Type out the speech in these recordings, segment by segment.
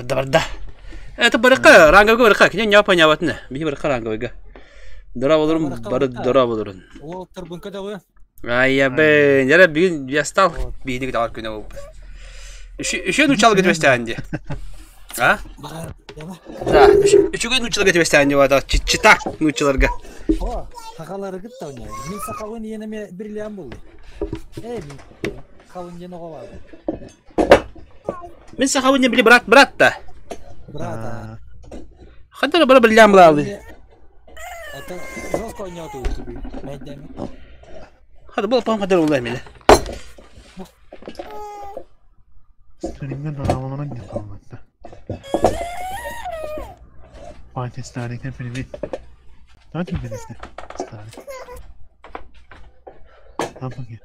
Барда барда. Это барыка, ранговый барыка, кине не понятно. Биһи барыка ранговыйга. Дора болорун, бары дора болорун. Уолаттарбын көтөҕү. Айя бэ, нера бүгүн я стал биһини кытаҕар күнэ буолбут. Үшүөн учалга түбэстээн дии. А? Да, үчүгэй нууччаларга түбэстээн дии бата, читак нууччаларга. О, сахалары кытта ойнойор. Мин сахабын иэн эмиэ бриллиант буллум. Э, мин сахабын диэн оҕо баар. Мин сахабын диэн били брат брат да. Брат а. Хантан бара бриллиант булаалы. Это жестко ойноту Мэйдэми. Хады бұл пам хадыр улай миле. Стримге дораваларын yapılmakta. Fatih Starik'e привет. Давайте birlikte. Starik. Ne bakayım?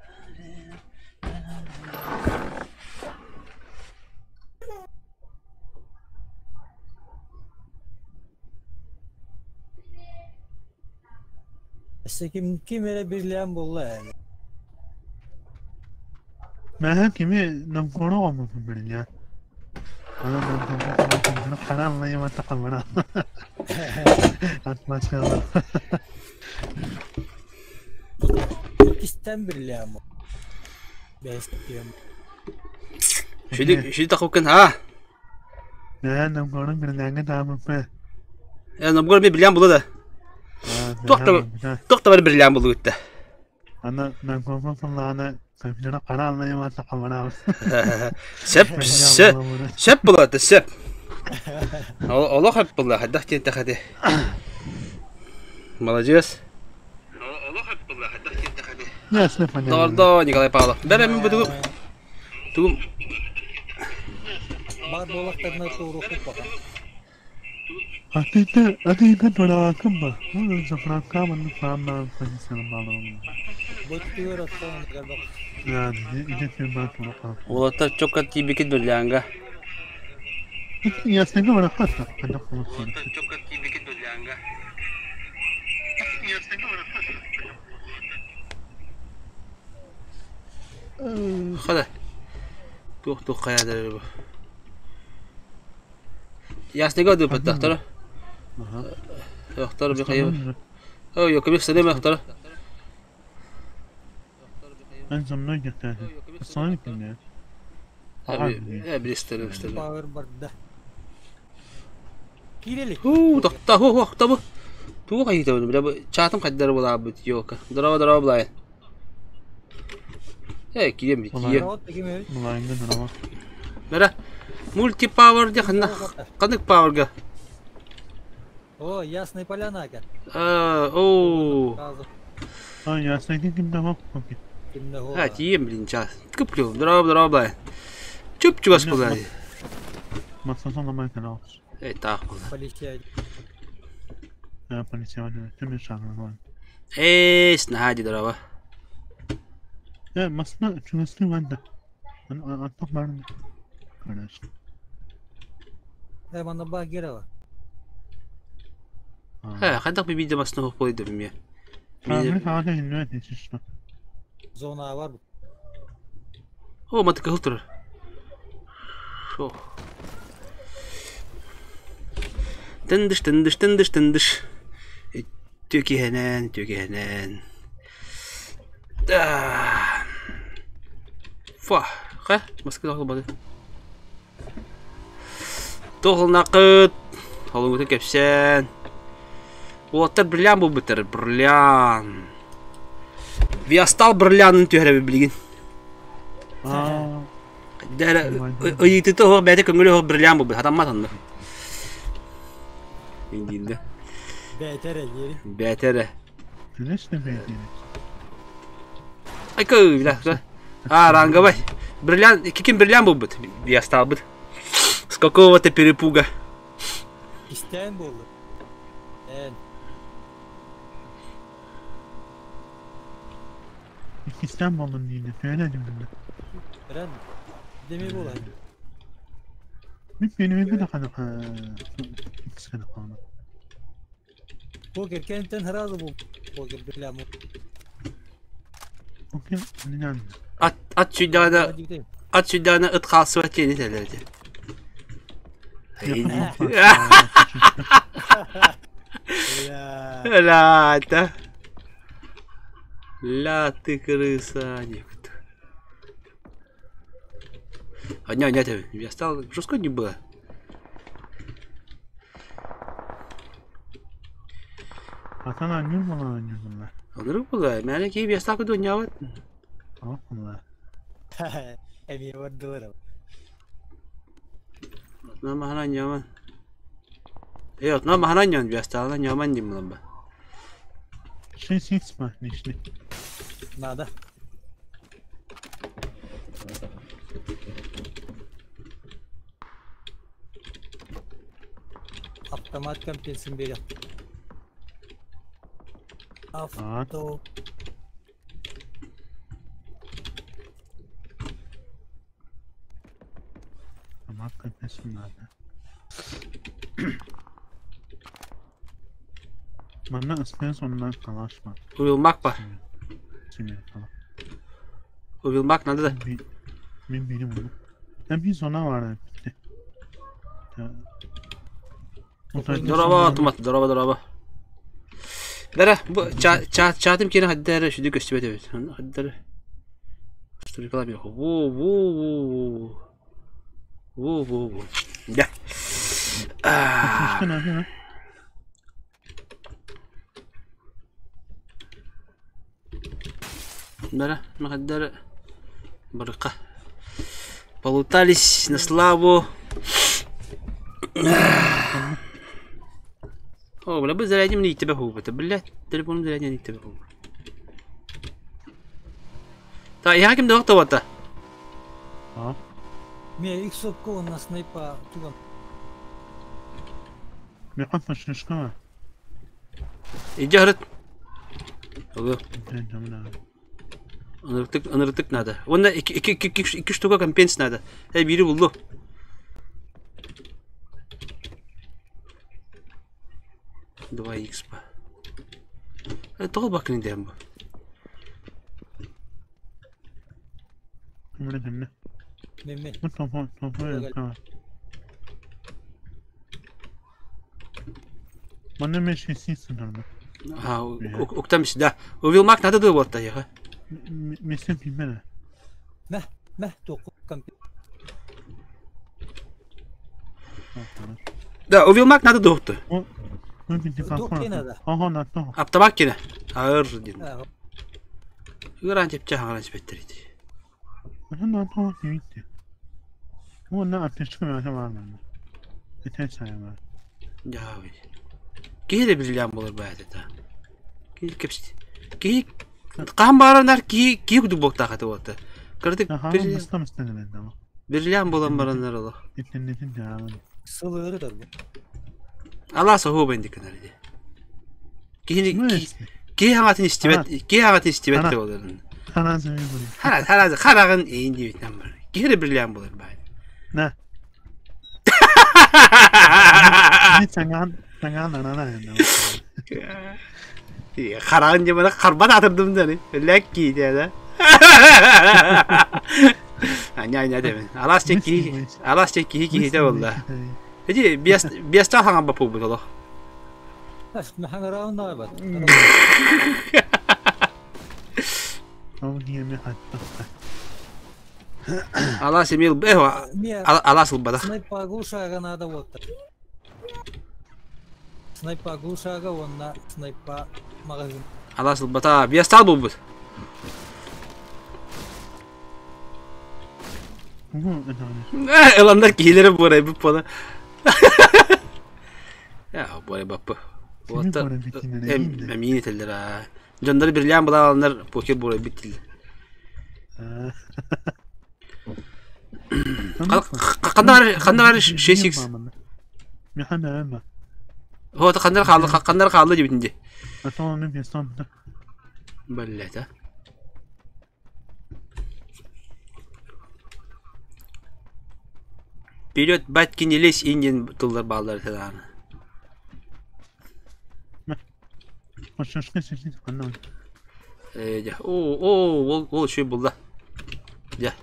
Өссө ким ким эрэ бриллиант булла ээ. Ben kimi namkono olmadım benim ya. Ana namkono karanlayım atakamana. Atmaşkalım. Иккистэн бриллиант бу. Бэс диэн. Шүдү шүдү тахукын ha. Ben namkono birliğine tamam be. Я намгор би бриллиант була да. Туох да бар бриллиант булу гытта. Ana namkono falan kompütere karanlayım atakamana. Сеп сеп сеп була сеп. Олох хеп була хадах тиен тахады. Молодец. Олох хеп була хадах тиен тахады. Ne sınıf Дордо Николай Павлов. Бәрі мен бұдугум. Тугум. Бар буолахтарына туоруохпут баҕа. Atıydı, atıydı doravakım ba. Bunu zafranka bunu faamla fahisanım bağlamam. Бөттүгэр оттон garбak. Yani iletişim ben sonra. Олаттар чокка тибикит берлянга. Ya sen de bana hatta. Ben de konuşuyorum. Олаттар чокка тибикит берлянга. Хада. Тух тух каядыр бу. Яснега ду паттахтара. Яхтар би хайы. О, yok bir sene mi Ben zamına getirdim. Sana kim ya? Abi, билистер билистер. Power барда. Киирели. Ху, тохта, ху, ху, табы. Тугу хайыта бу, бу чатым каддар була бу yok. Дорова дорова булай. Э, кием би, кием. Народ ким эбит? Mulayimde durama. Бара. Мульти пауэр де ханна. Кадык пауэрга. О, Ясная Поляна экен. А, о. Сразу Ha ya sen kim tamam. Okey. кимде А, тием, блин, час. Куплю. Дорова дорова булай. Чуп чугас булай. Masası olmayan kanal. Э, так була. Полиция. Ya polisi var. Tüm insanlar var. Э, снади дорова. Ya masada şurası var da. Ben artık var mı? Kardeş. Э, манна баа киирэ Ха, хадак би видео масна хопой дым я. Ben hala ünlü işte. Зона бар бу. О, матка хылтыр. Шо. Тындыш, тындыш, тындыш, тындыш. Төкенен, төкенен. Да. Фа, ха, маска тохол бады. Тохол нақыт. Холуңуты кепсен. Уоттар бриллиант бу битер, бриллиант. Виастал бриллиантын түһәрә билгин. Aa. Дәрә ыйытыты хо бәте көңүлө хо бриллиант бу хатамма танды. Индинде. Бээтэр диэри. Бәтере. Güneş de beğendim. Ай кö бля. А, ранговый. Бриллиант, каким бриллиант был бы? Я стал бы. С какого-то перепуга. Истээн буолла. Эн. İstanbul'un yine söyledim bunu. Эрэн. Деми буолла. Bir benim bir dakika İki sene kaldı. Покер кентен сразу бу. Покер бриллиант. Okey, neden? Ат ат сүдәне ат сүдәне ыт халсы тени телерди. Ля, да. Ля, ты крыса, нет. А не, нет, я стал жестко не было. Atan anjur була anjur була. Онрuk була. Мәне ки бестал куду няват. Ох була. Эмиэ бардылар. На махана няман. Э, на махана нян бестал на няман дим ба. Шесть икс ба нишли. Надо. Автомат компенсин берет. Авто. Автомат компенсин надо. Манна ыстыыс оннан калаш ба. Уилмак па. Симе кала. Уилмак надо да. Мен берем onu. Ben bir zona var bitti. Дороба автомат, дороба, дороба. Бәрі, бу чатым кені хаддары шүді көстүбөт эбит. Хаддары. Стройкалар бер. Во, во, во, во. Во, во, во. Да. Бәрі, махаддары. Барыка. Полутались на славу. О, бля, бы зарядим не тебя губы. Блядь, телефон зарядим не тебя губы. Так, я кем доктор вот. А? Ме их сопко на снайпа туган. Ме капа шишка. Иди, говорит. Ого. Аныртык, аныртык надо. Онда iki штука компенс надо. Эй, бiri buldu. Два икс па. Тоғыл бакын идем бу. Меме. Манна мен шестинсин орда. А, уктам да. Увилмак надо было вот я. Месен пимена. Мә, мә, тоқу компенс. Да, увилмак надо доктор. Аптамак кине. Ağır дин. Ыгыран тепче хаңаран спеттерит. Киһи билям болар баата. Киһи кепс. Киһи каһан баранар киһи киһи кудук боктаахаты бота. Кырдык бирлям болан баранар оло. Сылыры бу. Алла соху бендик нариде. Киһи киһи хаңатын истибет, киһи хаңатын истибет те боларын. Хара хара харагын эйин дибитнен бар. Киһи бирлям болар баат. На. Харагын жемана харбат атырдым да не. Лекки деда. Аня аня демен. Алас чек киһи, алас чек киһи киһи де болла. Эди биас биаста хаңа бапу боло. Махаҥараун бат. Алас эмил э алас ылбада. Снайпа глушага надо вот. Снайпа глушага онна снайпа магазин. Алас ылбата биастал булбут. Эландар киһилери буорай бу пола. Я буорай баппы. Вот эмиин этеллер а. Дьоннор бирлээн булааланнар покер буорай биттил. Ханнар ханнар 6x. Вот ханнар хаалды ханнар хаалды дебитинди. Блять, а. Вперед, батьки, не лезь, Индин тыллар баллар таданы. Э, о, о, ол, ол еще булда. Я.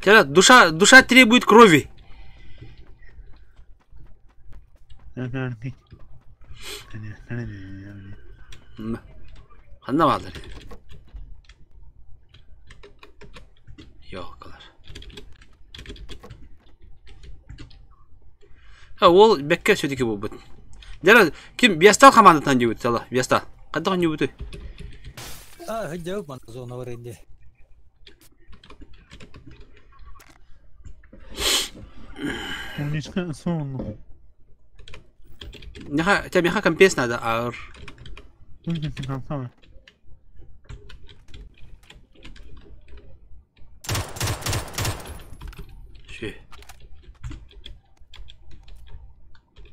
Чэ, душа, душа требует крови. Ханна бааллар? Ёлкалар. Ha, ол бэккэ сүтүкү буолбут. Дьэ, ким Вестал хамаандатынан диэбит сала, Вестал. Хайдах оонньуубутуй? А, сылдьабыт манна зона бар инде. Умничка сонно. Миэхэ, тебе миэхэ компес надо, аар. Ши.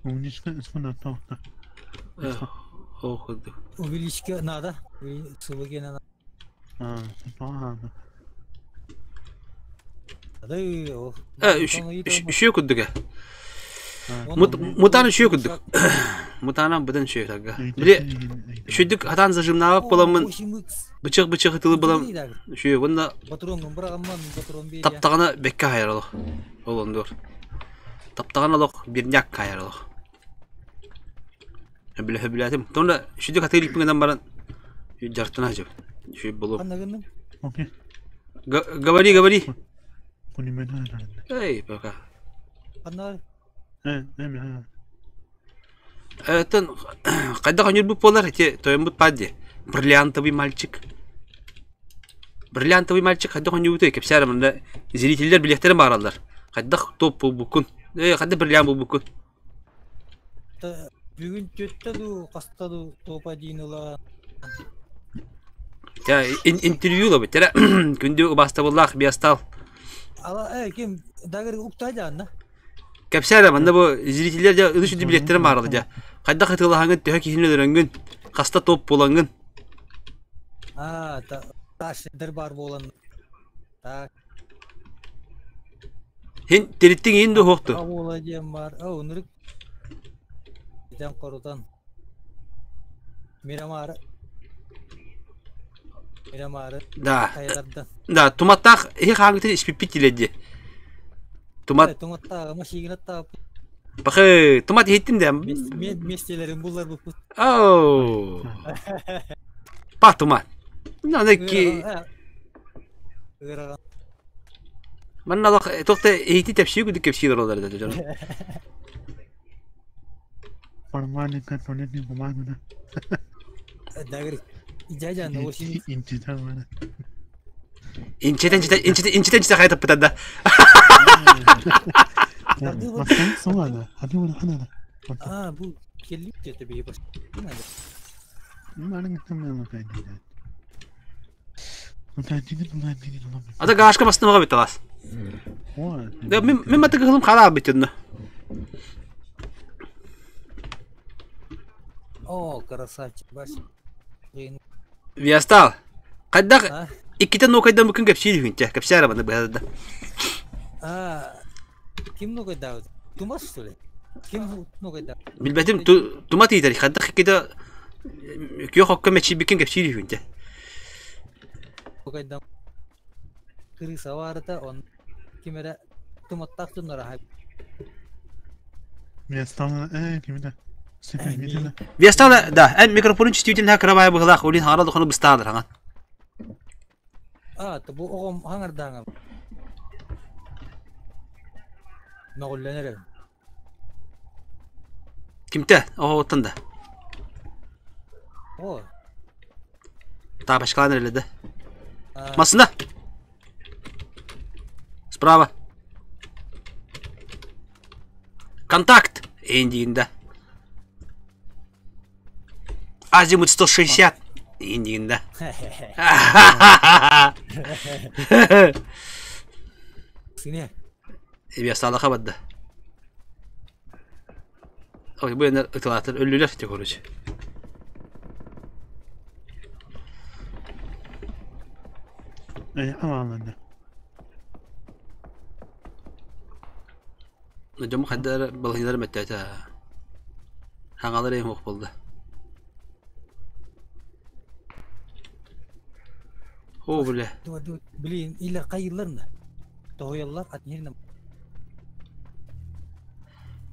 Умничка сонно. Ол курдук. Увеличка надо. Сылы надо. Үчүө курдук ээ. Мутаан үчүө курдук. Мутаанан быдан үчүө тарга. Били үчүдүк хатаан зажимнаабап буламмын бычык-бычык тылы булам үчүө уонна таптаҕына бэккэ хайар олох. Ол ондуор. Таптаҕына олох бирняк хайар олох. Сөбүлэ сөбүлээтим. Тонна үчүдүк хатыы иликпин гынан баран дьартына сылдьабын. Үчүгэй буолуо. Говори, говори. Эй, пока. Эттен хайдах оонньуурбут буолар ити тойоммут баар дии. Бриллиантовый мальчик. Бриллиантовый мальчик хайдах оонньуубутуй кэпсээр манна зрителлэр билиэхтэрин баҕараллар. Хайдах топ буолбуккун? Э, хайдах бриллиант буолбуккун? Бүгүн түөттэ дуу, хаста дуу топ один ыла. Интервью ылабыт. Тэрэ күндү убаастабыллаах Биастал. Ала, э, ким дагыр укта жанна. Кэпсээ эрэ, манна бу зрителлэр дьэ ылы сүдү билиэттэрин баарала дьэ. Хайдах ытыалаһаҥҥын, төһө киһини өлөрөҥҥүн, хаста топ буолаҥҥын. Аа, ташдер бар буолан. Так. Һин тириттиҥ иин дуо суохту? Буола диэн бар. Оо, ынырык. Итэн хорутан. Мирамары. Мирамары. Да. Хайдардан. Да, туматтаах иһи хааңытын испиппит дилэр дии. Тумат. Туматтааҕы машигинаттаах. Бахы, тумат иһиттим да. Местелерин буллар буппут. Оу. Па тумат. Ну, ки Ыарахан. Манна олох туох да иһити тэпсии курдук кэпсии олороллор да дьон. Формально контролирование бумагу. Дагыр дядя на 8 Инчетен инчетен инчетен инчетен хайа таппытар да. А, бу келлик где-то бии бас. Ата гаашка бастымаға бит алас. Да мен мен маты кыһылым хара бит онно. О, красавчик, Вася. Вястал. Хайдах иккитэ нуокайдан букун кэпсиир үһүнчэ. Кэпсээр абаны быһа да. А, ким нуокайдаабыт? Тумас, что ли? Ким нуокайдаабыт? Билбэтим тумат ыйтар. Хайдах иккитэ күөх окко мэчийбиккин кэпсиир үһүнчэ. Нуокайдан крыса баарыта, он ким эрэ туматтаах дьоннор Вястала, кимитэ? Вястала, да, эн микрофонун чувствительнэ кырабайа быһылаах, олин хаҥара дохону быстаалар хаҥан. А, бу оҕом хаҥардааҥа. Мөҕүллэн эрэр. Кимтэ? Оҕоттон да. О. Таапашкалаан эрэлэ да. Массына! Справа. Контакт! Индиинда. Азимут 160. Индиинда. Сине. Эбия салаха бадда. Ой, бу энер ытылаатыр өллүлэр те короче. Э, Дьом хайдара балаһыылар мөттөөтө. Хаҥалар эм суох буолла. Оо, бля. Блин, или хайыылар да. Тоһуйаллар атнирна.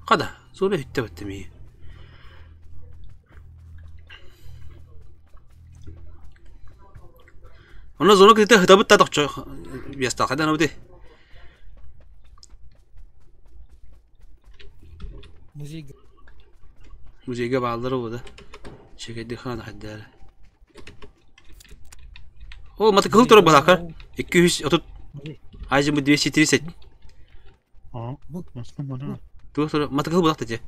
Хада, суола үттэ баттым. Онно зона кытыта хытабыт та тохчо биэстаха да набыты. Музейга. Музейга бааллар оба да. Чекэйди хана хайдары. Ол маты кыл турар балака. 230 Азимут 230. Аа, маска бана. Туох турар маты кыл булакта же.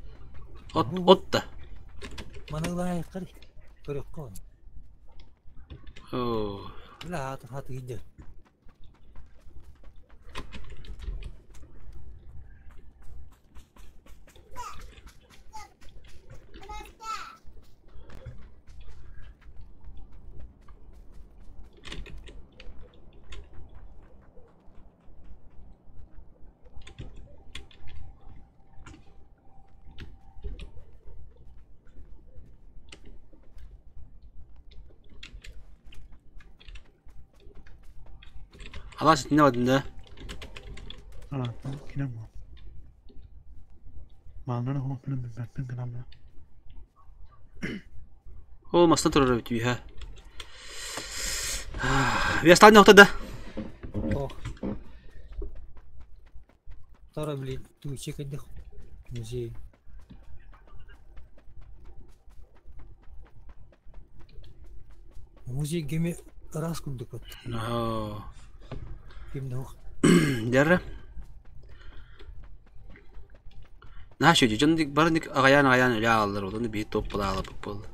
От от да. Маныглаайыккар көрөккө. Оо. Била хаты хаты гидер. Алас итинне бардым да. Аа, кинем бу. Мааллара хооппунан билбэппин гынаммын. Ол маста турар эбит үһэ. Вястан охта да. Ох. Тара блин, тучи кайдых. Музей. Музей геме раз курдук вот. Оо. Ким да Дәрі. Наша дьон бары аҕайаан аҕайаан үлэ ааллар ол биир топ балаалаппыт буолла.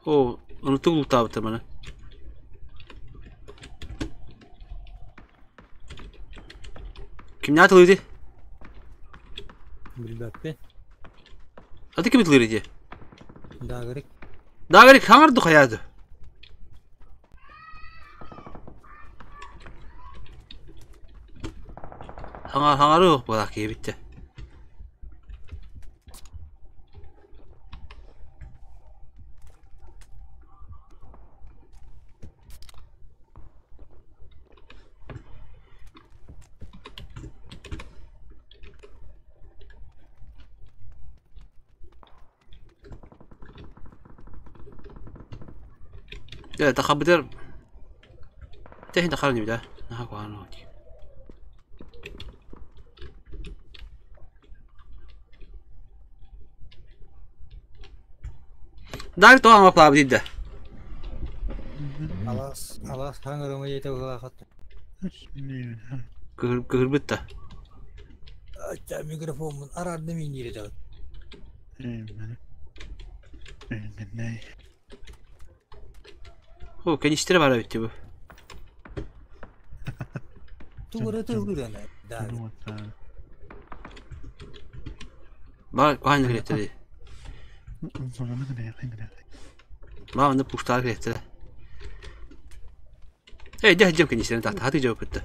Оо, онутук лутаабыттар маны. Кимнээх тылыйдый? Билбэппин. Аты кими тылыыр ити? Дагырык. Дагырык хаҥар хайаады. Хаҥа хаҥары суох буолаах киһи Дьэ, тахабытыгар тэһин тахаран да наһаа куһаҕан дии. Дар тоҕо аҥаплаабыт да. Алаас алаас хаҥырыма диэтэ быһалаахат. Кыһырбыт да. Ачча микрофоммун араардым инире даҕат. О, канистра бара битти бу. Тугура тылгырана. Да. Бар куһаҕан кириэттэрий. Маа онно пуштаҕа кириэттэрэ. Эй, дьэ дьэм канистраны таата хаты дьэбиппит да.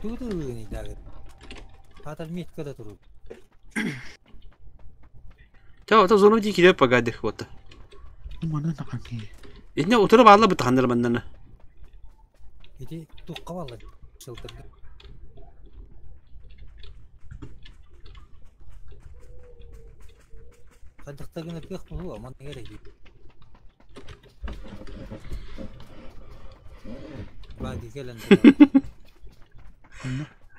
Тугу тылгырыный дагы. Хатар метка да туру. Ча, ото зону дии киирэр пагадых вот. Итинне утары баалла бытаханнар маннана. Ити тухха балла сылтырга. Хайдахтагына кыах буһуа манна эрэ Баги кэлэн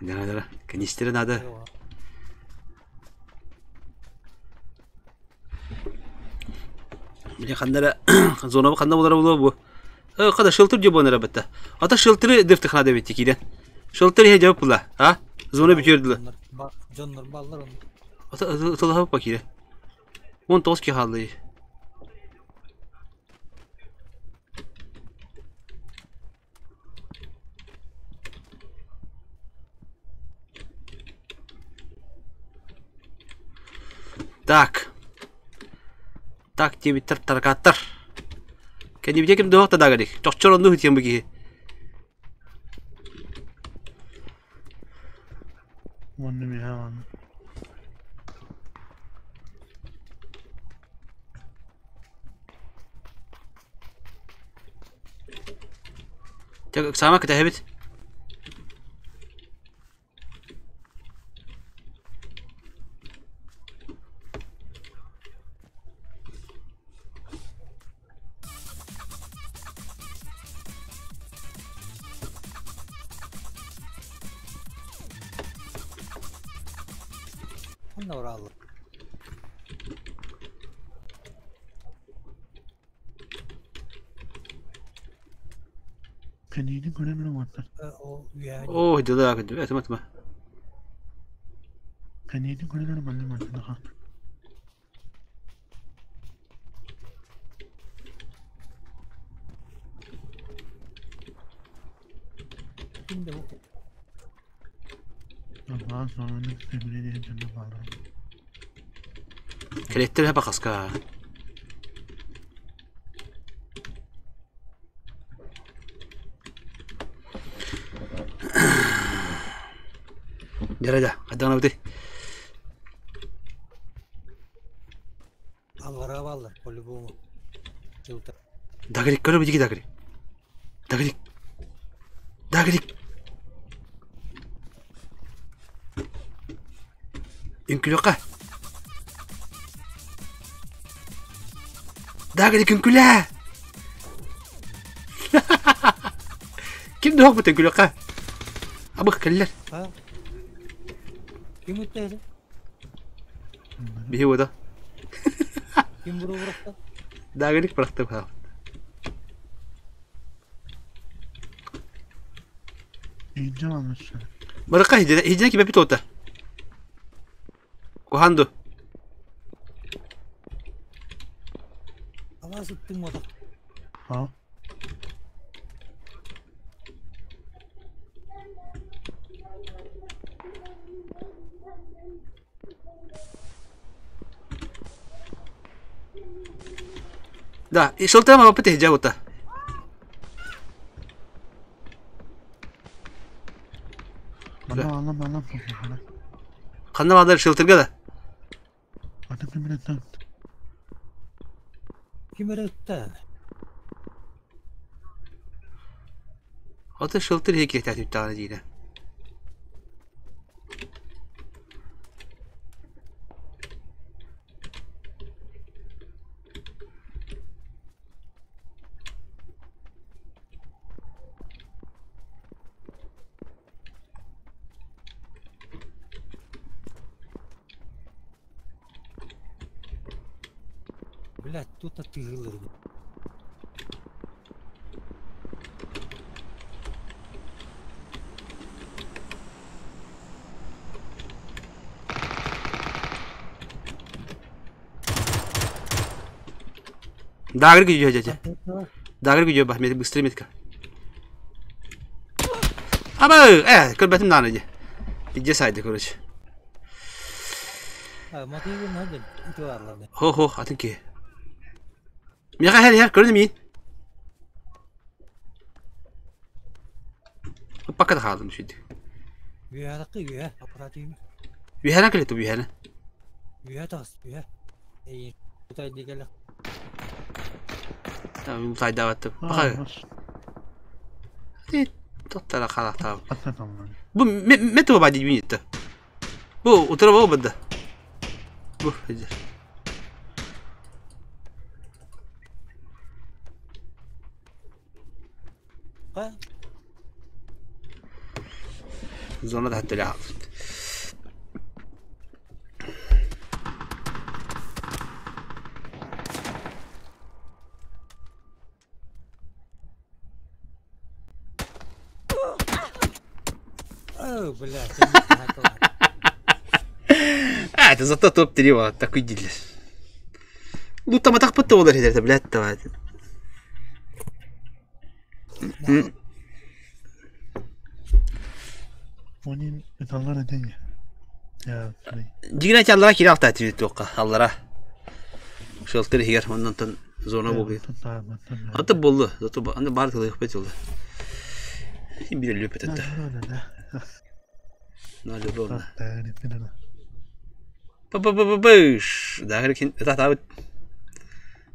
Дара дара. Канистры надо. Били ханнара зона ханна болара булуо бу. Хада шелтер дьэ буонара бытта. Ата шелтеры дефтехнада битти киирэн. Шелтер иһэ дьэ була. А? Зона бүтүөр дылы. Дьоннор баллар он. Ата тылаһа киирэ. 19 киһи хаалла. Так. Так диэбиттэр таракааттар. Кэннибитэ ким дуох тадагарик. Чохчор онну хытыан бу киһи. Уонна миэхэ аны. Чэ, ыксаама кэтэһэбит. Ханна барааллар? Кэнниини көрөн эрэ уонна. Ол үөһэ Оо, дьылаа күндү. Этим этим. Кэнниини көрөн эрэ манна манна хаал. Ким да бу Аллаан саҥаны сөбүлээн дьоно бааллар. Кэлэттэр бақаска. Дьэ, хайдах быты? Аллараа бааллар по-любому. Жылта. Дагрик, көрө битики дагрик. Дагрик. Дагрик. Үҥкүлүөххэ. Дагрик үҥкүлээ! Ким да бут үҥкүлүөххэ. Абых кэллэр. А? Ким үттэһэ? Биһи уода. Ким буру бырахта? Дагрик бырахтым хаал. Иинчэ алmışlar. Барыкка хидине хидине кибе бит ота. Куханду. Алаас ыттыҥ уота. Ha. Да, и шелтема опыт хиджа ота. Bana anlam anlam sokuyor. Ханна бадар шелтерге да. Аты кимин sen. Ким эрэ ытта? Ата шелтер хеки тәтүп тагы диде. Блядь, тут атыылыр. Дагрик идет, дядя. Дагрик идет, бах, быстрее метка. Аба, көрбәтим наны ди. Иди сайды, короче. А, мотивы надо, итварларды. Хо-хо, атын ки. Миха хер хер көрдүм мин. Пока да хаалым шүйді. Үөһэ үөһэ, аппарат үйүм. Үһәнә килет үһәнә. Үөһэ тас, үөһэ. Эй, кутай дигәле. Там сайдаватты. Баха. Ти тоттара халата. Бу мето бади юнитта. Бу утра бу бада. Бу хиджер. Ха? Зона да хаттыля. О, блядь, А, это зато топ-3 вот, такой дилер. Ну там так потом это, блядь, давай. Onun insanlar neden ya? Ya Дигнать аллара кире алта тибит тоққа, аллара. Шелтер хигер, оннан тон зона болду. Аты болду, зато анда бар тылы бет болду. Бир лөп этет. На любовно. Па-па-па-па-пыш. Да, кин та та.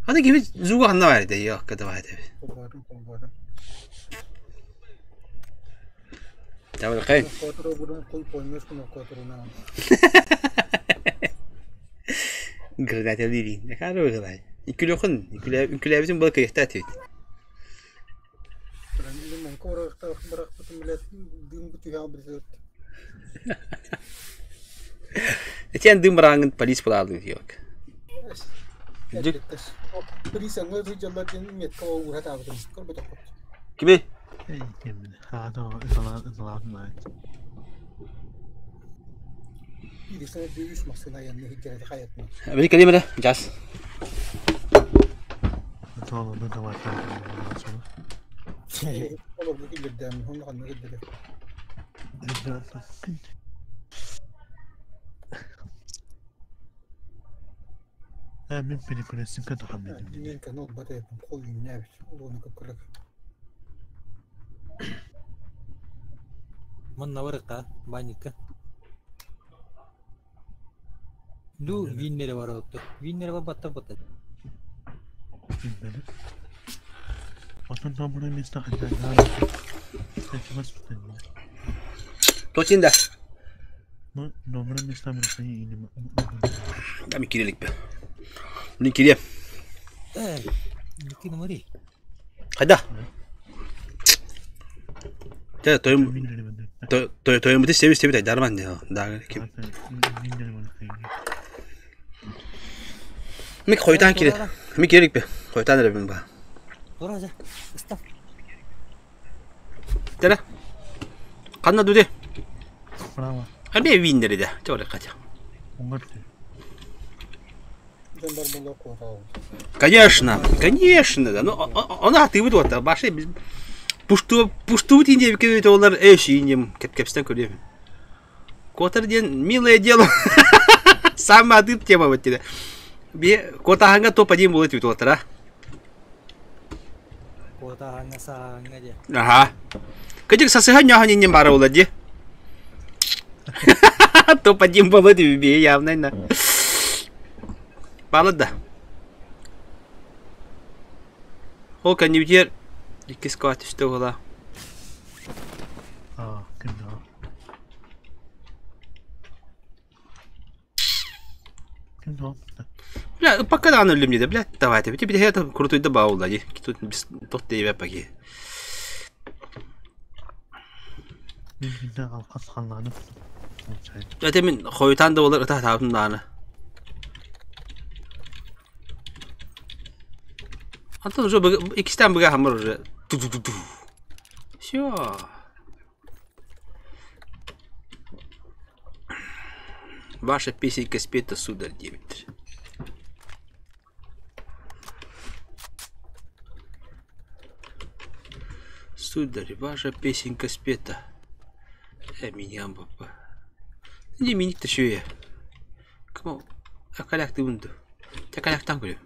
Аны кими зуга ханна бар иде, yok, када бар иде. Тавал кай. Граната дири. Каро гылай. Икүлөхүн, үкүләбитин был кыйта тит. Итиэн дым барааҥҥын полис буолаалыы диэбик. Дьик. Полициянга сылдьаллар диэн метка уура таабытым көрбөтөххүт. Кими? Эй, киммин. Хаата ыталаан ыталаан Биирисэ үс массыына айанны сылдьар хайатынан. Били кэлиим эрэ, час. Ыталаан ыталаан Олорго киллэрдэм, онно ханна киллэрэ. Мин перекрестин кытахам Мен канал батайпын қол үйнәбит. Ол оны кыпкырак. Манна барыкка, банникка. Ду виннере бар отто. Виннере бар батта батта. Отон доброе место хотя Точно да. Ну, доброе место или Дами кирилик бе. Мин кириэм. Э, Никина Мари. Хайда. Те тойм тойм бити себи себи дарман не. Да ким. Мик хойтан кире. Мик кирилик бе. Хойтан эребин ба. Тура жа. Ыстап. Тере. Ханна дуде. Право. Аби виннери да. Чоре кача. Конечно, конечно, да. Ну, она ты вот баши пушту пушту тинде кебет олар эш инем кеп кепстен көрөм. Котор ден милое дело. Самая дып тема вот тебе. Би котаханга топ один будет вот а? Котаханга саанга де. Ага. Кыжык сасыха няха не бара ола ди. Топ один болады би явно на. Балы да. Ол кәнебдер икки скват түсті ола. А, ким да. Ким да. Бля, пока да өлүм деді, бля, давайте. Бите бите это крутой да баул да. Тут без тот дейбе паки. Мен бинде алқас қалланып. Әте мен хойтан да олар ыта табым дааны. Антон уже икистен быга хамыр уже. Ту-ту-ту-ту. Все. Ваша песенка спета, сударь, 9. Сударь, ваша песенка спета. Меня папа. Не миник-то я. Кому? А коляк ты вынду. Тебя коляк там говорю.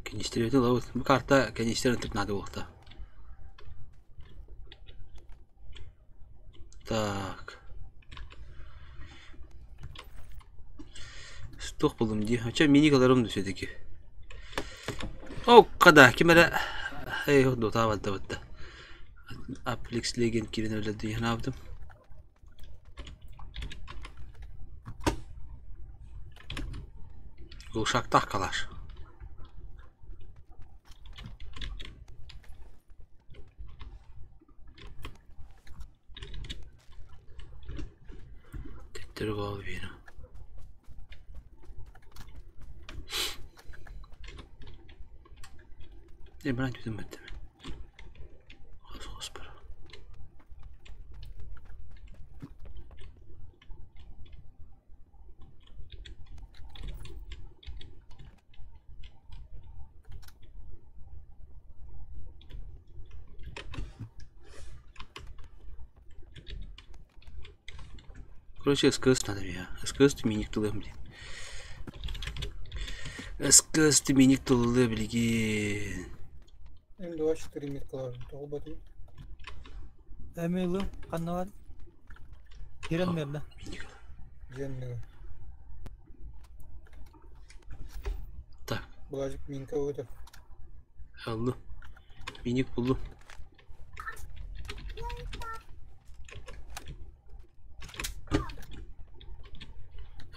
Канистры ловит. Карта канистры тут надо было-то. Так. Стох булдум ди. Ача мини каларым все-таки. О, када кимере эй дота батта батта. Aplix Legend кирин öyle diye ne yaptım? Uşakta kalar. Tetteri bağlı bir yere. Ne ben dedim ben demin. Господи. Короче, СКС надо мне. СКС ты миник тулы, блин. СКС ты миник тулы, блин. М24 меткалар. Тоғыл батын. Эмилу, ханна бар. Кирен мерде. Миник. Женныгы. Так, Булажык минка өтө. алды. Миник булдum.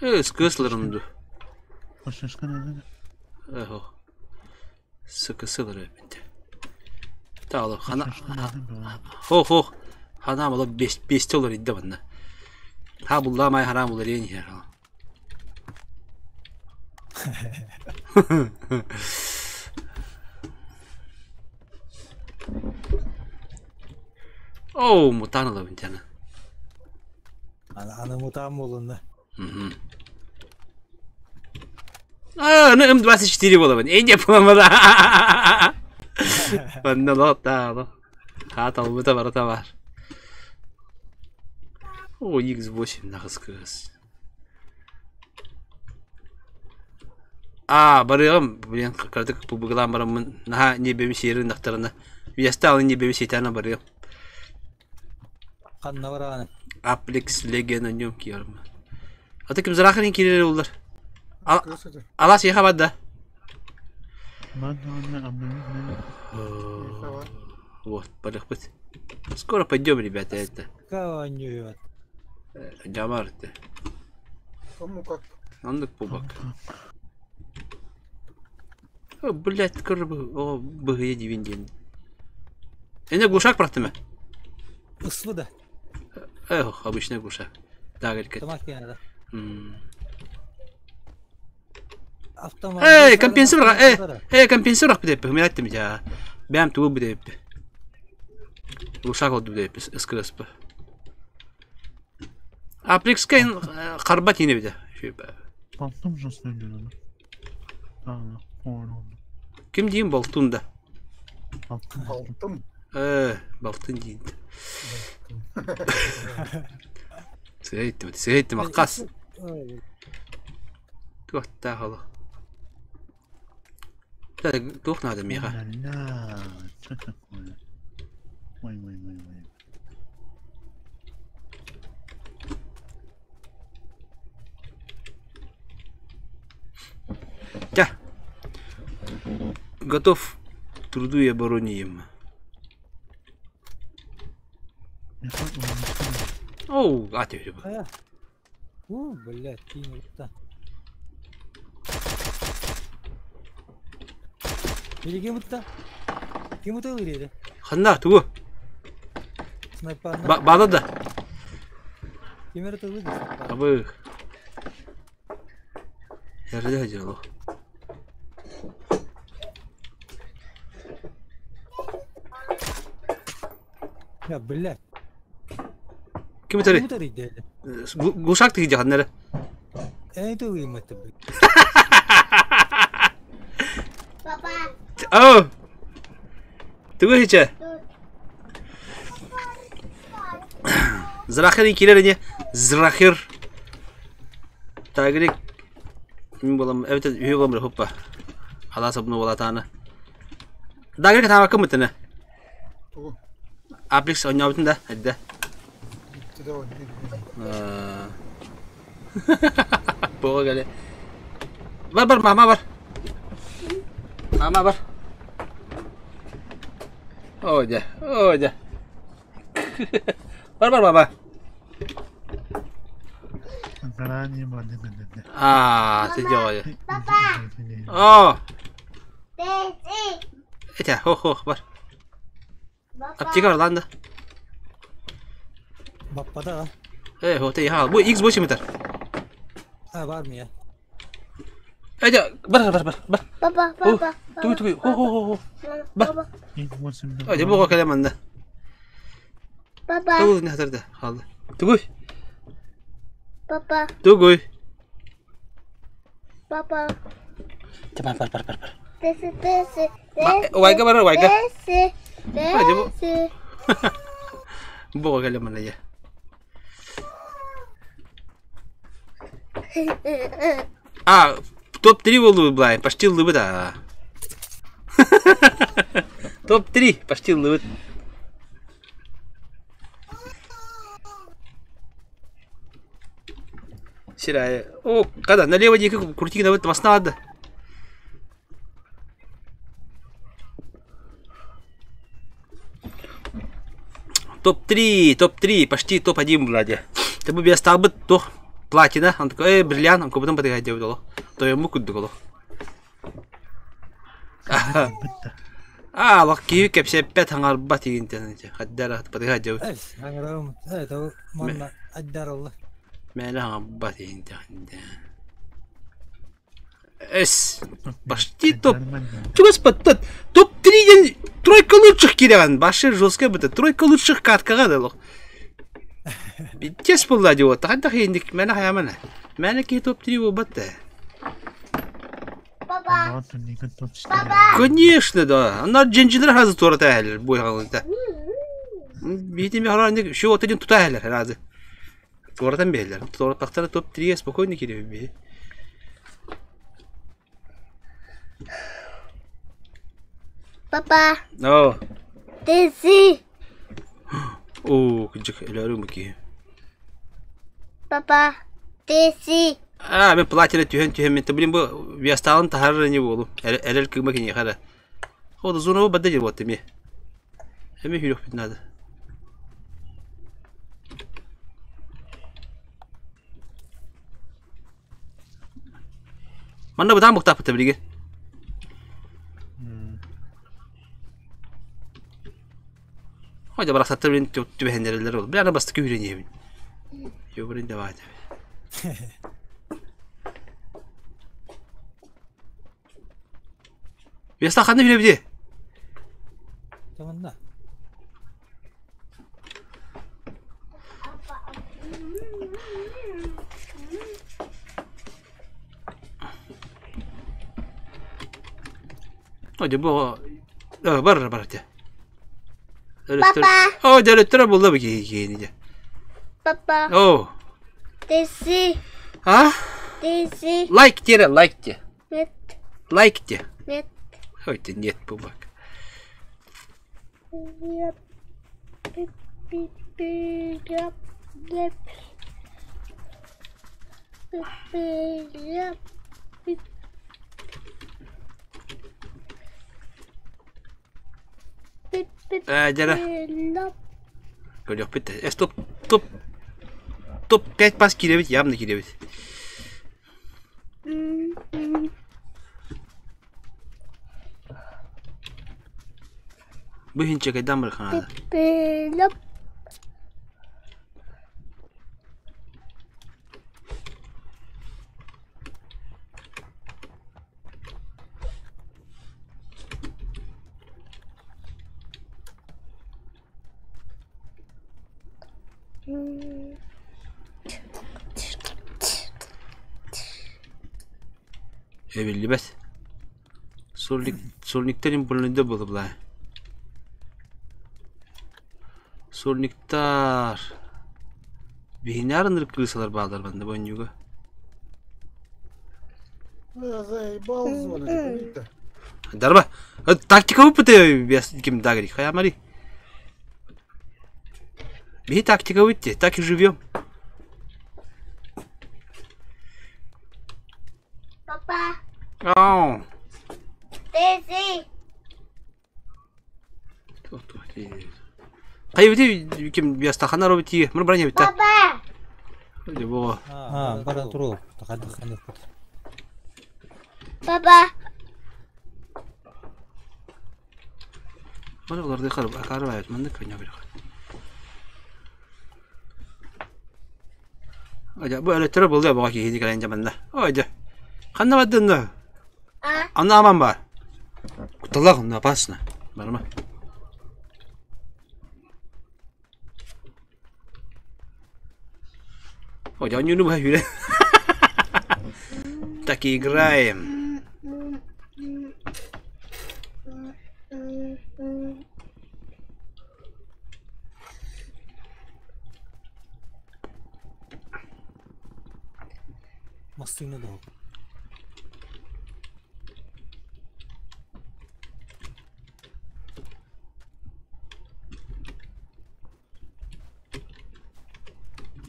Ыс-кыыс ыларым дуу. Başka ne? Эх, сыкысы ылар эбит. Таалы хана хо-хо ханаам оло бесте олор идде манна. Ха буллаамай хараам улар иэн иһэр. Оо, мутаан ылабын дьана. Аны мутаан буолунна. А, ну М24 буолабын. Эйде буламада. Манна лоттаало. Хаат албыта барыта бар. О, X8 нахыс кыыс. А, барыам, блин, кырдык бу быгылаан бараммын наһаа ньиэбэми сиэрин ынахтарына. Виэстэ алы ньиэбэми сиэтээн барыам. Ханна бараҕын? Аплекс Легия на нем киэрм. А ты ким зарахарын киирэр улар? Алас еха бадда. Вот, барыхпыт. Скоро пойдем, ребята, это. Жамар это. Кому как? Оннук пубак. О, блядь, көр о, быһыйа дивин диэн. Эне глушак бырахтым Ысвы да. Эх, обычный глушак. Да, говорит. Эй, компенсир, эй, эй, компенсир бүтэппи, мен айттым я. Бэм тугу бүтэппи. Глушак олду бүтэппи, СКСП. Апликскайн харба тине бите. Балтым жасын diyorum. Tamam, doğru oldu. Ким диин болтун да? Балтым. Балтым. Балтын диин. Сыйттым, сыйттым, аккас. Туохтаах олох. Туох наада миэхэ? Ла, что такое? Ой, ой, ой, ой. Тя. Готов к труду и обороне им. Оу, а ты У, блядь, кинул-то. Или кем-то? Кем-то ылыреді? Ханна, тугу? Снайпер. Бада да. Кемер тылы. Абы. Эрде дело. Я, блядь. Ким өтөрүй? Глушак тиги ханнары. Эй, тылы это, блядь. Папа. О! Тугу хиче? Зрахир кирер не? Зрахир. Тагрик. Мин болам, эбит үһү болам хоппа. Ала сабны болатаны. Дагрик тама кым битene? Тугу. Апликс ойнобутун да, эдде. Буга келе. Бар бар мама бар. Мама бар. Ой, ой. Бар бар мама. А, ты делаешь. Папа. О. Это, хо-хо, бар. Аптека бар ланда. Баппада. Э, вот я. Бу X8 метр. А, бар ми я. Эдя, бар бар бар бар. Папа, папа. Тугуй тугуй. Хо хо хо хо. Бар. X8 Эдя буга келеманда. Папа. Тугуй не хатырды. Халды. Тугуй. Папа. Тугуй. Папа. Бар бар бар бар бар. Тесі, тесі. Вайга бар, вайга. Тесі. Тесі. Буга келеманда я. А, топ-3 болду былай, почти лыбы да. Топ-3, почти лыбы. Сирая. О, когда налево дико крути на вот надо. Топ-3, топ-3, почти топ-1, Владя. Ты бы без стал бы то. Платина, он такой, эй, бриллиант, он кубутун батыга диэбит олох. Тойоммут курдук олох. Аа, олох киһи кэпсэппэт, хаҥарбат игинтэн хаддара батыга диэбит. Эй, хаҥарабым. Эй, то манна аддаралла. Мээнэ хаҥарбат игинтэн. Эс, почти топ. Чугас подтот. Топ-3 ден тройка лучших кирэҕин. Башы жесткая быта. Тройка лучших каткаҕа да олох. Тес буолла дии уотта. Хайдах иһинник мээнэ хайаамана. Мээнэ киһи топ-3 буолбат да. Папа. Конечно, да. Анар дьиндьилэр хазы туората эһэлэр буйаҕалыта. Биитими хараанник şu отадын тута эһэлэр разы. Туоратан биһэлэр. Туоратахтара топ-3 спокойно кириби биһи. Папа. О. Тиси. Оо, кыдьык өлөрүм бу киһи. Папа. Тиси. Аа, мен платина түһэн түһэн мен блин бу виастаалын таһарар ини буолу. Эрэл кыыма киниэхэ эрэ. О, зонаба бадда дьэ буолт эмиэ. Эмиэ хүрүөхпүт наада. Манна бытаан буктааппыт билиги. Ой, да барахсаттар билин түбэһэннэрэллэр ол. Бля, аны бастакы үүрэн иһэбин. Ёбрин давайте. Веста ханна билэбити? Таманна. Ой, бу бар бар те. Папа. О, дөрөттөрө булла бу киһини. Папа. О. Тиси. А? Тиси. Лайк тере, лайк те. Нет. Лайк те. Нет. Ой, ты нет, бумаг. Дьэ, көрүөхпүт. Эс топ топ топ 5 бас киирэбит, явно киирэбит. Бу иһин чэкэйдээн барыахха наада. Эбиллибэт. Сольник сольниктарын булунда буолла. Сольниктар. Биһинээр ынырык кыысалар бааллар манна бонньуга. Заебал зона, это Дарба. Тактика выпыты без ким дагри. Хаямари. Биһи тактика выйти, так и живем. Папа. Ау. Тиси. Хайбити ким биастахана робити. Мыр броня битта. Папа. Бо. Аа, бара туру. Тахадах ханах. Папа. Маны буларды харып акары бар. Мында көйнө бир. Ажа бу электро булды бу киһини кэлэн дьаманна. Ой дьэ. Ханна бардын да? А. Анна аман бар. Куталах онно опасно. Барма. Ой, я не люблю. Так и играем. Массыына да.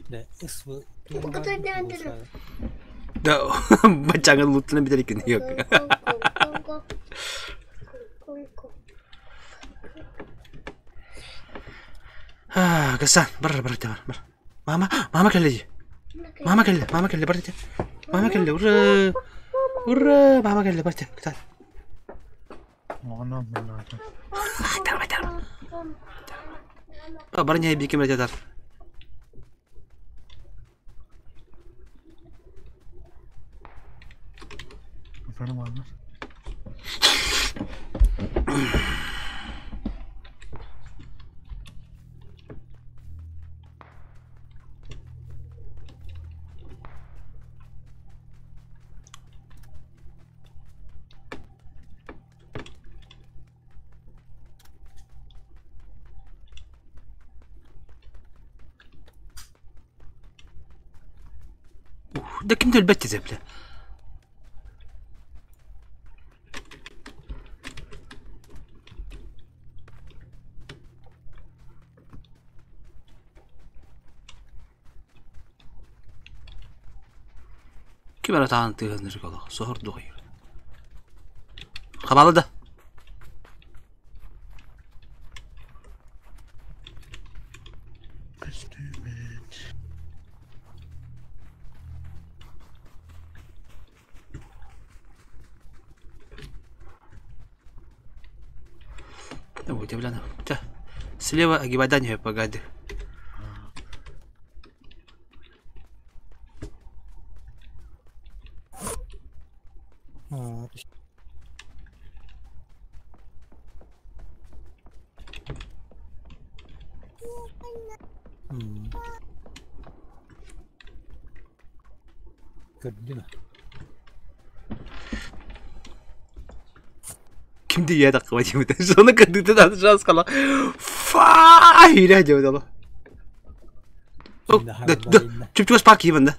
Да, СВ. Да, бачаңын лутына битер екен. Yok. Гасан, бар, бар, бар, бар. Мама, мама кэллэ. Мама кэллэ, мама кэллэ, бар Мама кэллэ, ура! Ура! Мама кэллэ, бар кытаат. Оҕоноох буоллаҕа. Тарма, тарма. Бары ньэ биир кэмэ жатар. Аппарат бааллар. Да ким да өлбөт десе бля. Ким эрэ таһан тыаһыннарык олох соһордук Хабалы да. Көстүбэт. Ой, бля, да. Слева огибадание погоди. Көрдүм. Ким да ийэ таххыба диэбитэ. Соны кырдыытын аны шанс хала. Фа хиирэ диэбит оло. Чуп-чугас парк киһи да.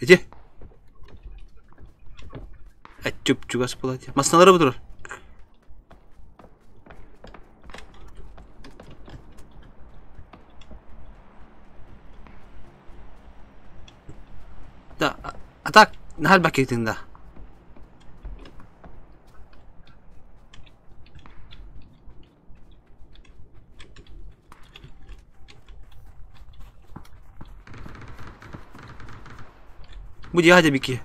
Эти. Чуп-чугас була. Масналары бу турар. Да, а так, нахал бакетин да. Бу дьиэ бики.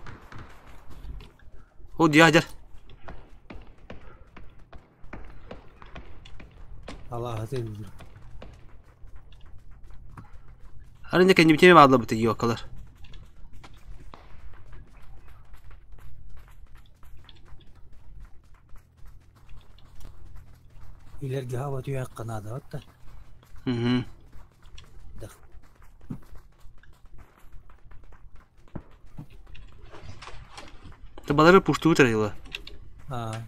О дьиэ Аллаһы тыйдыр. Арында кэннибитиме бааллабыт йокалар. Илерге хаба түйәк канада атта. Угу. Да. Табалары пуштуу тарайла. А.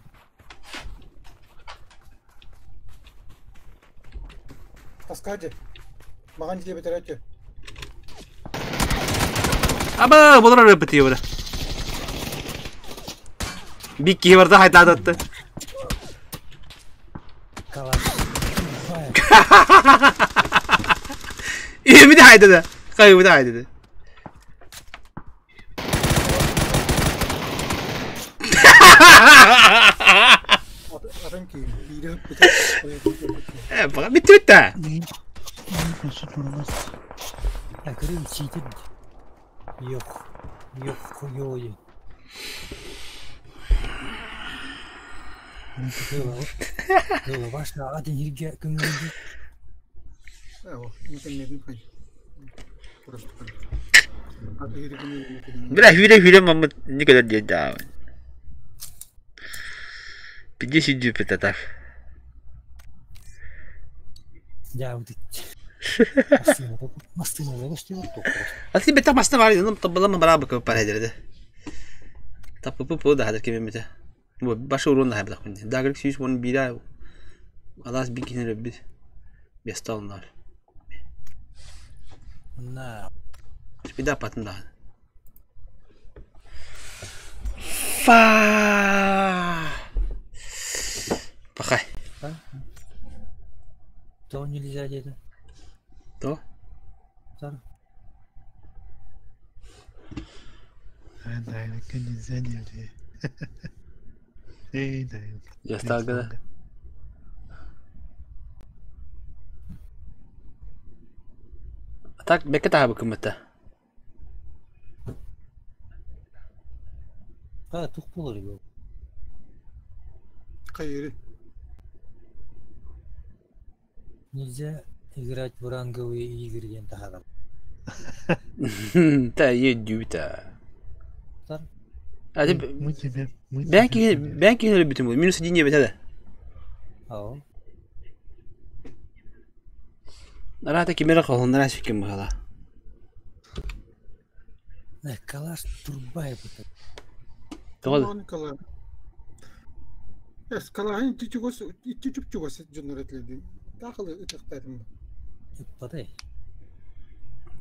Таскаджы. Маған дие бетерәтче. Аба, болар репети бара. Бикки барда хайтладатты. Калаш. Эми хайдады. Кайбы хайдады. Атын ки бире битер. Э, бага битти битти. Көстү турмас. Я көрüm чийтир. Yok. Yok, yok. Yola başla атын hirge көңүлдү. Эво, интернетин хай. Просто. Аты йөргән. Бля, хүре хүре мамы никогда не да. 50 это так. Я вот Мастына көстү А ты бета маста бар, ну табалама барабы пара дерде. Тапы пу да хадыр кеме Бу башы урон да хабдак мен. Дагыр сүйүс оны бира алас бикинер бит. Бесталнар. На. Спида патын да. Фа. Пахай. То нельзя деди. То? Сар. Дайрекке нельзя нельзя. Эй, дай. Я стал да. Так бекке таһабы кыммыта. А, тух буолар үһү? Хайыры. Нельзя играть в ранговые игры диэн таһаарар. Та едүүтэ. Тар Мы тебе, мы Бээн тебе киһи придем. бээн киһи өлбүтүм бу. Минус один диэбитэ да. Ау. Араата ким эрэ хоһуннара сиккин быһала. Э, калаш турбай быта. Тоҕо Онон кала. Эс калаһын ити чугас ити чуп чугас дьоннор этилэрдин. Таахылы ытыктаатым. Ыппатай.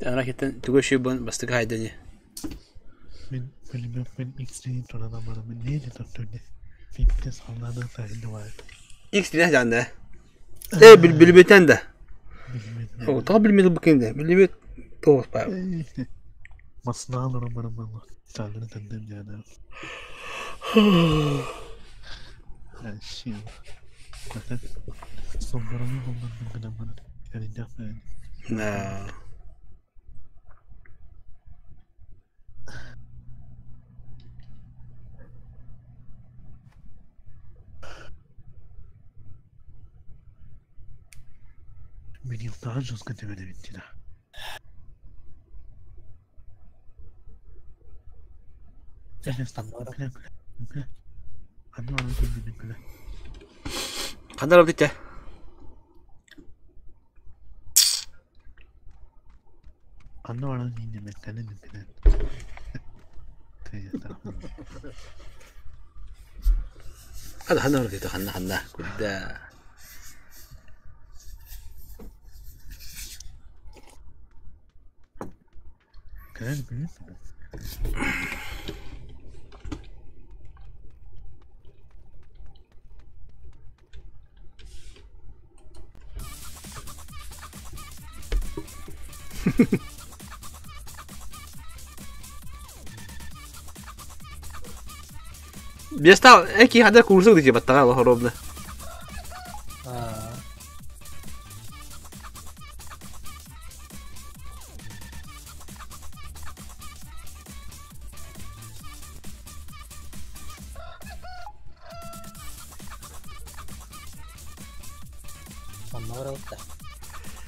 Ана киттен тугу шибын бастык хайдани. Мин пулемёппун X-ray туран бараммын нэһиилэ тоттуйда. Фипте саллаана таһынна баар. X динэ жанда. Э билбитен да. Билбэтим. Тоҕо билбит букин да. Билбит тоос ба. Маснаан олорон баран саалары тандым дьаана. Шил. Ата соңгорonu буллардым гынан баран. Эриннэх бэйэни. На. Мин илтаҕа дьоска тэбэнэбин дии. Хандар бите. هذا ханна бите ханна ханна. Куда. Бестал, эки хандар курсук дити баттага лохоробна. Аа. Онно барабыт да.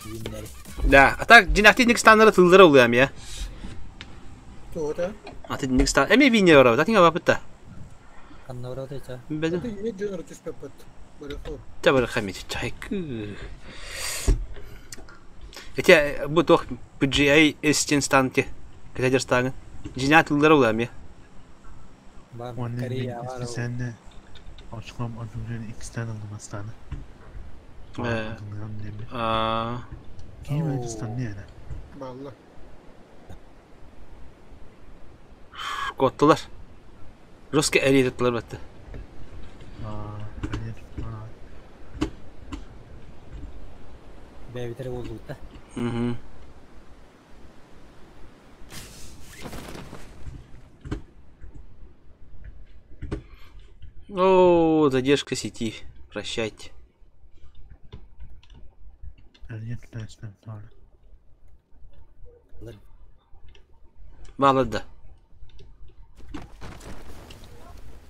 Үүннэри. Да, а так динахти ник станнары тылдыра улуям я. Тоҕо Аты ник стан. Эми вине барабыт, атинга бапытта. Ханна барабыт эча. Беде. Аты име дьоннор түспэппит. Бары хор. Та бар хамит чайк. Эти бу тох PGA эстен станте. Кадер станы. Динат тылдыра улуям я. Бар Корея бар. Специально очком одну X-тен aldım hastane. Э. А. Ким станне yani. Балла. Коттылар. Русский эри туттулар батты. Аа, hayır. Аа. Бэбитере болдук да. Угу. О, задержка сети. Прощайте. Hayır, tutasın doğru. Мало да.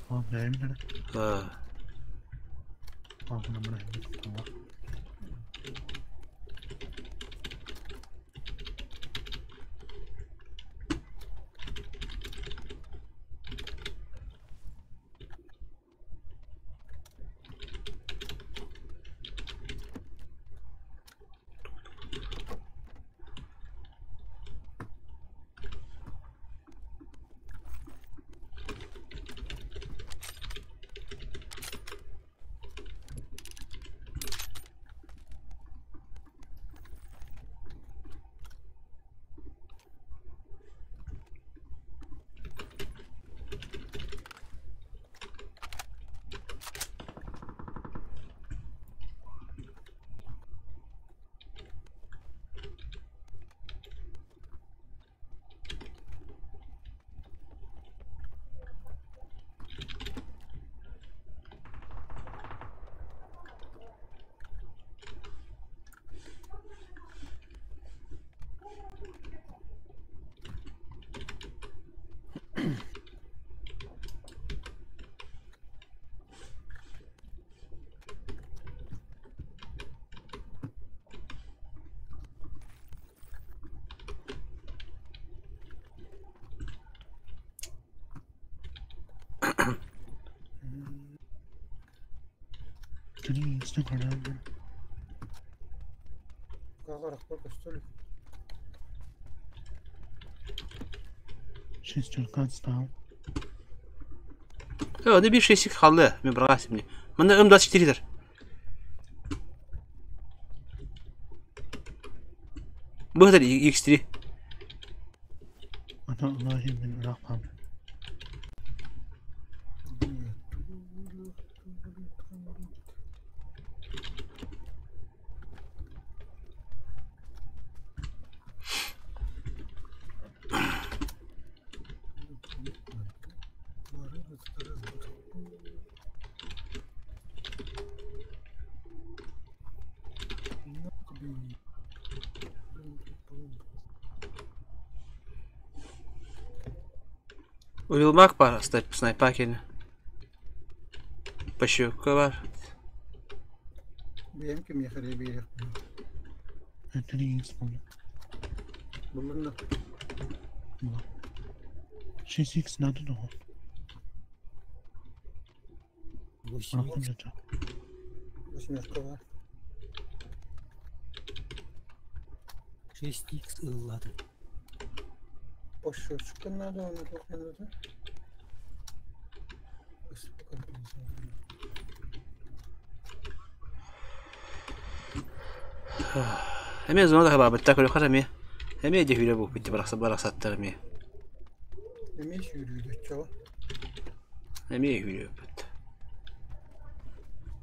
О, benim de. А, О, bunu bırak. Tamam. 3 көрөбүн. Кагарах көстөл. Шестерка отстал. Оны bir 6 қалды. Мен бір қасым. Мында М24 дер. Бұл X3. Ата Allah'ım мен ырақпам. Уилмак бар, снайпакин. Пощёка бар. Бэйэм кимиэхэ эрэ биэриэхпин. 3 болды. Буллун да. 6x надо доҕор. 8 Ырахпын жата. Восьмерка бар. 6x ыллады. Пощечка надо, оны туох надо. Эме зона да бабытта көрө хара ме. Эме де хүрө бу битти баракса бараксаттар ме. Эме сүүрүүдө чоо. Эме хүрө бит.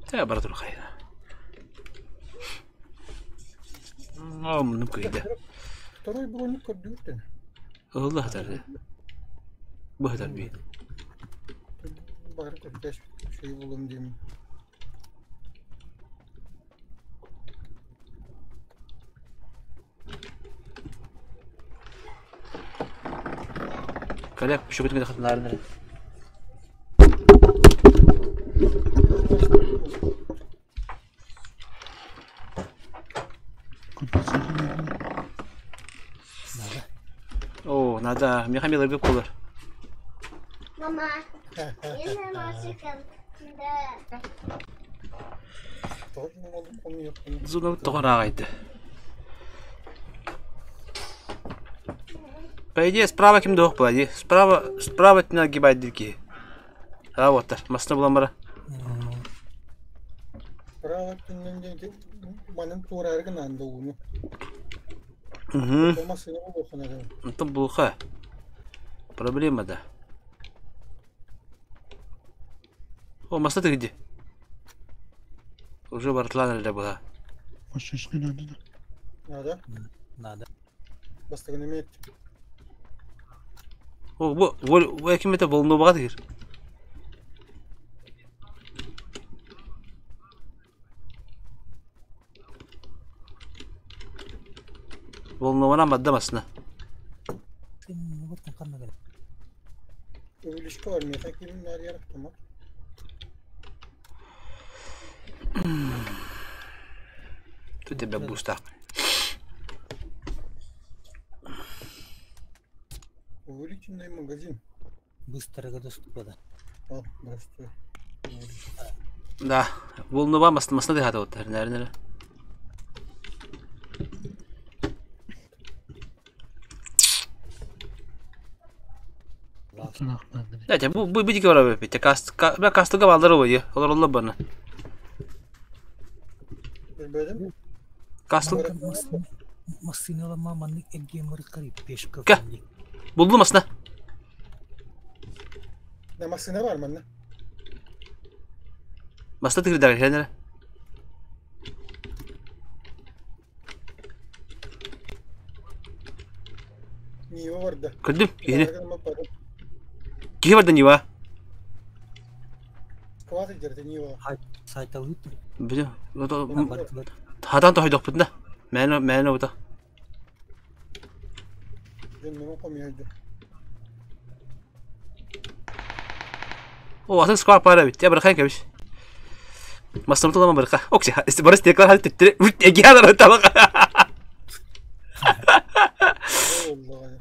Та бара тур хайда. Аа муну көйдө. Второй броник көрдүртен. Аллах тарды. Бу хатар би. Бары көрдөш şey булум дейм. Калек пүшүгүтүн хатнарын. Компенсация. Надо. О, надо Михаил көп болар. Мама. Yine Да. Тоғыз болуп комуякпын. Зуна тоғыр По идее, справа ким дох была, Справа, справа ты нагибать дырки. А вот так, масна була мара. Справа түннен манын туурарыгын анда ууну. Угу. Болмасына болохуна. Антон булха. Проблема да. О, масна ты где? Уже бартлан эле была. Пощечка надо да. Надо. Надо. Бастыгын эмет. О, бу, бу ким это волну багат кир. Волнована мадда масна. Сен вот канна гала. Өвлүшкө бар меха кимин нар ярактама. Тут тебя буста. Увеличенный магазин. Быстрого доступа да. А, здравствуй. Да, волнова масна масна дехата вот, наверное. Ырахпан. Да, бу бу бу дики бара бит. Каст, бля кастыга балдар ой, олар олар баны. Билбедим. Кастыл Массыналама маннык эргиэн карып пешка. Ка. булду масна. Да машина бар манна. Масна тигир хенере. Нива бар да. Көрдүм, кихини. Кихи бар да нива. Кваты жерде Нива. Сайталыт. Биле. Бардылар. Хадан тохойдох бутна. Мэн мэн ота. Жөннөрүн комуйду. О, атын сквад пара бит. Я бырахайын кебиш. Масна буталама быраха. Окси, барыс теклар хал теттире. Үт эгиалар тамак. Алла.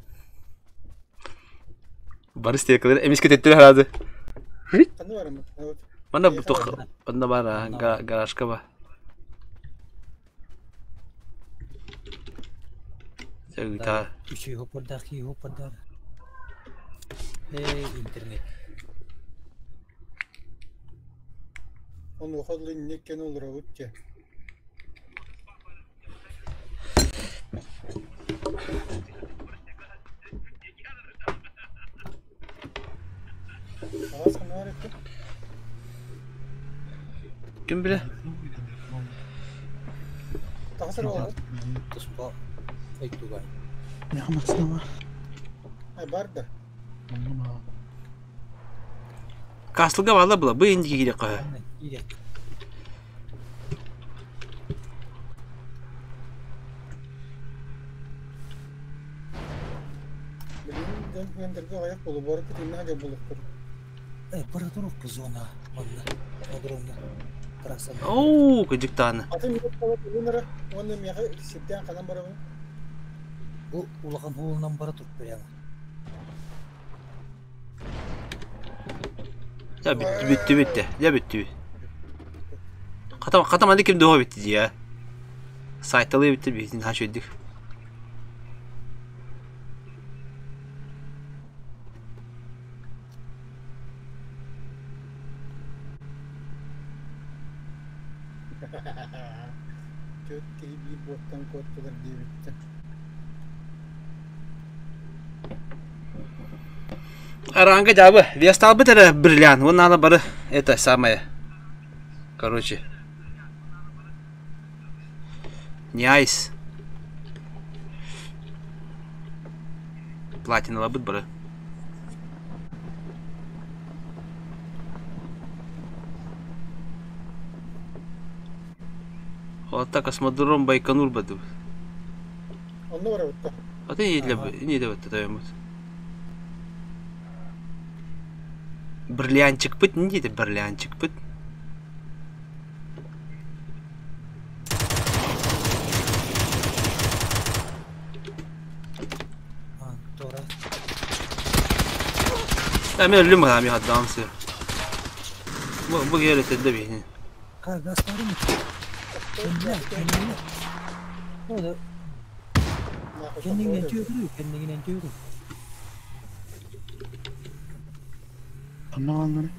Барыс теклар эмиске теттире харады. Кандай бар ама? Вот. Манна туох онно баар гаражка ба. Ыытаа. Үчүгэй хоппордаах киһи хоппордаах. Ээ, интернет. Онуоха дылы инник кэн олоробут дьэ. Араас ханна эттим? Ким билэ? Тахсар оҕо. Туспа өйдүгай. Миэхэ массыына баар. Ай бар да. Онно баар. Кастылга баалла була. Бу инди киириэххэ. Анна киирек. Билигин дьон күөндэргэ аҕыйах буолуо, бары кытыыннаах дьон буолуохтара. Э, бара зона манна агромна трассаны. Оо, кыдьыктааны. Атын буолан эрэ уонна миэхэ сирдээн ханан барабын? Бу улахан уолунан бара тур прямо. Дьэ бүттү бүттү бүттэ. Дьэ бүттү. Хата хата манна ким дуо бүттү дии. Сайталыы бүттү биһитин хаачыйдык. Түөрт киһи биир буоттан куоттулар диэбиттэр. Аранга дьаабы, весталбыт эрэ бриллиант, уонна бары это самое. Короче. Не айс. Платиналабыт бары. Ота космодром Байконур бадыбыт. Онно барабыт Ата не бытта тойоммут. Бриллиантчикпыт не диэтэ бриллиантчикпыт. Тора. Да, мен өллүм баҕа ми хаддаам сыр. Бу бу киэрэтэ да биһини. Ха, газ бары Кэннэ, кэннэ. Ода кэннигинэн түөтүрүү, кэннигинэн түөтүр. Ханна бааллары?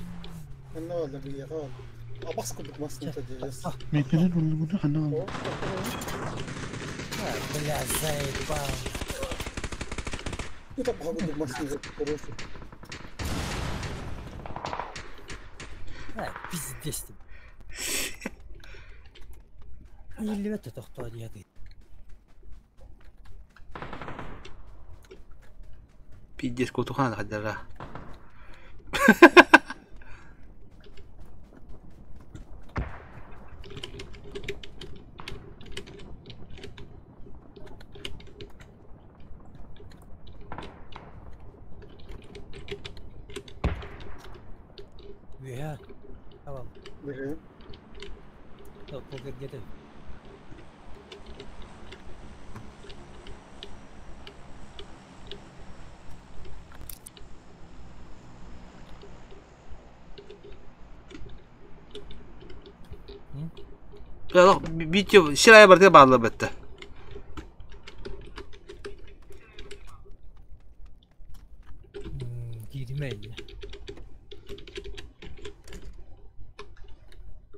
Ханна бааллар биһиэхэ бааллар. Абас курдук массыыната дьиэс. Мен кэлэн уллубута ханна бааллар? Бля, заебал. Это курдук массыына короче. А, пиздец ты. Ииллибэт тохтоо диэти. Пиздец кутухана хаддара. Үөһэ. Табал. Били. Покер где-то. Битё сирая барда баалла бетте. Киирмэ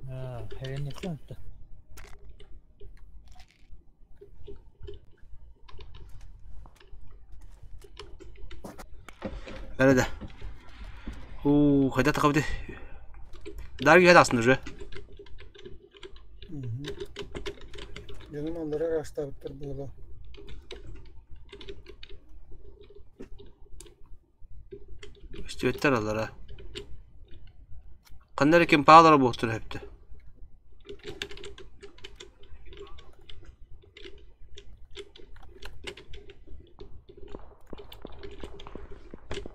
А, херен не Бәрі У, хайда тақабыды. Дарги хайда асын уже. Дьонум аллара ыраастаабыттар буолуо. Үстүөттэр аллара. Ханна эрэ ким паалара буолтун өптө.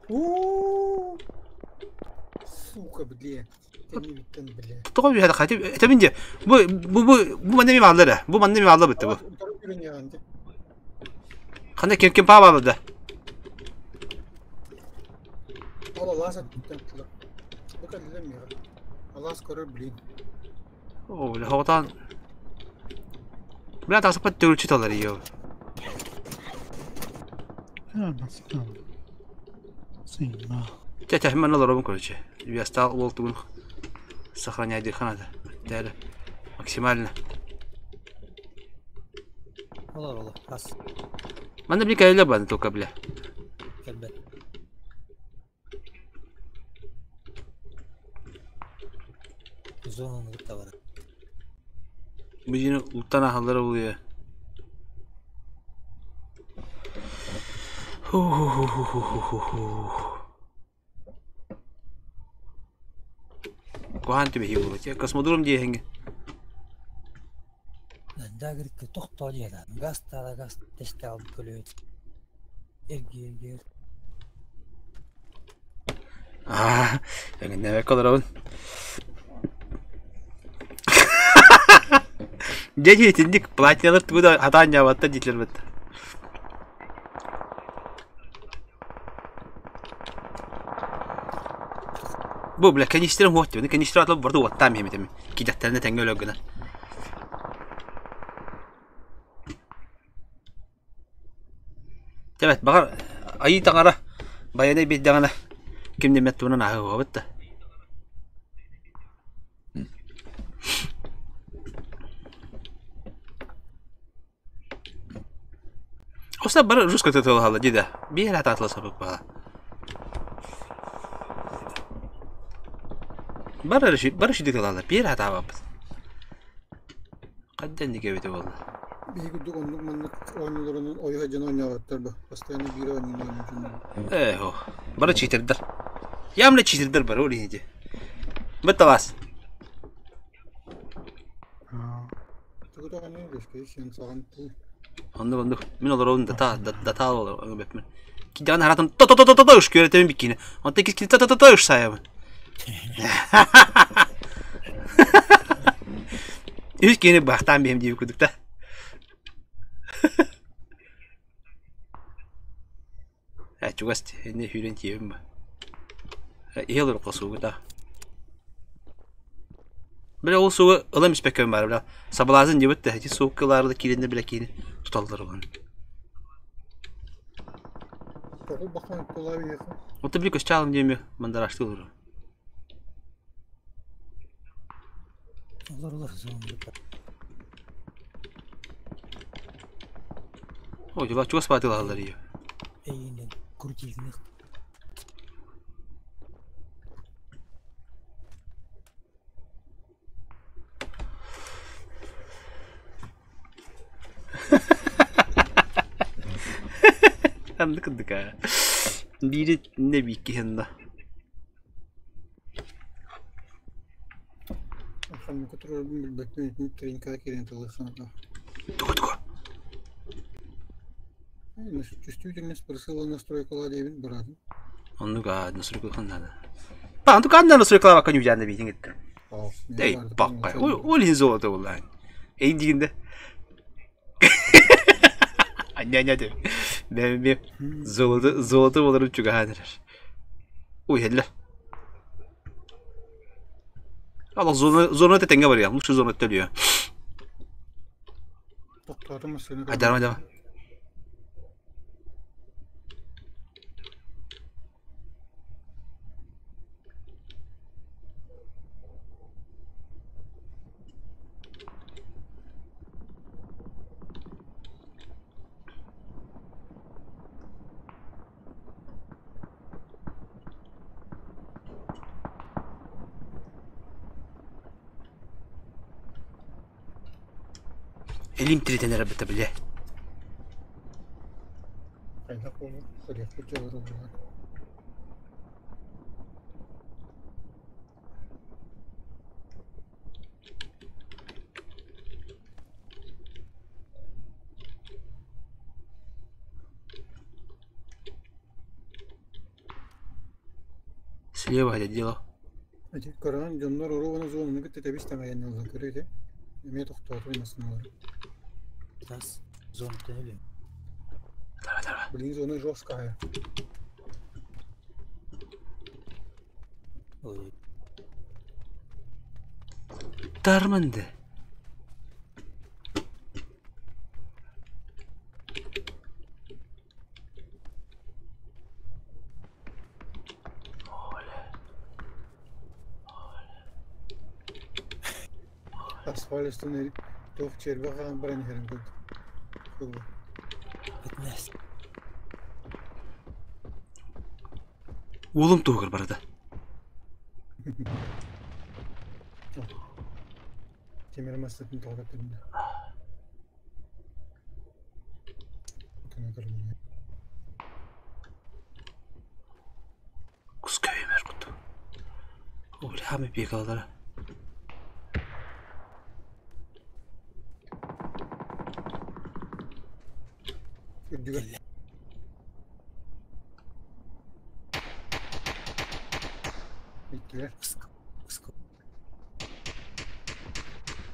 У Сука, бля. Кэннибиттэн, бля. Тоҕо үһэ хати этэмин дьэ. Бу бу бу бу манна ми бааллар ээ. Бу манна ми баалла бытты бу. Утары көрүнүөҕүн дии. Ханна ким ким паа баалла да. Ол алаас өттүттэн тула. Бу кэллилэр миэхэ. Алаас көрөр блин. О, бля, хоҕутаан. Бля, тахсыппат төгүрүччү талар ее. Чэ, чэ, манна олоробун, короче. Вястал уол тугун сохранять диэххэ наада. Тээре. Максимально. Олор олор, ас. Манна били кэлэлэ баны только, бля. Кэлбэт. Зонаны кытта барар. Бу уттан аһаллара буолуо. Ху-ху-ху-ху-ху-ху. Куһаан түбэһии буолуо. Космодром диэһиҥҥэ. Дагырыкка тохтоо диэн газ таара газ тэстэҕин көлүөт эргиэр Аа, эҥиннээбэккэ олоробун. Дьэ дии итинник платьялар тугу да хатаан дьаабаттар дииллэр бытта. Бу бля канистрым хуох диэбин канистр атылып барда уоттаам иһэмитим кидэхтэринэ тэҥҥэ өлөр гына. Тэбэт баҕар айыы таҥара байанай биэрдэҕинэ ким да туһунан ааһыаҕабыт да. Оста бары русская тылыһалла дии да биир атаатыла сапыппаха. Бары бары шүдү тылалар биир атаабаппыт. Хаддан эбитэ буолла. Биһиги курдук оннук маннык оонньууларынан ойуһа дьон оонньооботтор бу. Постоянно биир оонньууну оонньуур дьоннор. Ээ, бары читердэр. Явно читердэр бары ол иһин Бытталаас. Тугу да оонньуур бэскэй сен саҕан тыл. Оннук оннук. Мин олоробун дата дата олоробун бэпмин. Кидян харатын то то то то то уш күөрэтэмин биккине. Онтон кис то то то то уш саябын. Үс киһини бахтаан биһим диэбит курдук да. Ээ чугас иннэ сүүрэн тиийэбин ба. Иһэ олорукка суугута. Бля ол суугу ылан испэккэбин баара бля. Сабалаазын диэбит да ити суукка ылаары да киирэннэр бля киини туталлар уһун. Тоҕу бахан кулаабыйыха. Оттон били көстө диэми мандараштыы олорор. Олор олор зонаны кытта. Ой, дьула чугас баатылаһаллар ее. Эйиинен крутильных. Ханнык кырдык аа. Биири не биикки ханна. Ханнык турарбын билбэппин итинник тренькаҕа киирэн тылыаххына Тугу тугу? Чувствительность просыла настройкалаа диэбит быраатым. Оннук аа настройкалахан надо. Па, онту каанна настройкалаабакка ньудьаанна биитин кытта. Эй, бакка. Ол иһин золото буоллаан. Эй диигин да. Анья деп. Бэм золото золото боларым чугаһаан эрэр. Ой, хелле. Алла зона зона тэҥҥэ барыа. Лучше зона төлүө. Тохтоотум массыына. Айдарма айдарма. Илим тиритэн эрэ биле. Хайдах буолуо? Көрүөхпүт дьоҕуру буолар. Слева это дело. Ити көрөн дьоннор оруобуна зонаны кытта тэбис тэҥэйэннэллэр көрө ити. Эмиэ тохтооту массыыналары. Тас зона төнөлүм. Давай, давай. Блин, зона жесткая. Ой. Ыттаарман да. Асфальт устун туох червя хаан баран иһэрин курдук. Кылы. Битнес. Уолум туһугар барда. Тимир массатын тоҕо түннэ. Куска өмөр куту. Бля, бегалара. Үрдүгэр. Биттилэр.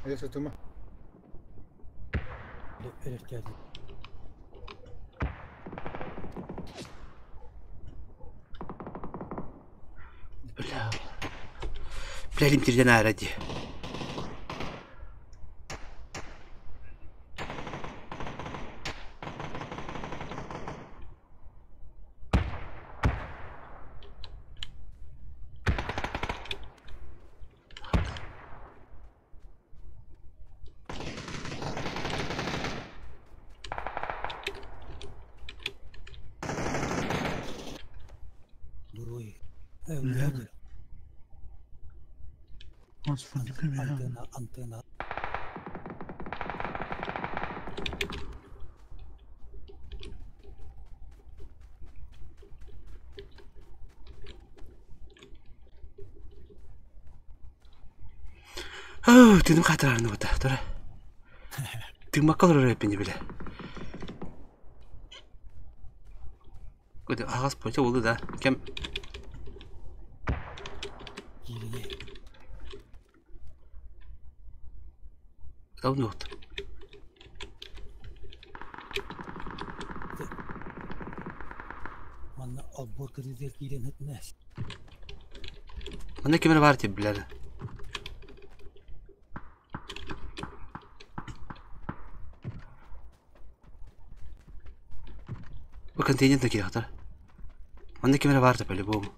Эйэ сытыма. Өлөртөөдүм. Бля. Бля, лимтирден аара дии. Буруй. Өлөр. Господи, Антена, антена. Тыыным хаатыраарны бута, тура. Тыыммакка олорор эппини билэ. Аҕас почта буолду да. Кэм Киирини. Давно. Манна олбуор кытыытыгар киирэн сытынаас. Манна ким эрэ баар диэн билэр. Бу контейнер да киирэхтэр. Манна ким эрэ баар да по-любому.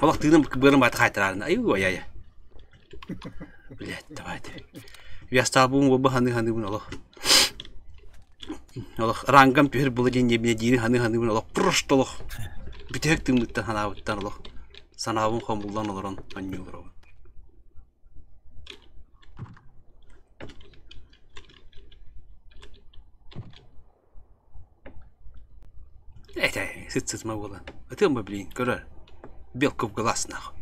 Олох тыыным быарым баата хаайтараарына. Айуу ай-ай. Блядь, давайте. Вястаабын уолба ханы-ханыбын олох. Олох рангам түһэр була диэн диэбинэ диири ханы-ханыбын олох просто олох. Бүтэһик тыыммыттан ханаабыттан олох. Санаабын хомуллан олорон анньыы олоробун. Это сыт-сытма буолан. Ытыам ба блин, көрөр. Белка в глаз нахуй.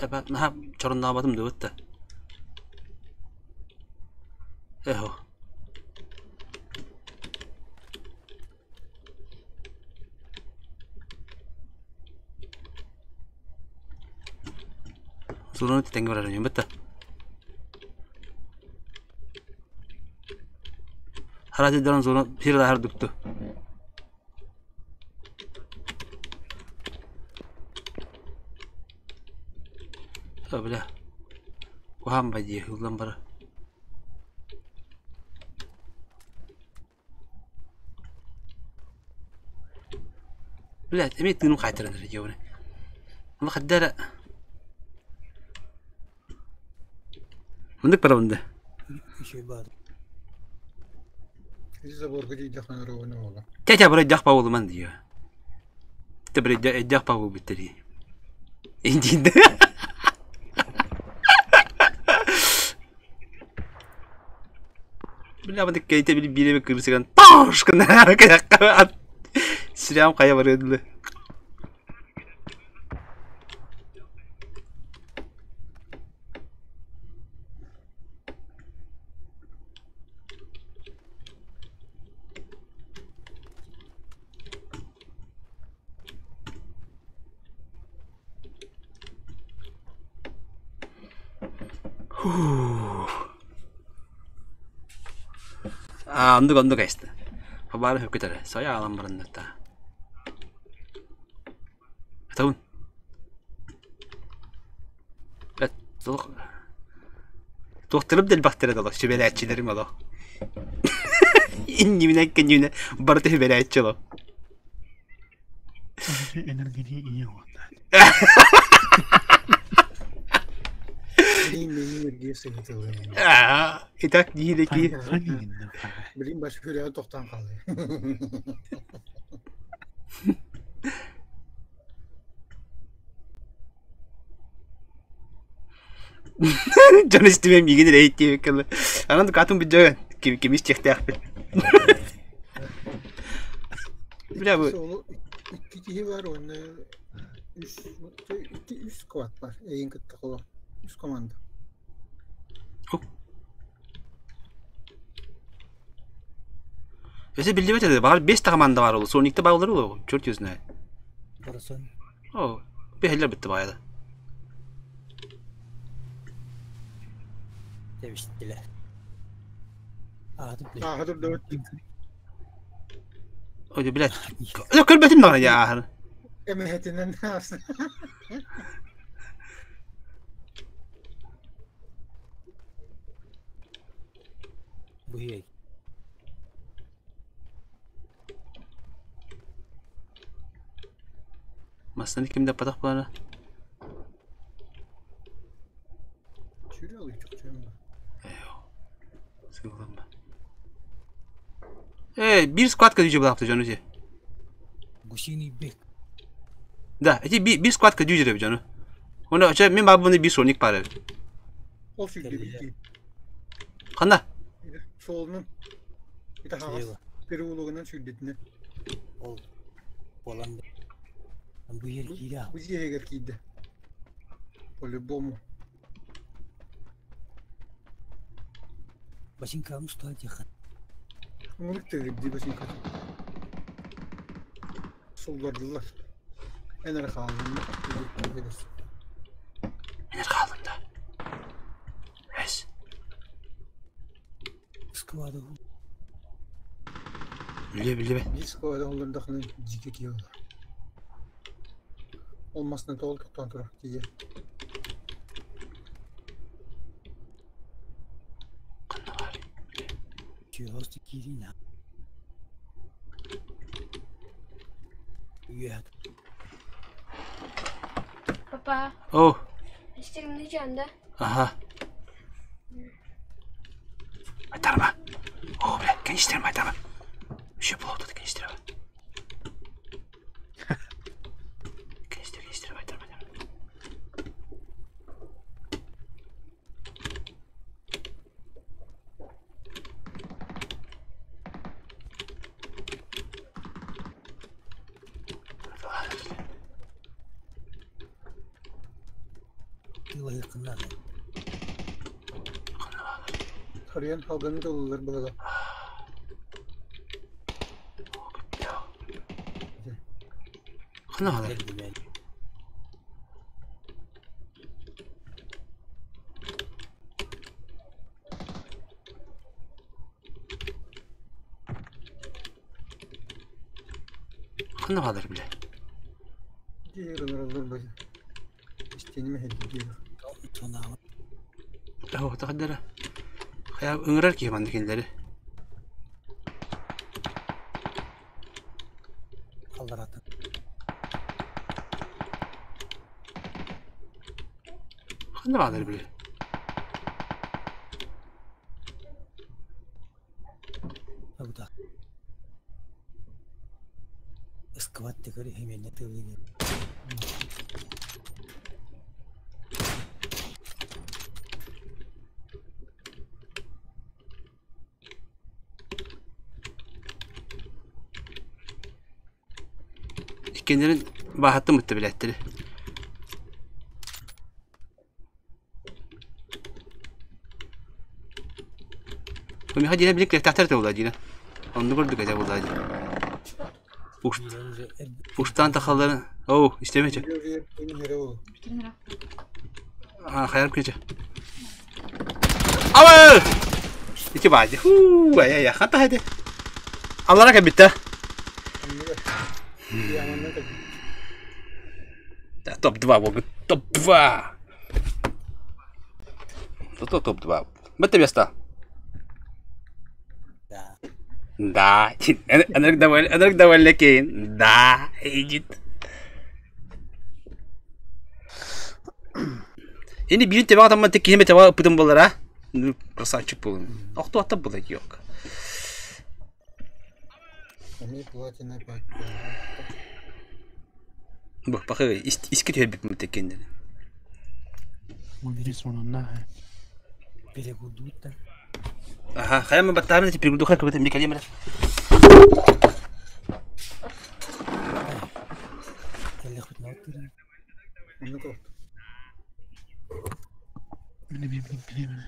Эбэ, наһаа чоруннаабатым да бытта. Эхо. Сурун тэҥҥэ барар иним бытта. Харати дорон зона сир лаһар дукту. О, бля. Куһаан ба дии, ыллан бара. Блядь, эмиэ тыыным хаайтаран эрэ диэбинэ. Ону хайда эрэ Маннык барабын да. Үчүгэй баар. Ити заборга тиийдэххинэ ровно буолар. Тетя бырайдах павулуман диye. Те бырайда эддэх павул биттери. Индинде. Бля, маннык кейте били биир эбэ кырсыган таш гына каяққа Сирям кая барыдылы. Аа, оннук оннук эстэ. Хабаары хөкүтэрэ. Соя аалан бараннар та. Этабын. Эт туох туохтарым да элбэхтэрэ да сүбэлээччилэрим олох. Иннибинэн кэннибинэн барыта сүбэлээччи олох. Энергини ийэ уонна. Билин миигин эргийэ сыһытылын. Аа, итак диһилэки. Билин баш хүрээҕи тохтоон хаалыы. Дьон истимэ миигин эрэ иһиттиэбиккэ Анан катын бүддьөгөн ким ким истиэхтээхпин. Бля бу Икки киһи бар уонна үс икки үс сквад бар эйин кытта холо үс команда. Өсө биллибэт этэ. Баҕар бес да команда бар ол. Соникта баалар ол. Черт его знает. Барысын. О, бэһэллэр битти баайда. Тэбистилэр. Ааты Ааһа турдубут. Ой, блядь. Көрбөтүм даҕаны дьэ ааһар. Эмэһэтинэн аас. Быһый. Массыына ким да аппатах буолара. Сүрү алый чохчойон ба. Сыылланма. Э, биир складка дүүжэ булаапты дьону ти. Гусиный бек. Да, эти биир складка дүүжэ дьону. Оны оча мен бабыны биир соник бар эбит. Ол сүрдэ билдии. Ханна? Суолунан ити хаҕас переулогунан сүүрдэтинэ. Ол буолан бу ер киирэ. Бу дьиэһигэр киирдэ. По-любому. Басинкам устаа диэххэ. Ымырык тыгырдыы басинката. Суллардылар. Эн эрэ хааллын. Эн эрэ хааллын да. Эс. Склада Биле биле. Биир склада олордохуна дьике киһи олор. Ол масына тоҕо тохтоон турар тиийэ. Ханна баар? Чүөс киирина. Үөт. Папа, О, истигимни да? аха. Айтарма. О, бля, канистрем айтарма. Еще плохо тут канистрем. Канистр, канистрем айтарма. Тылы кыннар. Харыйан халганы толулар была. Ханна баалар? Ханна баалар, бля? Дьиэ олор бу. Истиниме хеддии. Сонаа. О, тахадара. Хая ыҥырар киһи манна кинилэри. Халдаратын. Ханна баалар, бля? Агда. Скват тегери хеменне тылыны. Иккеннэрин баахаттым ытты билээттери. Миха дина билик лехтахтар була дина. Онну көрдүк эте була ди. Уштан тахалларын. Оу, истемече. А, хаярым кече. Абы! Ити баайды. Хуу, ай ай, хата хайды. Аллара кэлбиттэ. Топ-2 буолбут. Топ-2! Зато топ-2. Бэтте место. Да. Да. Энерг довольно, энерг довольно кейн. Да, идит. Ini биир тебаҕа тамман киһи теба ыппытым буоллар, а? Ну, красавчик буолун. Охту атта була yok. Эмиэ платина опять. Бу, бакы иски түһэрбит теккенден. Мундири сонунна. Перегудута. Аха, хайа баттаарын эти перегудуха кыбыт эмне калемер. Оннук ол. Мини мини мини мини.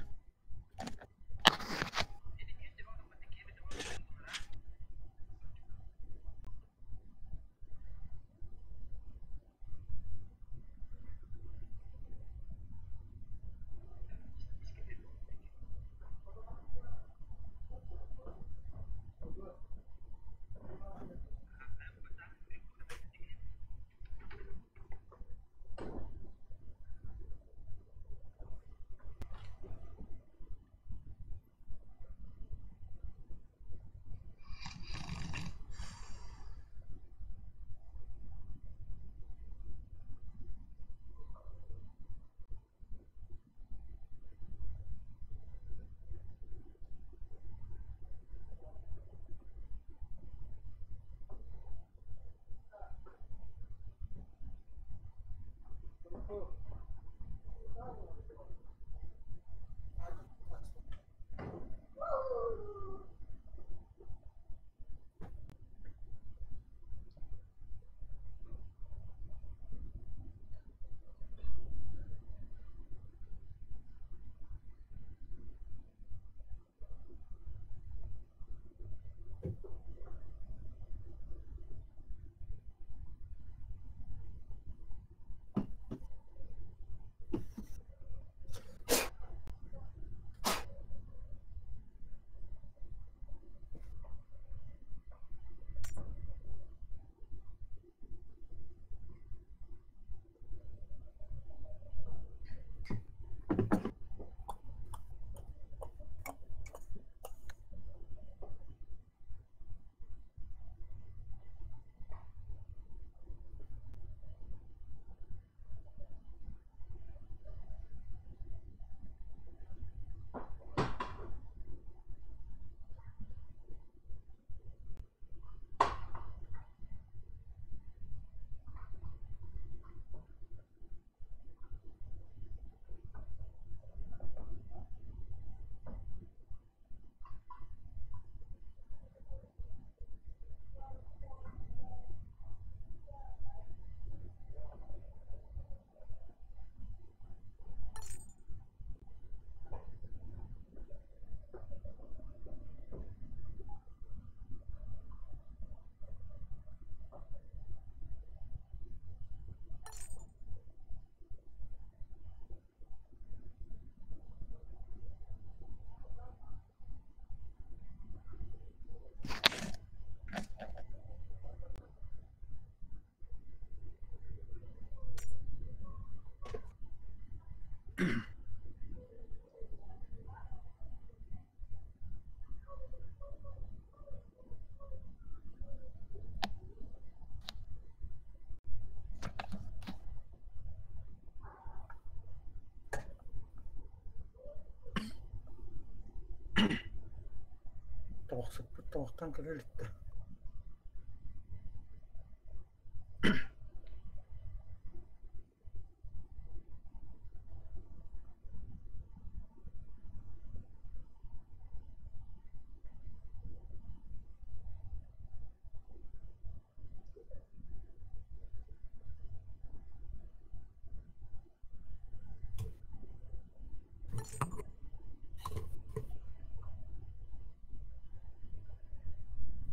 Тоҕохсуппут тоҕохтон көрө иликтэ.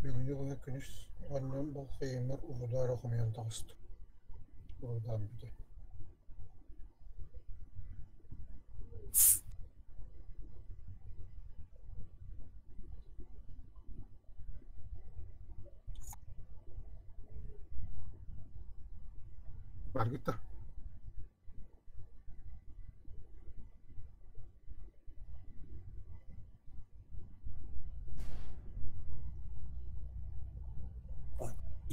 Бүгүҥҥү күнү күнүс оҕонньорум балхайыммар урудаа эрэ хомуйан таҕыста. Урудаан бүтэ. Баргыта.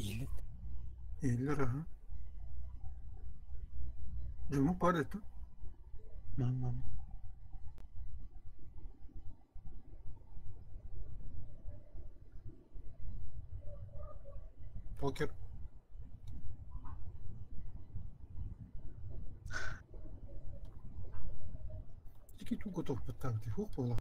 Иһит. Иһиллэр аһа. Дьону пар это. Мам, мам. Покер. Ики туга тохпуттаабыт хуох буола.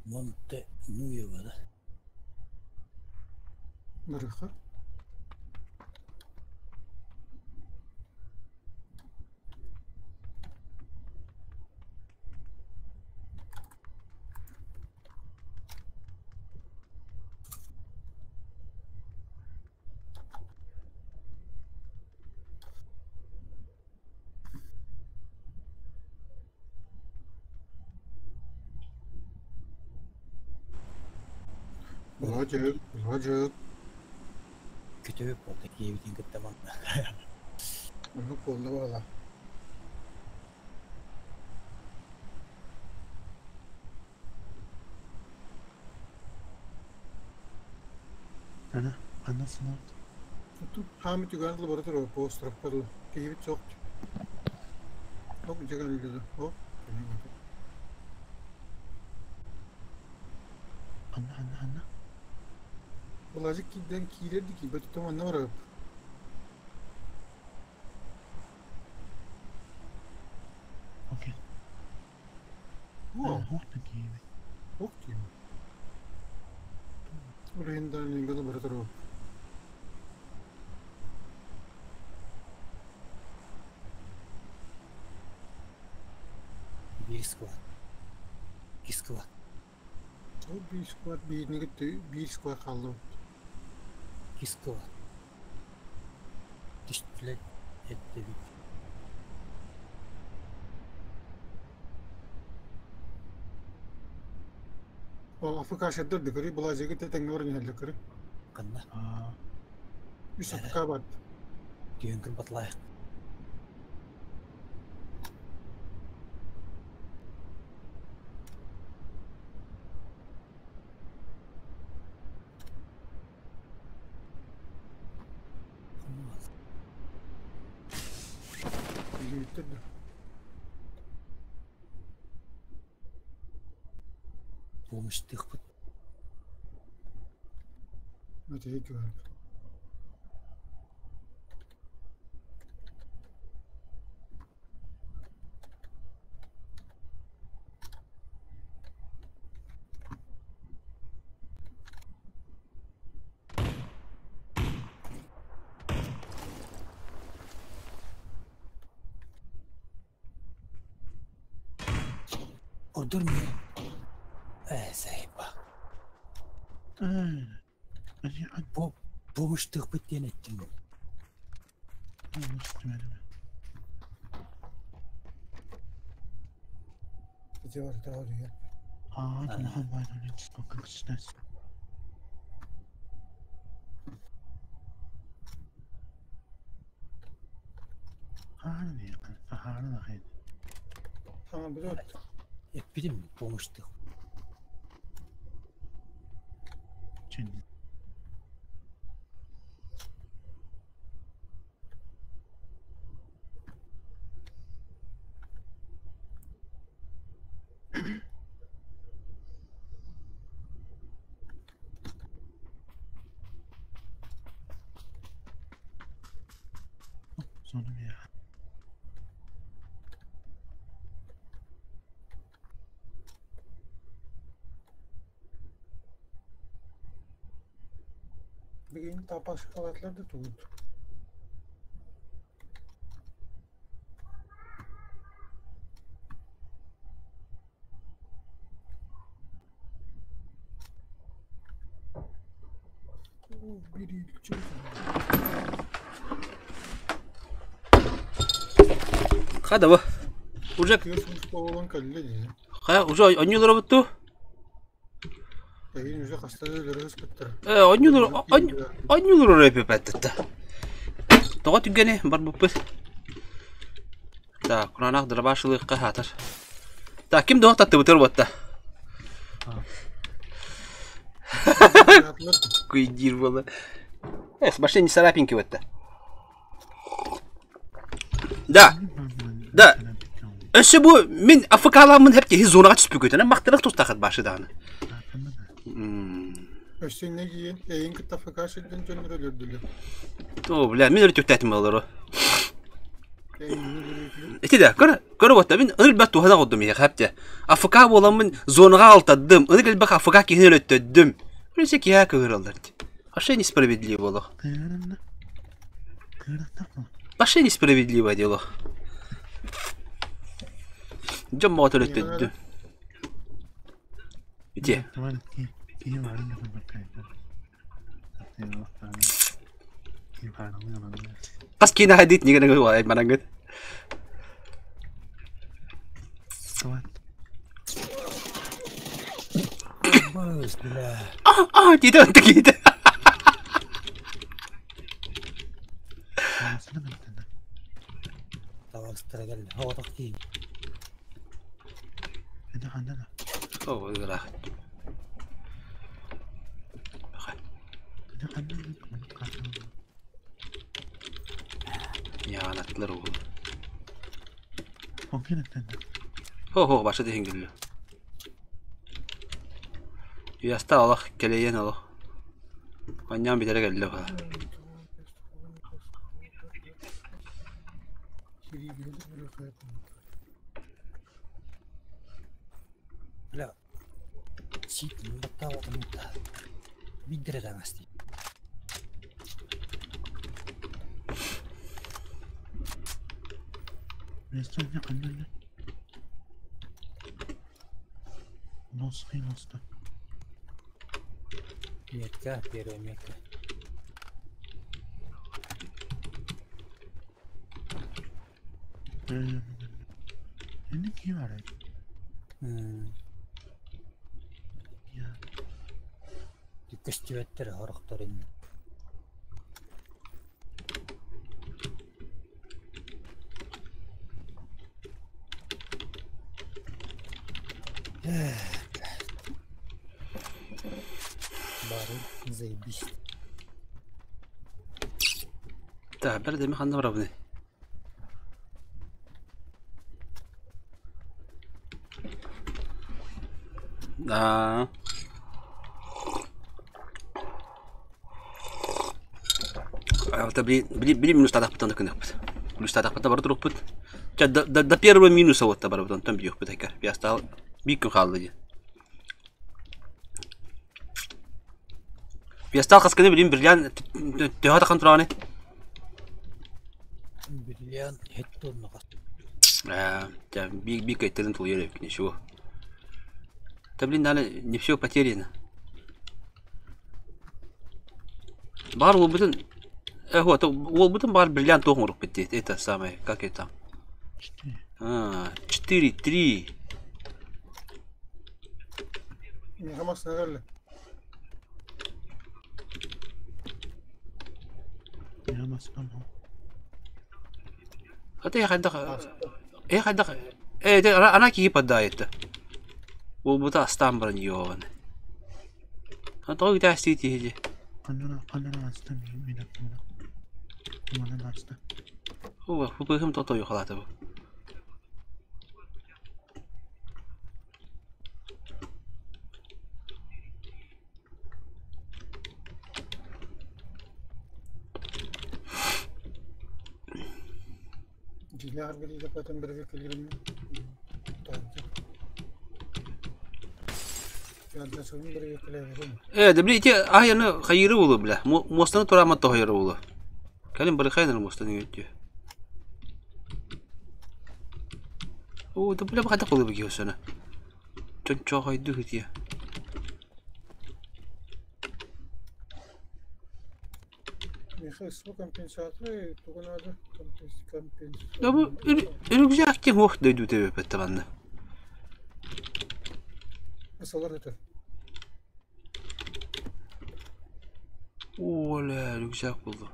Монте Нуева, да? Барыха. Roger, Roger. Көтөбү буолда киэбитин кытта манна. Оннук буолла буола. Ана, ана сынат. Тут хаамы түгэн лаборатория постровка киһибит суох. Ок дьэгэн үлэлэ. О, Анна, анна, анна. Былажык киирдэн киирэр ди киирбэт тутум анна барап. Окей. О, Хух такие. ок диим. Урыйындан инга лаборатория. Биир склад. Икки склад. Ол биир склад биирнигит биир склад хаалла. Икки склад. Түстүлэр эттэбит. Ол АФК шеддер дыкыры былажыгы тэтэҥҥэ баран иһэллэр кыры. Ханна? Аа, Үс АФК бар. Түүн күн батлаах. Билбиттэр да. Помощьтыхпыт. Мәтеһик бар. Ордор мне. Э, сайба. аа. Ани, ан, Бу помощьтыхпыт диэн эттим. ан, Ити бар таа дүйэ. Аа, улахан байна скоккснес. Хаана хаана хэд. Саҥа билэт. Эппитим помощьтых. Чин. Сону я. Билигин тапашкалатлар да тугут. О, бери Хада бу. Уже Тыас болон кэллэ дии. хая уже онньулар бутту. Эйин уже хаста да өлөрө сыспыттара. Э, онньулур онньулур өпөпөттө. Тоҕо түгэни барбыппыт. Так, кураанах дробашылыахха хаатар. Так, ким доҕор таттыбытыр буотта? Күйдиир буола. Эс, машина не царапинки буотта. Да. Да. Өссө бу мин АФК-ламмын хэп киһи зонаҕа түспүкүтүнэн махтанах тустаахыт башы даҕаны. Өссө иннэ киин эйин кытта АФК сирдэн дьоннор өлөрдүлэр. О, бля, мин өрүтүктэтим олору. Ити да, көр, көр уотта мин ылбат туһана оҕордум иһэ хэпте. АФК буоламмын зонаҕа алтаддым, ынык элбэх АФК киһини өлөттөддүм. Өссө киһи кыһыраллар. Вообще несправедливо олох. Вообще несправедливое дело. Дьон моҕо төлөттөддүм. Ити. Хас киинэ хайдыт нигэн манангыт. А, диэтэ онто киһитэ. О, ыраах. Яанаттылар уол. Хо-хо, баша диһин күллү. Уйаста олох кэлэйэн олох. Онньоон бүтэрэ кэллэ баҕа. Метка, первая метка. Көстүбэттэр орохтор инни. Бары заебись. Так, бэр деме ханна барабыный? Да. Это били били минус тадахпытан кыныкпыт. Плюс тадахпыта бары турукпут. До, до, до первого минуса вот барабытан там бьёхпут айка. Я стал бик күн хаалды ди. Я стал хасканы билим бриллиант төһө тахан тураны. Бриллиант хеттурнуга. Э, бик бик айтырын тулуйар ничего. Да блин, надо не все потеряно. Бар уолбутун вот уолбутун бар бриллиант туох оҥорук диэт это самое как это а 4 3 Миэхэ массыына Это хайдах э хайдах э ана киһи поддает уолбута астаан баран йоон а тоҕо үтээстии тиһи О, тото юхалаата бу. Дьиҥнээх аргыдыйдаппатын бэрэбиэркэлиирин Э, да били ити аһыйаны хайыыры буолуо бля. Муостаны тураамат тоһуйары буолуо. Кэлин барыхайнар муостаны үөттүө. Оо, да бля хайдах буолуо бу киһи Чончоохойду хытыа. Миэхэ СВ компенсаторы тугу наада Да бу рюкзак диэн уох дойду тэбэппэттэ манна. Ысалар өтөр. Оля, рюкзак булду.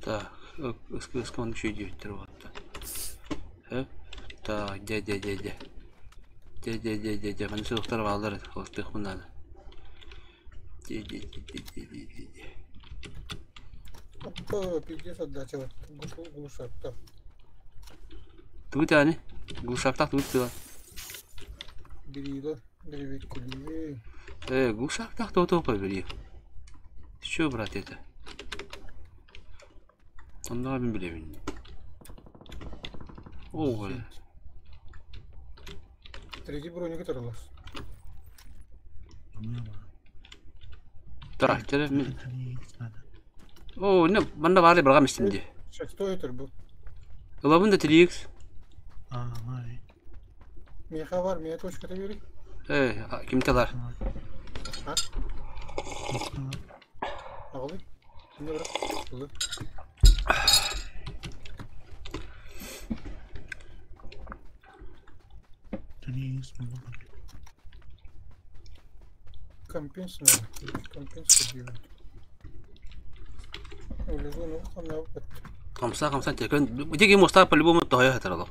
Так, ыск еще девять вот. Так, дядя, дядя. Дядя, дядя, дядя. Маны суохтар баалар, холостых надо. Дядя, дядя, дядя, дядя. Опа, пиздец отдача вот. Глушак-то. Тугу тяни? Глушактах тугу тыла. Бери, бери, Глушактах то то побери. Ты чё, брат, это? Онда мен билебин. О, бля. Третий броник оторвался. Так, теперь мен. О, не, манда бары баргам истимди. Шестой это был. Ылабын да 3x. А, Меха бар, меня точка бери. Ким талар? А? Ағылы? Не брат? Ылы. Компенс надо. Компенс делать. Улизу, ну, она Хамса, хамса, текен. Деги моста по-любому тойо хатарало.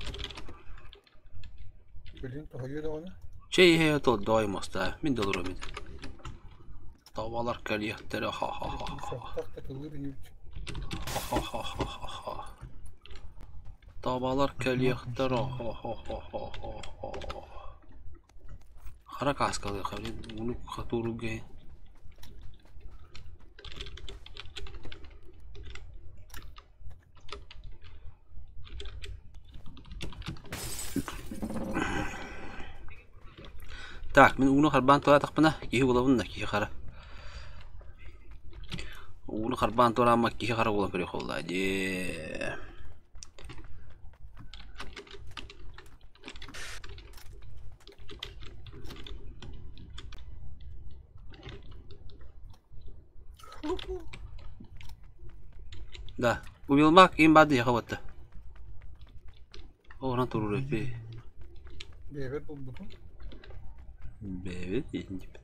Блин, тойо да она. Чей хе то дой моста. Мин доллар мид. Тавалар калиятары ха-ха-ха. Ха-ха-ха-ха-ха. Табалар калиятары ха-ха-ха-ха-ха. Хара каскалы хабин, уну хатуруге. Так, мин уну харбан тура тахпына, киһи булабын киһи хара. Уну харбан тура ма киһи хара була көрө холла де. Да, убилмак им бады яхаватта. Оран туру репи. Бебер булбутум. Бебет индип.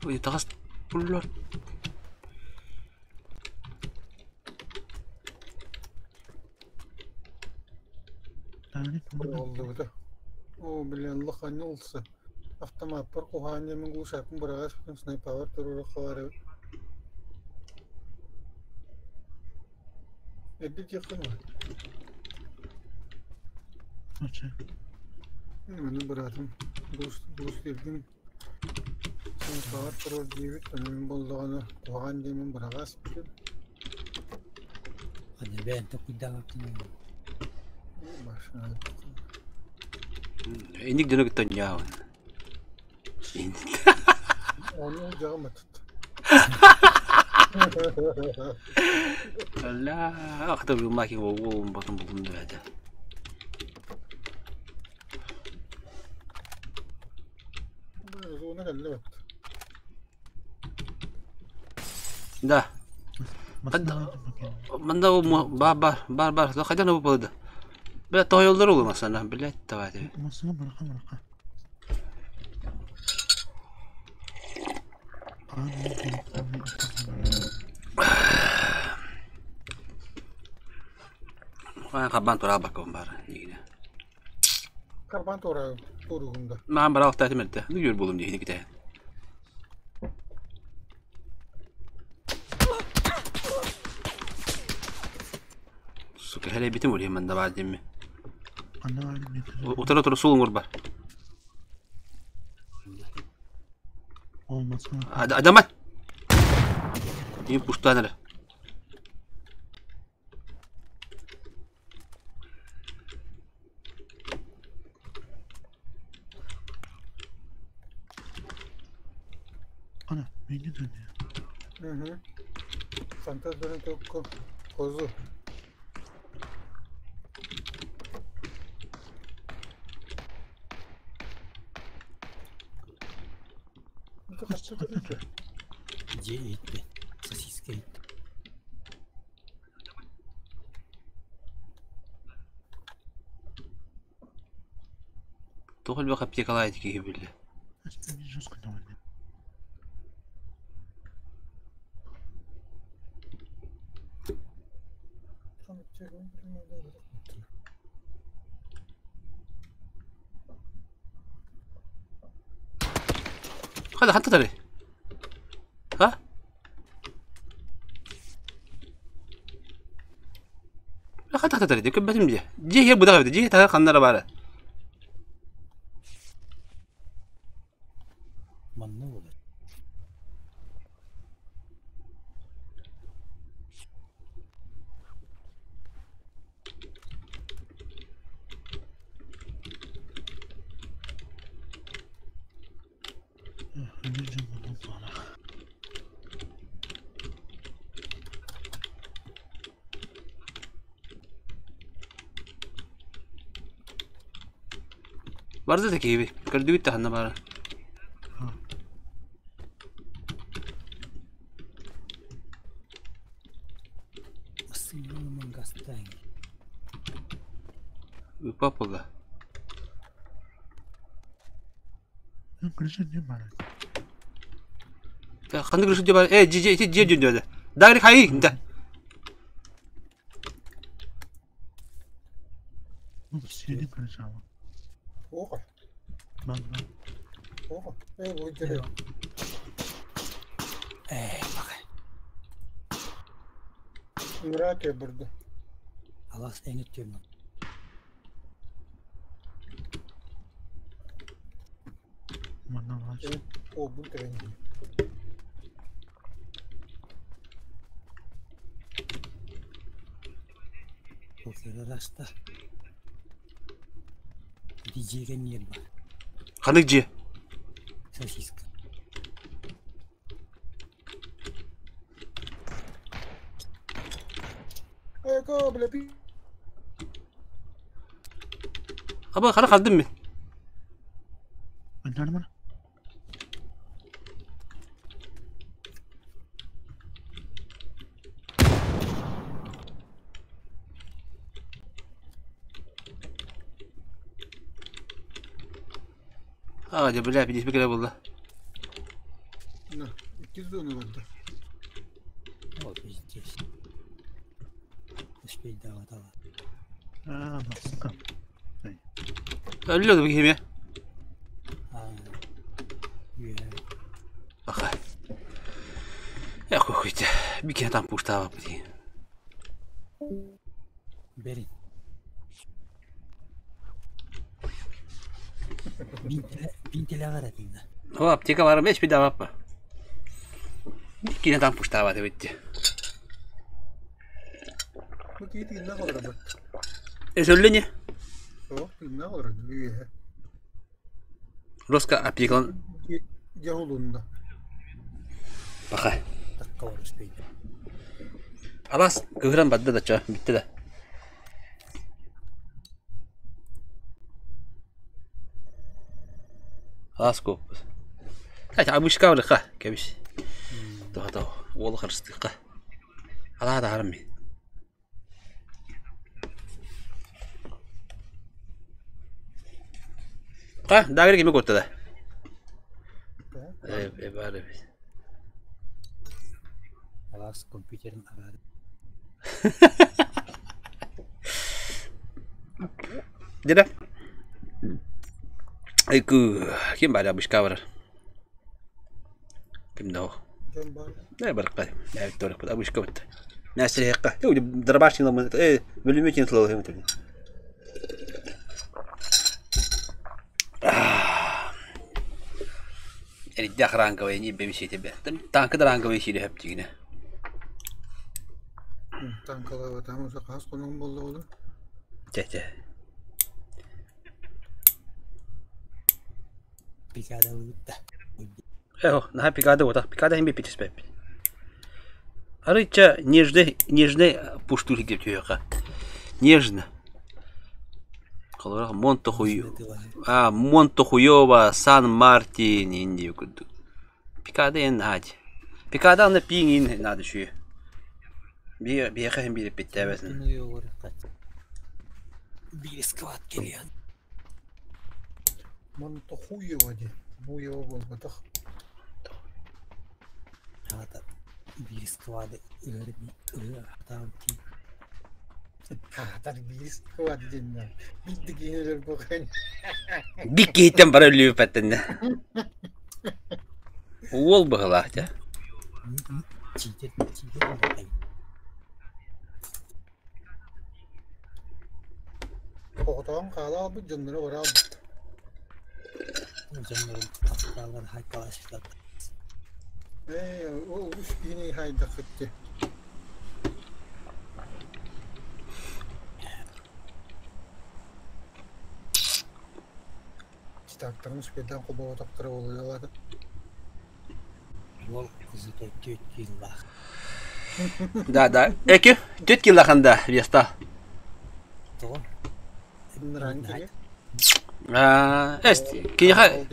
Ой, тагас пуллар. Oldu О, блин, лоханулся. Автомат пар куханя мен глушакын бырагас бүтүн снайпалар туруру калары. Эдди тихо. Мені братым. Глуш глуш дердим. Снайпалар турur дейбит, мен болдуганы куханя мен бырагас бүтүн. Hadi ben de kuydağı Башына. Иник дөнө гыттан яавын. Оны жагым атыт. Ла, ахта билмак им ол батын булдум деп әді. Зона кэллэ бат. Да. Манда ол бар бар бар бар. Қайдан ол болды? Бля, тойолдар ол масана, блядь, давай. Карбан тура баком бар. Нигине. Карбан тура туругунда. Ман бар алта этмелте. Ну юр булум дигине ките. Сука, hele bitim oluyor ben de var değil mi? Otur otur sulun var. Адамат. И пуштаныр. Ana, beni dönüyor. Hı. Fantazların tokko kozu. Хасса көрүчү. Дьиэ иһиттэ. Сосиска иһиттэ. Туох элбэх аптекалаах ити киһи биллэ. Хата ханта тары? А? Хата хата тары, көббэтим дьэ. Дьиэ иһэ быдах эбит, дьиэ таһа ханнара баара. Манна буолар. Барда да киһиби, көрдүгүт да ханна баара. Ыппап буолла. Ханнык крыша бар? Э, дьиэ ити дьиэ дьүндүөдэ. Дагри хайы да. Ээ, баҕай. Ыраат бурду. Алаас эҥит түмэн. Олбун тэбэн. Раста. Ити дьиэ кэннигэр бар. Ханнык дьиэ? Сосиска. Эко, бля, пи. Аба хара халдым мин. Аа, дьэ, бля, билиспи кэлэ буолла. На, икки зона барда. О, пиздец. Успейдаабатала. Өллө да киһи Аа. Үө. Аха. Эх, хуйте. Бикэ там пуштаба бити. Бэрин. Бинтеле аратында. О, аптека бар беш бит аппа. Кине там пуштаба дебитти. Бу киһи тыыннаах олорор. Эсөллө не? О, тыыннаах олорор. Үөһэ. Роска аптекалан Дьэ улунна. баха. Такка бар успейда. Алас кыһыран бадда да ча, битте да. Алас коппус. Кать абышка барыха, кебис. Тоха уол харыстыха. Алаа да харам мен. Ха, дагыр кими котта да. Э, э, бар бит. Алаас компьютерин арады. Дeda. Айку, ким бар абышка бар. Ким да. Дьон бар. Не барыкка. Я бит торак абышка бит. Нәрсе якка. Э, дробаш не э, бөлүмөтин слова хем тем. Эриддэх ранговый не бемси тебе. Танка да ранговый сири хөп дигине. Танкалаабатаам уса хас хонугум буолла буолла. Те-те. Пикадалыытта. Эхо, наха пикада вот, пикада хим бипитис беп. Арыча нежный, нежный пуштули деп түйөка. Нежно. Колора Монто хую. А, Монто хуёва, Сан Мартин, Индию куду. Пикада эн наадь. Пикада аны пииҥин наада үчүгэй. Биһиэхэ иһин биир эппиттээбэтин. Биир склад кэлиэн. Монтохуева диэн. Буева буолбатах. Аата биир склады ыар ыар хатаан тиий. Хаатар биир склад диэннэр. Биир киһи өлөр Бик киһиттэн бара өлүүпэттэннэ. Уол быһылаах дьэ. Чиитер чиитер Оҕотоҕун хаала албыт дьонноро бара албыт. Дьоннорун таптааллар хайкалаашыктар. Ээ, ол үс киһини хайдаххыт дии. Читактарын үспүөтэн холбооботохторо буолуо Уол кызыта түөрт киилэлээх. Да, да. Эки, түөрт килахан да веста. Тоҕо? Ныран кини. А, эст, киниха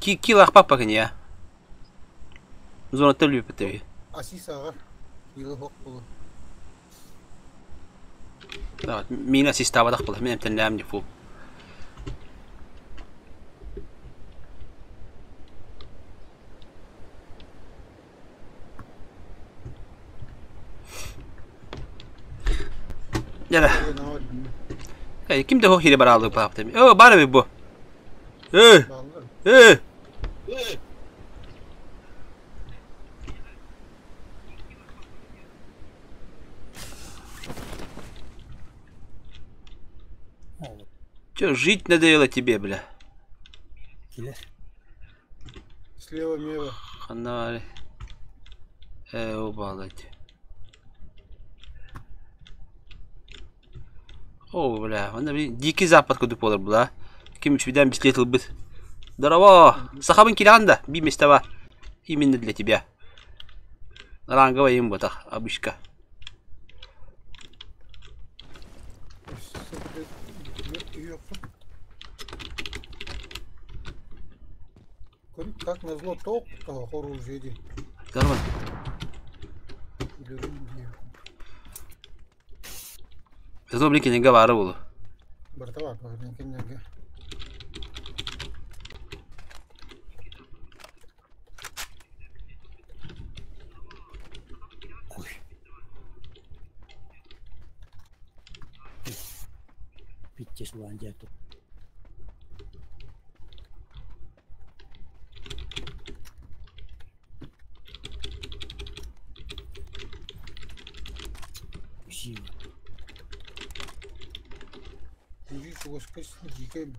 килах папа киния. Зона төлүппүтэ. Аси сааҕар киилэ хоқ болу. Да, мин ассистабатах була, мен эмтэннээм не фу. Дьэ, э, ким да хире бараалыы баапта. Оо, бар эбит бу. Э, э. Че, жить надоело тебе, бля? Килер. Слева, мево. Ханна Э, убалать. О, бля, онно дикий запад курдук буолар була. Ким үчүгүйдэн бистиэт ылбыт. Здорово! Сахабын кирэҕин да, биир миэстэҕэ именно для тебя. Ранговый им ботах, обычка. Как назло ток оружие ди. Здорово. Зато блин кинигэ баара буолуо. Барыта баар баар кинилэргэ. Ой. Питтес улаан дьэ Зима. Узи чугаска дикэй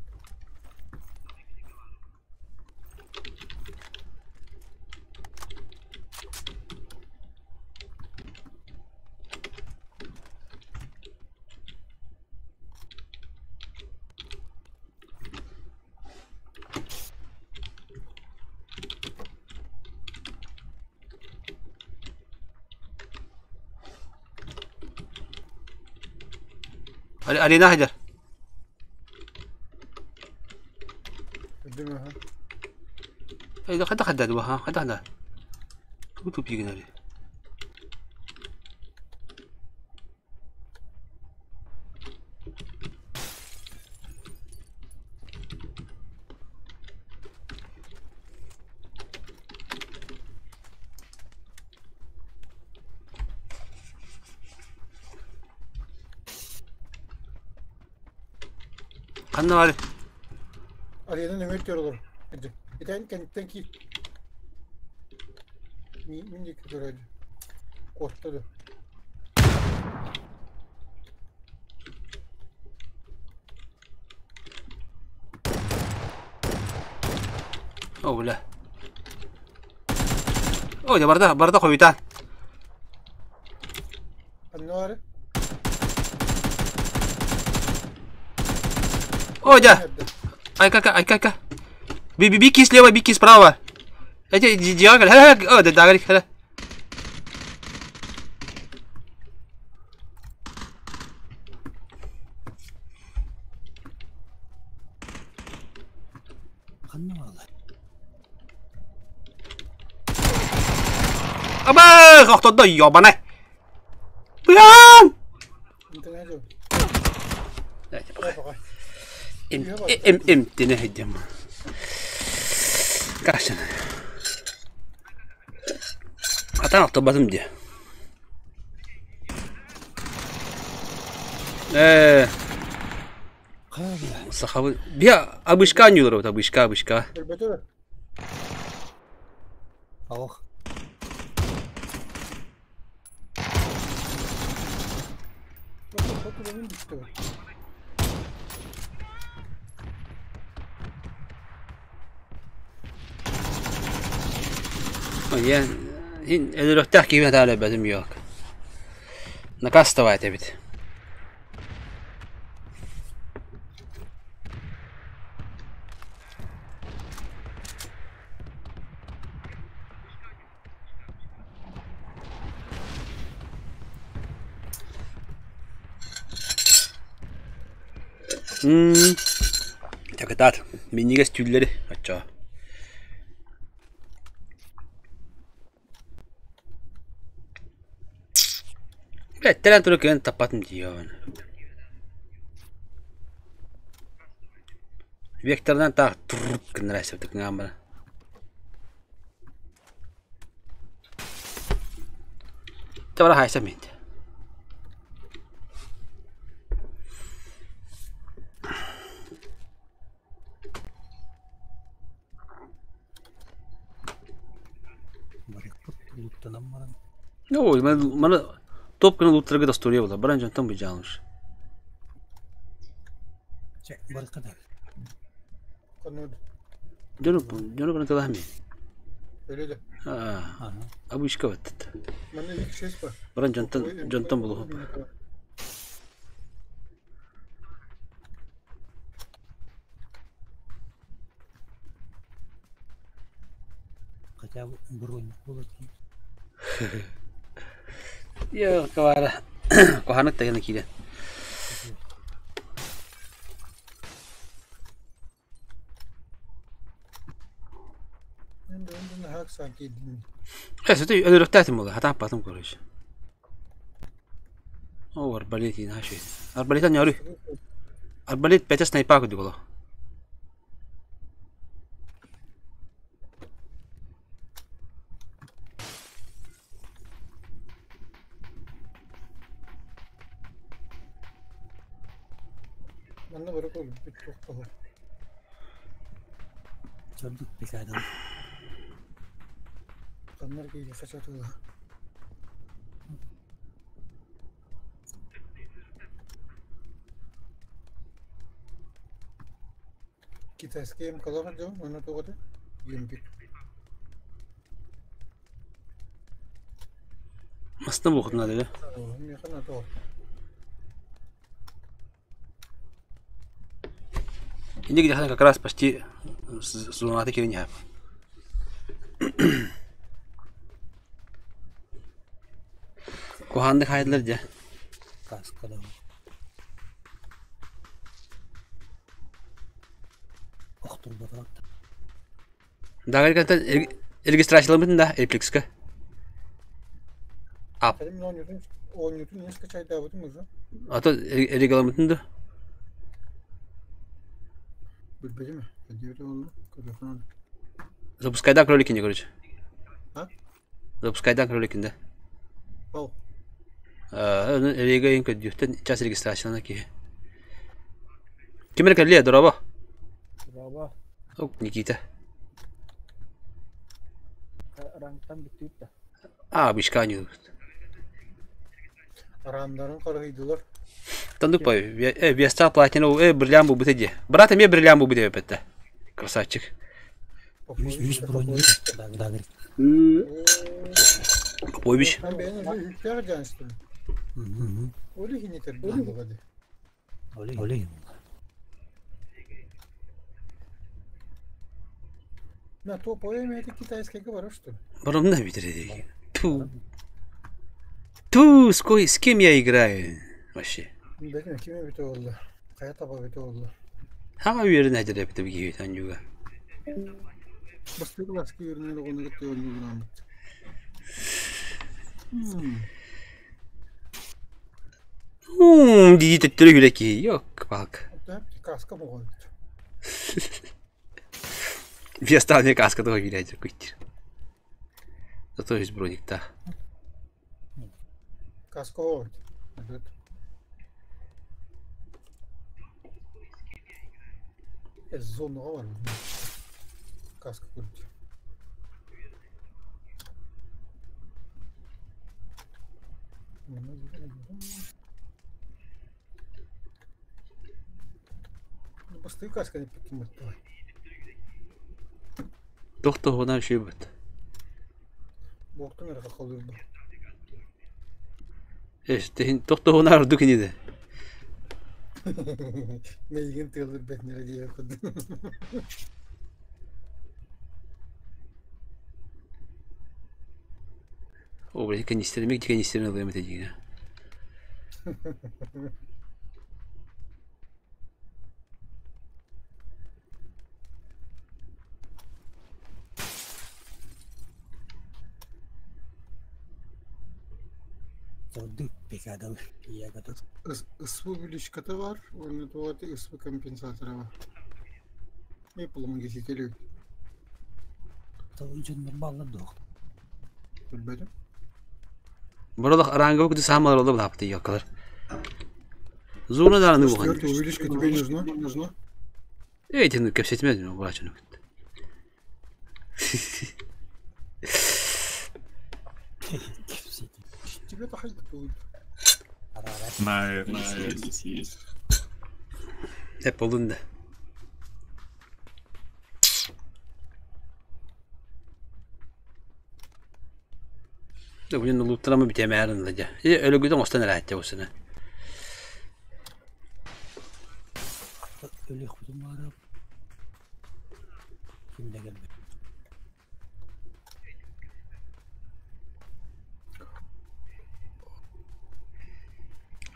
Арина хадьар. Хайда хайда дуо хайда хайда. Тугу тупигин Ханна баар? Арена нөҥүө өттүгэр олор. Итэн кэнниттэн киир. Мин диэки көрөөдү. Куотта да. О, бля. Ой, барда, барда хойутаан. Аннары. Ой, да. Айка, айка, айка. Би, би, бики слева, бики справа. Эти диагональ. О, да, да, да. Ханна баалар? Абах! Охтордо, ёбаный! Быан! Дайте пока. Им им им тине хидем. Кашын. Атан охторбатым дии. Э, сахабы. Бия абышка анюлар абышка, абышка. Ох. Я өлөрөхтөөх киһи таалайбатым yok. Накастовать эбит. Такатат, миннигес түүллэри оччоо. Бэттэрэн туру кыан таппатым дии Векторынан таах турут гыннара сөптүк гынан Табара хайса мент. Ну, маны топ гына луттарга дастурия була. Баран жонтон бу жалыш. Жону жону бана талахми. Аа. Абышка баттат. Баран жонтон жонтон булу. Хотя бы бронь было. Я кавара. Коханак тагына кире. Э, өлөрөхтәтим була. Хата патым короче. О, арбалет ина ши. Арбалет няры. Арбалет пәтә снайпа күдү була. Китайский МКЛар дьон, оны тоҕото гемпик. Масты бухытна деди. Механа тоҕо. Инде где как раз почти зонаты кирин яп. Куханды хайдлар же. Каскада. Дагар кантан регистрациялымытын да Эпликска. Ап. Ато регламентын да. Запускайдан кролики короче. Запускайдан кролики да. Рега инка дюхтен час регистрациялана ки. Кимер калле дораба? Дораба. Ок, Никита. Рангтан бүтүп да. А, бишканю. Рамдарын карыйдылар. Тандык пай, веста платина, бриллиант бу бутеде. Брат, мне бриллиант бу бутеде петте. Красавчик. Yüz бронь да, да. Попович. Оле. На то поэме это китайская говорю, что ли? Барамна битре. Ту. Ту, с, кой, с кем я играю вообще? Bilmiyorum kime bite oldu. Kaya taba bite oldu. Ha yerine hadi бит бит анюга. Бастык ласки yerine onu gitti oyunu. Дии төттөрү күлэ киһи. Yok, палка. Каска буолбут. Весталне каска того киирээччи күйттир. Зато есть брониктаах. Каска оҕо. Зонаға бар. Каска көрді. Бастыы каска деп ким баттылар. Тохтоһунан үчүгэй Буортун эрэ халыырда. Эстин тохтоһунан ордук инини. Мейгин тыалыр бэтнere диye курдук. О, блин, канистрами, канистрами ылыам этэ диҥэ. Ордук пекадал иягатыр. СВ увеличката бар, уонна туох СВ компенсатора бар. Apple кесителі Того дьоннор бааллар дуо? билбэтим. Боролох аранга куду саамалар оло булаапты якалар. Зуна дараны бухан. Четвертая увеличка тебе нужна? Нужна? Эйтин кепсетмедин булачыны күт. Кепсети. Тебе-то хайда будет. Арара. На есть. Hep olun da. Бүгүн улуттарама бүтэмээрин ладя. Өлөгүдөн остан эрээтте усына. Өлүөх бүтүн баара. Ким да келбет.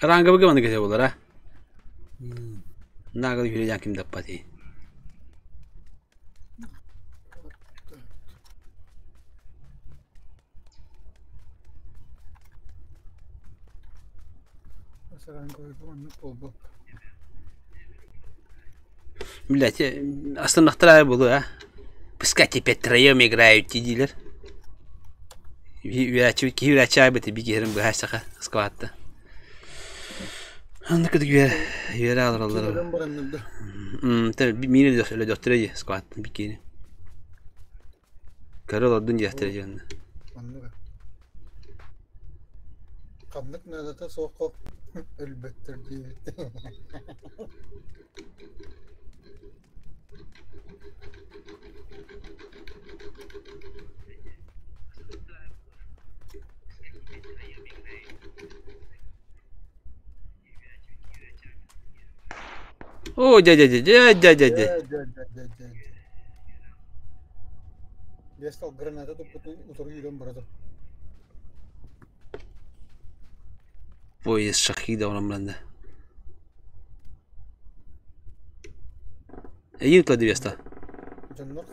Ранга быгы маны кете болар, а? Нагыл хүрэ ким даппати. Болбап. Блять, астыннахтар болу, а? Пускай теперь троем играют, дилер. Үөрачы киһи үөрачы айбыты би киһирин быһаасаха скватта. Анны кыдык үөр үөрэ алар Киһи бараннарда. Те мини дос эле достыр скват бикини. Көрө олордун диэхтер дьонна. Манныга. Ханнык надата соққо өлбөттөр диэбит. О, дядя, дядя, дядя, дядя. Дя, дя, дя, дя, дя. Я стал граната утуру үйрен барады. Поезд шахида орамланды. Эйин тла дивеста. Дьоннор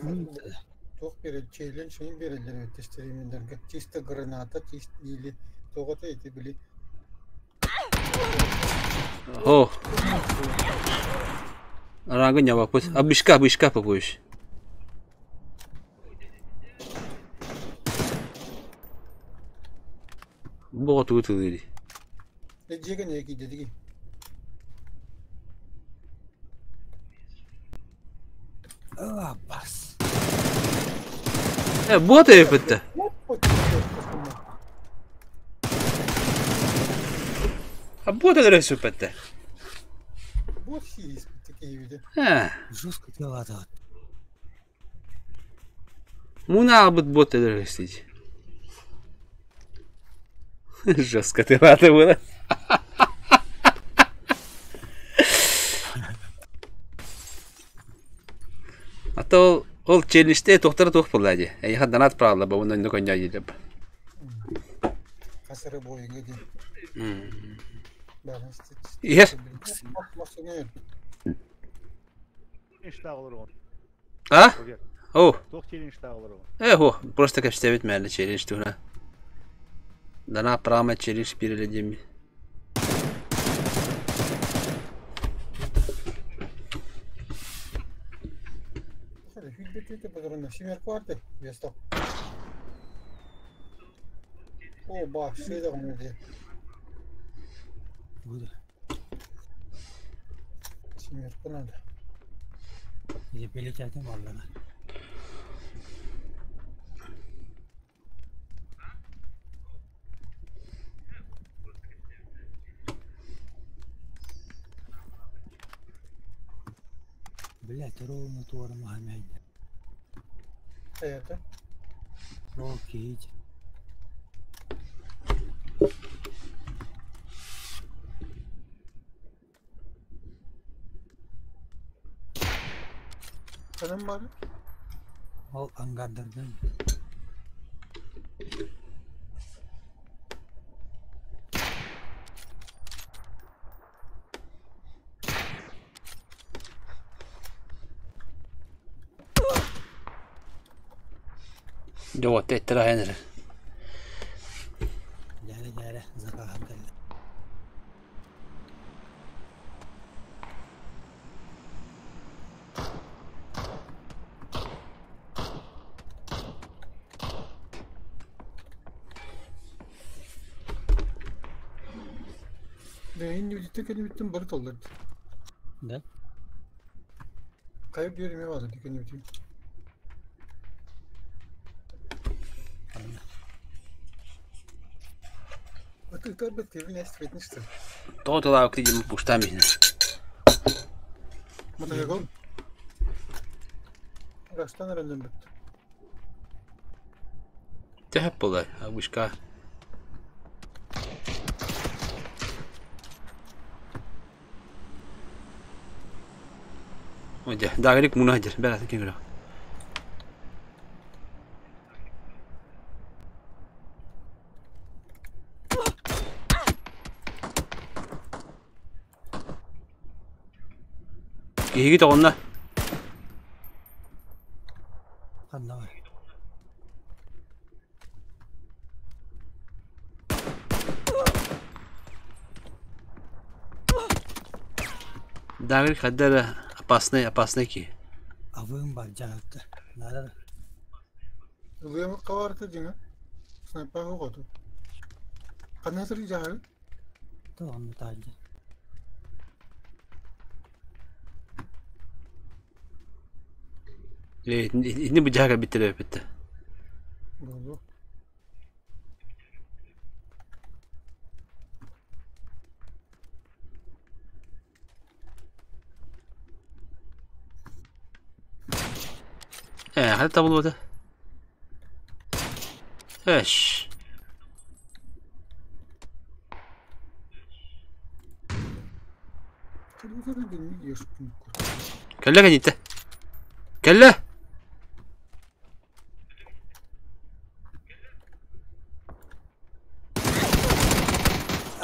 туох берел челлендж шейин береллер тестеримендерге. Чисто граната, чисто или тоҕото эти били. О. Арагы не бапыт. А бышка, бышка попоешь. Бога тут тылыри. Эджеген эки дедиги. А, бас. Бот эпетте. А бот это. Вот хиис такие виды. Жестко тылата. Муна бут бот это ресить. Жестко ты рада было. А то ол челленджте тохтар тох буллади. Я донат правила ба онун коня едеп. Хасыры бойыңа ди. Ер. А? О. Тох челлендж тағылыр Э, хо, просто кәпстебит мәлі челлендж туна. Дана прама через переледеми. Блять, ровно туора маһа Это? Окей. Kanım var. Ол ангардардан. Joo, teette lähenere. Дьээрэ дьээрэ закаһан кэллэ. Ne hindi bitti kendi bittim barı tolladı. Да? Kayıp diyorum ya vardı kendi bittim. Анна. Атыктар бет кевин эстветнiştir. Тоҕо тылаабыкты диэн пуштаан биһинэ. Мотоцикл. Растан öğrendim bitti. Төһөп буолар, вышка. Одя, дагрик мунадер, бера таким гра. Киһиги тоҕунна. Ханна бар. Дагрик хаддара опасный, опасный ки. Авыым бар дьаһалта. Нара Ылыямы каварты дина. Снайпер оҕото. Ханна сыры жаһары? тоҕонну таалдьа. Ини бу жаага биттер битте. Болду. Э, хата табылбата. Эш. Кыргыздар дини ешкүн. Кэллэ кэнитте. Кэллэ!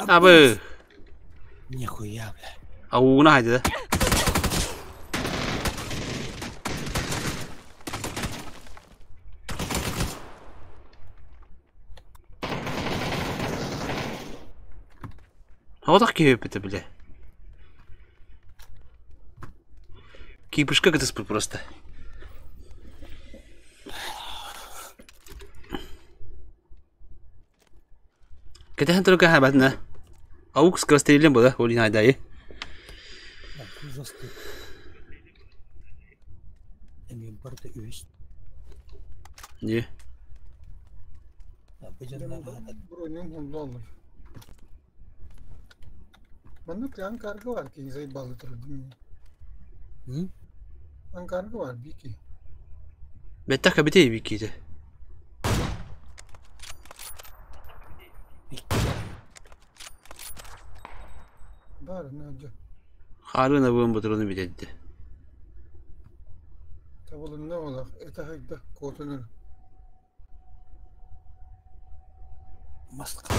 Абы. Нихуя, бля. Ауна хайда. Хаватах киһи бля. Кипышка это просто. Кэтэхэн турга хабатна. Аук скорострелен была, олин айдайы. Да, жесткий. Эми барда үс. Не. Да, быжаннар хата. Бронем хунду Маннык Анкарга бар ки заебалы турду. М? Анкарга бар бики. Беттах кабите биките. Бар на жа. Харына буын батыруну битетти. Табылынна ола это хайда котунун. Маска.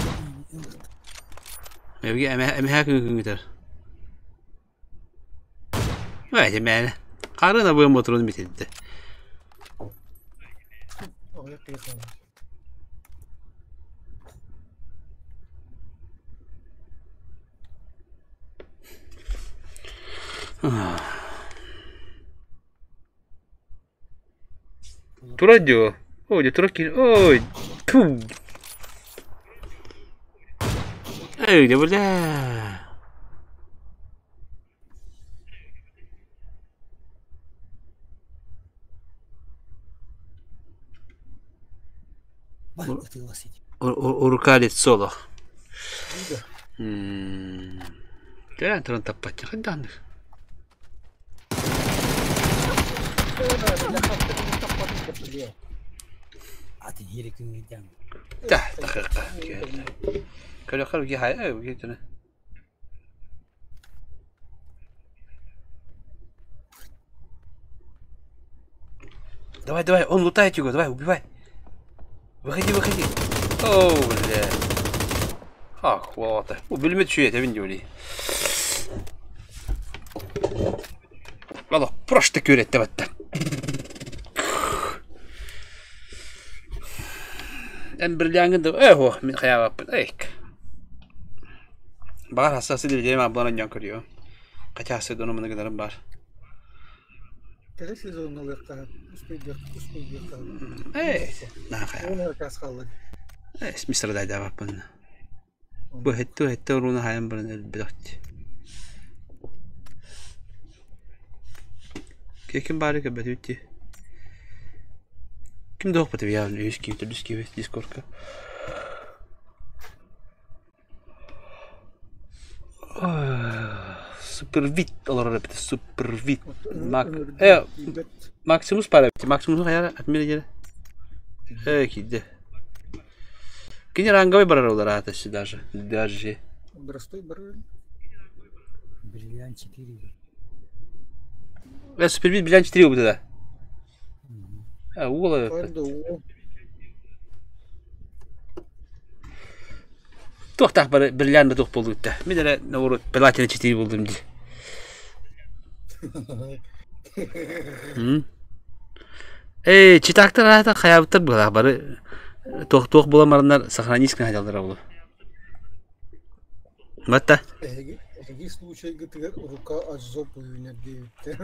Эбге эме эме хакын күнгүтер. Вәйде мәне. Харына буын батыруну битетти. Оя кыйхан. Тура дьо. Ой, дьэ тура киир. Ой, тьфу. Эй, да бля. Рука лицо олох. Дэ туран таппат хайдааннык. Да, Көрөхөр хайа Давай, давай, он лутает его, давай, убивай. Выходи, выходи. О, бля. Ах, вот. Бөлмө түшүө этэбин диэри. Алло, просто күрэтте батта. Эн бриллиангын да, э, мин хаябаппын, эйк. Баар хасасы диэм абылан дьон көрүө. Хотя дону маны гынарым бар. Кэлэ сезонна ылыахха, успейдиэххэ. Эй, нахай. Уон час хаалла. Э, мистер дайдабаппын. Бу хетту хетту руна хайан баран өлбөт. Ким бары көбөтүтти. Ким да оқпаты я үс киви төрдүс киви дискордка. Супервид олорор эбит супервид. Мак э Максимус пара Максимус хайара отмена дere. Э киде. Кини ранговый барар олар атасы даже. Даже. Простой барар. Бриллиант 4. Э супервид бриллиант 4 убыты да. А уола. Туохтаах бары бриллиант туох буолуутта. Мин эрэ наоборот платина 4 булдум дии. Э, читактар аата хайабыттар быһалаах бары туох-туох буолан бараннар сохранись гына булу. Батта. Эһиги случайгытыгар рука азоп үүнэр диэбиттэр.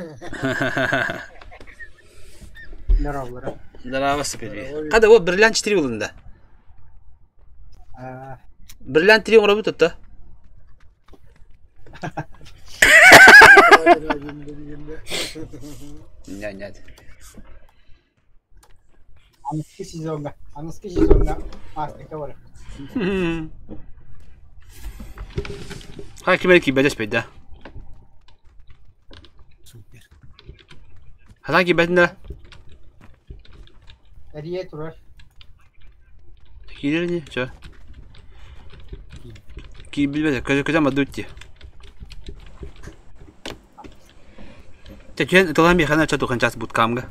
Здорово. Здорово, супер. Хада вот бриллиант 4 булунда. Бриллиант 3 оҥоробут отто. Нет, нет. Аныгы сезоҥҥа, аныгы сезоҥҥа Африка бар. Хай ким эрэ киирбэтэ спейда. Супер. Хатан киирбэтин да? Эрийэ турар. Киирэр ини, чё? Киирбит көтөн бардыбыт дии. Чэ, тылан биэхэнэ чэ тухан час буткамга.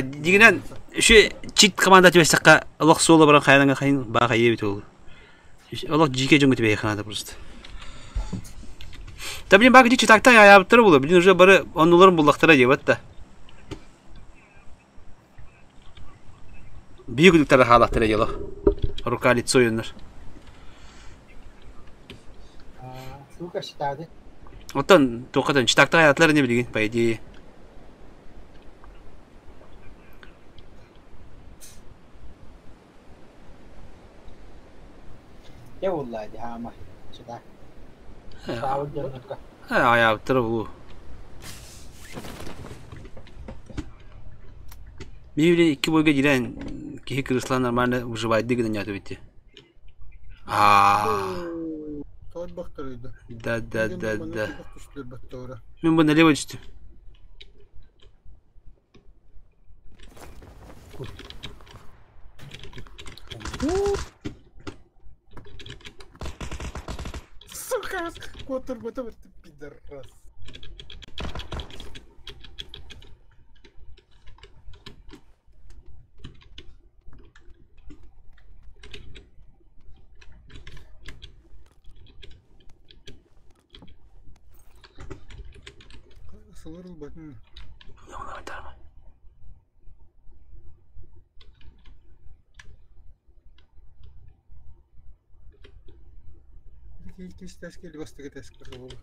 Дигинэн үше чит команда түбэстэххэ олох суола баран хайанаҥа хайын баа хайыы эбит ол. Олох жике дьоҥҥо түбэһиэххэ наада просто. Да блин баак ити читактан айаабыттара буолуо. Блин уже бары оннуларын буллахтара диэбэт да. Биир күлүктары хаалахтара дьоло. Рука лицо ойоннор. Сука считады. Оттон туоххатан читактан айаатылар ини билигин по идее. Дьэ буолла дии хаама. Читак. Саабыт дьоннорго. Айаабыттара булуу. Биир икки бойга киирэн киһи кырыслаан нормально выживайдыы гынан ньаатыбыт дии. Аа. Да да да да. Мин бу налево түстүм. Сука, куотарбата пидорас. Сылыр ылбатын. Иккис кэлли бастакы тэскэ буолла.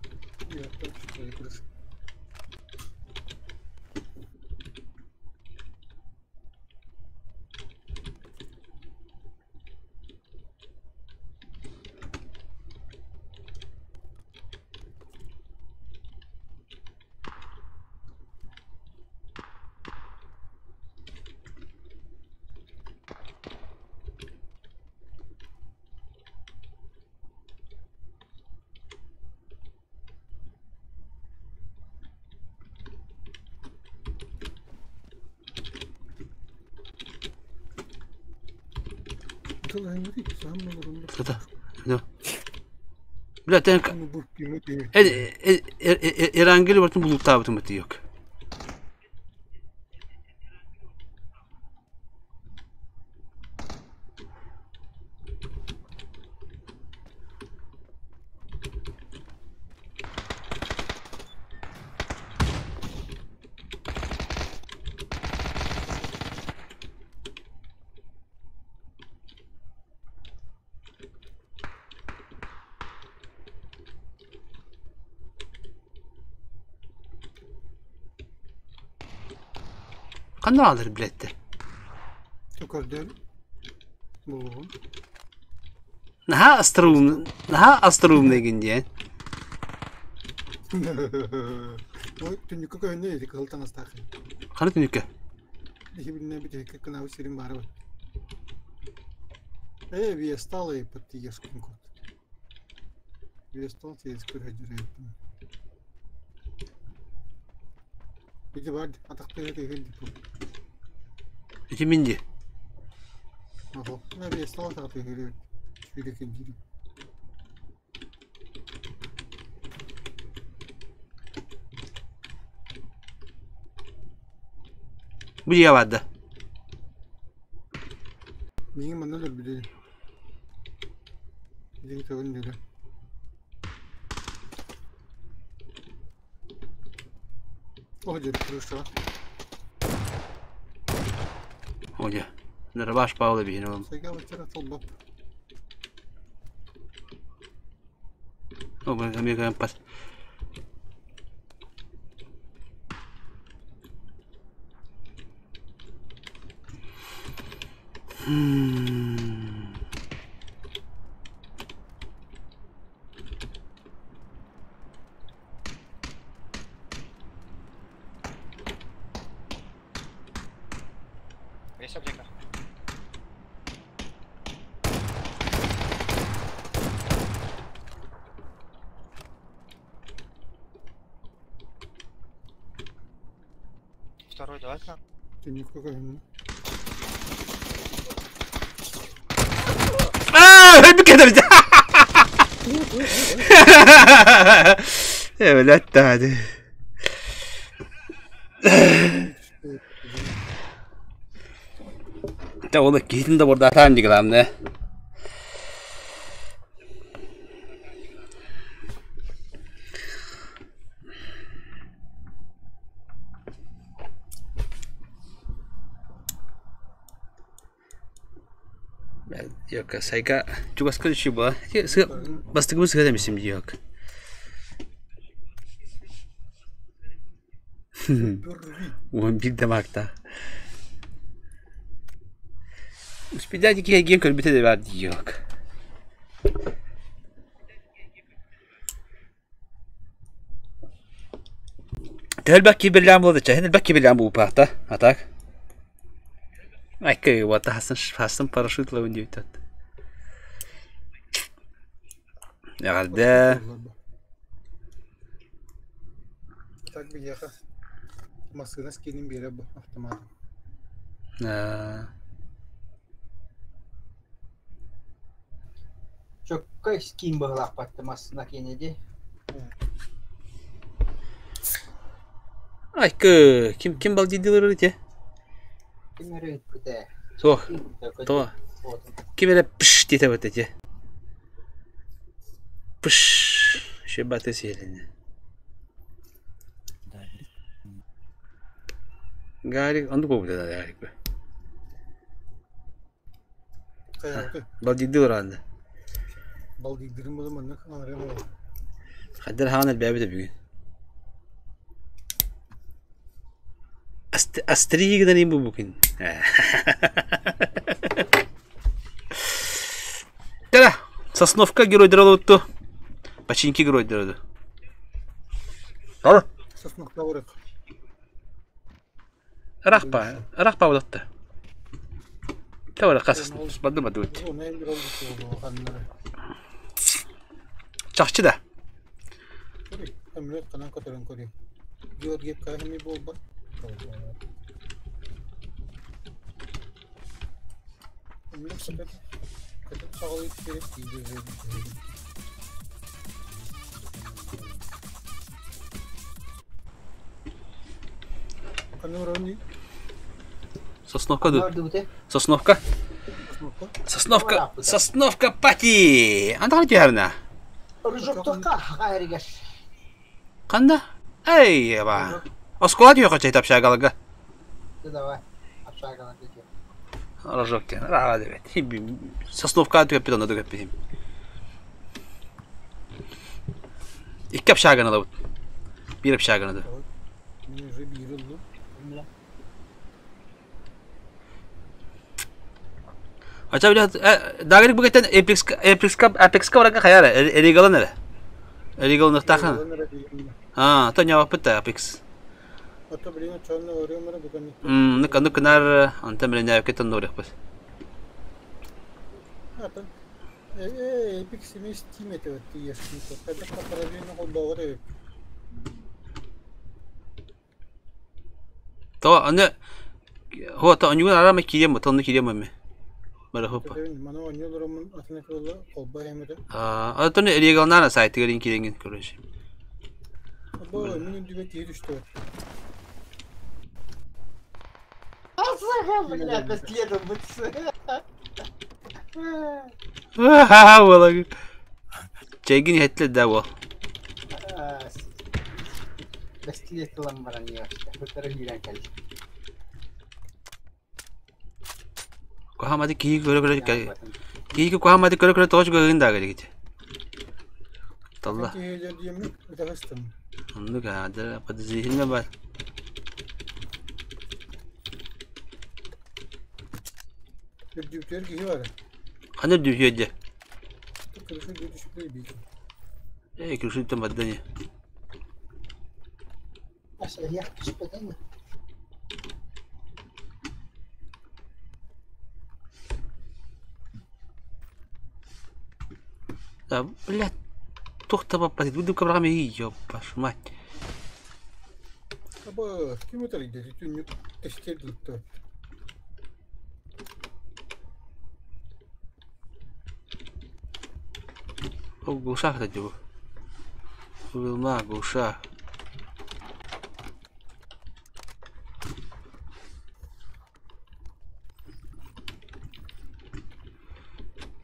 Бля, тэн Эрангел бартын булуктаабытым быты yok. Ханна алыр билеттер? Көрдөн булугун. Наһаа остроумный, наһаа остроумный гин диэн. Ой, түннүккэ көһүннэ ити кыһыл таҥастаах. Хана түннүккэ? Биһи билинэ бүтэһиккэ кынаабы сирин баара бат. Э, виестал ыйыппыт тиийэскин кут. Виестал тиийэс көрөдүр ыйыппын. Ити бар, атахтыга тиһин дипу. Ити мин ди. Охо, на виестал атахтыга тиһин. Сүүрэ кэлдири. Бу дьиэ баада. Миигин манна өлөрбүтэ. Дин төгүн дүлэ. О, дьэ, крыша. О, дьэ. Нарабаш Павла биһин олом. Сайга бачара толбап. О, бу Америка пас. Есть аптека? Второй давай к нам. Түннүккэ көһүннэ. Аа, бүккэ Э, тады. Та оны киһитин да бордатаан дигламны. Yok, сайга чугаска шиба. Бастыгы сыга демесим yok. Он бир дамакта. Успедать ген көрбүтэ де бар yok. Тел бакки билләм булды. Чәһен бакки билләм бу пахта. А так? Айкы, вот хасан хасан парашют лавын дийтат. Ягалда. Так биһиэхэ массыына скинин биэрэ бу автомат. Чоккай скин быһылаахпатты массына киэнеди. Айкы, ким ким бал дидилер те? Ким эрэ ыппыта. Сох. То. Ким эрэ пш дете бат те. Пш. Шебаты селене. Гарик, онду бу да Гарик. Хайа, Бал дидилер анда. Балдыйдырым була маннык аҥарыам буолла. Хайдар хаан элбээбит бүгүн. Астрии гынан бу букин. Тара, Сосновка геройдара олутту. Починки геройдара. Ал. Сосновка урык. Рахпа, рахпа болотта. Тавара қасыс, бады бады өт. Чахчы да. Өмрөт канан көтөрөн көрү. Георгиевка хими буолбат. Өмрөт көтөр. Көтөр саҕалыы керек диир. Сосновка ду. Сосновка. Сосновка. Сосновка пати. Антан түһәрнә. Рыжоктокка хайрыгар. Канда? Эй, еба. Оскола түйе качай тапшагалага. Давай. Апшагалага. Рожок тен. Рага дебет. Сосновка түгәп бит, анда түгәп бит. Икки общаганы алабыт. Биир общаганы да. Мин уже биир ыллым. Ача биле дагырык бүгеттен Apex Apex Apex барга хайара Эригалан эрэ. Эригалан ықтахан. А, то не вапыт Apex. Ото билин чонно өрөмөрө бүгэн. Нык нык нар антан билен нәкетен норых бит. Атын Apex емес Steam этебет тиешкин. Кайда параллельно холбоҕор эбит. То аны хо то анюгун арама кием, тонны кием эме. Бара хопа. Мана оонньууларыммын атын кылла холбо эмете. А, атын региональный сайт кирин кирин короче. Бу мин үндүбэ киһи түстэ. Бля, бэстилет ылбыт. Ха-ха, Чайгин хетле да бол. Бэстилет ылан баран иэхтэ. Бытары киирэн кэлли. Кухамады кии көрө көрө кии кухамады көрө көрө тоож көрүн да келигит. Талла. Киһилэр диэммин ытаҕастым. Оннук аадыр подозрительно бар. Үрдүктэр киһи бар. Хана дүһүөдэ. Крыша түспүй биир. Эй, крышыттан баддани. Ях түспэтэн. Да, блядь, тухта папа, буду кабрами ёпаш мать. Аба, ким өтөр иде? Түннүк тестер дылтты. О, глушак это диво. Вилма, глушак.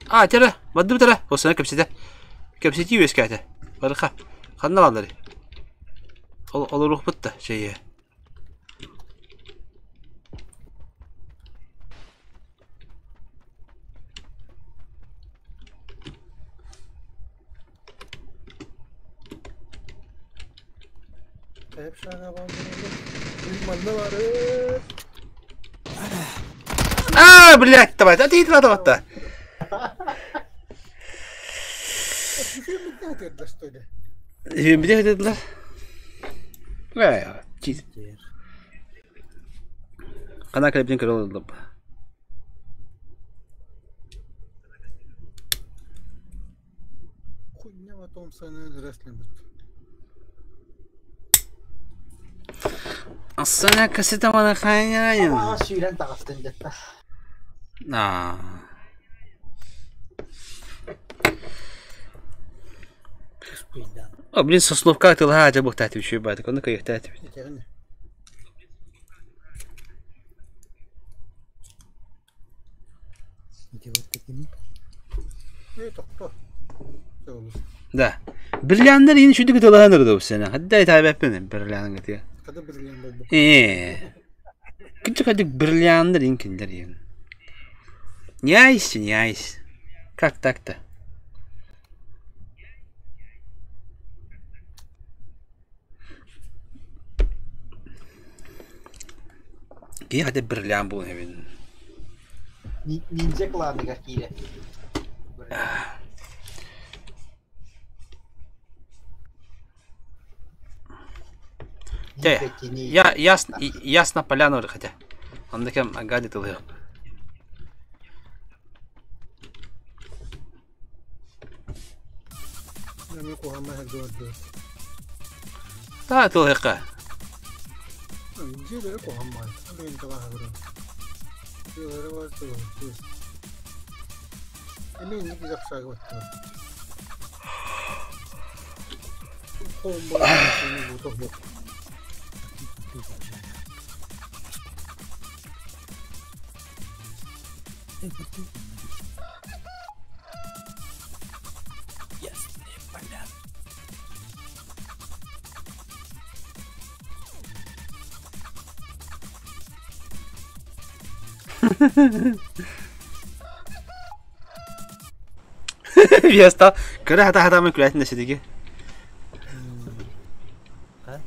А, тера, бадды тера. Осана кепсете. Кепсети үескәте. Барыха. Ханна балдары. Ол ол рух битте, шейе. Тайып шага бар. Манна бар. А, блядь, давай, а ты давай, давай. Где это? Қана кілептен кіре олды. Хуйня потом саны дреслибит. Асана кассета мана хайня. Аа, сүүрэн таҕыстын дьэтта. Аа. О, блин, сосновка тылга жабык тәтіп үші байды. Оны кайық тәтіп. Да. Бриллианттар yine şudu тылаһан ырды сена. Хадда табәппен бриллиант гытия. Када бриллиант болбу. Э. Кичи кадык бриллианттар ин киндер ин. Няйс, няйс. Как так-то? Киһи хата бриллиант буолан эбин. Ниндзя кланыгар киирэ. Те, я ясно, ясно поляну хотя. Он таким гадит ылыах. Та тылыахха. Ясная поляна. Веста кыра хата хатамын күләтин сидиги. А?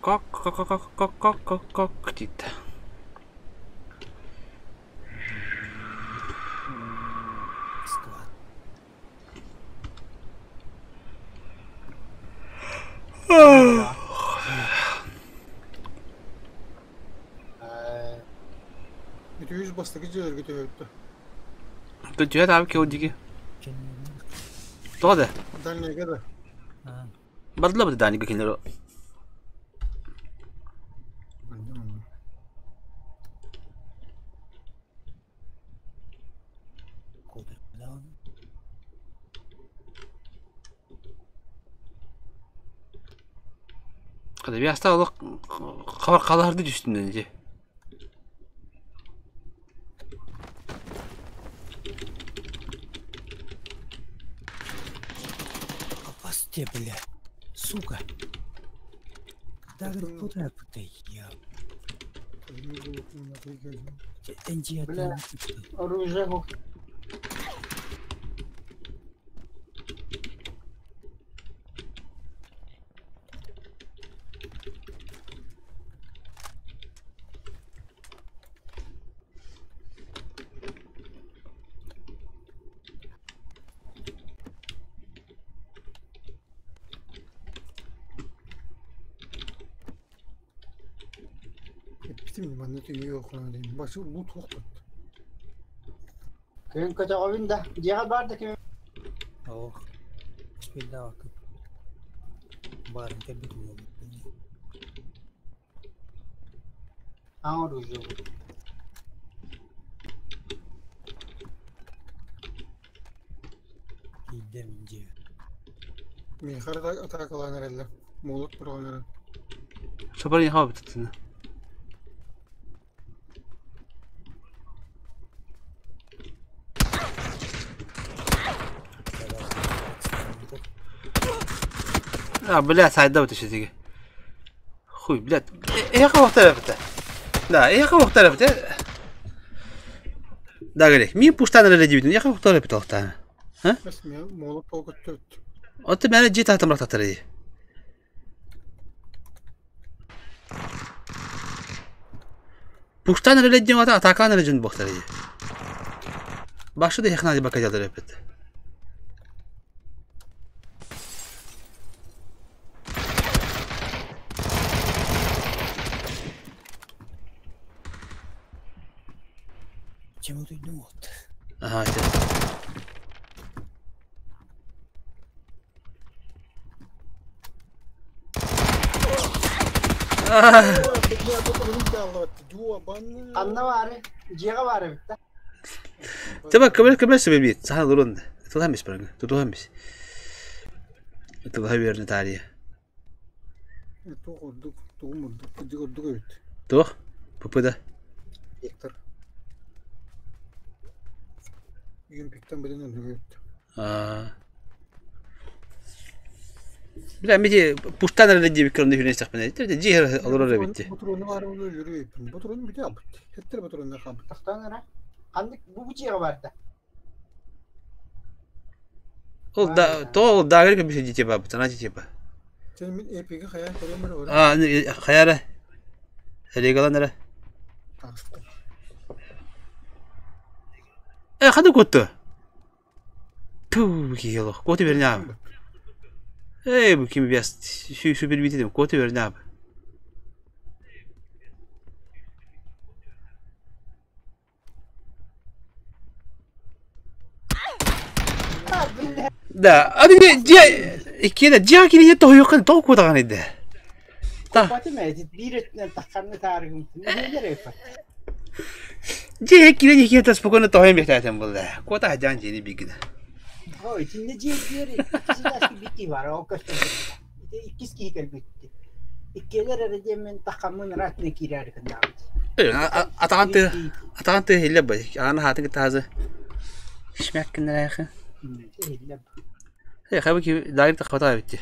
Кок кок кок кок кок кок кок диит. Үтүөс бастакы дьиэлэргэ түһүөттэ. Түһэ таабы кеу диги. Тоҕо да? Дальнайга да. Бардыла бу Данига кинилэр. Хата олох хабар халаһарды түстүнэн дии. Попасте, бля. Сука. Да, говорит, куда ты, я. Бля, оружие. Эппитим манна түһүө охлон диэн башы бу туохпут. Күн көтөҕөбүн да, дьиэҕэ баар да ким Ох, успейдавакы. Барын кэлбит уол. Аҥар оружие. Киирдэ мин дьиэ. Миэхэ атаакалаан эрэллэр. Молот быраҕан эрэр. Шабарын хаба битtina. А, блядь, сайда вот еще диги. Хуй, блядь. Эхо вахтара Да, эхо вахтара Да, говори. Ми пуштан эле дибитин. Эхо вахтара бит А? Молот толкут. Отты мени жит атым рахтатыр ди. Пуштан эле дим ата атакан эле жын бохтар ди. Башы да яхна ди бакадалар эпет. Чем ты думал? Ага, это. Анна баары, дьиэҕэ баары битта. Теба көмөр көмөр сөбөбит. Саха лурун. Тулам ис барங்க. Тутуам ис. Тулха берне тария. Туох ордук, тугум ордук, кырдьык ордук эбит. Туох? ППда. Вектор. Юмпиктан быдан ордук эбит. Бля, мити пуштан эрэ диэбиккэ онно хүнэ истэхпинэ. Дьиэ олорор эбит. Ботуруону баар буолуо өлөрүө Ботуруону бүтэ албыт. Хэттэр ботуруоннар хаалбыт. Тохтоон эрэ. Ханнык бу бу дьиэҕэ барда? Ол да то ол дагер көбүсэ дьиэ баабыт, ана дьиэ ба. Сен мин эпиги хайаан көрөм эрэ А, хайара. Регалан эрэ. Таҕыстым. Э, ханна куотtu? Туу, киһи олох. Куоту берин аабы. Эй, бу ким биэс супер битидим. Куоту берин аабы. Да, а дьиэ иккиэнэ дьиэ кириһэ тоһуйуохха тоҕо куотаҕын идэ. Та. Дьиэ киирэн иккиэнэ спокойно тоһуйан биэртээтим буолла. Куота садьаан дьиэни бииргинэ. Ой, итиннэ дьиэ диэри иккис бикки бар, ол көстөн Ити иккис киһи кэлбит. Иккиэлэр эрэ диэммин таххаммын ыраатына киирээри гыннаабыт. Атаҕан тыа атаҕан тыа иһиллэр бай. Ааны хаатын кытта хазы. Шмяк гыннарайхы. Иһиллэр. Э, хабы ки дагыр таххата битти.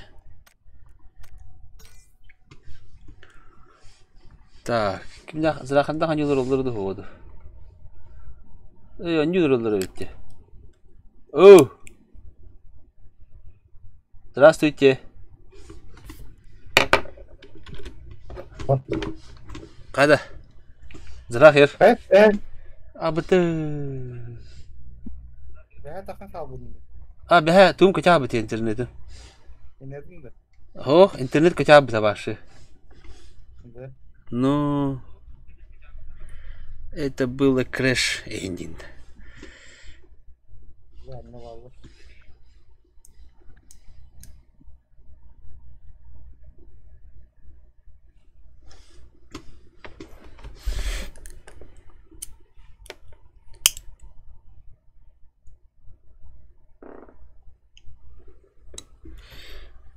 Так, кимнээх Зырахандаах анньыылар оллоро да дуо? Э, анньыылар оллоро эбит Оо! Здравствуйте. Қайда? Зырах ер. Абыты. А, бэһэ, туум кычаабыт интернетин. О, интернет кычаабыта башы. Ну, это было crash ending.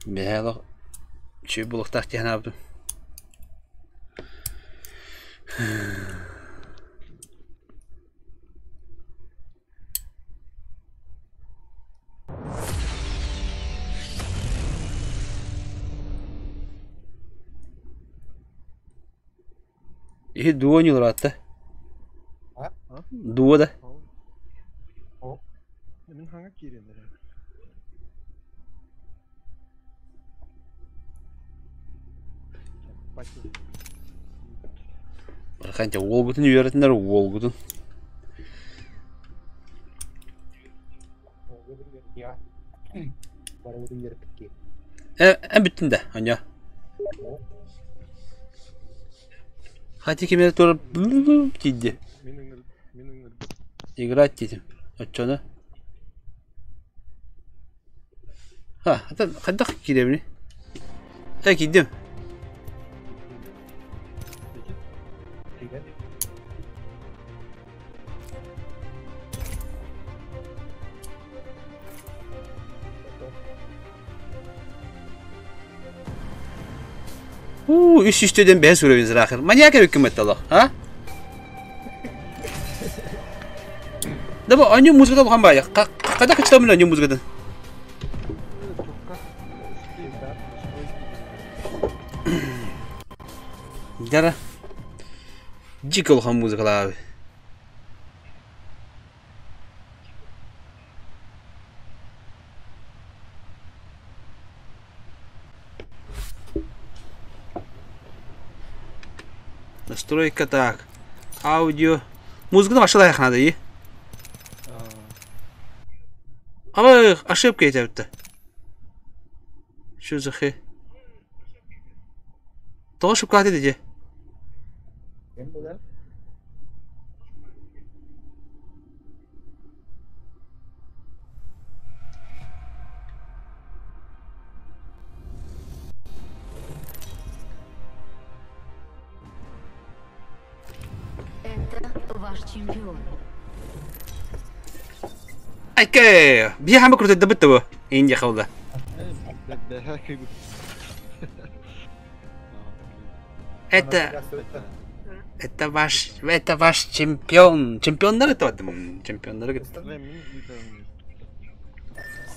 Бэһээ олох үчүгэй буолуохтаах дии санаабытым. Иһи дуо ньулураатта? Дуо да? Мин хаҥа киирэн эрэ. Барханча уолгутун үөрэтинэр уолгутун. Э, эн бүттүн да, Аня. Хати ким эрэ тура тиийди. Играть диэтим. Оччону. Ха, хайдах киирэбиний? Э, киирдим. Уу, үс үстүдэн бэһэ суруйбун сыраахыр. Маньяк эбиккин баттало, а? Да бу оонньуу музыката улахан баайа. Хайдах кычтамын оонньуу музыкатын? Дара. Дьик улахан музыкалаабы. Настройка так. Аудио. Музыканы вообще лайық надо, и? Ама ошибка етәбітті. Что за хе? Тоҕо ошибка дии? Это ваш чемпион. Айка! Биһи хаама крутайдабыт да бу. Индия халда. Это это ваш это ваш чемпион. Чемпионнары это Чемпионнары.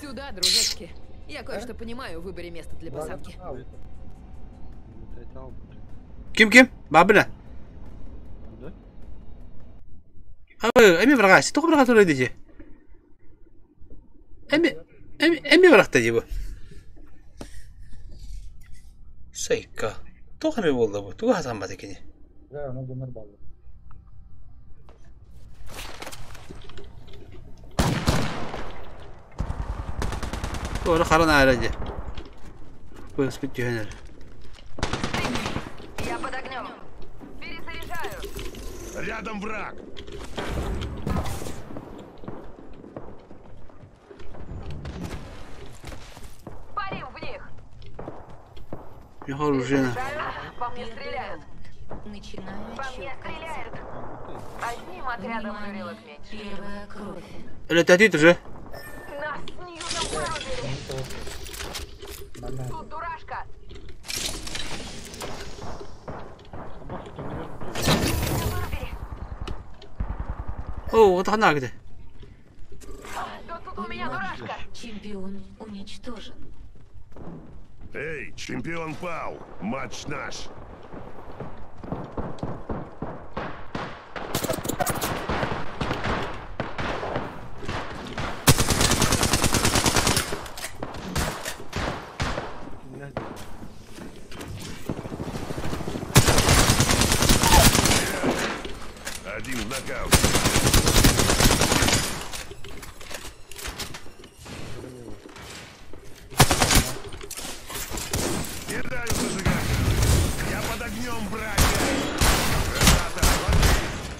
Сюда, дружочки. Я кое-что понимаю в выборе места для посадки. Ким-ким? Бабына. Да? Эми бырагас. Тоғы быраға турай десе. Эми бырақта дей бұ. Сайка. Тоқ эми болды бұ. Туға хатанбады кені. Да, она донор баллы. Doğru харан айрады. Бұл спит түйенер. Я под огнем. Перезаряжаю. Рядом враг. Парим в них. Михаил Ружина. По мне стреляют. Начинаю По мне стреляют. Одним отрядом дурилок меньше. Первая кровь. Летатит уже. Нас с Ньютом вырубили. Тут дурашка. Вырубили. О, вот она где. Да тут у меня дурашка. Чемпион уничтожен. Эй, чемпион пал. Матч наш. Один в нокаут. Кидаю зажигательный. Я под огнем, братья. Граната, ложись.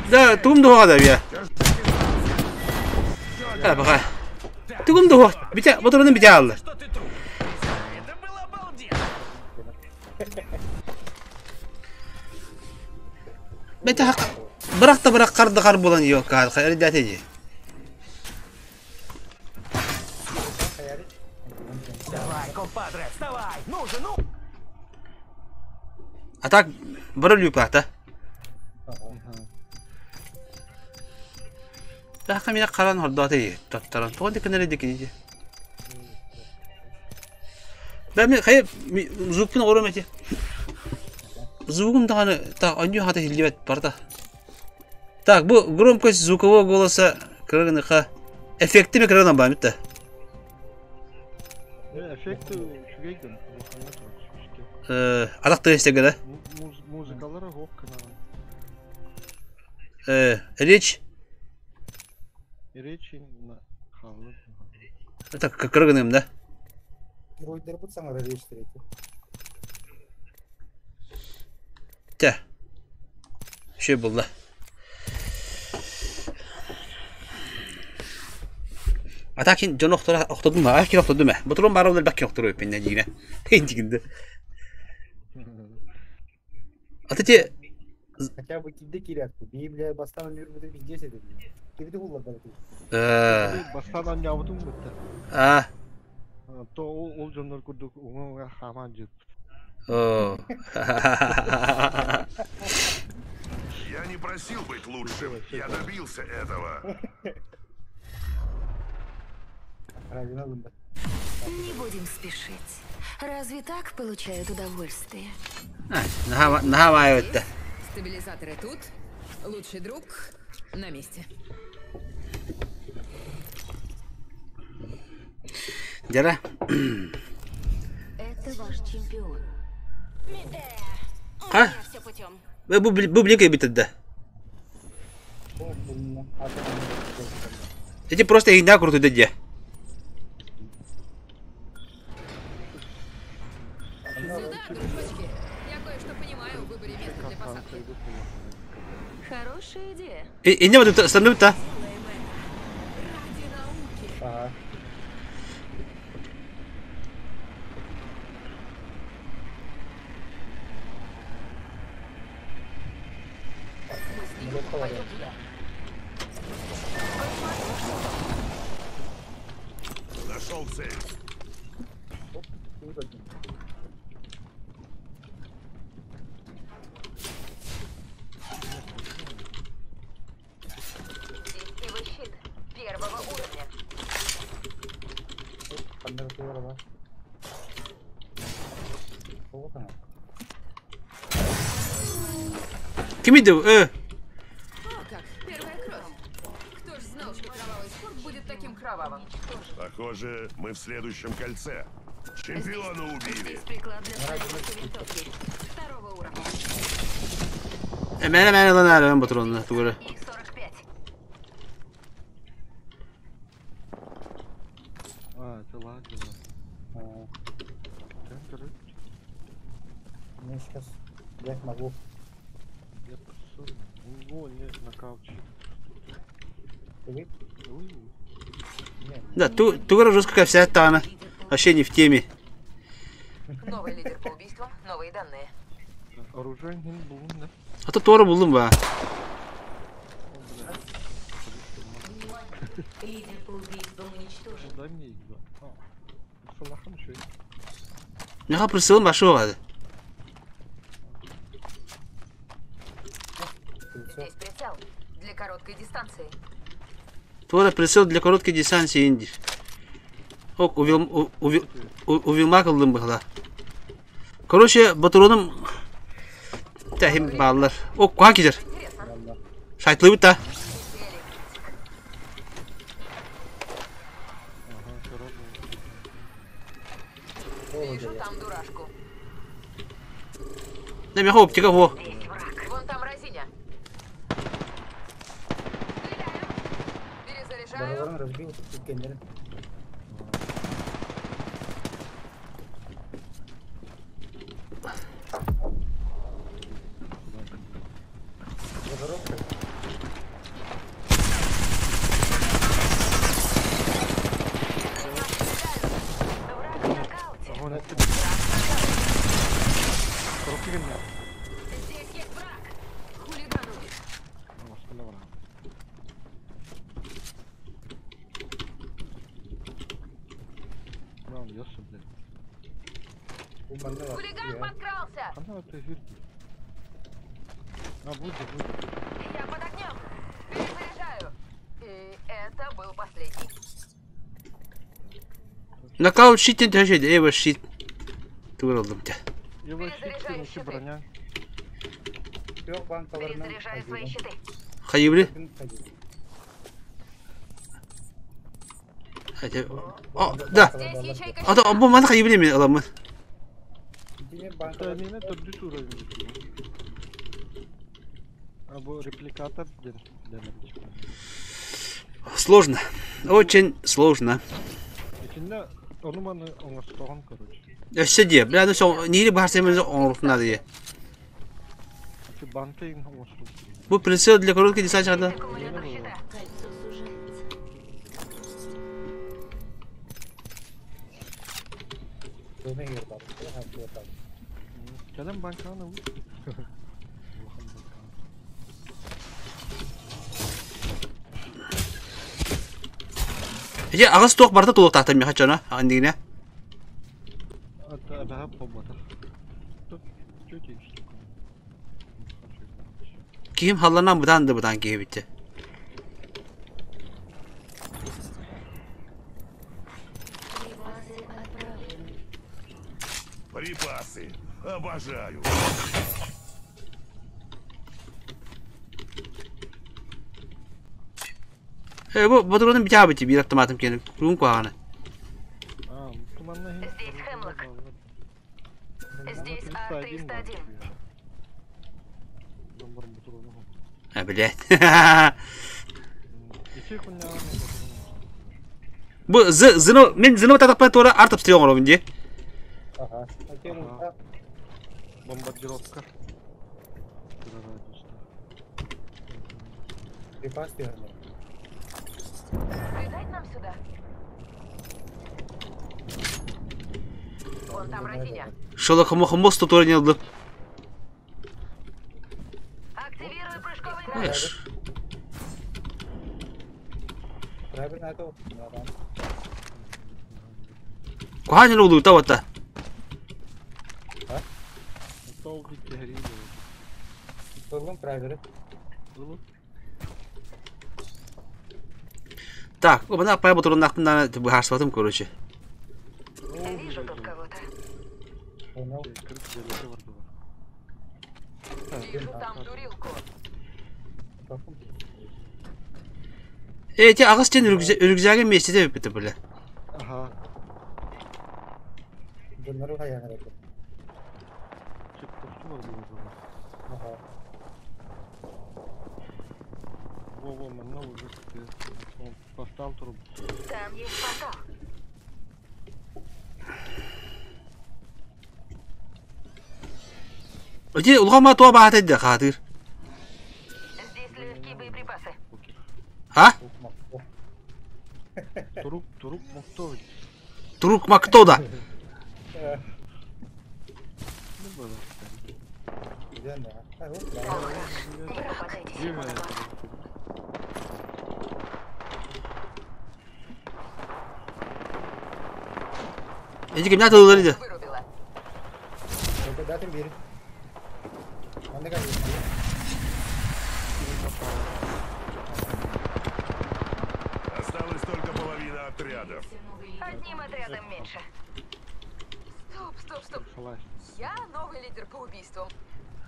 Да, тугум дуға да бия. Да, бақа. Тугум дуға. Бите, моторunu бите алды. Бете хақ. Бірақ та бірақ қарды қар болан yok қар. Қайыр дәтеде. Давай, компадре, вставай! Ну же, ну! А так, бір люпата. Daha mina qaran hordooti tottaran. To'g'ri diknere dikini. Ben mi hayır zupun orum eti. Звуком тағаны так аню хата хилдибет барда. Так, бу громкость звукового голоса кыргыныха эффекти ми кыргынан бар митта. Эффекти үчүгэй гын. Адак тестеге да. Музыкалары хоп кынан. Речь. Речи на халы. Это кыргыным, да? Геройдер бут саңара речь тирети. Те. Şey buldu. Atakin can oktora okturdum mu? Erkin okturdum mu? Bu durum var olur bak oktoru öpün ne diyeyim. Hindiginde. Атати Хотя бы кидде кирятку. Библия бастан мир будет везде сидит. Кибди улла балды. Бастан аннябытым бутта. А. То ол жоннор курдук уңа хаман жеп. О. Я не просил быть лучшим. Я добился этого. Не будем спешить. Разве так получают удовольствие? Нахамают. Стабилизаторы тут. Лучший друг на месте. Дера. Это ваш чемпион. А? Бу блинка битеді. Эти просто инда круто деді. Сюда, дружочки. Я кое-что понимаю в выборе места для посадки. Хорошая идея. Инде вот становится. Ага. Нашел цель. Сетевой щит первого уровня. Кими да? О, как, первая кровь. Кто ж знал, что кровавый спорт будет таким кровавым? Похоже, мы в следующем кольце. Чемпиона убили. Здесь приклад для снайперской винтовки. Второго уровня. Мэне мэне lan ärен батронна тугары. И 45. А, это лагерь. Мне сейчас я могу. Я пошел. О, нет, нокаут. Ты? Ой. Да, тугары жестко вся тана. Вообще не в теме. Новый лидер по убийствам, новые данные. Оружие не было, да? А то тугары булдum ба. Лидер по убийствам уничтожен. Дай мне их, да. А, Салахом еще и. Меха присылым башы оғады. Здесь прицел. Для короткой дистанции. Тугары присыл для короткой дистанции индир. Ок, увел увел увелма кылдым быхла. Короче, батроным тәһим баллар. Ок, куа кидер. Шайтлы бит та. Вижу там дурашку. Да меха оптика во. Вон там разиня. Стреляю. Перезаряжаю. Барабан разбил, кеннер. Враг в нокауте. Вон это. Коробки меня. Здесь есть враг. Хулиган убит. Да, он ёсся, блядь. Хулиган подкрался. Она это вирки. А, будет, будет. Я под огнем. Перезаряжаю. И это был последний. Нокаут щит не төшеді, эва щит. Тугары алдым те. Его щит, Перезаряжаю еще щиты. броня. Перезаряжаю свои щиты. Хайыбли. О, да. Здесь ячейка А то бу маны хайыбли мен аламын. Это именно тот дюс уровень. А бу репликатор ден. Сложно. Очень сложно. Итиннэ ону маны оҥостоҕун короче. Өссө дии, бля, ну все, нири бахарсаймыз оңрухна дии. Ити банка иҥ оҥостуу. Бу прицел для короткой дистанции хада. Аккумулятор щита. Кольцо сужается. Кэлэн банканы ыл. Улахан банканы. Эже агас туох барда тулук тахтан меха чона, андигне. Это эбэһэ буолбатах. Тут чуть штука. Ким халланан бытан да бытан киһи битте. Припасы отправлены. Припасы. Обожаю. Э, бу батронун битаа бити бир автоматым кени. Курун куаганы. А, туманна иһин. Здесь Хемлок. Здесь А-301. Номер бутуруну. А, блядь. Ити куннааҕын Бу з зыно мен зыно татакпай тура артып стрел оҥоробун дии. Ага. Бомбардировка. Радиуста. Припас верно. Придать нам сюда. Вон там разиня. Шола хомо хомос тура не алды. Активирую прыжковый гранат. Эш. Правильно это да. Куаһан улуу тавата. Ол диккэһэрии Тургун правильно. буолуо. Так, бана пай батроннаахпын быһаарсыбатым короче. Вижу тут кого-то. Понял. Кырык дьиэлэргэ бардылар. Вижу там дурилку. Эти ағыс тен рюкзагы вместе де өпіті білі. Ага. Во-во, манна уже портал турб. Там есть портал. Эти улғама туа бағат әдді қадыр. Здесь легкие боеприпасы. А? Турук, турук мокто. Турук макто да. Не попадайтесь ему на глаза. Эти кімне атылыр еді? Вырубила. Осталась только половина отрядов. Одним отрядом меньше. Стоп, стоп, стоп. Я новый лидер по убийствам.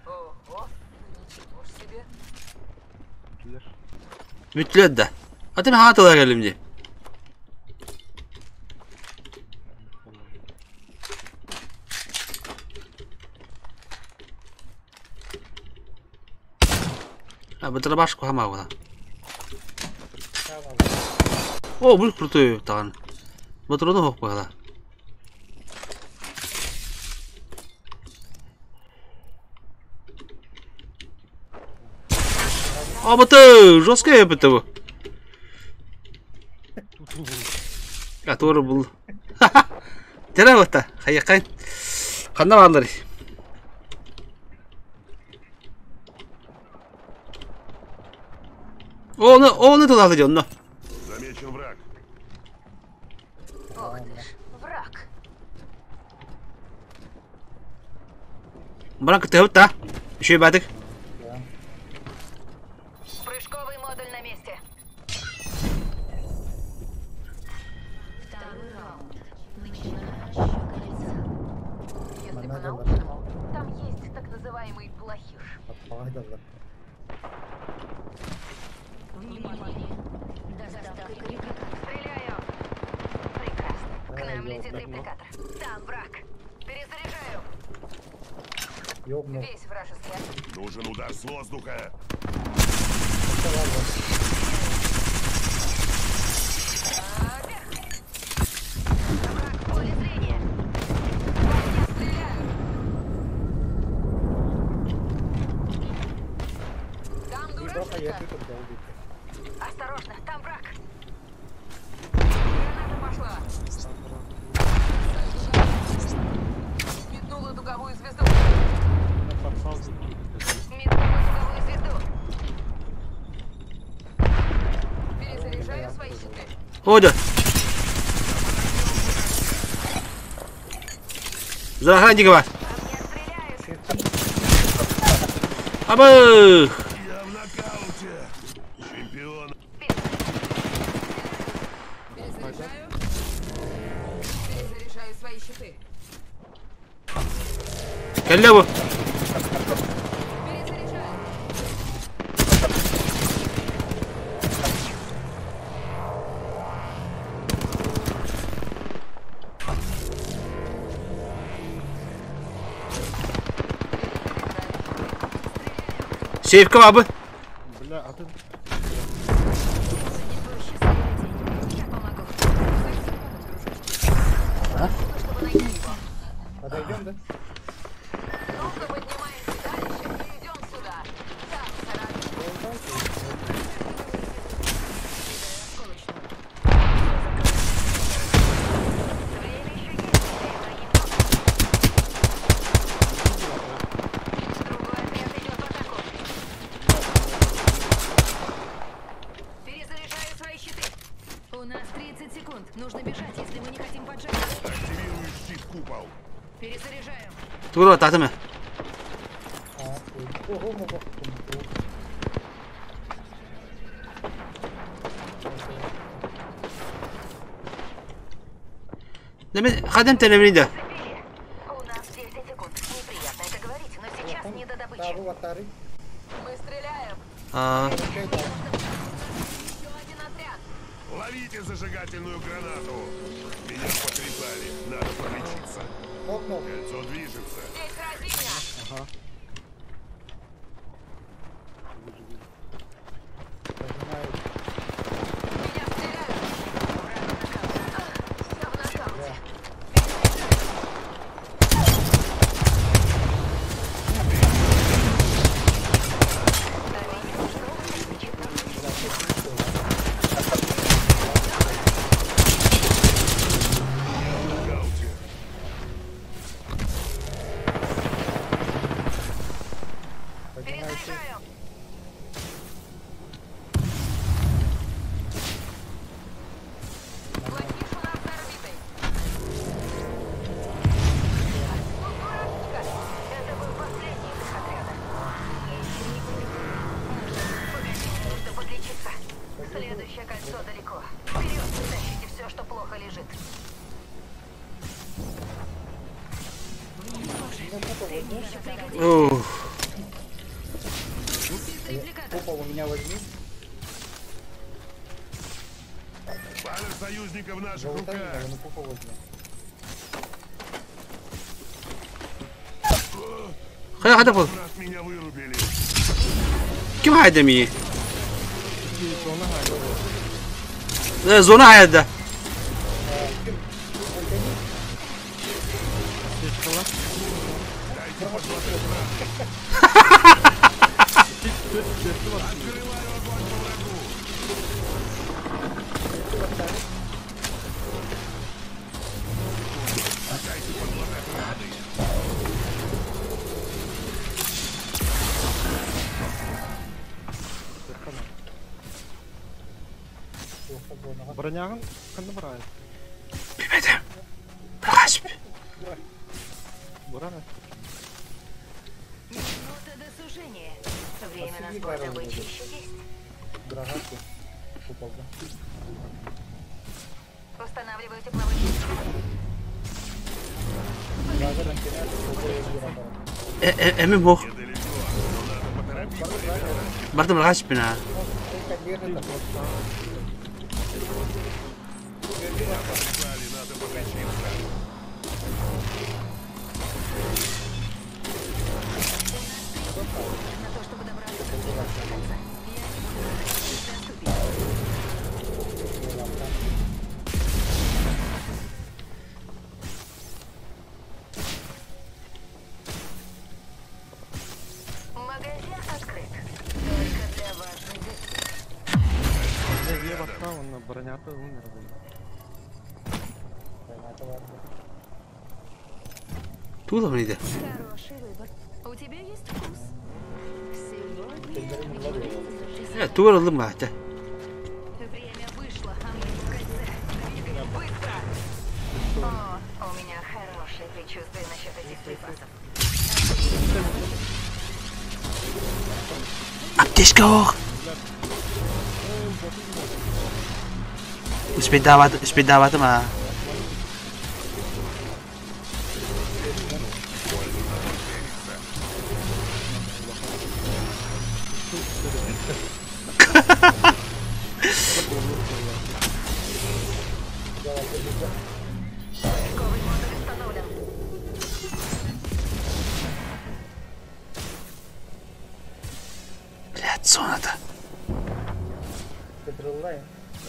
Ого, ну ничего ж себе. Бүтледі да. Аты мен атылар келімде. А, бытырбаш кухама ғана. О, бұл крутой таған. Батыроны хоқ бағала. А, быты, жесткая быты бұл. Который был. Тера вот-то, хайықайн. Қанда бағалар? Оны, оны тулады жонно. Замечен враг. Ох ты ж, враг. Баран күтіп та. Үшей бәдік. Прыжковый модуль на месте. Второй раунд. Начинаем отсчет кольца. Если по-научному, там есть так называемый плохиш. Внимание. Доставка репликатора. Стреляю. Прекрасно. К нам летит репликатор. Там враг. Перезаряжаю. Весь вражеский отряд. Нужен удар с воздуха. Вверх. Враг в поле зрения. По мне стреляют. Там дурашка. Осторожно, там враг. Граната пошла. Метнула дуговую звезду. Метнула дуговую звезду. Перезаряжаю свои щиты. Ода. Захранник бар. По мне стреляют. Абы! Я в нокауте. Чемпион. Перезаряжаю. Перезаряжаю свои щиты. Кәлі бұл. Перезаряжаю. Сейфка бабы. Бля, а ты... Сегодня твой счастливый день. Я помогу. Нужно, чтобы найти его. Подойдем, да? Ну-ка, поднимаем седалище и идем сюда. Так, царапин. Время еще есть. Враги много. Другой отряд идет в атаку. Перезаряжаю свои щиты. У нас 30 секунд. Нужно бежать, если мы не хотим поджечь. Активирую щит купол. Перезаряжаю. Тура татымы. Немен хадам тенемринде. Зацепили. У нас 10 секунд. Неприятно это говорить, но сейчас не до добычи. А. Ловите зажигательную гранату. Меня потрепали. Надо полечиться. Кольцо движется. Здесь разиня. Ага. Меня стреляют. Я в нокауте. Я в нокауте. Перезаряжаю. Плохиш у нас за орбитой. Аккуратненько. Это был последний из их отряда. Мы еще не победили. Нужно, погоди, нужно подлечиться. Следующее кольцо далеко. Вперед, тащите все, что плохо лежит. Ты мне еще пригодишься. Ух. Репликатор. Купол у меня возьми. Баннер союзника в наших Залутай руках. меня, но купол возьми. Хайа хада бол. Брат, меня вырубили. Ким хайда ми? Зона хайда. Дайте подлатать раны. Открываю огонь по врагу. Дайте подлатать раны. Бронягын ханна барайт. Бибедем. Прахасп. Бурана. Минута до сужения. Время на сбор добычи еще есть. Гранату. Купол, да. Устанавливаю тепловой щит. Эми бох. Недалеко, но надо поторопиться, ребята. Бардым рахаспина. Меня потрепали, надо подлечиться. На то, чтобы добраться до следующего кольца. Я не буду заходить, если оступить. Магазин открыт. Только для важных Я бакка он бронята умер. Тула миде. Хороший выбор. У тебя есть вкус. Сегодня Э, тугар алым гата. Время вышло, а мы в кольце. Двигаем быстро. О, у меня хорошее предчувствие насчет этих припасов. Аптечка ох. Успедават, успедават ма. Поисковый модуль установлен. Блядь, зона-то.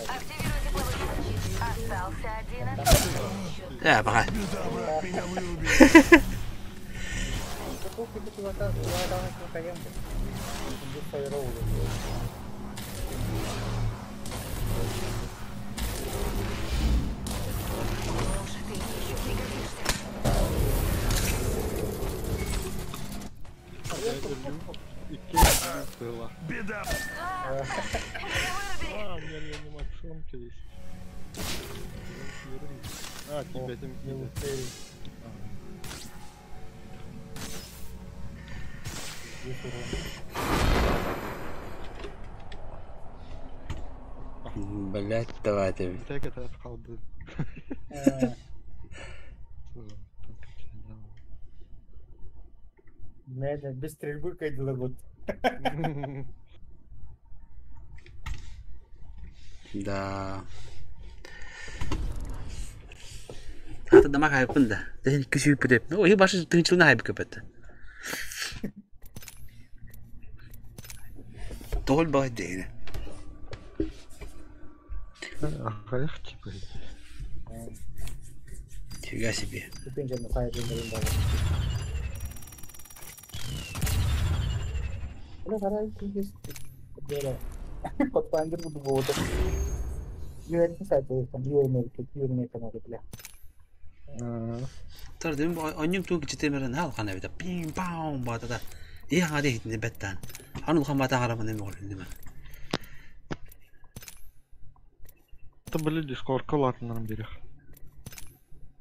Активирую тепловой щит. Остался один отряд. Э, бага. Беда, брат, меня вырубили. Лучше ты мне еще пригодишься. Было. Беда. Меня вырубили. А, у меня реанимационка есть. А, тебя тем Не успели. Здесь урон. Блядь, давай ты. Так это халды. Мэда, без стрельбы кайдыла год. Да. Хата дамак хайпын да. Ден күсүү пүтеп. Ой башы тынчылына хайбы көпөт. Тоғыл бай дейне. Ахайах типа. Фига себе. Тар дем онньум туу кичитемерен хал хана бита пим пам бата да. И хага де хитне беттан. Аны улхан бата харабын эме олин Это были дискордка латыннан берех.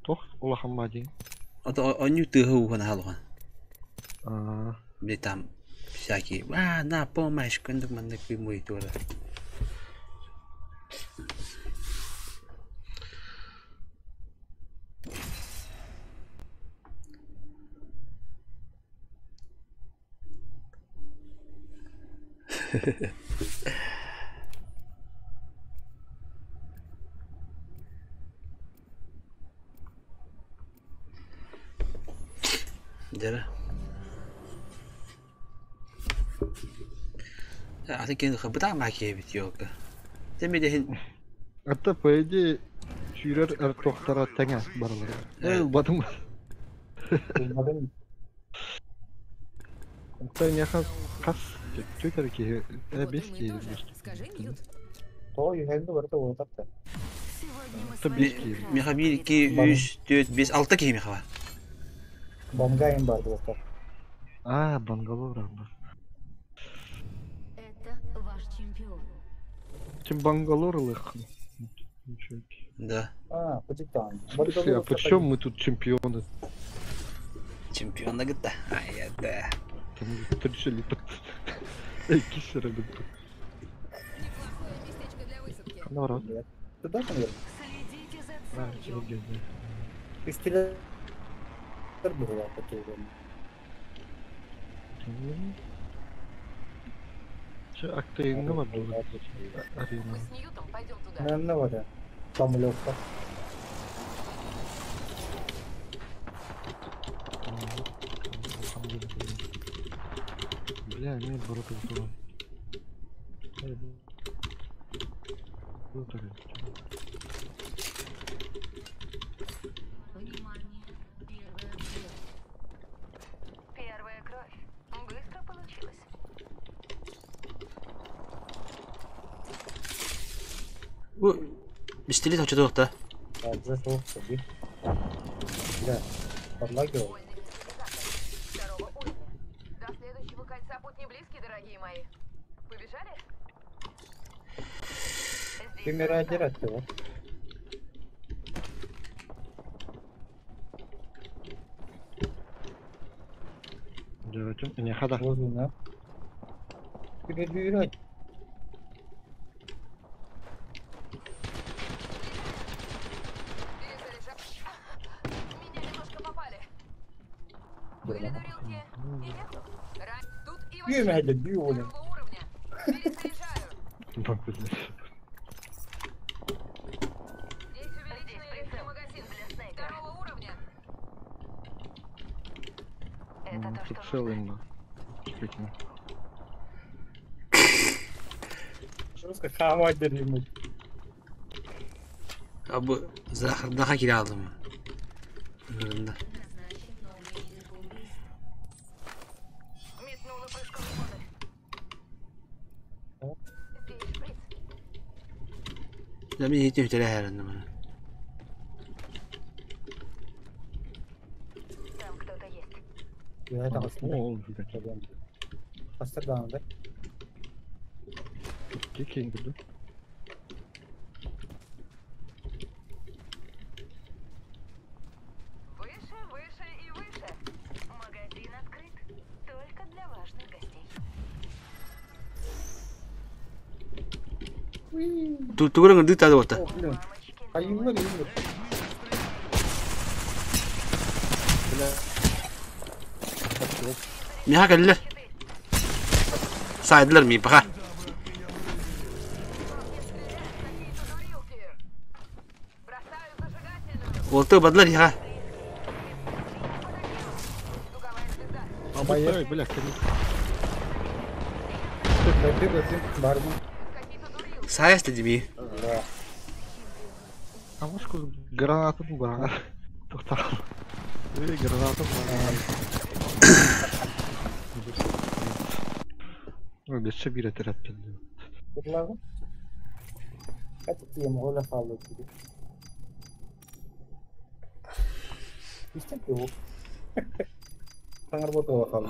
Тох улахан мадин. Ата онню тыһы ухан халхан. А. Мне там всякие, а, на, помощь, кындык мандык мой тоже. Дere. Аты кен хабыта маке бит yok. Демедехин Это по идее сүүрэр эр тохтара тэҥэ барылар. Э, батым. Та не хас хас төтөр ки э бес ки. Скажи, Ньют. Та бес ки. Миха 1 2 3 4 5 6 ки миха. Бангайым бар достар. А, бангалор бар. Это ваш чемпион. Тем бангалор лых. Да. А, почитаем. Слушай, а почему мы тут чемпионы? Чемпион гыта. Ай, да. Там тричели. Эй, кисера бит. Наоборот. Туда, наверное? А, Евгений. Пистолет была потом. Че, актыйыңы бар бұл арена. Мы с Ньютом пойдем туда. Наверное, вот. Там легко. Бля, мен бұрып ұлтуған. Первая кровь. Быстро получилось. Бу пистолет хочет да. Да, уже толк, Бля, подлагивал. Второго уровня. До следующего кольца путь не близкий, дорогие мои. Побежали? Ты мира его. Дөрөтүм, не хада. Возле, Перебирать. Меня немножко попали. Были дурилки? И нету? Тут и вообще. Бью, бью, блин. Второго уровня. Перезаряжаю. Здесь увеличенный легкий магазин для снайпера. Второго уровня. Тут целый имба. Чекайте. Жестко хавать ему. А бу захардаха киралдым. Рында. Метнула прыжковый модуль. Здесь шприц. Да мен хитим теле хәрәндә мана. Там кто-то есть. Я это Ол, Астардан, да? Кикинг, да? Выше, выше и выше. Магазин открыт. Только для важных гостей. Тугрын гырды тады ота. О, блин. А им надо, им Бля. Миха кэллер. Сайдылар ми баха. Уолту бадылар иһа. Ой, бля, Саяс да дими. А может гранату бар. Тоқтар. Эй, гранату бар. Ой, бесше бир әтерәттен.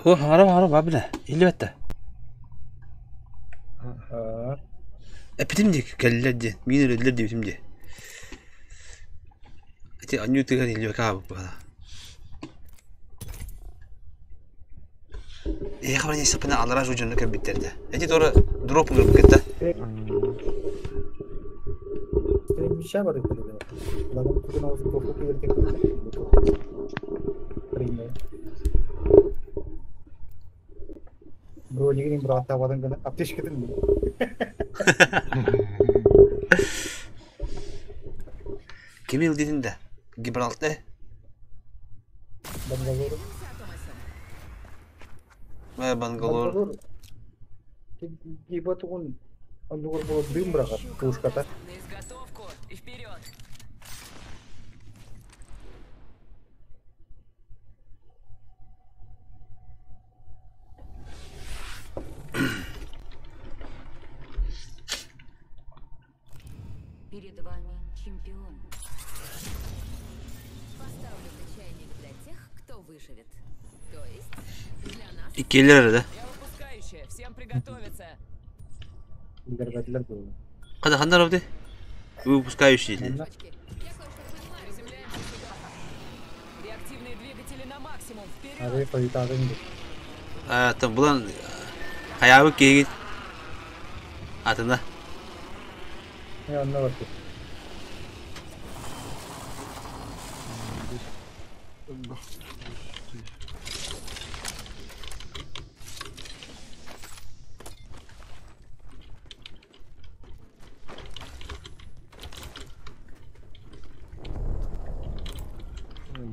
Хо, хара хара бабына. Илбетте. Эпитим ди кэллэр ди. Мин өлөллөр дибитим ди. Ити анню тыган илбэкэ аабыт баҕа. Эһиэхэ баран истэхпинэ аллараа дьону кэлбиттэр да. Эти туора дроп ылбыккыт да. Кими ылдитин да? Гибралтар. Бангалор. На изготовку и вперед! Перед вами чемпион. Поставлю на чайник для тех, кто выживет. То есть для нас. Иккиэлэр да. Я выпускающая. Всем приготовиться. Хата ханна робди? Выпускающий. Приземляемся сюда. Реактивные двигатели на максимум. Вперед! А, там булан хаябы киһигит. Атына.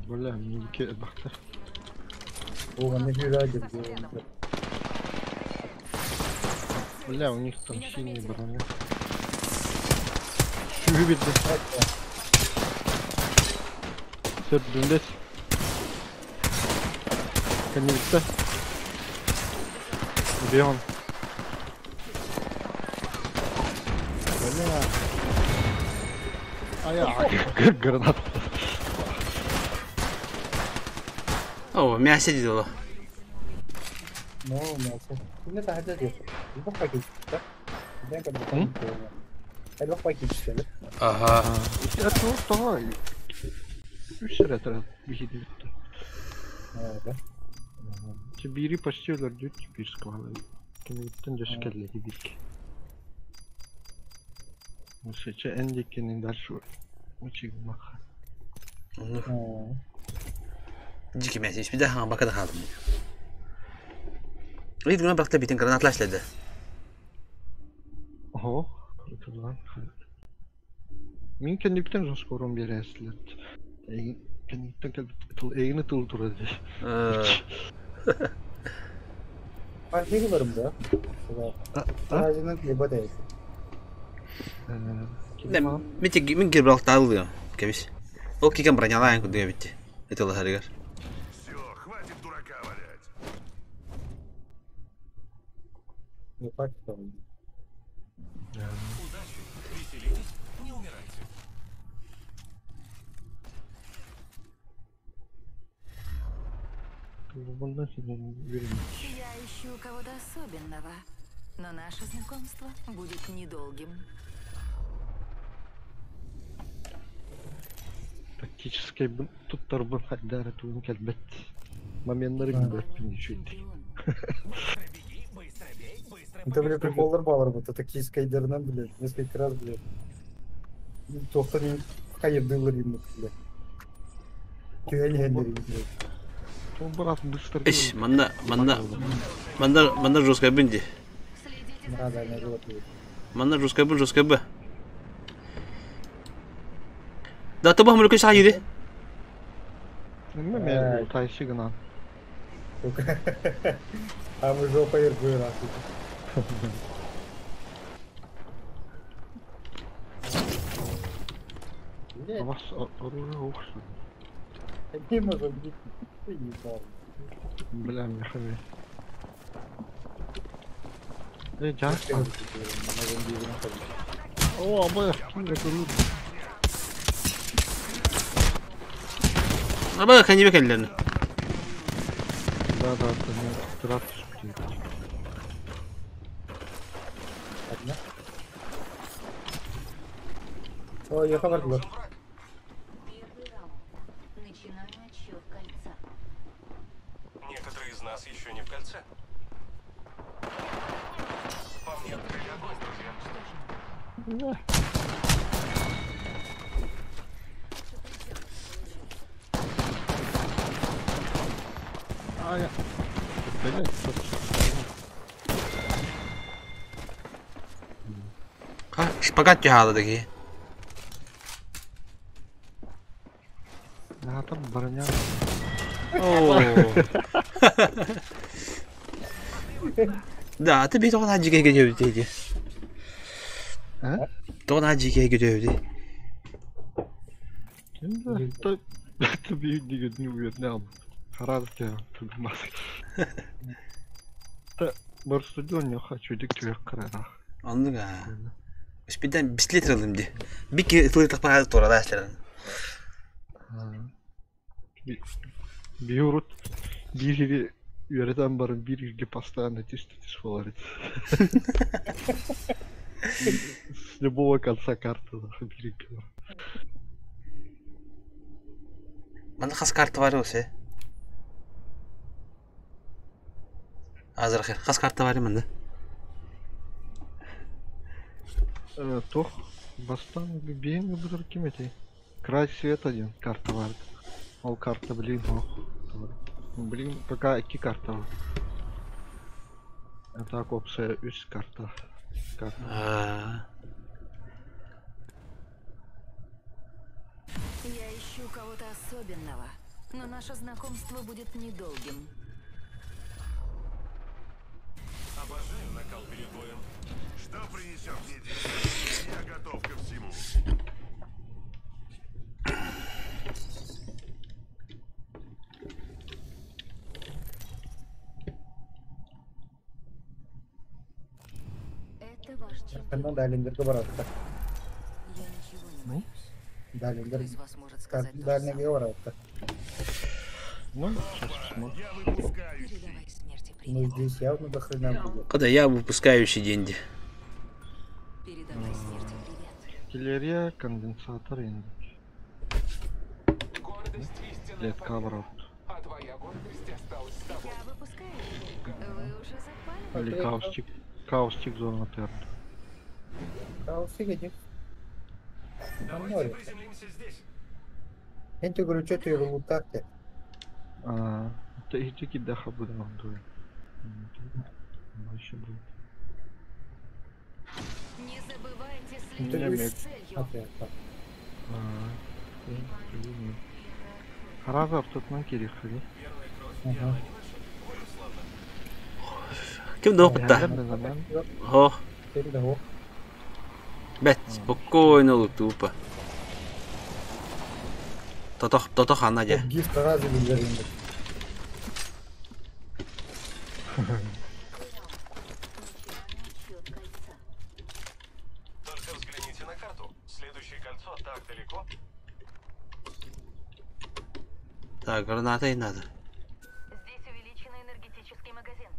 Бля, мне бахта. Бля, у них там синяя броня. Любит, да. Все, блядь. Конец. Где он? Бля. А я как граната. О, мясо дело. Ага. Бири почти өлөрдү теперь сквалы. Кемиттен дөскәлләди бик. Мусача эндиккенин дальше учи маха. Дики мясо, испида ха бака да хадым. Рид гына бакта битен гранатлар эшләде. Ого, кыртылган. Мин кенниктен жоскорун берәсләр. Кенниктен кел тыл эгини тыл турады. Мин Гибралтар ылыам, кэбис. Ол кикен бронялаан курдук эбит ытылаһарыгар. Все, хватит дурака валять. Удачи, веселитесь, не умирайте. Я ищу кого-то особенного, но наше знакомство будет недолгим. Тактический туттарбын хайдара тугун келбет. Моментлары билбеппин үчүйдик. Быстро бей, быстро Это, бля, приколлар балар вот, это тактический блядь, несколько раз, блядь. Тоқтан хайырдылар им, блядь. Түйәне блядь. Он брат быстро. Иш, манна, манна, манна, манна жесткая бинди. Да, да, не было. Манна жесткая б, жесткая б. Да, ты бах мөлкө саа ири. Мен утайшы гынан. А мы жопа иргуй нахуй. Вас оружие ухшу. Не можем бить. Ты ебал. Бля, мне хави. Эй, жас. О, абай, ким Абай, ханибек эллерин. Да, да, да, нет, Одна. О, я хабар был. Первый раунд. Начинаю отсчет кольца. Некоторые из нас еще не в кольце. По мне открыли огонь, друзья. А, я. Блять, Шпагат тягала такие. А там броня. О. Да, а ты би тоҕон аджиге көтөбүт диye. А? Тоҕон аджиге көтөбүт. Ты би не уверен. Хараз тебя тут маск. Та барстудион не хочу дик карара. Оннуга. Спиден бислет алым ди. Бики тылы тахпа тура да эслерин. Биурут бириги үйрөтөн барын бириге постоянно тис фоларит. С любого конца карты бириги. Манда хас карта бар осе. Азыр хер. Хас карта бар манда. Тох бастан биен бұдыр ким эти? Край света один карта бар. Ол карта блин, ох. Блин, пока iki карта бар. А так опция үс карта. Карта. Я ищу кого-то особенного, но наше знакомство будет недолгим. Обожаю накал перед боем. Что принесет мне день? Я готов ко всему. Это ваш чемпион. Ну, Далиндер говорят. Я ничего не боюсь. Далиндер. Кто из вас может сказать то же Дальний самое? говорят. Ну, сейчас посмотрим. Я выпускаю. Передавай смерти Ну, привет. здесь явно до хрена будет. Когда я выпускающий деньги. Передавай смерти привет. Артиллерия, конденсатор, индекс. Гордость истинная Лет победа. кавров. А твоя гордость осталась с тобой. Я выпускающий. Вы уже запали? Или каустик. Каустик зона терн. Хаосик иди. Давайте приземлимся здесь. Я тебе говорю, что ты лутах-то? А, это и таки даха буду нам дует. Еще будет. Не забывайте Ну, следить ты за говоришь, целью. а ты, так. Хараза ортотунан кириэххэ. Ага. Ким да опытта? О, Теперь да, о. бет, спокойно лутупа. Тотох, тотох ана же. Гифт сразу билдеринде. Отсчет кольца. Только взгляните на карту. Следующее кольцо так далеко. Так, граната и надо. Здесь увеличенный энергетический магазин.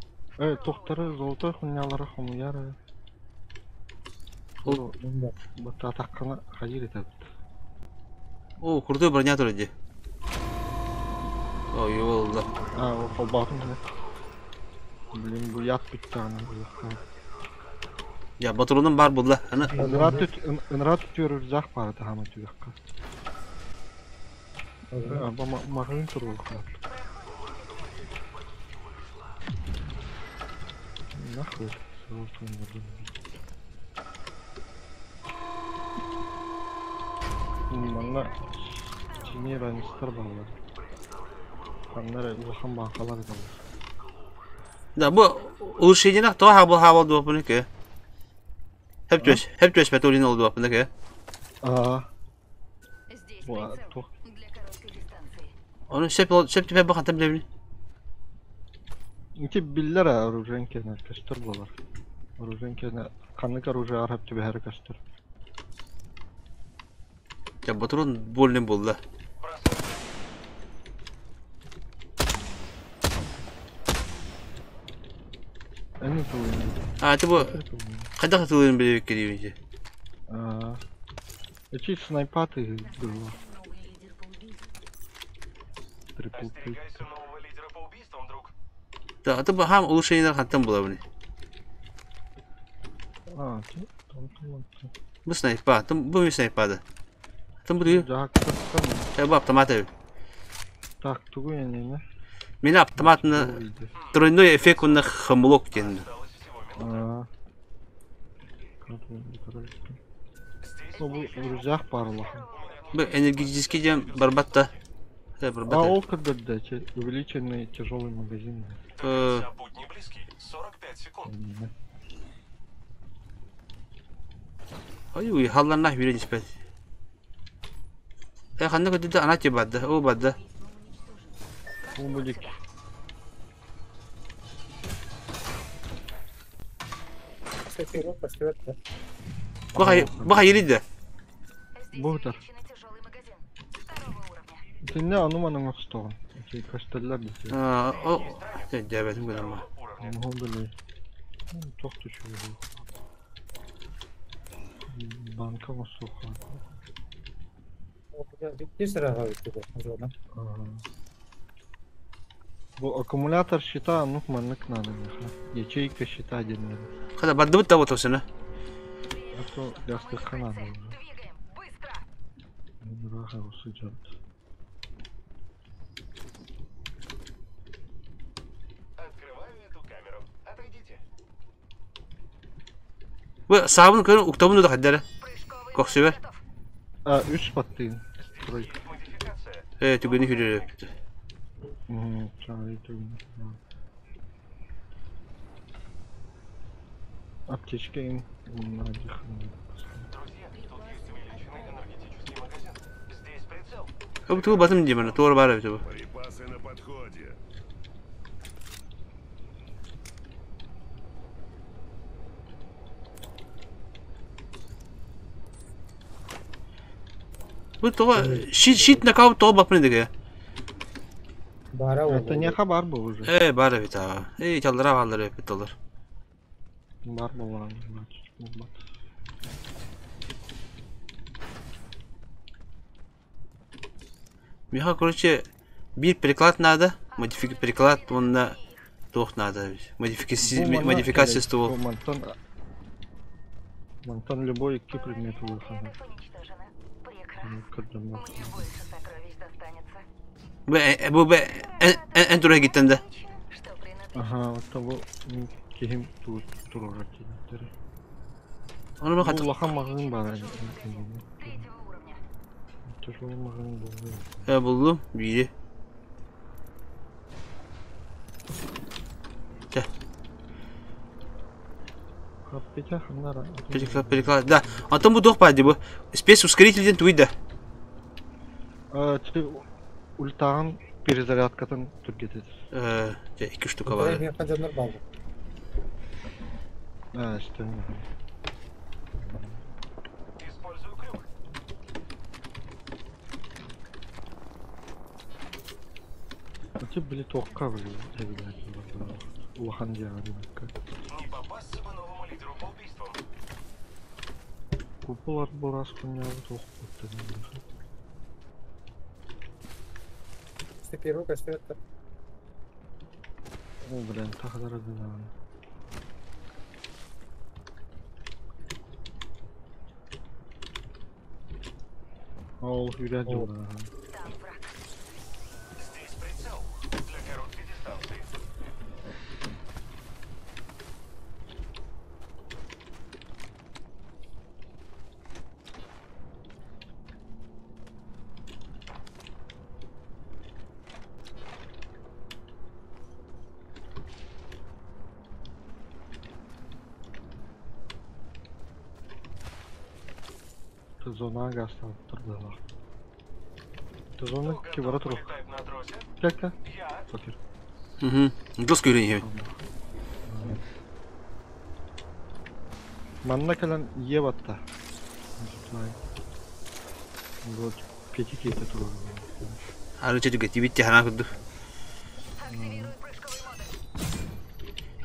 Тохтары золотой хунялары хомуяры. Ол, Бата атаққана хайыр етеді. о, крутой броня тур ди. Ой, ол да. А, ол холбатын да. Блин, бу ят бүттіғана бұл. Я батронум бар булла. Ана. Ынрат түр жақ бар тахама түгаққа. Мағын тұр ол Нахуй. Манна чини ранистар балар. Ханнар улахан баанкалар ыталлар. Да, бу улучшениелах тоҕо хаабыл хаабыл дуоппуну кө. Хөп түөс, хөп түөспэт улин ол дуоппуну кө. Аа. Бу туох Оны сөп сөп түбэ бу хантан билэбин. Ити биллэр оружиен кэнэ көстөр буолар. Оружиен кэнэ ханнык оружие арап түбэһэрэ көстөр. Дьэ, ботурун больный булла. Эн ытылыын. А, это бу хайдах ытылыын билбиккэ диибин Аа. Эчи снайпаты было. Трипл пик. Да, это бу хам улучшениелер хантан булабын. А, там там Бу снайпа, там бу снайпа да. Там бу Жаактаттан. Бу автомат эбит. Так, тугу энене. Мин автоматны тройной эффект уонна хомулок диэн. Аа. Ну, бу рюкзак бар улахан. Бу энергетический диэн барбат да. Э, барбат. А ол көрдөрдө, увеличенный тяжелый магазин. Путь не близкий. 45 секунд. Ой, уй, халланна хүрэн испэт. Э, ханна көтүдэ ана ти бадда, о бадда. Бу будет. Бу хайырыйда. Бугдар. Тинне аны манан охстоҕун. Эти көстөллөр дии. Аа, о, дьэбэтим гынама. Муһун били. Туох түшүгү. Банка оҥостуохха. Бу аккумулятор щита оннук маннык надо миэхэ. Ячейка щита диэннэр. Хата бардыбыт да ботосуна. А то ястыкка надо. Ыраах сылдьабыт. Открываю эту камеру. Отойдите. Бу саабын көрөн уктабын да хаддара. Кохсүбэр. А, үс баттыын. Тройка. Э, түгүнү хүрүрөптү. Чаай түгүнү. Аптечка им надо. Друзья, тут есть увеличенный энергетический магазин. Здесь прицел. Бу тугу батым диэмэн, туора баар эбит бу. Припасы на подходе. Бу тоҕо щит щит нокаут тоҕо баппын дигэ. Это не хабар был уже. Э, баар эбит аа. Э, чаллара бааллар эбит олор. Бар буолан. Миха, короче, биир переклад надо, модифик переклад уонна туох надо. Модификация модификация ствол. Мантан Мантан любой икки предмет улахан. Бу бу бу эн тура гиттен да. Ага, вот того киһим туруора киирдэр. Оны бу хат. Улахан маҕаһыын баар. Тяжелый маҕаһыын буолла. Э, буллум биири. Чэ. Хаппитя ханнара. Переклад, переклад. Да. Антон бу туох баар дии бу. Спецускоритель диэн тугуй да. Ти ультаҕын перезарядкатын түргэтэтэр. Э, дьэ, икки штука баар. Аа, истэн. Использую крюк. Ати били туохха били эбилэр. Улахан диэҕэ Не попасться бы новому лидеру по убийствам. Купулар бурас куннябыт охпуттан. О, блин, тахадара дынан. Ол үрэ дьула. Здесь прицел. Для короткой дистанции. Это зона газ турбалар. Это зона кибера турук. Кәкә. Сокер. Угу. Жестко үйреніп. Манна кэлэн ие батта. Вот пяти кейте турук. Арыча түгет бит хана күдү.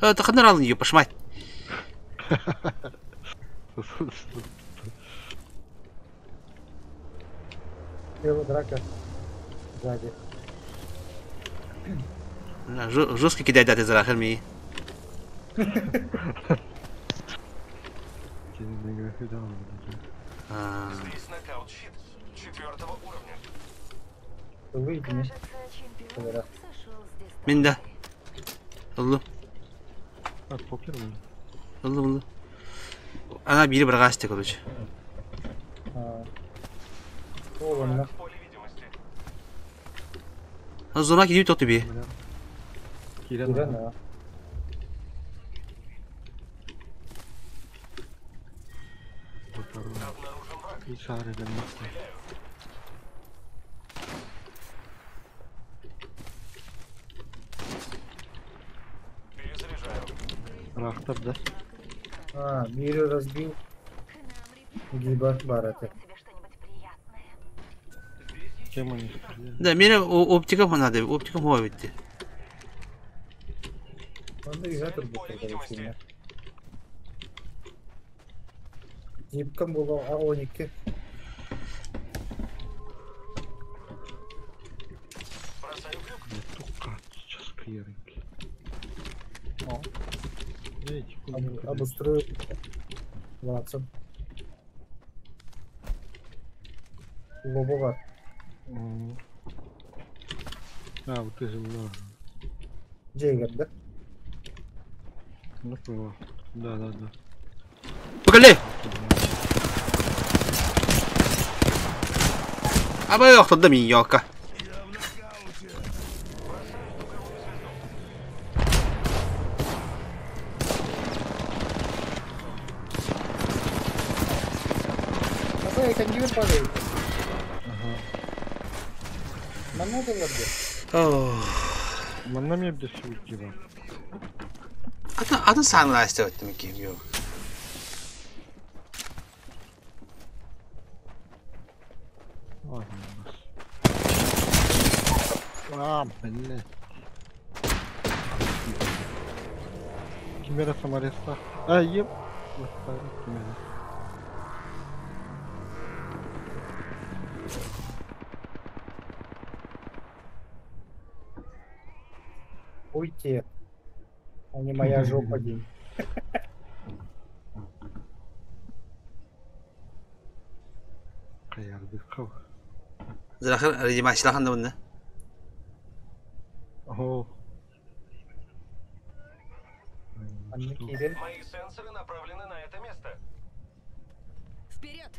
Таханар алын ее пошмать. Первая драка сзади. Жестко кидает даты за ми. Здесь нокаут-щит четвертого уровня. Выйди. Мен да. Алло. А, покер был. Алло, алло. Она били брагасты, короче. Зона кидит тот тебе. Кирен. Рахтар, да? А, Мирю разбил. Гиба бараты. Чем они стреляют? Да, мне оптика надо, оптика хватит. Он навигатор был, короче. Гибком было аоники. Сейчас клиринг. Обустрою Ватсон. Лобова. А, вот ты же была. Джейгер, да? Ну, была. Да, да, да. Покали! А бы ох, тогда миньока. Ага. Манна мне без сюртива. А то сам растет там кем А, блин. Кимера самареста. А, еп. Кимера. Уйти, а не моя жопа день. Мои сенсоры направлены на это место. Вперед!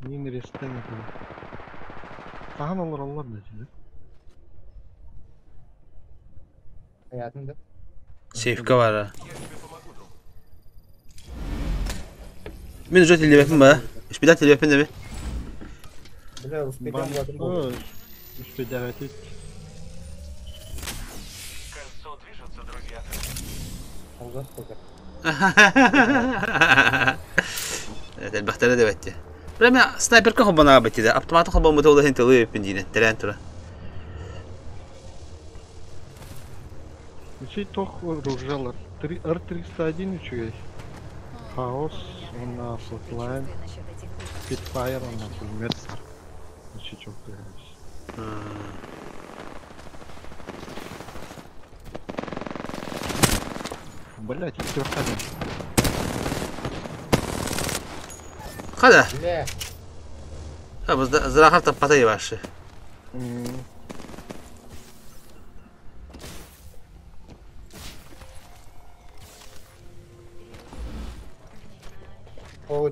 Мин рестен это. Тахан олар олар да şimdi. Hayatında. Сейфка var ha. Мен уже телебеппин ба? Үспедә телебеппин деби. Бля, успедем ладым. Успедем этит. Кольцо движется, друзья. Алга пока. Бахтара деп айтты. Прямо снайперка хобана битти да. Автомат хобан бутылда хин телебеппин дийне. Терен тура. Үчей тох ружалар. Р-301 үчүгэй. Хаос, он Flatline, Spitfire, он пулемет. Үчей чок дегенбиз. Блять, трехходный. Када? А, зрахар таппатай башы.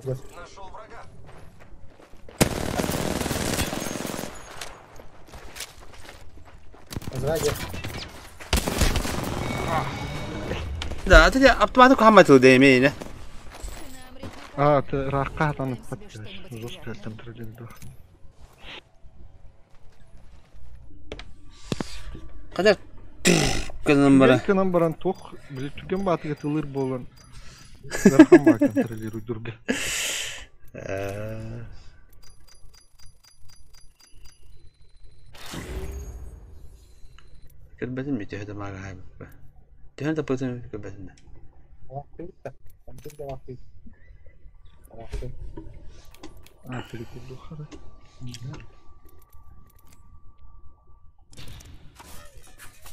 Нашел врага. Сзади. Да, это автомат кухамматыл деймейне. А, ты ракка там подпишешь. Жестко контролирует. Кадар кынан бара. Кынан баран тох, блин, түген батыга тылыр болан. Дархан контролирует дурга. Көрбөтүм бит өһөдө мага хайбы. Төһөн тапытым көрбөтүм. А, перекурду хара.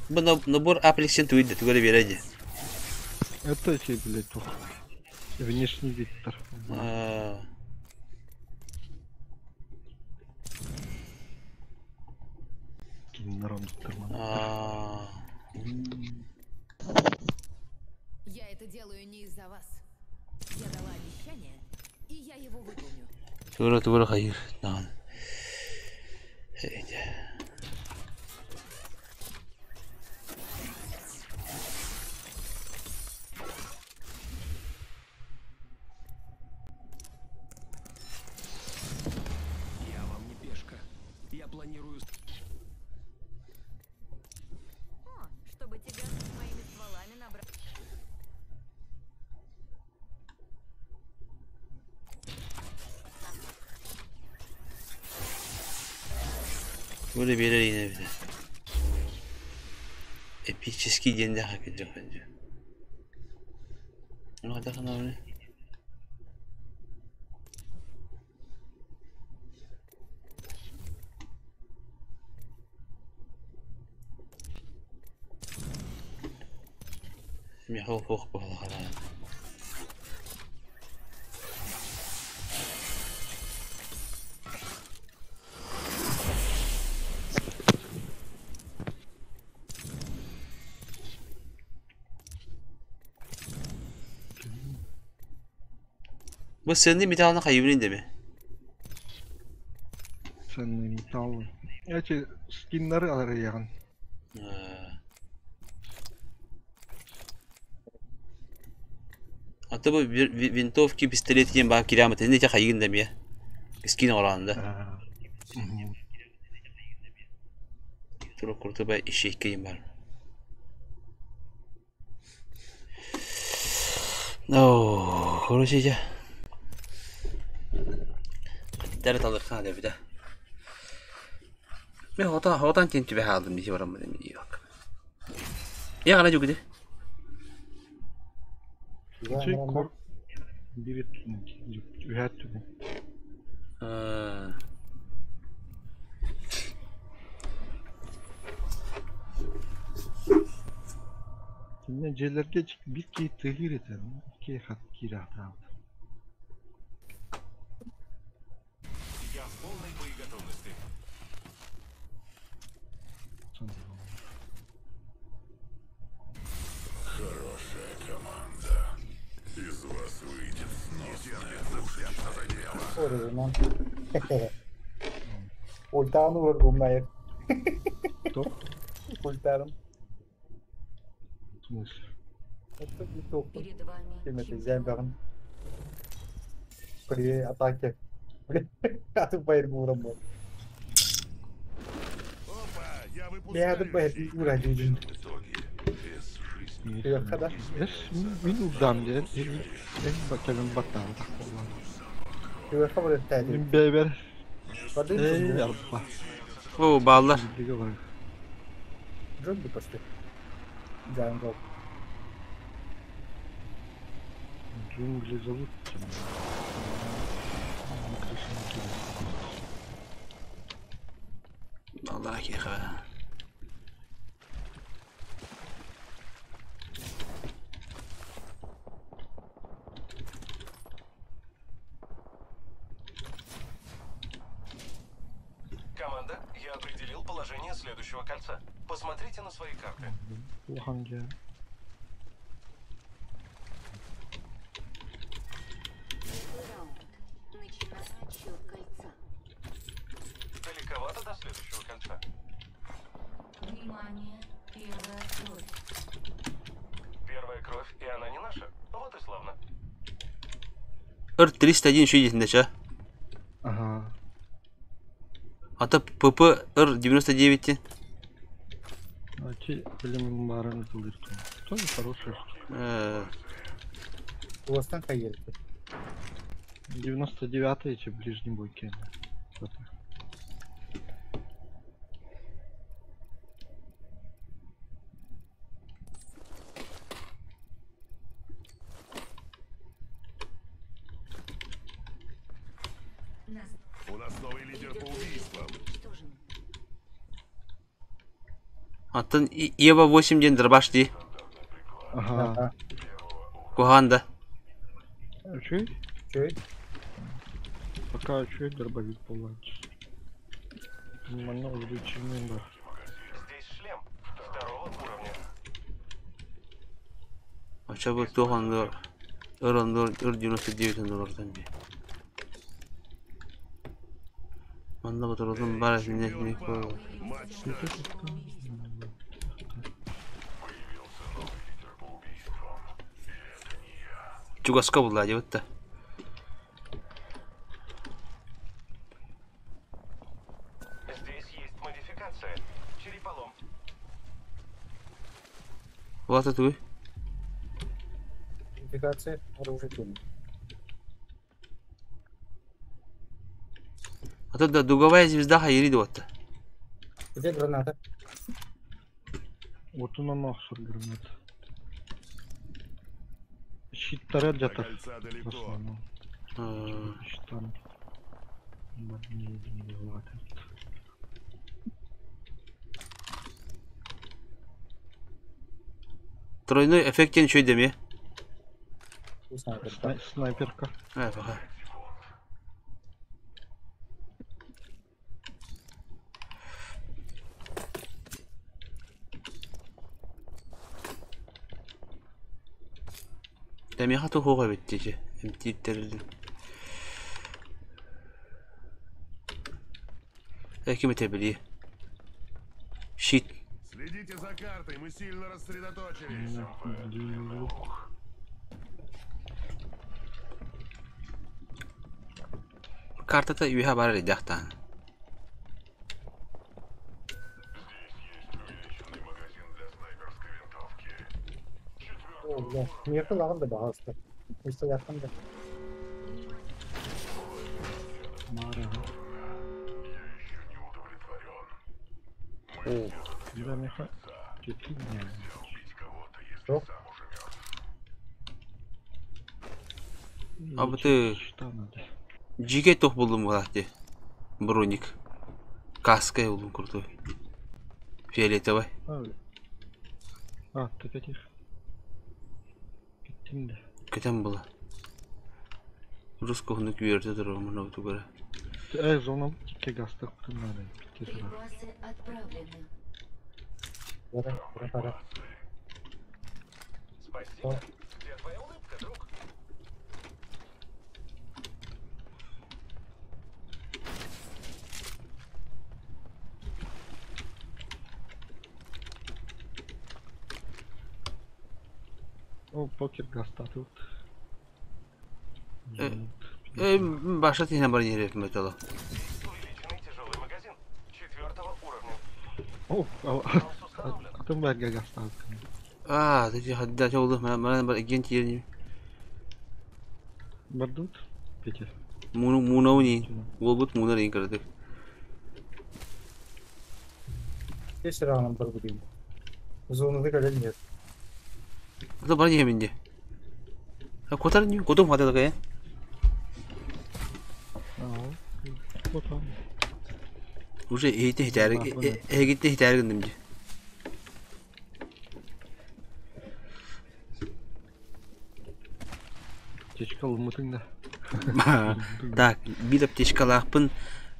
Бу набор апелликсен туйды, түгөрө береди. Это эти, блядь, тох. Внешний вид. Я это делаю не из-за вас. Я дала обещание, и я его выполню. Тура тура хайыр. Нан. Я вам не пешка. Я планирую. О, чтобы тебя с моими стволами набрать. Böyle bir yere yine bir de. Эпический день да хакы жок. Ну хата хана. Михаил фох бахала. Bu senin metalını kayıbının değil mi? Ценные металлы. Эти скиннары арыяган. Ата bu винтовки, пистолет диэн баа кирамат. Не хайыгын да мия. Скин оранда. Тура курту ба ишеккейин бар. No, короче я. Дәрі талырхан деп да. Мен хотан хотан тентүбе хаалдым дии барам дем yok. Я гана жүгүдү. Чей кор бир үһәт түгүн. Кине жерлерге бир кей тыгыр этен, ки хат кире атабыт. Я в полной боеготовности. Хорошая команда. Из вас выйдет сносная пушечка. Ультаны vurgumlayır. Кто? Ультарым. В смысле? Это не только. Перед вами Кем земберн. При атаке. Атып байыр мурам бол. Опа, я Не выпускаю. атып байыр ура дейдин. В итоге без жизни. Yok da. Эс мин удам диэн, эн бакалын баттаан так боллан. Yok kabul etti. Мин бэбер. Эй, арба. О, баллар. Диге бар. Джунги пошли. Джангл. Джунгли зовут. Баллар кеха. Команда, я определил положение следующего кольца. Посмотрите на свои карты. Улахан Раунд. Начинаю отсчет кольца. Далековато до следующего кольца. Внимание, первая кровь. Первая кровь, и она не наша. Вот и славно. Ыр 301 үчүгэй диэтин да чэ. Ага. Ата ПП Р 99 А те, блин, барын ытылыр. Тоже хорошая штука. Уостан хайырды. 99 эти ближний бой кинули. У нас новый лидер по убийствам. Оттон Ева 8 диэн дробаш дии. Ага. Куһаҕан да. Үчүгэй? Үчүгэй. Пока үчүгэй дробовик буоллааччы. Манна увеличение бар. Здесь шлем второго уровня. Оча бу туох оннугар өр оннугар өр 99 оннугартан дии. Манна боторотун бар этинне Чугаска булла диэбит да. Здесь есть модификация. Череполом. Улаата тугуй? Модификация оружия тюрьмы. А то да дуговая звезда хайыри дуотта. Где граната? Вот он охсор гранат. Щиттара жатар. кольца В далеко. основном. Щиттан. Тройной эффект диэн үчүгэй дэмиэ. Снайперка. Э, пока. Дэмиэхэ туһуоҕа эбит дии эмтиирдэриллин. Э, ким этэ билиэ. Щит. Следите за картой, мы сильно рассредоточились. Картата үөһэ барар идээхтаан. О, бля. Миэхэ лаҕын да баҕаста. Пистолеттан да. Мара. О. Да, меха. Четыре. Что? А бу ты Что надо? дьигэ туох буллум буолаат дии. Броник. Каска буллум крутой. Фиолетовый. А, ты опять их. Кеттим да. Көтөн була. Русского үөрдэ турар мына тугара. Эй, зона тикке гастық надо. Припасы отправлены. Бара, бара, бара. Спасибо. Где твоя улыбка, друг? О, покер гаста тут. Э, баша тиһинэ бар иһэр металла. Увеличенный тяжелый магазин четвертого уровня. О, атын бәрге гаста. Аа, ты хадда чолду мана бар ген тиерни. Бардут? Петя. Муну мунауни. Уолбут мунар ин кырдык. Здесь рано бар будем. Зоны кэлэн нет. Это бар иһэбин дии. Котар ни, котум хата такая. А, вот он. Уже эйте хитәр, эгитте хитәр гындым ди. Течка лымытың да. Так, бир аптечкалаахпын.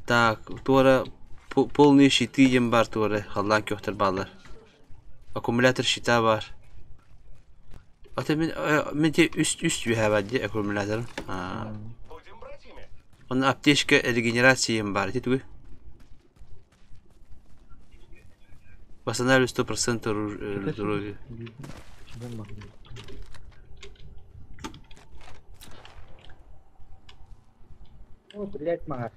Так, туора полный щиты диэн бар туора, халлаан көхтөр баалар. Аккумулятор щита бар. Ата мен мен те үст үст үһэ бар ди аккумуляторым. А. Будем братьями. Онно аптечка регенерациям бар ити тугуй. Восстанавливает 100% здоровья. О, блядь, мага.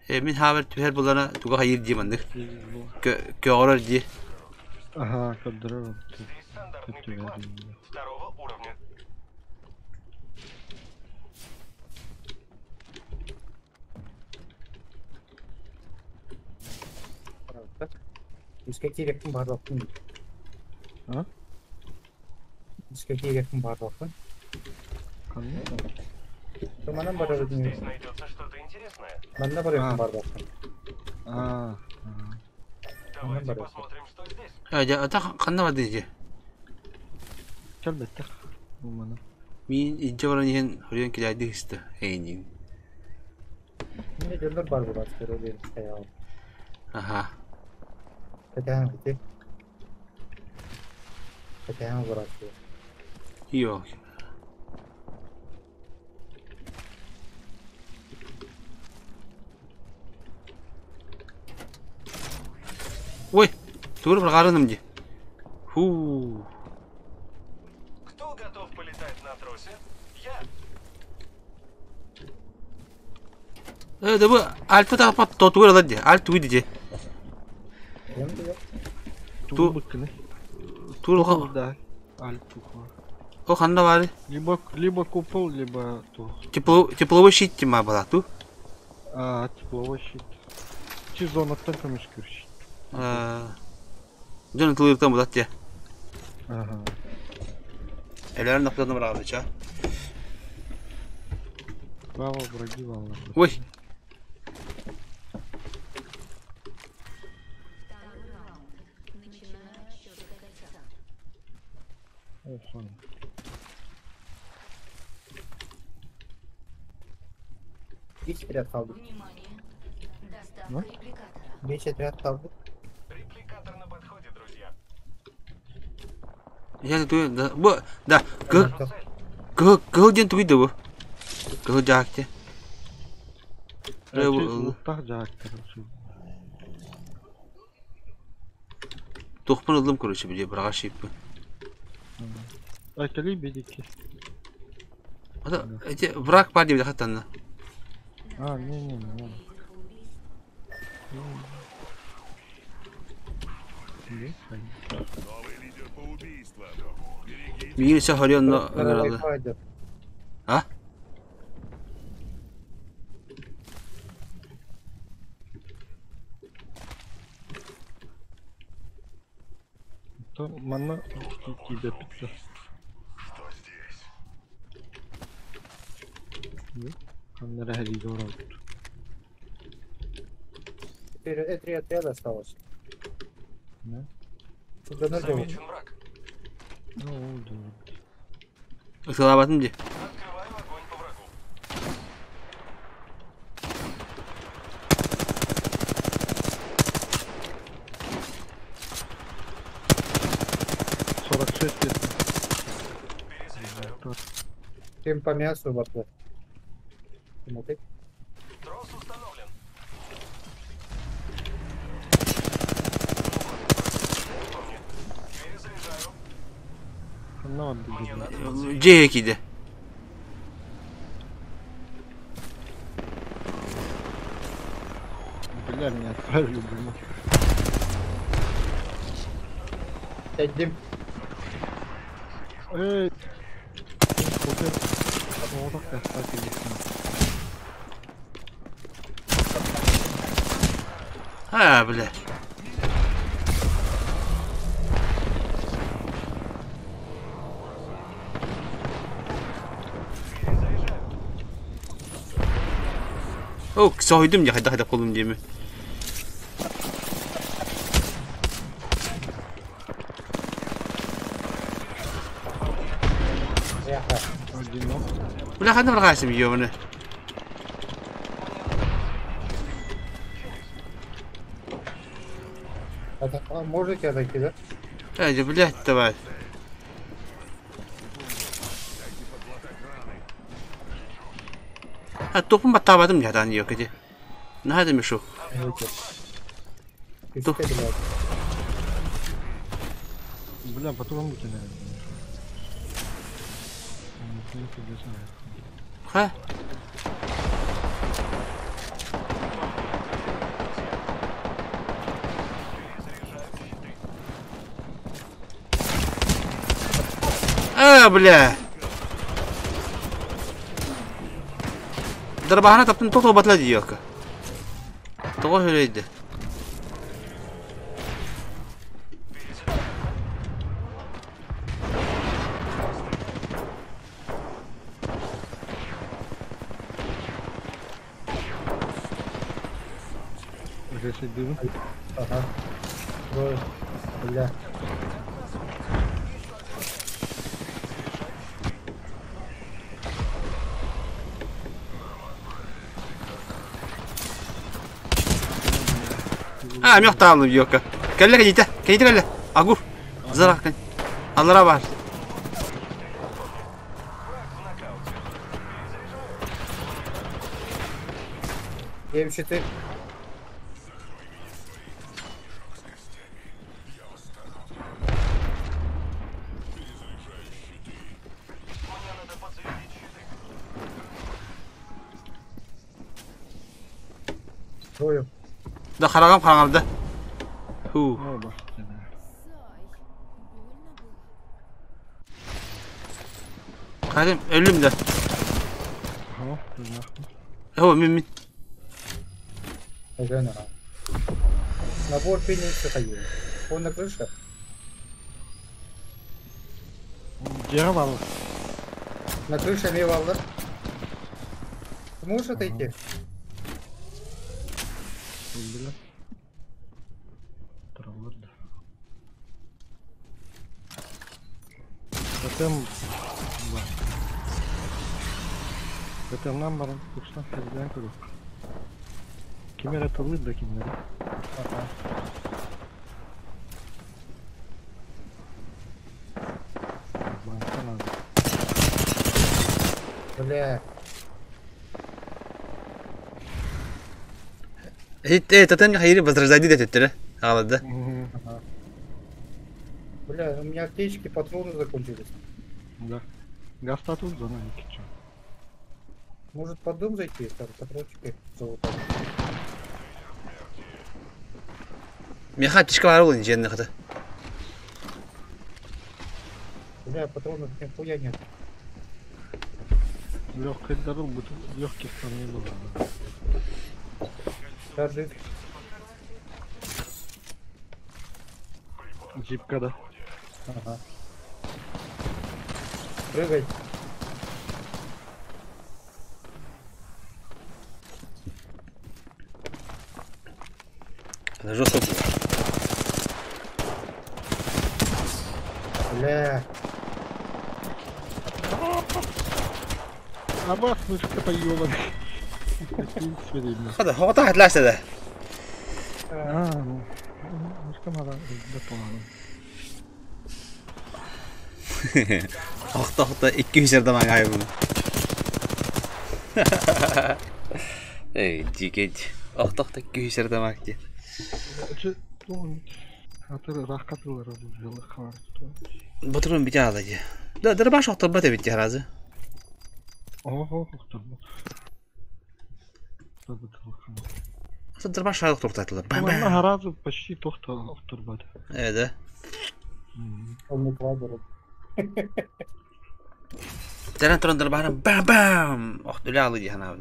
Мин хаабар түһэр булана туга хайыр дии маннык. Көҕөрөр дии. Ага, көрдөрөр. Второго уровня. Үскә кирәкме барлыкын? А? Үскә кирәкме барлыкын? Ханна? Манан барар Здесь найдется что-то интересное. Манна барар барлыкын. А. Давайте посмотрим, что здесь. А, я, ата ханна барды дии. Кэлбэттэх. Бу мана. Мин инче баран иһэн хоруйан килээдик истэ. Эйнин. Мин дьоннор бар булар, көрө хайал. Аха. Кэтээн бити. Кэтээн барар. Йо. Ой, тур баргарыным ди. Фу. Кто готов полетать на тросе? Я. Да бу альфа тапат тотугар алар ди. Альт тугу ди. Ту быккыны. Тур Да. Альтуха. О ханна бары. Либо купол, либо ту. Тепловой щит тима была ту. А, тепловой щит. Чи зонаттан көмүскүр щит. Дьон тылыртан булат те. Ага. Элерин наптан барабы ча. Право враги волна. Ой. Ох, Беш отряд kaldı. Ну? Беш отряд kaldı. Репликатор на подходе, друзья. Я ту да бу да кы кы кыл ден туйды бу. Кыл жакте. Луттах жаактар. Тухпын ылдым короче биле бирага шиппин. Айкали бедики. Ата эти враг бар деп хаттанна. А, не-не-не. Новый лидер по убийствам. Берегите. Мигин все хорионно ыгыралы. А? То манна киде питте. Что здесь? Камера хери город. Теперь три отряда осталось. Да? Замечен враг. Ну, да. Ыксалабатын ди. Открываю огонь по врагу. Сорок шесть лет. Перезаряжаю. Кем по мясу барда. Смотри. Трос установлен. Перезаряжаю. Ханна Мне надо подсоединить. Же киде. Бля, меня отправили, блин. Эддим. Эй! Вот так оставили. А, бля. О, сойдум я хайда хайда колум диэми. Одинок. Бля, ханна баргасым ёбаны. А можете отойти, да? Эй, блядь, давай. А топун баттаабатым дьатаан диэки ди. Наһаа да мешок. Бля, патрон бутина. Ха? А, бля. Дарбаһана таптын тоҕо батла диэки. Тоҕо хөрөйдө. Ага. Ой, бля. А, мех таалым ёка. Кэллэ кэлитэ. Кэлитэ кэллэ. Агур. Зарах кэн. Аллара бар. Я щиты. Двое. Да харагам харагамда. Ху. Кадим өлүм да. Хо мин мин. Уже на. Набор феникса ходил. Он на крыше? Дьявол. На крыше Мивалда. Ты можешь отойти? Бля. Травларда. Потом... Да. Потом нам баран курсан хозяин круг. Кемер это лыд да кемер. Ага. Бля. Эй, тотем хайри возрождали да теттере. Ағалады. Ага. Бля, у меня аптечки, патроны закончились. Да. Газ тату зона никича. Может под дом зайти, там патрончики золото. Меха аптечка бар ол инженер хата. Бля, патронов нихуя нет. Легкий дорог, будто легких там не было. Даже. Джипка, да. Ага. Прыгай. Это жестко. Бля. А вас мышка поебаный. Хада, хота хатлашта да. А, ну, мышка мара, да поладым. Охта охта 200 жерден аңайбын. Эй, дикет. Охта охта 200 жерден акти. Батырын бите алады. Да, дырбаш охта бат бите разы. Ого, охта бат. Дырбаш шайлық тоқтатылы. Бам бам. Разы почти тохта охтар бат. Да. Он не квадр. Терен туран дырбахана бам бам. Ох, дүле алды дихана.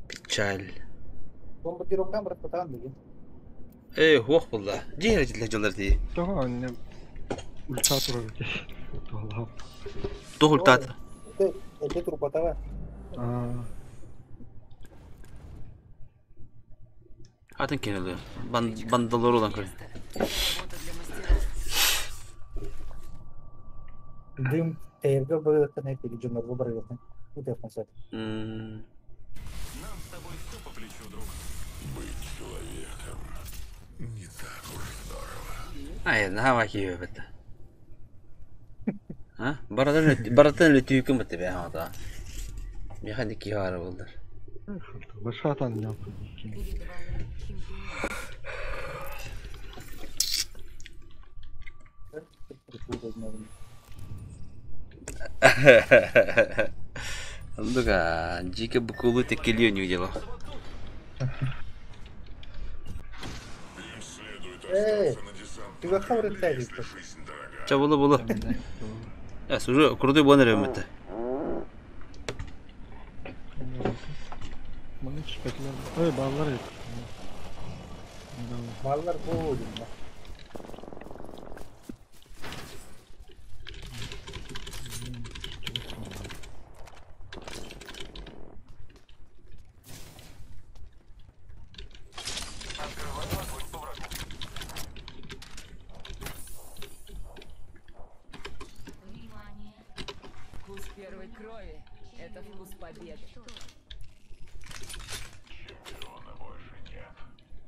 Печаль. Бомбардировкам распатан деген. Эй, хуох булла. Жер жер жылдар ди. Тага, не ультра турар. Тох ультра. Это трупатава. А. Атын кенелі. Бандалар olan көр. Дым терге бұрғытын, или жонорго бұрғытын. Өте концерт. Нам с тобой все по плечу. друг. Быть человеком не так уж здорово. Ай, наһаа киһи эбит. А? Барытын барытын лүтүүкүм бит бе хата. Меха киһи баар буоллар. Башатан yaptı. Перед вами чемпион. Оннук дьиикэ букулу теккелиө нью дело. Им следует Эй, остаться на десантном ты во корабле, хавры если жизнь дорога. Ча булу булу. Э, сужу крутой бонер өмүтэ. Bana çıkacaklar. Öyle bağlar et. Баллар буолуо Открываю огонь по врагу. Внимание. Вкус первой крови – это вкус победы. Чемпиона больше нет.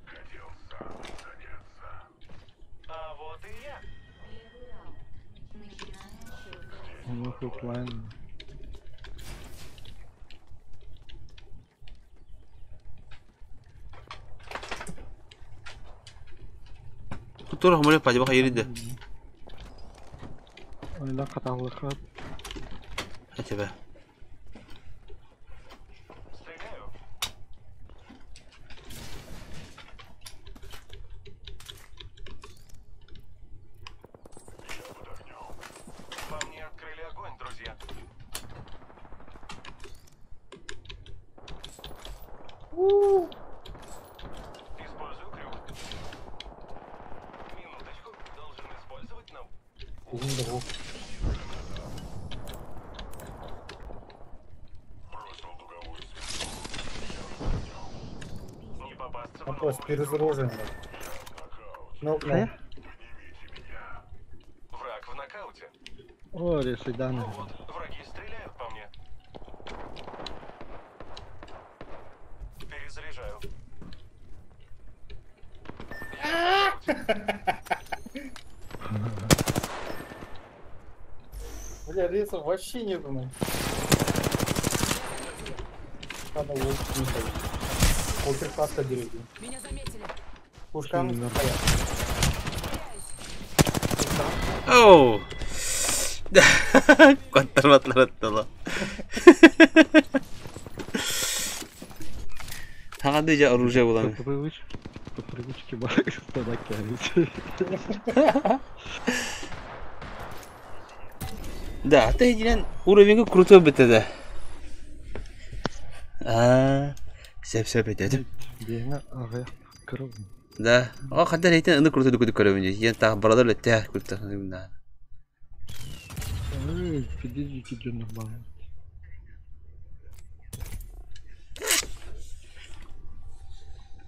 Хотел сам заняться. А вот и я. Первый раунд. Начинаем счет. Ну, хотлайн. Тура хомоле пади баха еринде. Öyle katallık. Этебе. Стреляю. Я под огнем. По мне открыли огонь, друзья. Использую крюк. Минуточку. Должен использовать нам. Бросил дуговую стрелу. Я под огнем. Не попасться по Вопрос новому перезагружен. Нокаут. Ну, ну. Хайа? Поднимите меня. Враг в нокауте. О, ресайдан. Ну вот, враги стреляют по мне. Перезаряжаю. Я в нокауте. Бля, рейсов вообще нету. ну. Надо лук не ходить. Полтерпаста деревья. Меня заметили. Пушкам стоят. Оу. Контрбатлар аттала. Тагады жа оружие булан. По привычке, по привычке бар тогда Да, ты единен уровень крутой бит да. А, сеп сеп этедим. Бейне ағая кырыл. Да. О, хаддар эйтен аны крутой дүкү көрөбүн. Ен таг баралар өттө крутой. Да. Ой, пидидики жөнөр бала.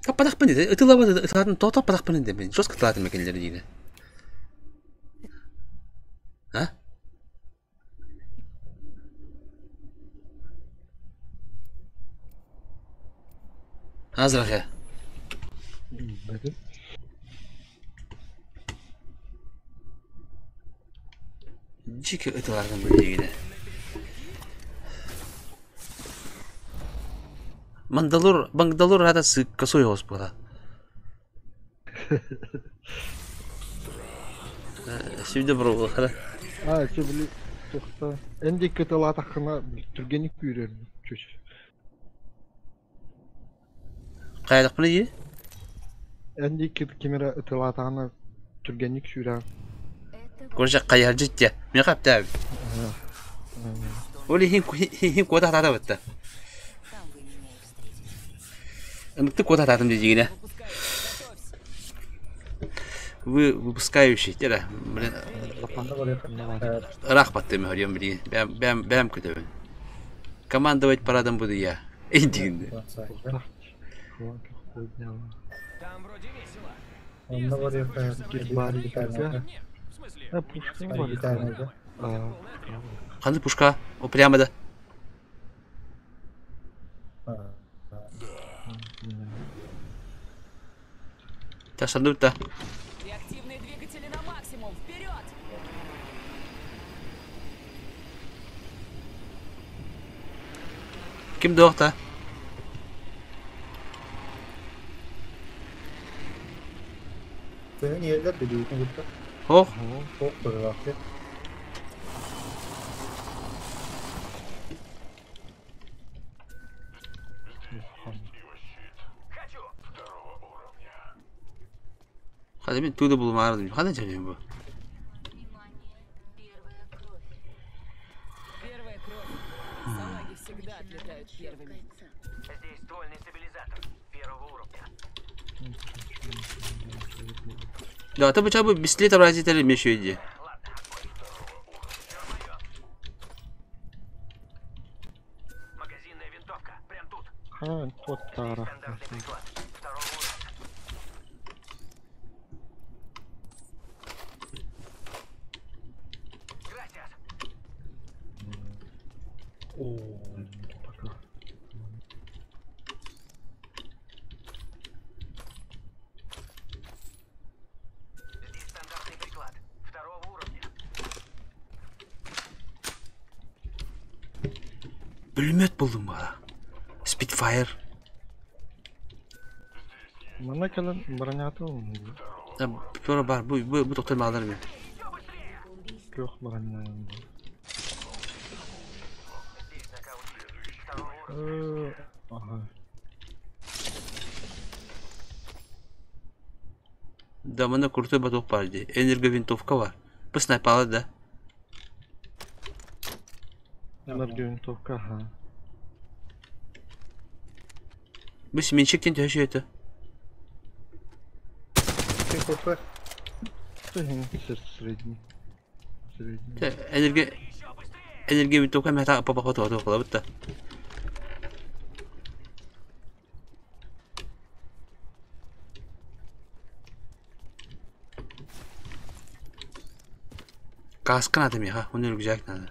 Кападак пын диде. Ытылаба ытылатын тото падак пын диде. Мен жестко тылатын мекенлери диде. А? Азырақ я. Бәдім. Жеке ытылатын диде. Мандалор, Бангдалор рада сы косой господа. Şimdi bro, хара. А, че били тоқта. Энди кытылатақына түргенік үйрен. Чөш. Кайдак бuni ди? Энди кит кемера ытылатағына түргенік сүйрен. Көрже кайар житте. Мен капта. Оли хин хин кода тата битти. Там вы меня и встретите. Ыныкты кода татым дегене. Вы выпускающий, тера. Блин, рахмат деме хөрөм били. Бәм бәм бәм көтөбүн. Командовать парадом буду я. Эйдигинде. Там вроде весело. Онно бар Гербарий. В смысле? А, пушка бар. А, Кандай пушка? О прямо да. Да, Тасанды да. Реактивные двигатели на максимум. Вперед! Ким доқта? Senin yerler de büyük mü? Хох. Çok böyle Hadi мен туды булмардым. Хана жабым бу. Первая кровь. Салаги всегда отлетают первыми. Здесь ствольный стабилизатор первого уровня. Да, ты бы бестлет образитель мешаю иди. Магазинная винтовка. Прям тут. Ха, вот тара. Стандартный приклад. Второго уровня. Грасиас. О, пока. Здесь стандартный приклад. Второго уровня. Пулемет булдым бара. Спитфайр. Мана кэлэн бронята Да, тура бар. Бу бу бу токтор малдар мен. Күөх броня. Ага. Да, мына крутой баток бар ди. Энерговинтовка бар. Бу снайпалы да. Энерговинтовка, ага. Бу сменщиктен төшө это. КПП. Средний. Средний. Энерго энерговинтовка мета папа папа папа папа бутта. Каска надо мне, ха? Он рюкзак надо.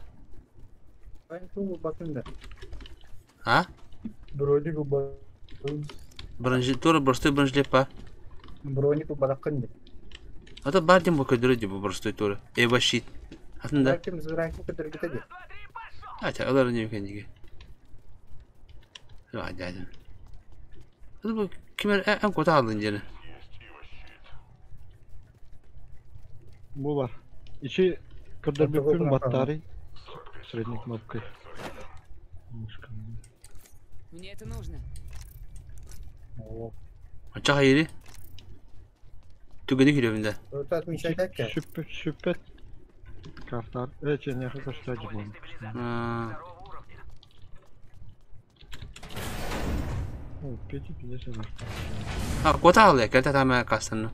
Ben bu bakın da. А? Броник bu Бронежилет, простой бронежилет па. Броник bu bakın da. А то бардем бу көдөрө ди бу простой тура. Эва щит. Атында. Belki zırakı kadar gidecek. А, алар не екен диге. Hadi hadi. Hadi bu kimer en kota aldın gene. Бу бар. Ичи көрдөрбүккүн баттарый. Средний кнопкой. Мышка. Мне это нужно. Ача hayri. Түгені күлөмүндө. Öte atmayacak ki. Сүппөт, сүппөт. Картар. Эче не хочу болду. О, пети пиздец бар. А, кота алды, келте тама кастыны.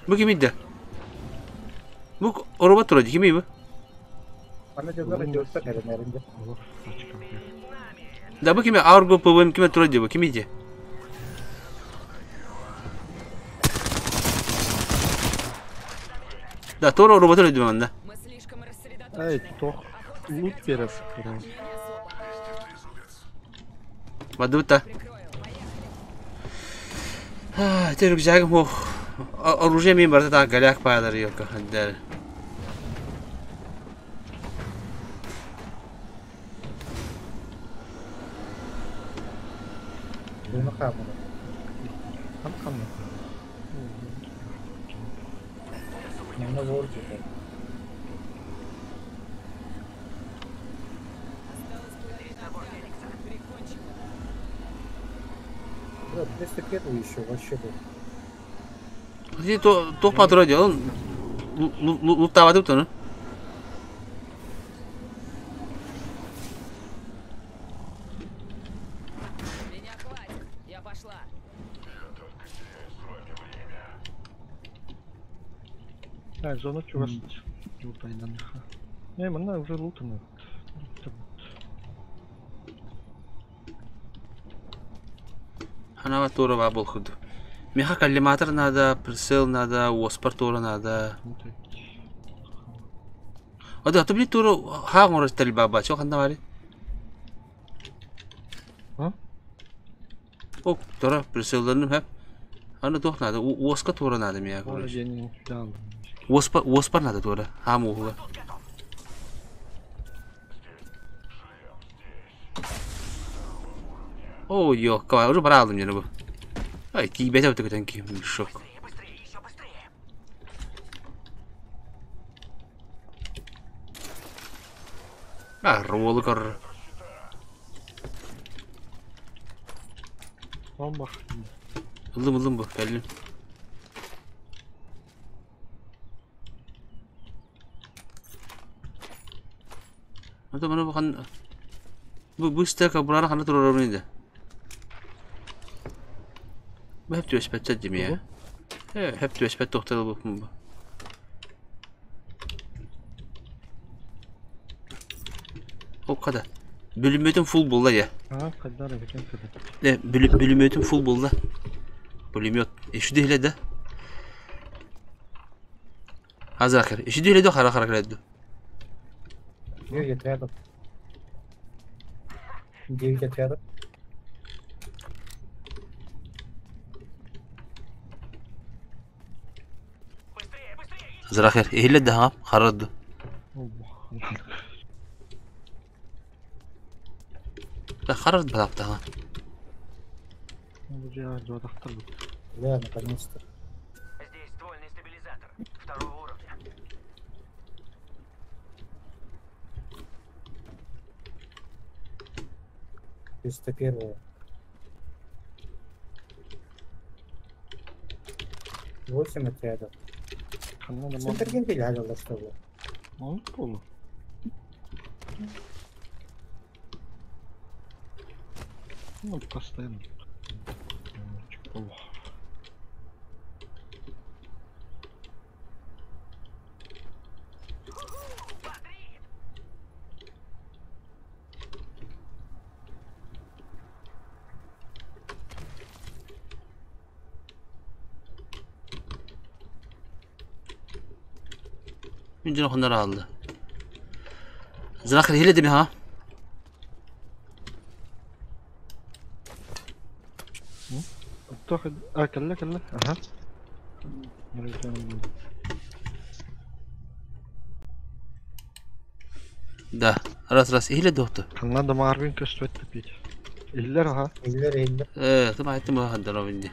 Бу ким иди? Бу робот турады, ким бу? Bana diyorlar diyorsa nerelerinde. Да бу ким Арго ПВМ ким турады бу, ким иди? Да, тура робот турады манда. Эй, тох. Лут берет. Бадута. А, те рюкзак мох. Оружие мен барда та голяк пайлар yok хандер. Bunu kalmadı. Там камна. Yanına vurdu. Да, 301 еще вообще был. Ти то то патрон он луттабады туну. Меня хватит. Я пошла. А, зона чувас. Лутайдан. Не, мана уже лутана. Ханаба туора баа буол курдук. Миэхэ коллиматор наада, прицел наада, уоспар туора наада. Ада, аты били туора хаа оҥорор тэрил баа баа, чо ханна баарый? А? О, туора прицелларным хэп. Аны туох наада? Уоска туора наада миэхэ, короче. Уоспар, уоспар наада туора, хаам уоһуга. О, ёкка, уже бараалым дьоно бу. Ай, тиийбэтэ көтөн киһи мешок. А, ролы кор. Бомбах. Ыллым, ыллым бу, кэллим. Это маны бу хан бу бу стека булары хана турарабын иде. Бу хеп түөспэт дими я. Э, хеп түөспэт тохтал бу бу. О када. Бүлүмөтүн фул булла я. А, кайдар экен кede. Э, бүлүмөтүн фул булла. Пулемет. Ишди хиле да. Азакыр. Ишди хиле да хара хара киле. 9 отрядов. 9 отрядов. Азрахер. Ихиле да харады. Да харад балаптаға. Да, наконец-то. Здесь ствольный стабилизатор второго уровня. 301. 8 отрядов. Центр генделя что ли? Он полу. Ну, постоянно. Мин дьоно хоннор аалла. Зрахыр хиле деми ха? تاخد اه كلا كلا اها Да, раз раз ихиле доктор. Надо Марвин каштвет топить. Иллер ага. Иллер иллер. Э, ты мать мы хандаров инди.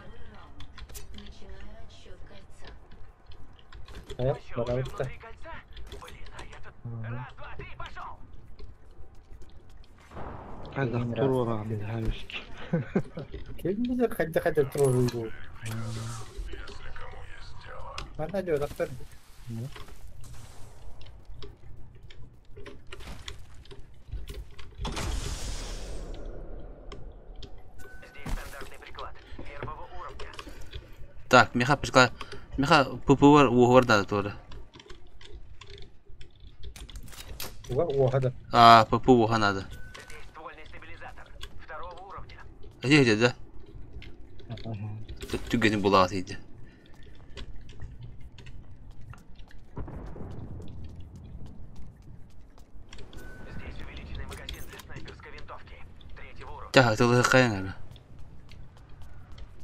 Э, пожалуйста. هذا طرورة من هايسك. كيف خد خد ترور ما جو دكتور. Так, меха пришла. Меха ППВ уговор надо тоже. А, ППУ надо. Где где, да? Түгенин булаҕа тиийдэ. Тяха, тылыһыккайаҥ ара.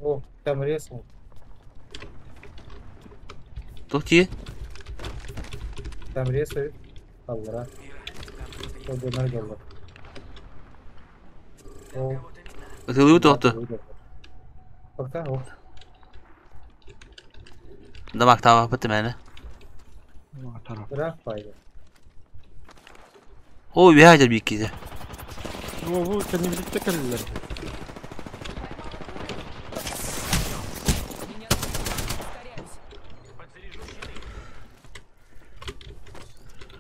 О, там резнул. Туох тиийэн? Там резают. Аллара. Чтобы наргелла. О. Ытылыы туохту? Пока, о. Дамактаабаппыт мээнэ. Ыраах баайда. Оо, үөһээ дьэ бииккитэ. Бу кэннибититтэ кэллилэр.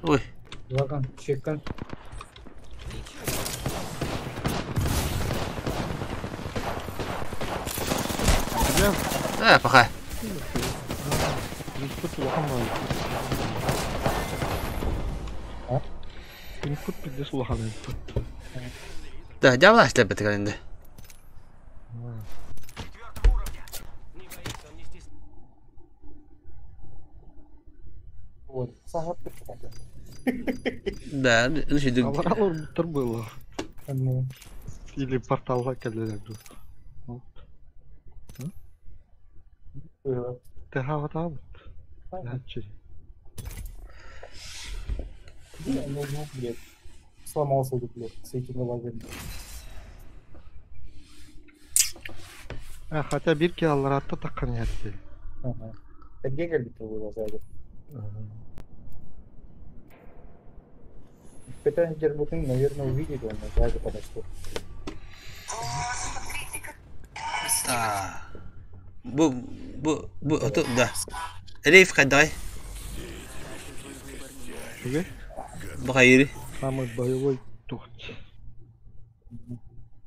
Ой. Вагон, чекан. Э, пахай. Инпут улахан баҕайы. Инпут пиздец улахан инпут. Да, дьявол ашлаппыт кэлинде. Да, ну что, Алар было. Или порталга келдилер ду. Тэхаватабыт. Значит. Ноутбук, блядь, сломался, блядь, с этими лагами. А, хотя бирки алларатта таккан ярты. Ага. Так гегер бит было сзади. Питание Дербутын, наверное, увидели, он сзади подошел. Да. Бу, это, да. Рейф хадай. Бахайри. Самый боевой тухт.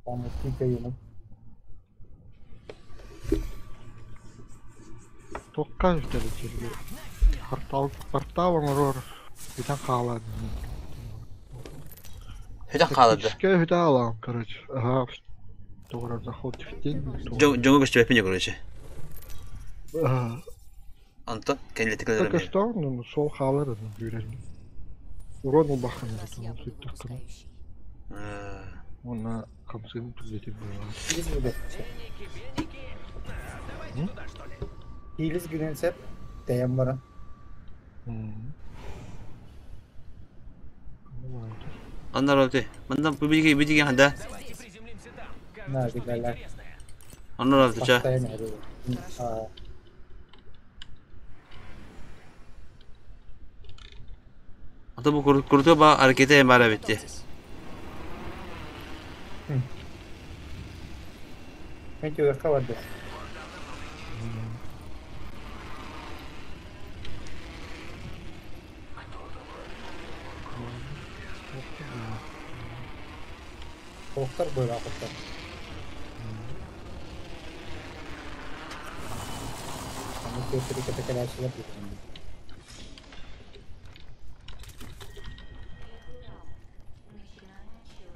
Там вот пика ему. Токкан жерге. Портал, портал оңорор. Бүтән хаалар. Бүтән хаалар. Тактическая бүтән алам, короче. Ага. Тугра заход в тень. Жоңго көчтү короче. Ага. Антон, кенлетик Только что, ну, сол хаалар, жүрер. Урон улбахан. Она камсын түзетip было. Хилис гүненсеп, тәйем бара. Андар oldu. Mandan bu bilgi bilgi handa. На, дигәләр. Андар oldu cha. Ата bu kurtu ba harekete bara bitti. Peki uyakka vardı. Тоқтар böyle akıtlar. Ama kötü kötü kelaşlar bitirdi.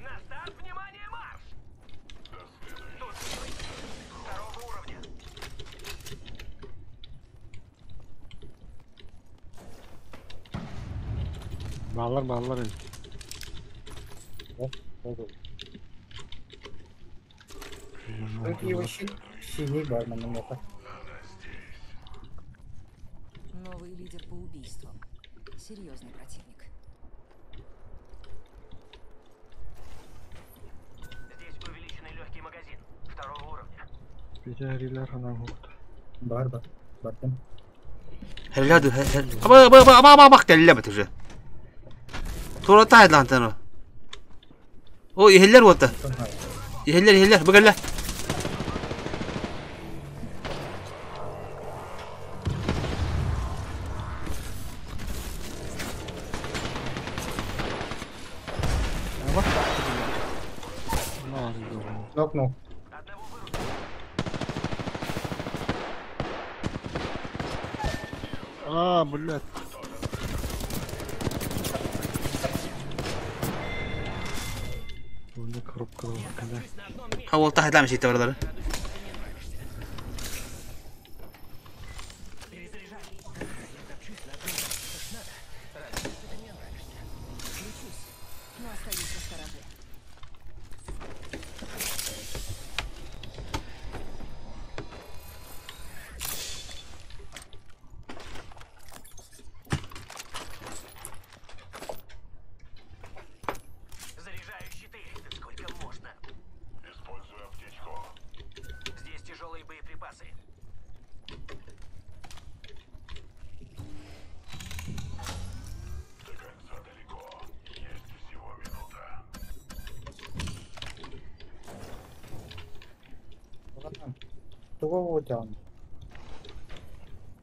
На старт, внимание, марш! Тут второго уровня. Bağlar bağlar el. Тут его синий бармен намного. Новый лидер по убийствам. Серьезный противник. Здесь увеличенный легкий магазин второго уровня. Бетерилер ханан хукта. Бар бар. Бардым. Helal Aba aba aba aba bak geldi уже. Тура тайд lan tanu. О, ихеллер вот. Ихеллер, ихеллер, бөгелле. Нок, нок. А, блядь. Bunu коробка когда. Ha ол тахт ламши таварлары. Лечусь, но остаюсь настороже. Заряжаю щиты. Сколько можно? Использую аптечку. Здесь тяжелые боеприпасы. До конца далеко. Есть всего минута. Туго вот он.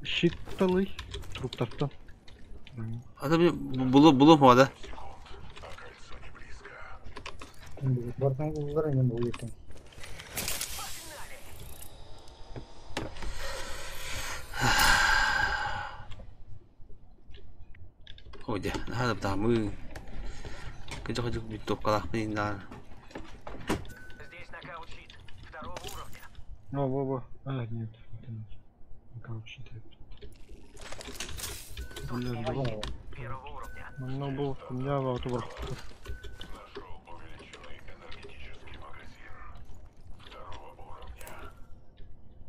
Щитталы труптартан. Ата булу булу мода. Бардым булар эми бул экен. Ой, хада тамы. Кыжы кыжы бит топкалак бин да. Здесь нокаут-щит второго уровня. О, во, во. А, нет. Это не. Нокаут щит. Бля, Манна бу кимнээх баҕата бырахпыт.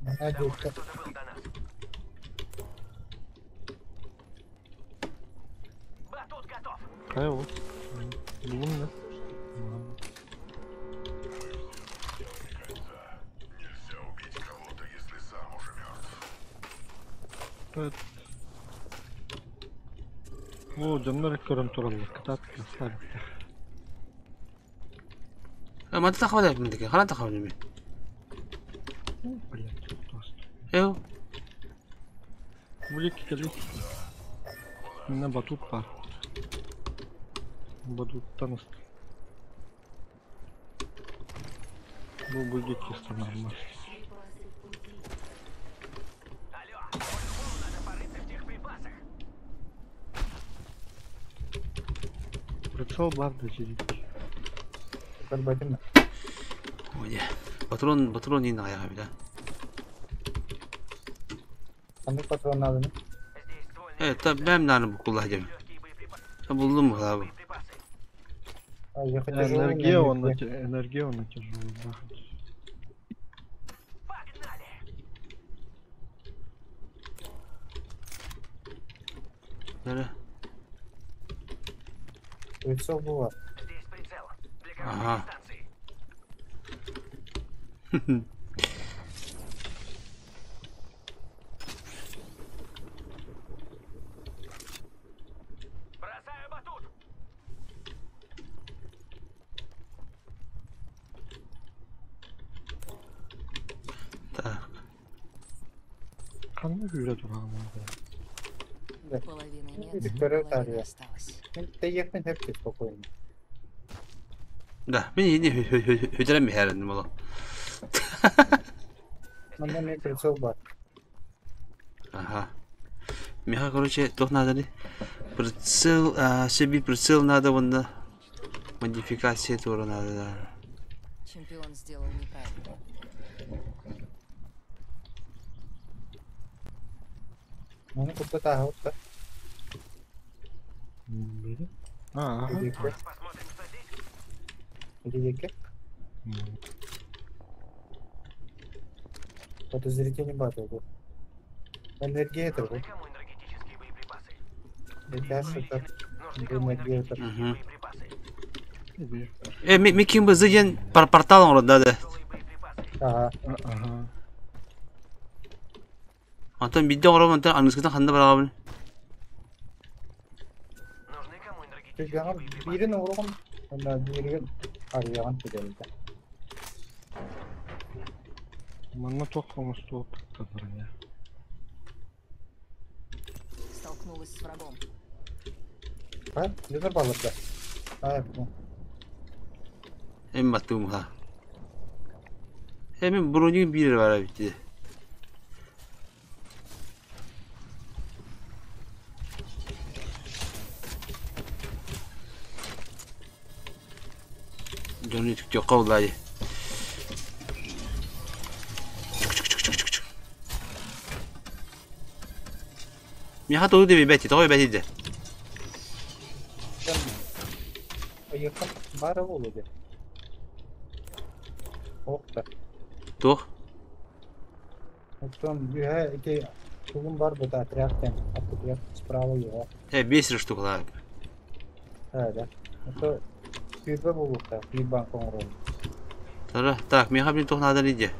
Манна диэки. Хайа ол? Буллум да. О, дьоннор көрөн тураллар, кытаат кыастаабыттар. Мата тахабат эбит ханан тахабын эми. Блять, просто. Эу. Булик кели. Менә батут бар. Батуттан ысты. Бу будет чисто нормально. Прицел бар да жирик. Көрбөтүм. Ой, патрон, патрон не надо, да. Ханнык патрон надо. Та бэм наны бу кулла дем. Та булдум бу. А, я хотел Энергия он энергия он тяжелый, да. Да. Прицел было. Ага. Так. Канны хүрэ тураган. Половины нет, Виктория половина Тария. осталась. Ты ехать не спокойно. Да, мен не хөдөрөм бихәрин боло. Манна мне прицел бар. Ага. Меха, короче, тох надо ли? Прицел, себе прицел надо, вон, да. Модификация тоже надо, да. Чемпион сделал неправильно. Ну, куда та вот. А, ага. Иди Подозрительный батл был. Энергия это был. Это энергия Угу. Ми ким бы зыден портал он да, да. Ага. Ага. Антон бидде ором антон английскийден ханда барабын. Бирин ургун, анда бирин арыяган түгелде. Манна тох оңостуоп броня. Столкнулась с врагом. А? Лидер балырда. А, бу. Эм баттым ха. Эми броню бир бар битти. Дьону түктө кабыллады. Чук чук чук чук чук. Миха тоҕу деби бэти, тоҕу бэти де. Айыкка бары болду. Охта. Туох? Оттон бүйэ ити тугун бар бу отрядтен. Отряд справа его. 5 штук ла. Да, да. Это сүйбе болуқта, bir банк оңрон. Тара, так, миха блин туох надо иде.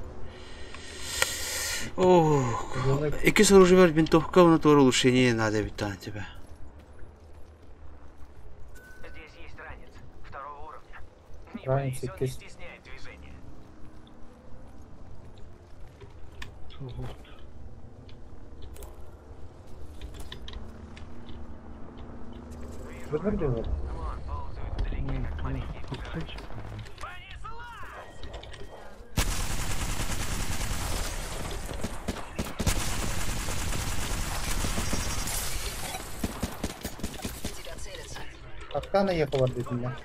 Ох, икки оружие бар винтовка, на тоже улучшение надо ведь на тебя. Здесь есть ранец второго уровня. Не Ранец боись, он не иккис. стесняет движения. Выбор делать. Вон ползают вдалеке, как маленькие кукарачи. Тебя целятся. Акта наехала без меня.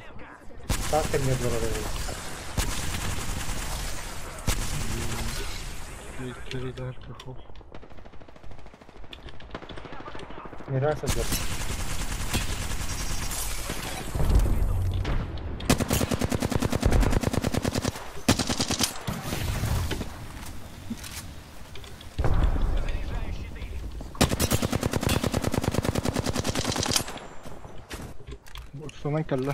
Так ты мне говорил. Мираж идет. Ыстанан кэллэ.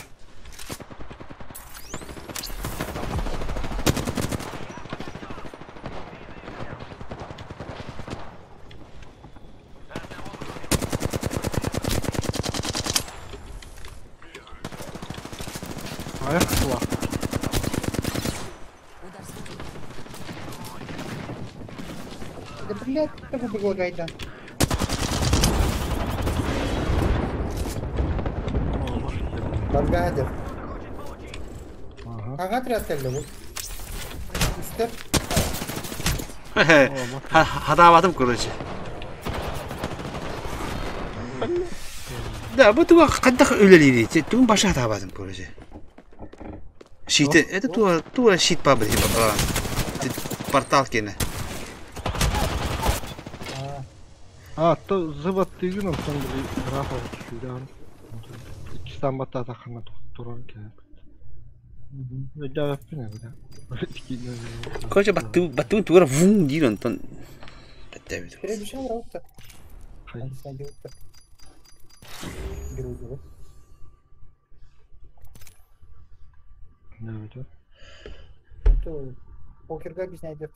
Айах суох. Да блядь, как предлагай, да. Баргадер. Ага, отряд кэллэ бу. Үстэр. Хатаабатым короче. Да, бу туга хайдах үлэлиирий? Тугун баша хатаабатым короче. Щит, это туа туа щит пабы портал кene. А, то зыбаттыгын онтон били графа сүүрэн. Иккистан баттаатаххына туран кэлэр. Өйдөөбөппүн эбит. Короче, баттыы баттыын тугара вун диир онтон бэттээбит. Перебежал роута. Герой Покерга объясняйте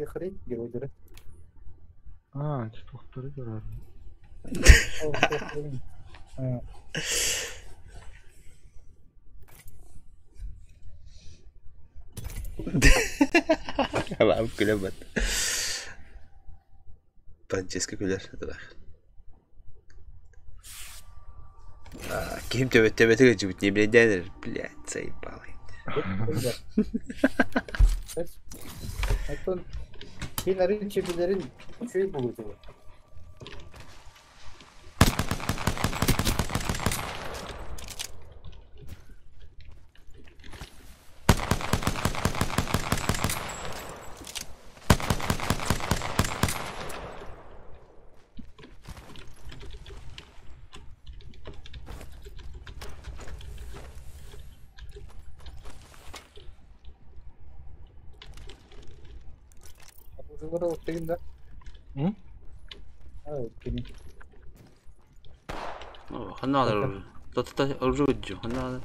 хрень геройдары. А, туохтары көрөр. Абам күлөбөт. Франческо күлэр. Ким төбөт төбөтүгө жубут не биледенер, блядь, заебал. Оттон кин арынчы билерин үчүгэй буолуутугар. Оружиелара оттыгын да? М? А, кини. Ханна Тата оружие ханна.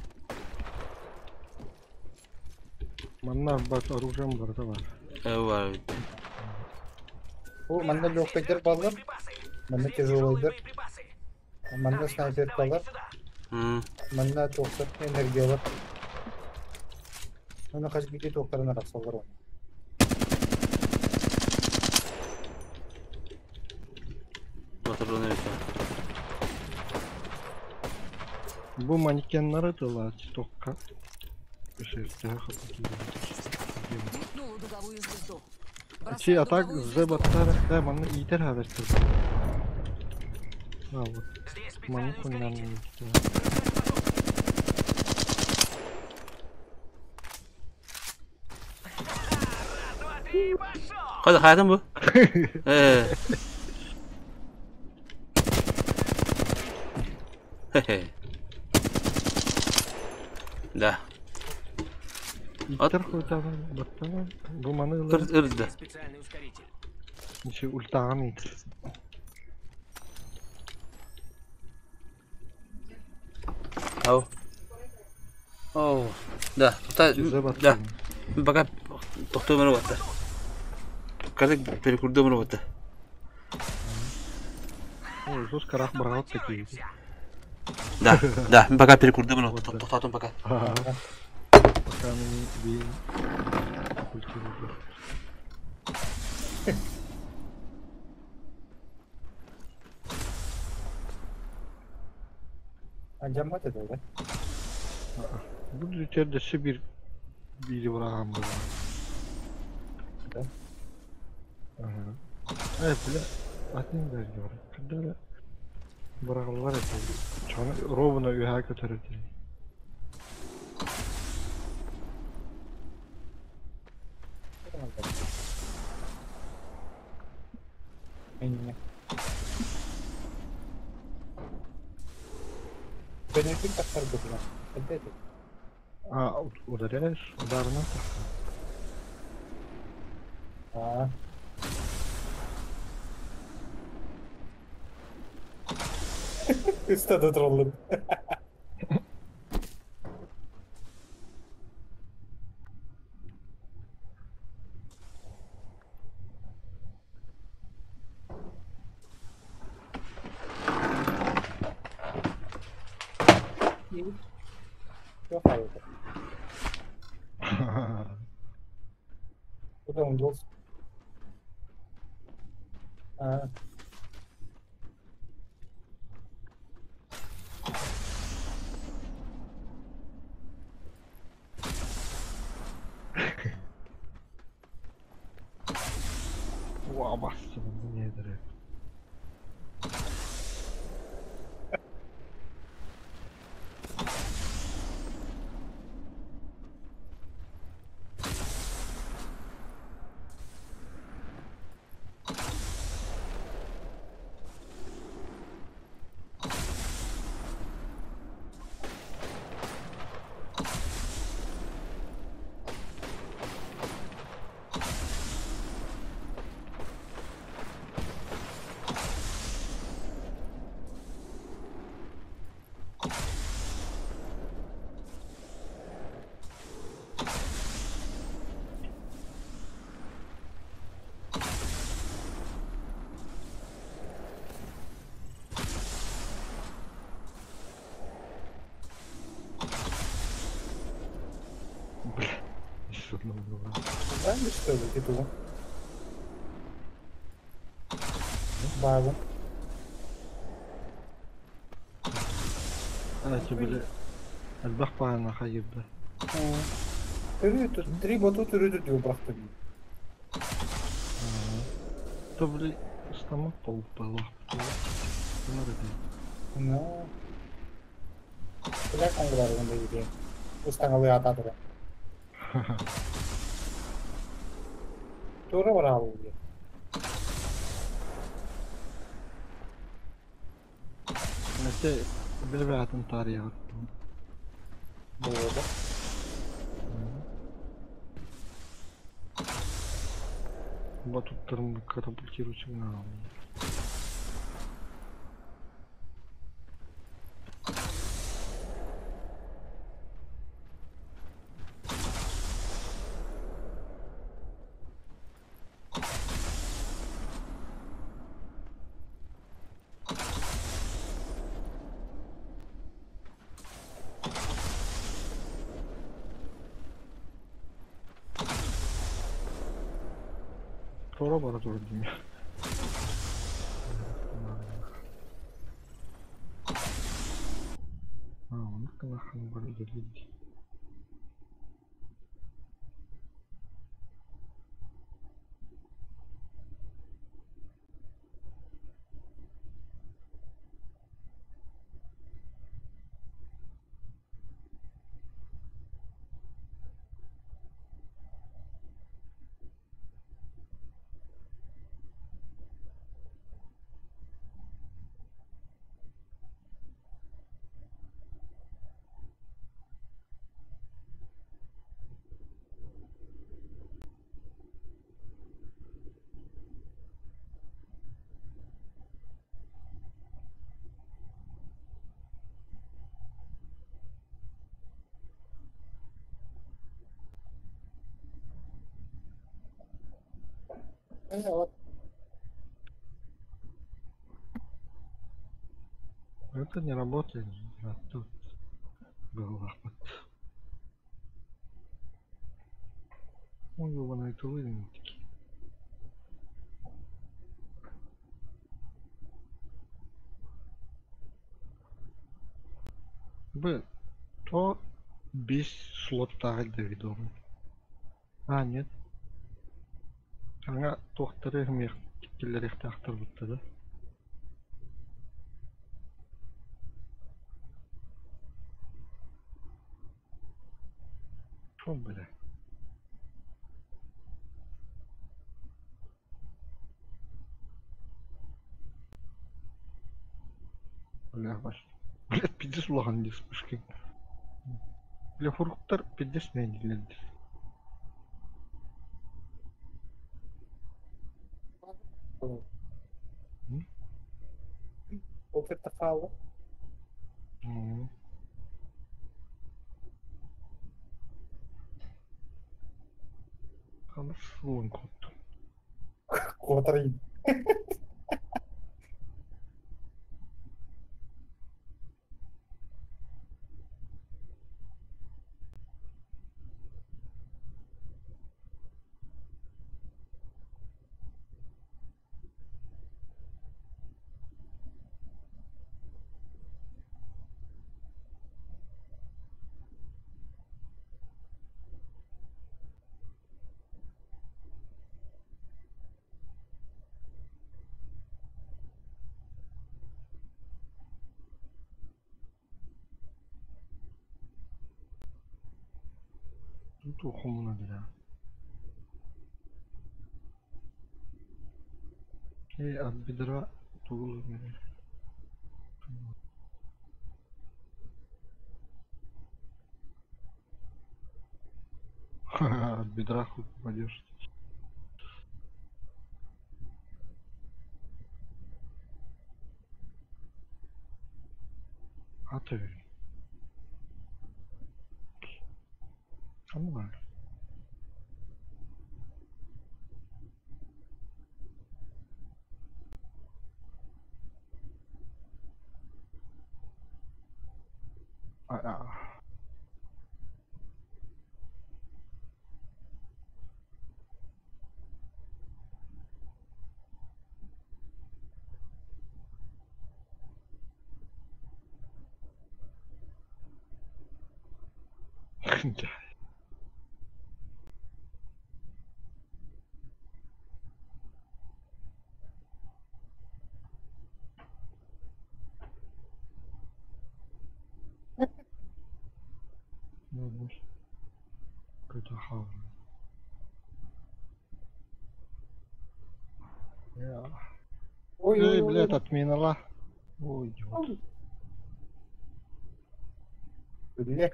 Манна бат оружием барыта бар. Э, бар. Бу манна легкайдар баллар, манна тяжелойдар, манна снайперкалар, манна туохтар энергиялар. Оны хас биирдии туохтарын арахсаллар оны. Батырын эбит. Бу манекеннары тыла токка. Өсөстөһө Метнула дуговую звезду. Чи а так зыбаттар, да, манна иитэр хабертер. А, вот. Манна куннан Хайда хайдан бу? Э. Хе-хе. Да. Иитэр хуйтаан баттана. Бу маны Ыр ырды. Ниче ультаган иитэр. Ау. Оу. Да, та да. Пока тохтоо мөрө батта. Казак перекурдуу мөрө батта. Ой, сус карах бараат такие. Да, да, пока перекурдуу мөрө батта. Тохтоотум пока. Пока мени би культивировать. Анжаммат это, да? Бу жерде бир бири бараган бар. Да. Ага. Э, бля, атын бер бар. Кандай барагалар это. Чаны ровно үйө көтөрөт. Не. Бенефит тахтар бутuna. Когда это? А, ударяешь ударно. А. Üstad троллун. диибит. Туох хаалбыта? Куда он делся? А. Уа, бастым, не дыры. Бля, еще одного было. Знаешь, что ли, титул? База. А, тебе Альбах паана хайырда. Түрүү три боту түрүү диу бырахты. То бли стамак пол палах. Ну. Бля конграр онда иде. Устаңалы атадыр. Тура бара алуу. Несе бебе тарихы. Болду. Батуттарым катапультирующий на. Тора бара тур дейм. А, оны кынахан бар үлелейди. Это не работает. А тут был лахмат. Ой, ёбаные тулы такие. Б, то без слота видом. А, нет. Аңа тоқтары мех келерек тақтыр бітті да. Шо, бля? Бля, баш. Бля, пиздец улахан дес пышки. Бля, фруктар пиздец мәйдилерди. Ол кетті қалды. Қаны суын котту. Котырайын. Ну, хомуна бля. Эй, от бедра тугул От бедра хуй попадешь. А ты. Ханна? А, Да. Ну, вот. Какой-то хавр. Ой, Эй, ой, блядь, ой. отминала. Ой, идиот. Бля.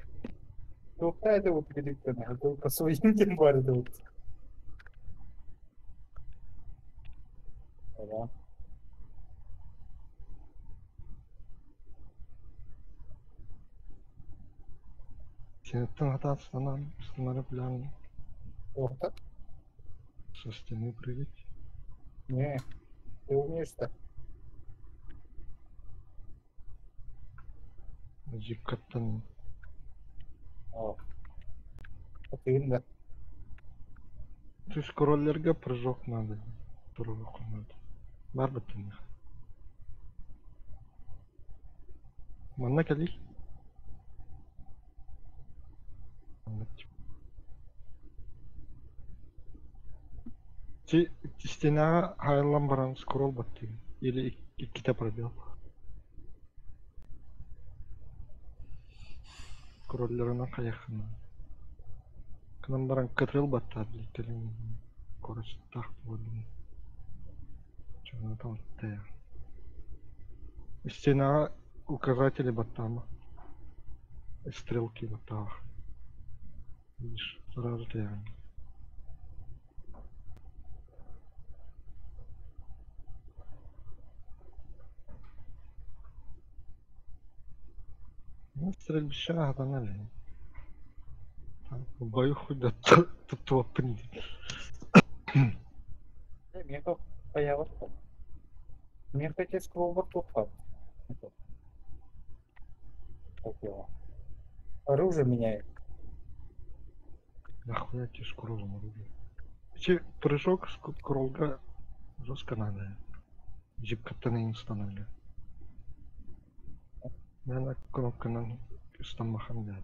Туохта это вот передиктана, только своим тем барды вот. Да. Сенеттен хатаатстанан, станары план Туохта? со стены прыгать. Не, ты умеешь-то. Джипкаттан. О. А ты да. Ты с роллерга прыжок надо. Прыжок надо. Бар бітті. Манна кали. Ти стена хайлан баран скролл батты. Или икките пробел. Скроллерына каяхына. Кынан баран кытрыл батта биликкелин короче так болду. Чего там те. Стена указатели баттама. Стрелки баттах. Видишь, сразу ты. Ну, стрельбище гаданали. Бою хоть да тут пынди. Мне то появилось. Мне хотел скролл туха. Как его? Оружие меняет. Нахуя тебе скроллом оружие? Че, прыжок с кролга жестко надо. Джип каттан установлю. Наверное, кнопка на стамахан да.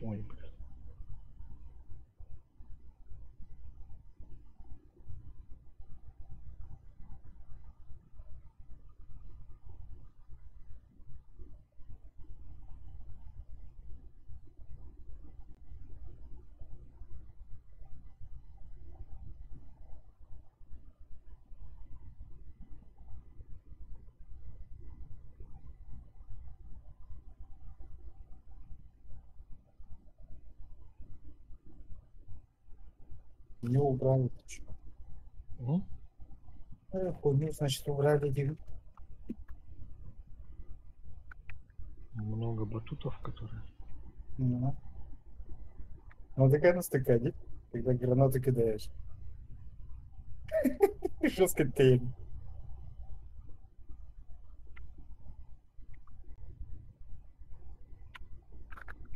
Ой, блядь. Не убрали. Ты чё? М? Хуйню, значит, убрали. Много батутов, которые. Ну. Ну такая на стакане, когда гранату кидаешь. Жестко ты.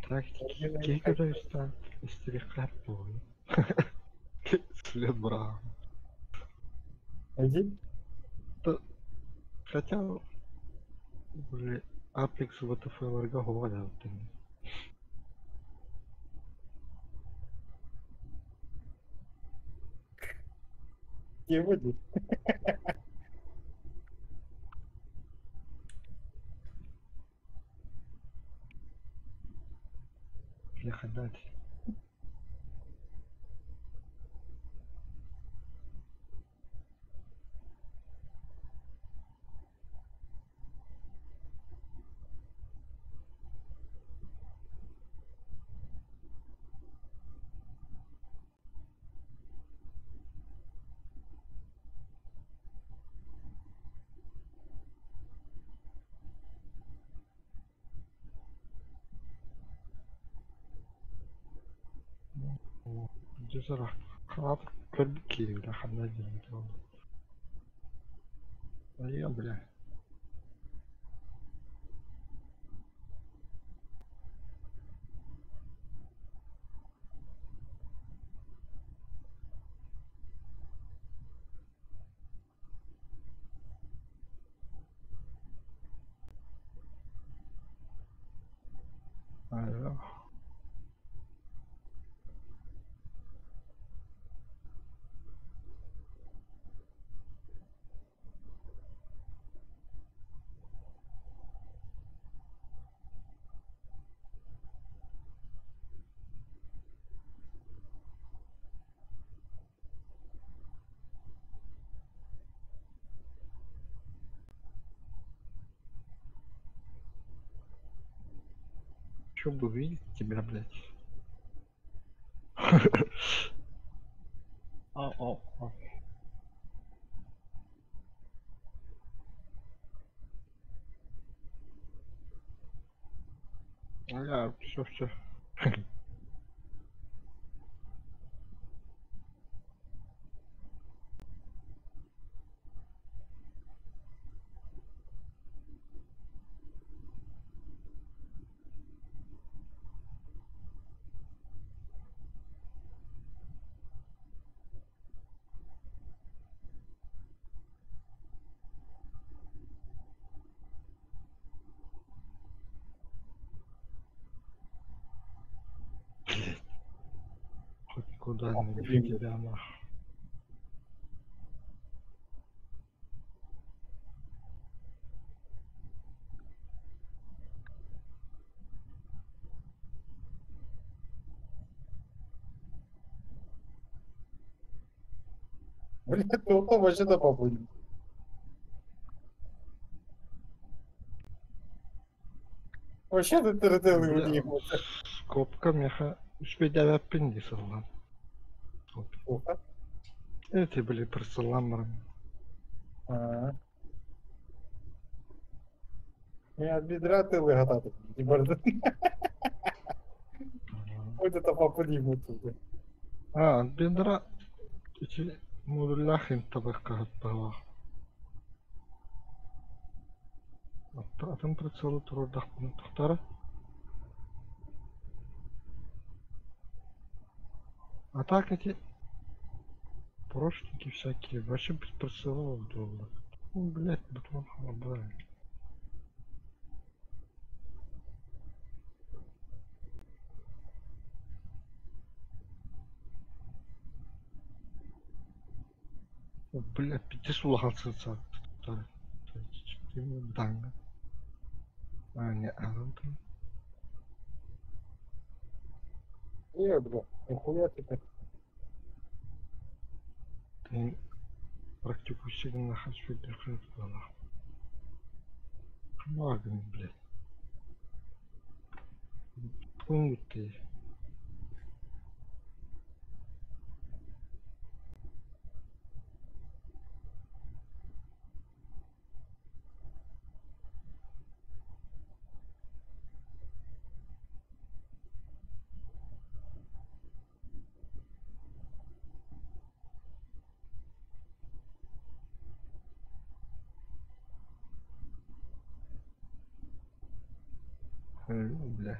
Так, кей ста истерихат был. След бра. Один? Хотя, уже Apex WTF говорят. Сегодня. Бля, хайдах Дьэ сарах көрбүт киһи бля ханна диэн Айа бля. Айа. Чё бы увидеть тебя, блядь? Ау, ау, ау. Бля, все, все. Хоть куда-нибудь тебя нах. Блядь, ну он вообще да популь. Вообще ты Бля, Скобка меха үспэйдээбэппин дии сыллан. Эти были присылам А. Я от бедра ты выгадал, не борда. Вот это попали тут. А, бедра ити модуллаах интабыкка Атын прицелы туруордахпына тохтара. А так эти прошники всякие вообще без прицела удобно. Ну, блядь, бутон халабай. Блядь, пиздец улахан сытса. Данга. А, не, а там. Не, бля, нихуя ты так. Ты практикуйся на хочу дыхать была. Магн, блядь. Пункты. Бля.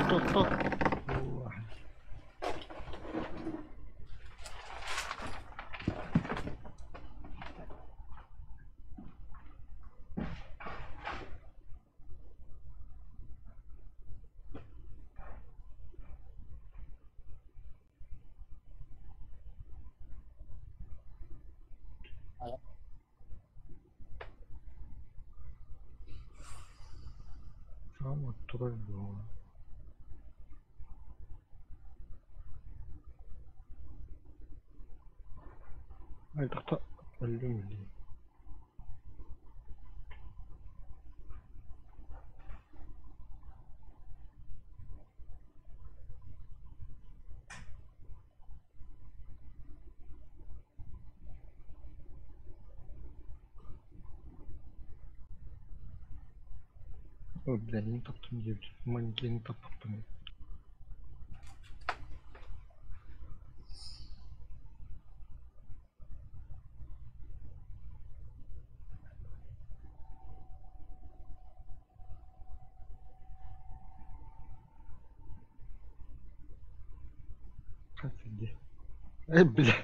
Тот, тот. Ама турар буолла. Айдахта өллүм дии. Ой, бля, не таптым диэбит. Манекени таппаппын. Хас иди. Эй, бля.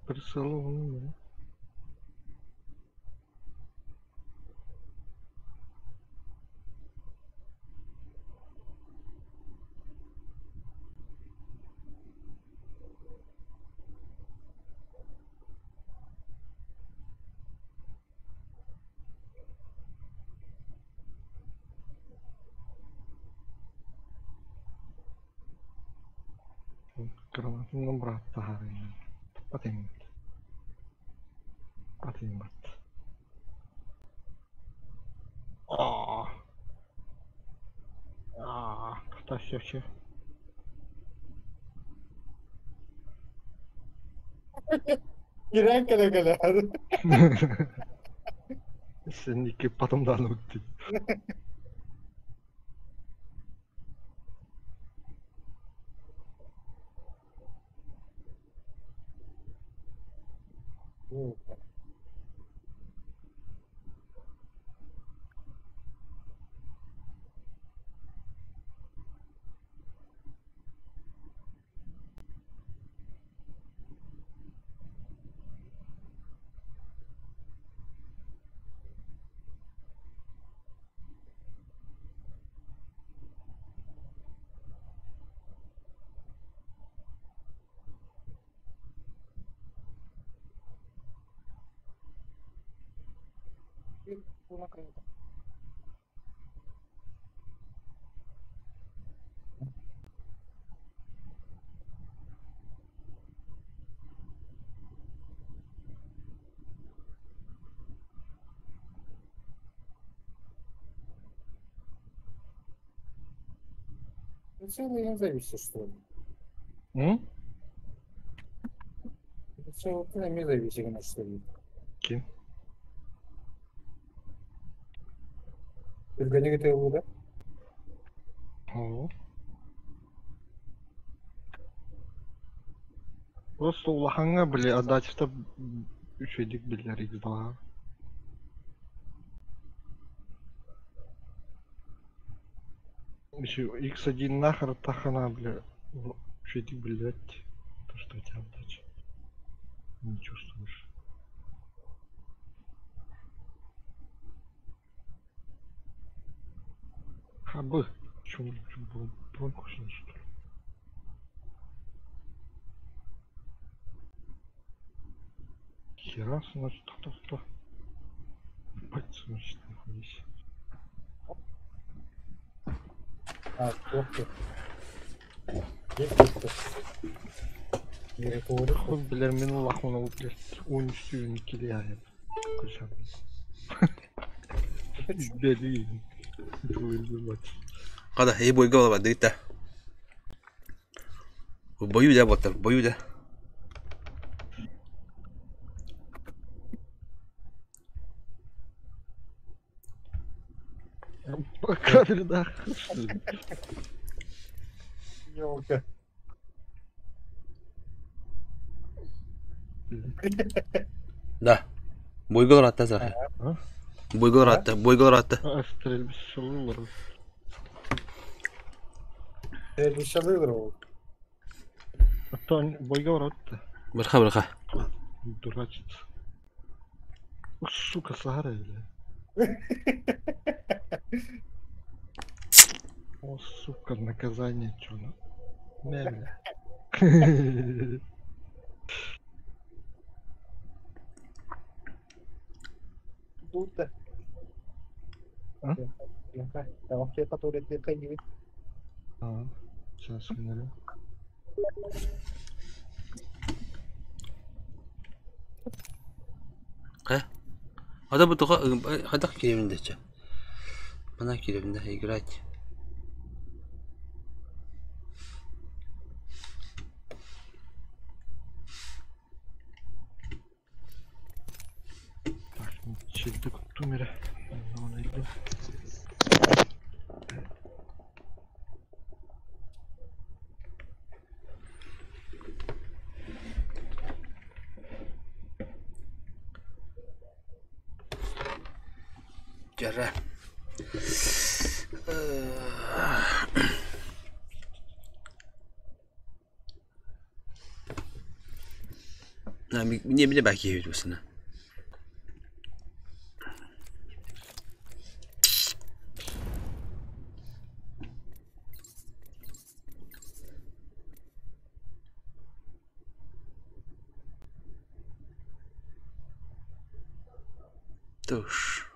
Присылал, да. Гранатынан бырааттаһар Патым. Патым бат. Аа. Аа, тащачы. Кирэн кэлэ кэлэ. Сеники потом да үтти. Целый не зависит, что ли? М? Целый не зависит, что ли? Ким? Түргэниг тыылыда. Оо. Просто улаханга били отдачата үчүгдик билер X2. Еще X1 нахер тахана, бля, үчүгдик билет. То, что у тебя отдача. Не чувствуешь. Хабы. Чум, чум, бронку что ли? Хера, значит, кто-кто. Ебать, значит, нахуй себе. А, плохо. Есть плохо. Хуй, бля, мен лахуна, блядь, он всю не киляет. Бери. Када, и бойга була дыта. Бою да боттар, бою да. Камера, да. Ёлка. Да. Бойга уратта заха. Бойга уратта, бойга уратта. Стрельбищалылар. Стрельбищалылар ол. А то бойга уратта. Бырха, бырха. Дурачится. Ух, сука, сара, бля. О, сука, наказание чё на. Мэ, бля. Будто. А? Там вообще который ты ходил. А, сейчас смотрю. Э? Ада бу туха хайдах киирэбин да чэ? Мана киирэбин да играть. Так, чилді куттум эрэ. Онно илдим. Дьэрэ. Не биле баки юрусuna. Туш.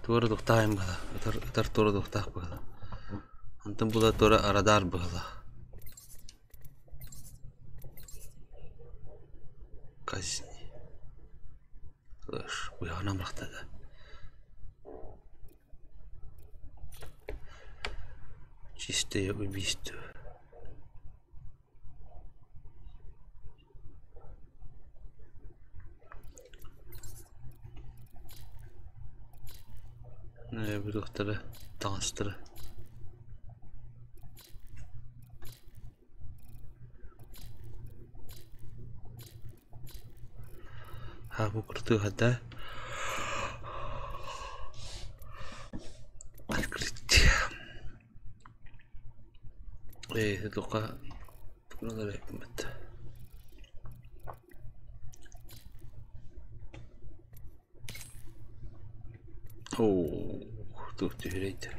Туора тухтаайым быһа, ытар, ытар туора тухтаах быһа. Онтон була туора арадар быһа. Казни. Слышь, быһаҕынан бырахтада. Чистое убийство. Бутуктара, таҥастара. Хаабы куртуһада Открыть. Э, тука тугунан Оо, туох түһэрэй да.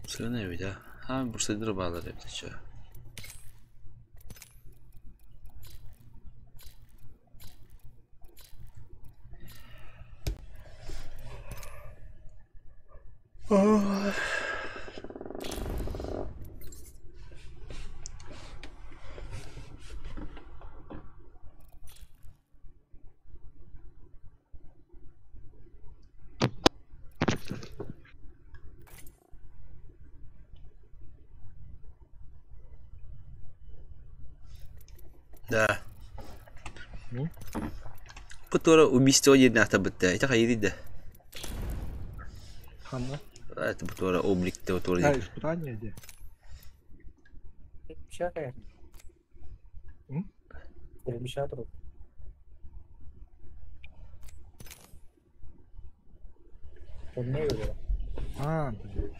Сыана эбит аа. Аа, бурсайдыр баалар эбит чаа. Да. Ну? Которое убийство диэн бытта. Это хайри да. Ханна. Это которое облик то А, который. испытание где? Перемещай. М? Перемещай труп. Он не его. А, блин.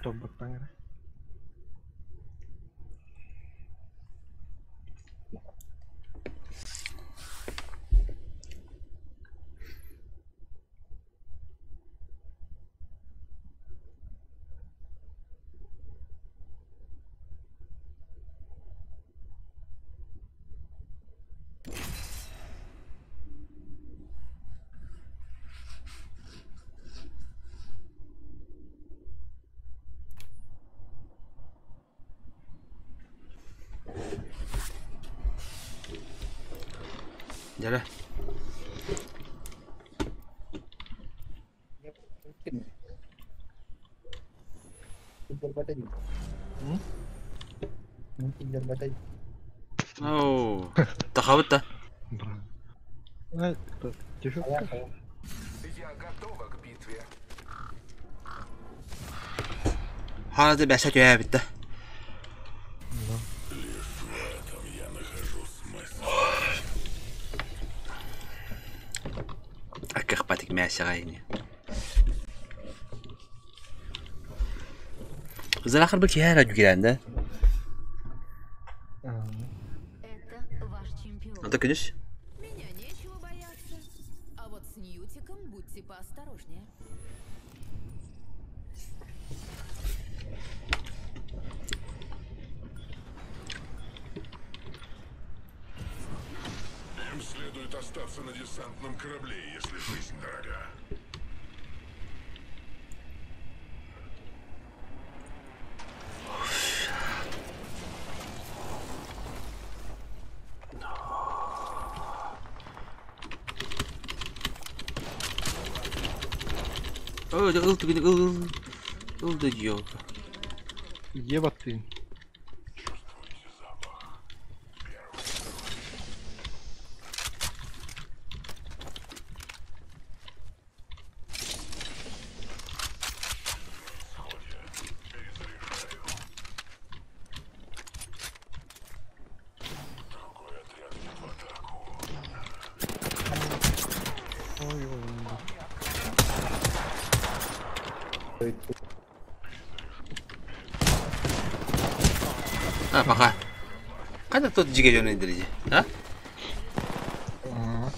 Тоббаттан эрэ. Дьэрэ. Киллэрбэтэ дии. М? Киллэрбэтэ. Оо, тахабыт да. Бра. А, это дешевка? Я готова к битве. Хаада бәсә түһээбит да. Да. Лишь в этом я нахожу смысл. Аккахпатик мясәҕэ ини. Зрахар бы киһи эрэ дьүкирээн да. Это ваш чемпион. Ата күнүс. Меня нечего бояться. А вот с Ньютиком будьте поосторожнее. Им следует остаться на десантном корабле, если жизнь дорога. Ыл ыл түгүн ыл ыл ыл да елка. Ева ты. Ой, ой, ой. А, пока. Когда тут жиге жөнөйдүр А? Ага.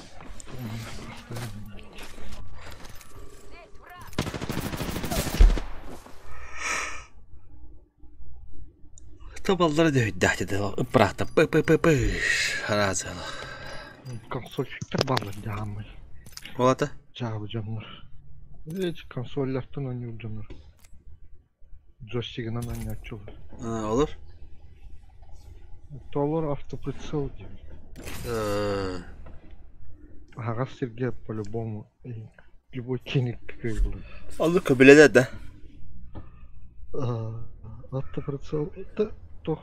Тобаллары дөйдәхти де ыпрахта п п п п разала. Консольщиктар барлар жаамай. Олата? Жаабы дьоннор. Эч консольлартан ойнуур дьоннор. Джойстигынан ойноочулар. А, Olur. Толор автоприцел диэн. Аҕас сиргэ по-любому любой киник кыайылар. Алды көбүледе да. Автоприцел это тох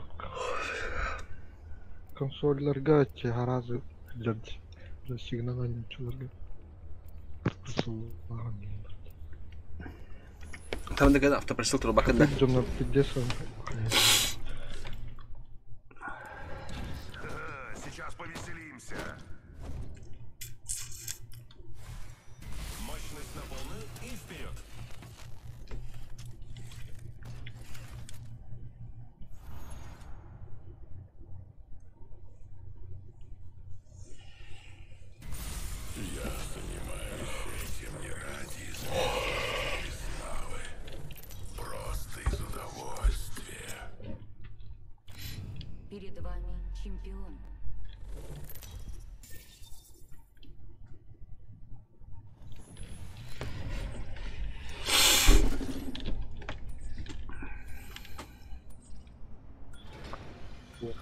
консольларга чаразы джойстигынан ойноочуларга прицеллаган Там деген автоприцел туруп бакын да. Дьоннор пиздец. Сейчас повеселимся. Мощность на полную и вперед. Я занимаюсь этим не ради известности или славы. Просто из удовольствия. Перед вами чемпион.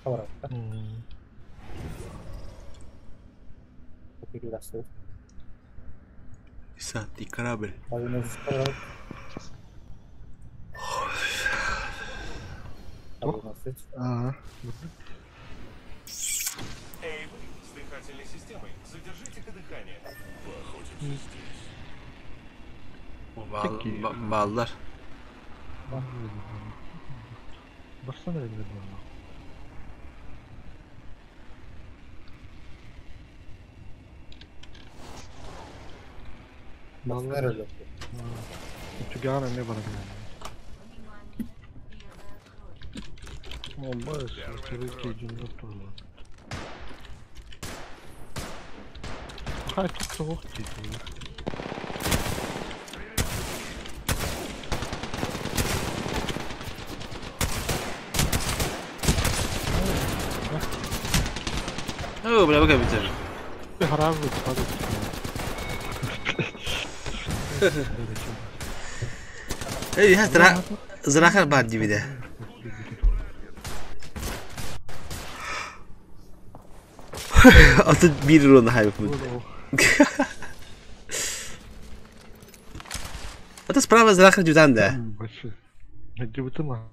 Хабарата. Перерасыл. Десантный корабль. Ага. Эй, вы с дыхательной системой, задержите-ка дыхание. Поохотимся здесь. Баллар. Барсана эле бар. Баллар эле. Түгән эме бар. О, бас, төрөкөй жөндөп турлар. Хай, тут soğuk дейді. О, бля, бага битер. Харазы падает. Эй, ха, зра зрахар бар дибиде. Аты бир рона хайып. Аты справа зрахар жудан да. Башы. Дебүтү ма?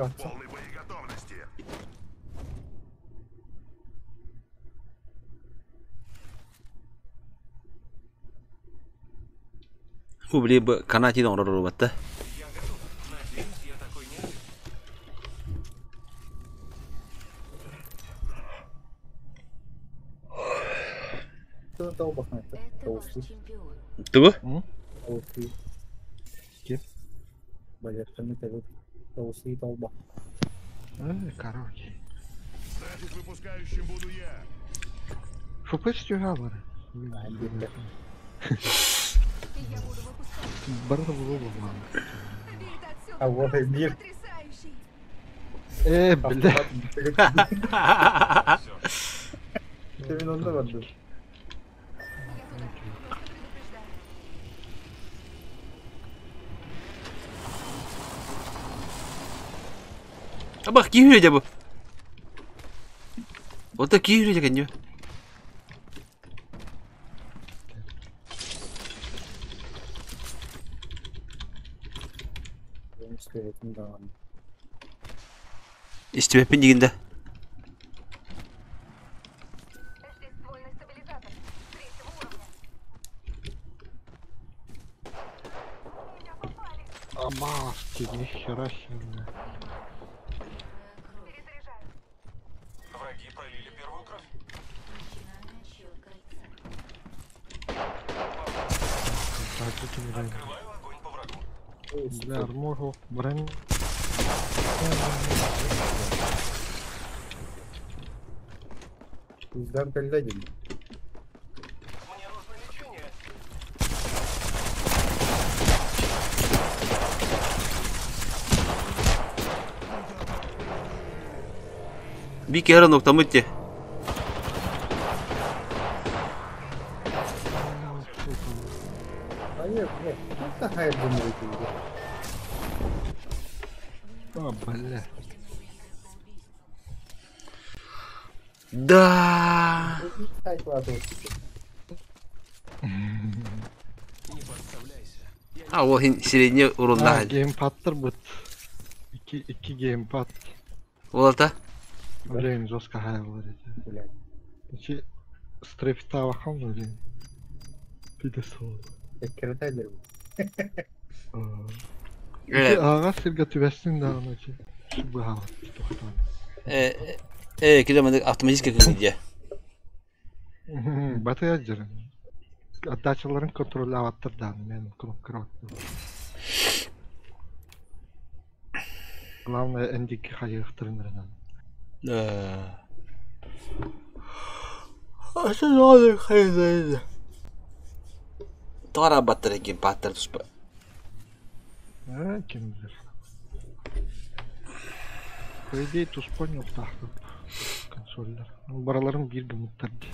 Я в полной боеготовности. Бу били бу канатин оҥорор батта. Я готов. Надеюсь, я такой не один. Это ваш чемпион. Тугу? Ким? Короче. Значит, выпускающим буду я. Фупес тюгавары. Барда було бу. А вот и мир. Бля. Ты минуту vardı. Абах киһи дьэ бу. Ота киһи дьэ кэнньэ. Истибэппин диигин да? Здесь ствольный стабилизатор. Третьего уровня. Меня попали. Амасти, нихера себе. Перезаряжаю. Враги пролили первую кровь. Начинаем отсчет кольца. Так, это не Открываю огонь по врагу. Бля, армору, броню. Bizden belli değil. Мне нужно лечение. Бии киһи нуктамыт дии. Hayır, yok. Çok da hayır bunları değil. А, бля. Да. Не подставляйся. А ол хин средний А, уруннаах. геймпадтар быт. Икки, икки геймпад. Ол ата? Блин, жестко хайвар эти. Ичи стрейфтава блин. Пидесол. Э, Ага, сирге түбәстин да аны чи. Бу тоқтан. э, э, кире мандык автоматически кылдья. Баты яджырын. Отдачаларын контролляваттыр да, мен кнопка аттым. Главное, эндики хайыктырын. Да. Аса хайда. Тара баттар геймпадтар туспа. Э, ким билер. По идее, туспа не консоллар. Бараларын бир гымыттар ди.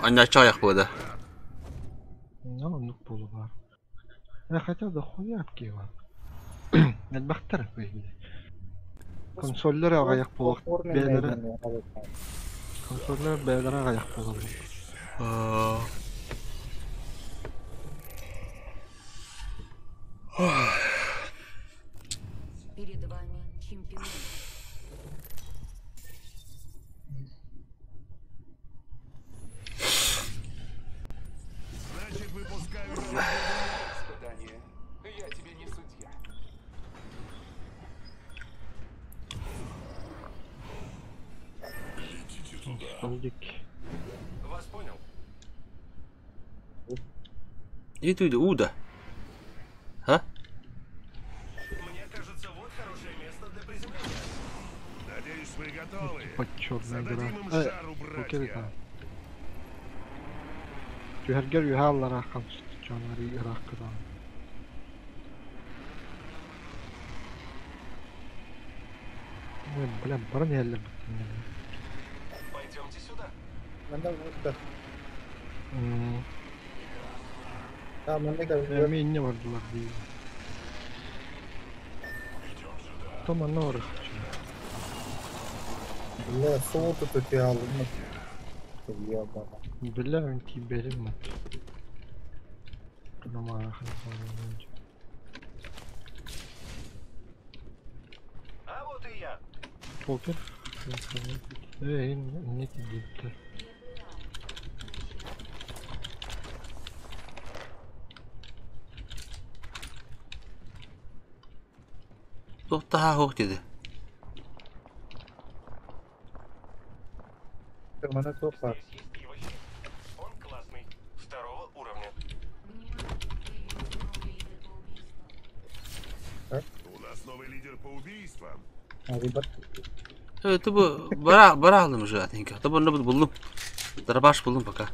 Анна чаяк буода. Ну, оннук буолу бар. Э, хотя да хуя кива. Элбэхтэр по идее. Консоллар аҕыйах буолуох бэйэлэрэ консоллар бэйэлэрэ аҕыйах буолаллар. Перед вами чемпион. Значит, выпускающим Испытание. Я тебе не судья. Столдик. Вас понял. Иту уда. А? Мне кажется, вот хорошее место для приземления. Надеюсь, вы готовы. Под черная гора. Зададим им Э, жару, братья. Түһэргэр үһэ аллара хамсыччанары ырааккыдан. Ой, бля, баран иһэллэр быттын. Пойдемте сюда. Эми инне бардылар дии. Том анна бар. Бля, солото тут я алым. Ебана. Бля, мен тиберим. Намаа. я. Покер. Эй, не тебе. Daha hoch dedi. Mana top var. Он классный. Второго уровня. У нас новый лидер по убийствам. Evet bu bara bara aldım zaten. Tabi bunu buldum. Darabaş buldum пока.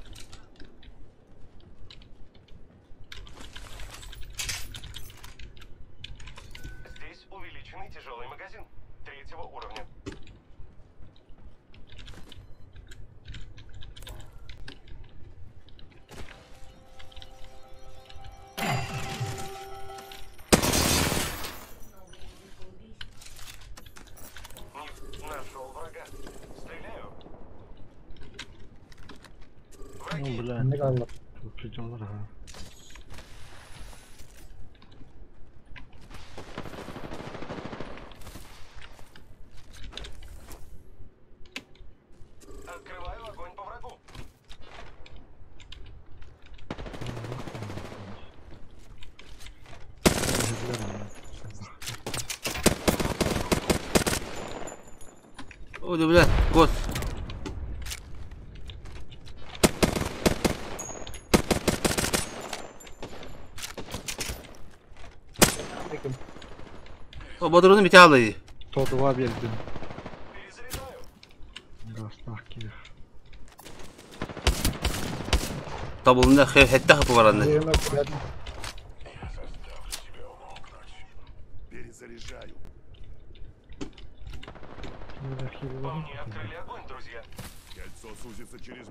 Здесь увеличенный тяжелый магазин третьего уровня. Нашел врага. Стреляю. Ну, бля. Ne kaldı? Çok ha. Открываю огонь по врагу. Ой, бля, вот. O Bodrum'un bir tane 102 бердим. Гастах киих. Табылында хәтта хапы бар анда. Перезаряжаю. По мне открыли огонь, друзья. Кольцо сузится через...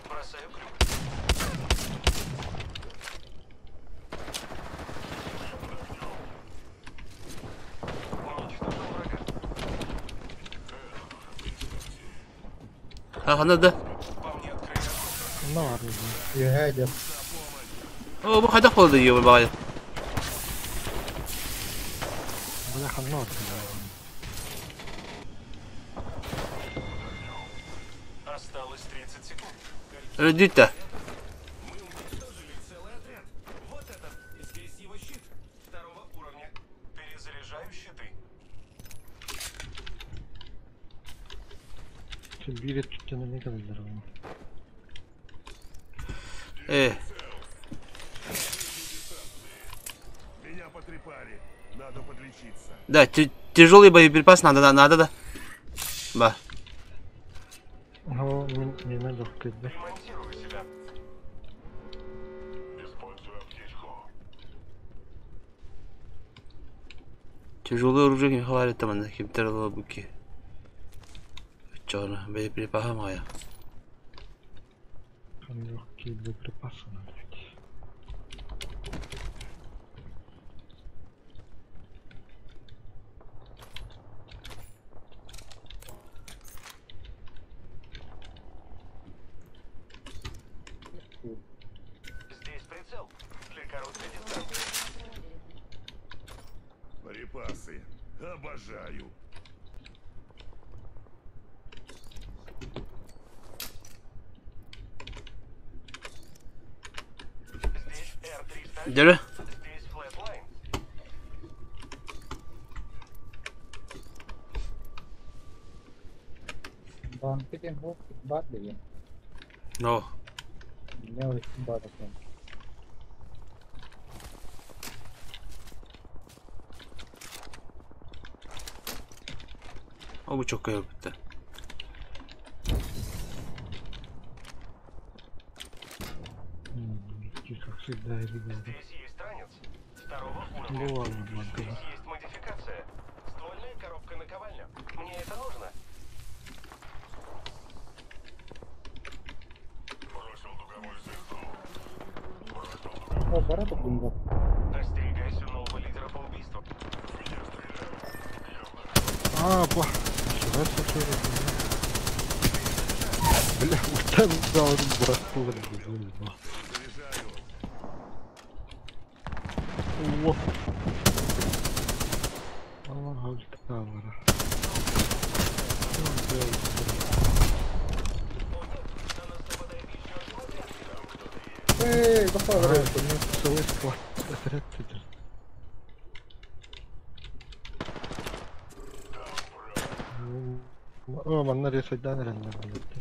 Бросаю крюк. Уничтожил врага. Ha ханада. По мне открыли огонь. Ну ладно. يهاجر. О, бу хайда болду ё багай. Бля, ханна. Осталось 30 секунд. Öldü. Мы уничтожили целый отряд. Вот это. Здесь его щит. Второго уровня. Перезаряжаю щиты. Bir tutacağını ne kadar ama. Меня потрепали. Надо подлечиться. Да, тяжелый боеприпас надо, надо, да. Ба. О, меня легкий, да. Ремонтирую себя. Использую аптечку. Тяжелое оружие не хватит там, на кем-то лобуки. Чё, боеприпасы моя. Там легкие боеприпасы надо ведь. Здесь прицел. Для короткой дистанции. Припасы. Обожаю. Здесь Р-300. Держи. Здесь флетлайн. Банкетин hoch bat diye. No. Ne o bat atıyor. О, бу çok bitti. Как всегда, ребята. Здесь есть ранец. Второго уровня. Ну ладно, ладно. Здесь есть модификация. Ствольная коробка наковальня. Мне это нужно. Бросил дуговую звезду. О, bara toplumda. Остерегайся нового лидера по убийству. А, па. Нифига себе, Бля, вот там дал брат, бля. О. Аллах, камера. Эй, пошла, Целый склад. Отряд теперь. О, манна ресайдан эрэннэр булетти.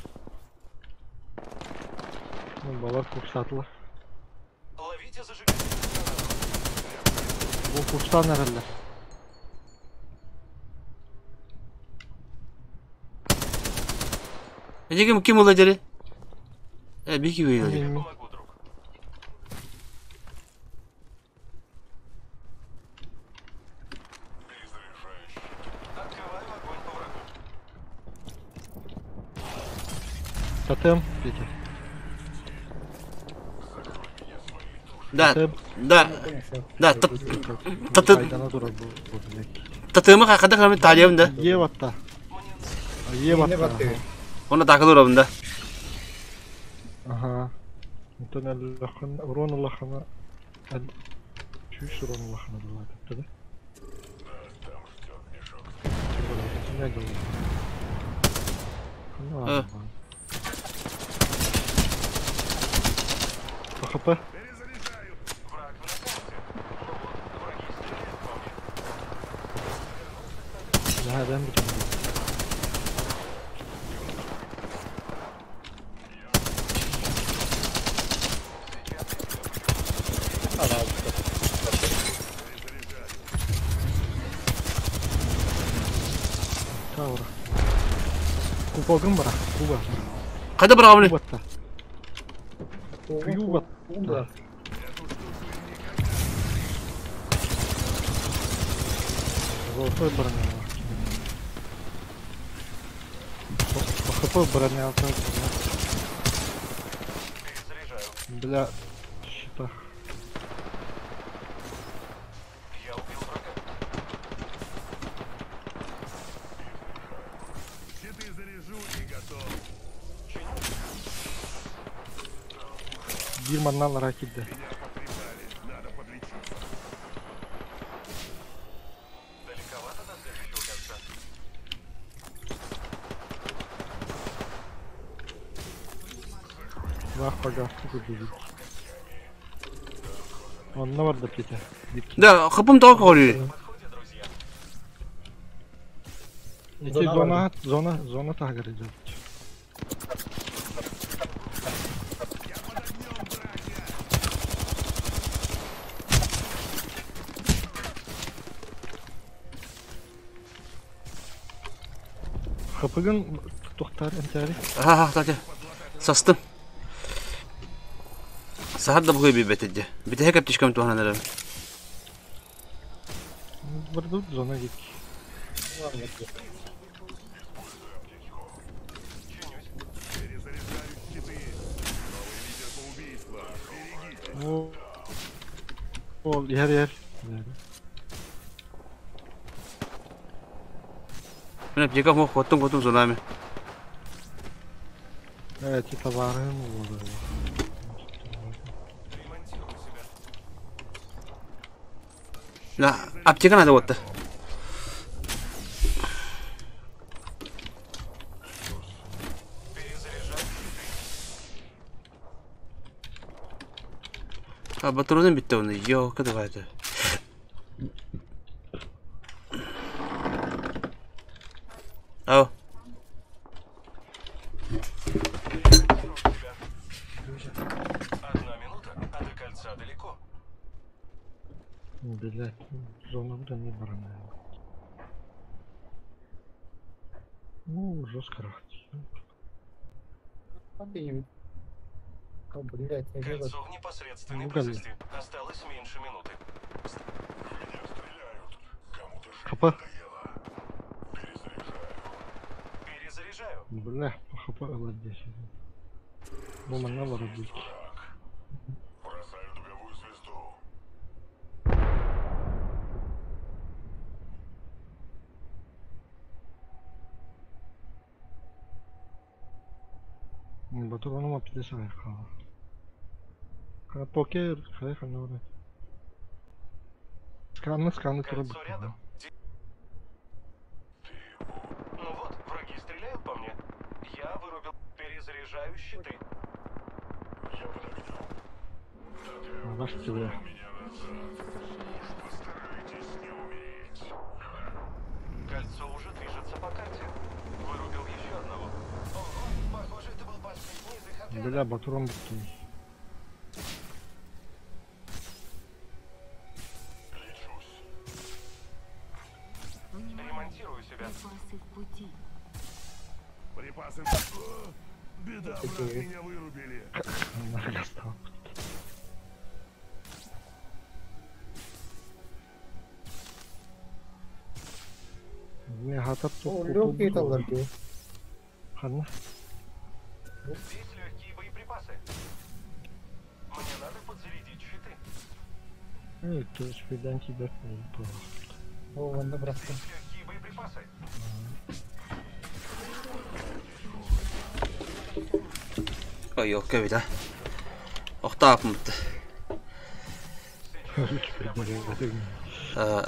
Ну, балар курсатлар. Ловите зажигательную гранату. Бу курстан эрэллэр. Эти ким ким ыла дери? Бики выйдет. Мин Помогу, друг. Открываю огонь по врагу. Тотем, Петя. Да, Тотем. да, да, таты Айдана дура бу, блядь. татымы хакада кырмы талиям да. Еватта. Еватта. Оны такыл урабын да. Ага. Онтон аллахан, урон аллахана. Чүс урон аллахана дулат да. Э. ХП. Враг в нокауте. Ну вот, враги стреляют по мне. Да, да, бүтін. Таура. Кубогым бар, куба. Кайда барамын? Кубатта. Кубатта. Золотой броня. По ХП броня. Перезаряжаю. Для щита. Я убил врага. Щиты заряжу и готов. Bir mandan rakipte. Меня потрепали. Надо подлечиться. Далековато до следующего кольца. Vah bagafı kurdu. Онно бар да Петя. Да, хапым тоо көрү. Подходе, друзья. Эти зона, зона, зона тагыр идет. Я под огнем, братья! Хапыгын тохтар энтери. Ха ха, тати. Састым. Сахар да бугай бибетеди. Бите хеп тишкем туһанан эрем. Бардут зона гит. Чинюсь. Перезаряжаю щиты. Новый лидер по убийствам. Берегитесь. О, Ол yer yer. Мен аптека мох коттум коттум зонами. Evet, товарым oldu. Ремонтирую себя. Да, аптека надо вот. Перезаряжаю щиты. А батронын битте оны. Йо, када гайды. Ау. Ремонтирую себя. Одна минута, а до кольца далеко. Блять, зона да не барана. Ну, жестко рахт. Блять, я вижу. Кольцо в непосредственной Ну, галли. близости. Осталось меньше минуты. Меня стреляют. Кому-то жить ХП. надоело. Перезаряжаю. Перезаряжаю. Бля, по ХП ЛД. Ну, манна варабит. Враг. Бросаю дуговую звезду. Батураныма 50 хала. Покер, хайха, ну, Сканны, сканны, Кольцо тура рядом. Ну вот, враги стреляют по щиты. Вас тебе. Кольцо уже движется по карте. Вырубил еще одного. Ого, похоже, это был последний из их отряда. Бля, батуром буттум. Ремонтирую себя. Припасы в пути. Припасы. Беда, брат, меня вырубили. Нахрен стал. Не хатап О, легкие таларги. Ханна. Здесь легкие боеприпасы. Мне надо подзарядить щиты. Ну, то есть педанти бет не было. О, вон набрался. Здесь легкие боеприпасы. Ой, елка ведь, а. Ох, тапмыт.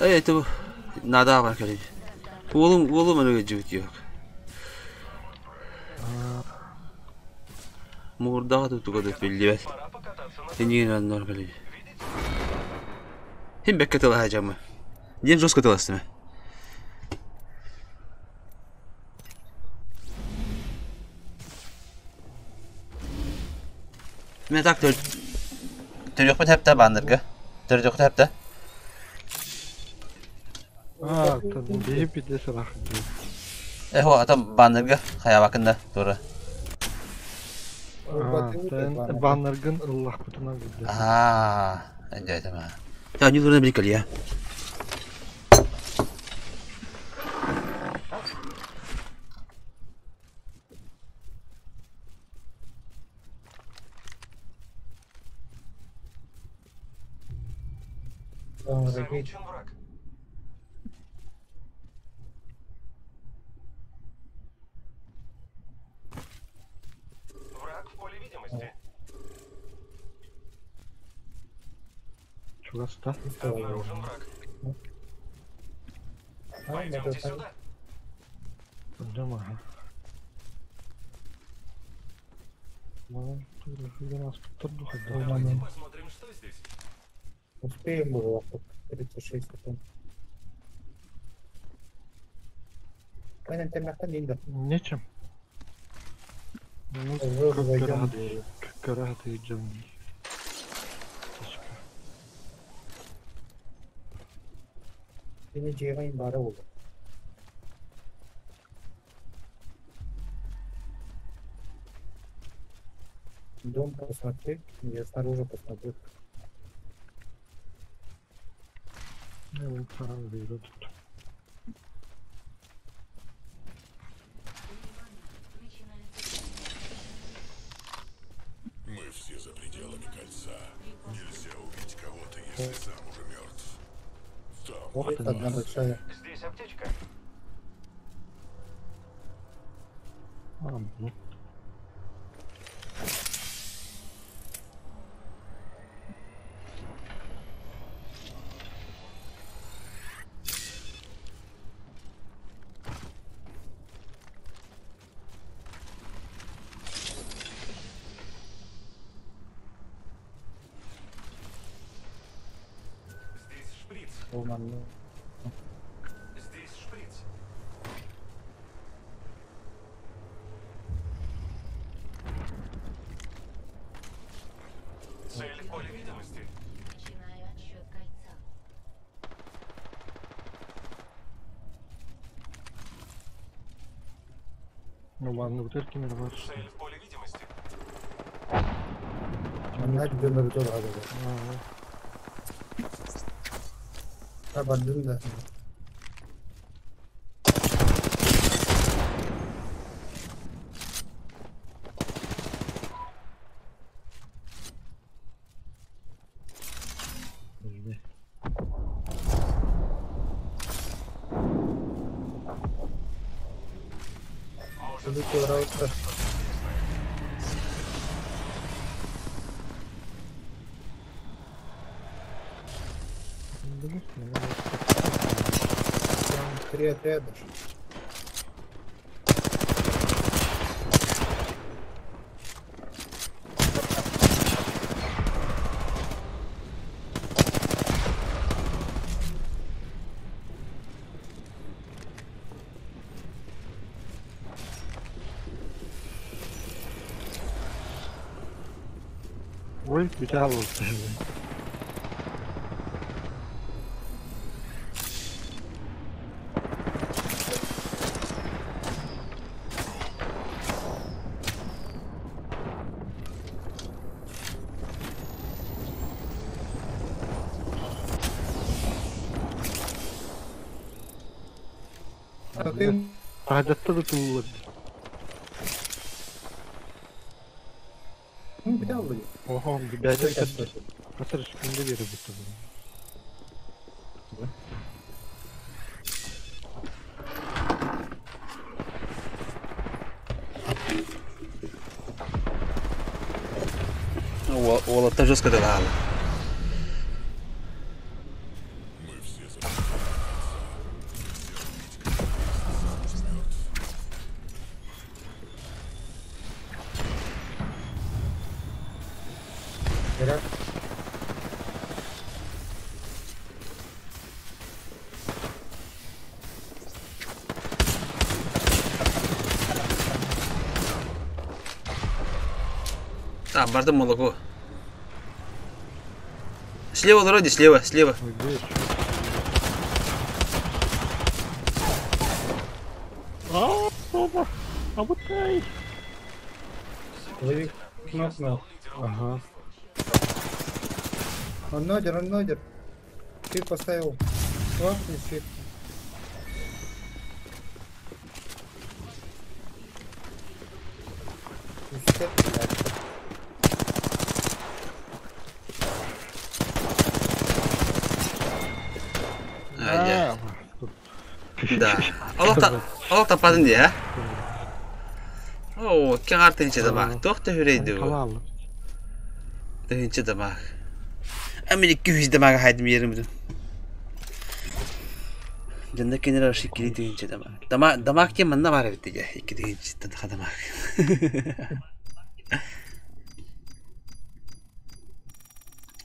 Это надо баркалить. Уолум, уолум аны жигит yok. Мурдага тутуга да билбет. Энин аннар калит. Хим бекке тыла хажамы. Ден жестко тыластымы. Мен так төрөкпүт хепте баннерга. Төрөкпүт хепте. А, там бейпи десе рахат. Эхо, атам баннерга хаябакында тура. А, тен баннергын Аллах бутuna gitti. А, эндейтем. Я не дурна бикали я. Замечен враг. Враг в поле видимости. Чугаста. Обнаружен враг. Пойдемте сюда. Пойдем, ага. Ну, тут нас Давайте посмотрим, что здесь. Успеем было 36 секунд. Нечем. Ну, как идем. Дом посмотри, я снаружи посмотрю. Я второй беру тут. Мы все за пределами кольца. Нельзя убить кого-то, если сам уже мертв. Там вот одна большая. Здесь аптечка. А, блин. Здесь шприц. Цель в поле видимости. Начинаю отсчет кольца. Ну ладно, вот это не Цель в поле видимости. Табардын да. Три отряда. Ой, бүтэ А ты Адатта да туллар. ну бүтэ алды. Oha, бәйті Катар үстінде беріп бітті бұл. Уолаттар жестко дала. Так, бардым молоко. Слева, вроде, слева, слева. А, опа, а вот ай. Лови нокнул. Ага. Он нодер, он нодер. Ты поставил лапный щит. Щит, блядь. А, Да. Олох тападын дии, а? Оо, кең тыһынча дамаг. Туох да хүрейді бу. Халал. Тыһынча дамаг. А мен 200 дамаг хайдым ерим бүтүн. Жанда кенер аршы 2 тыһынча дамаг. Дамаг дамаг кем манна бар бит дии. 2 тыһынча дамаг.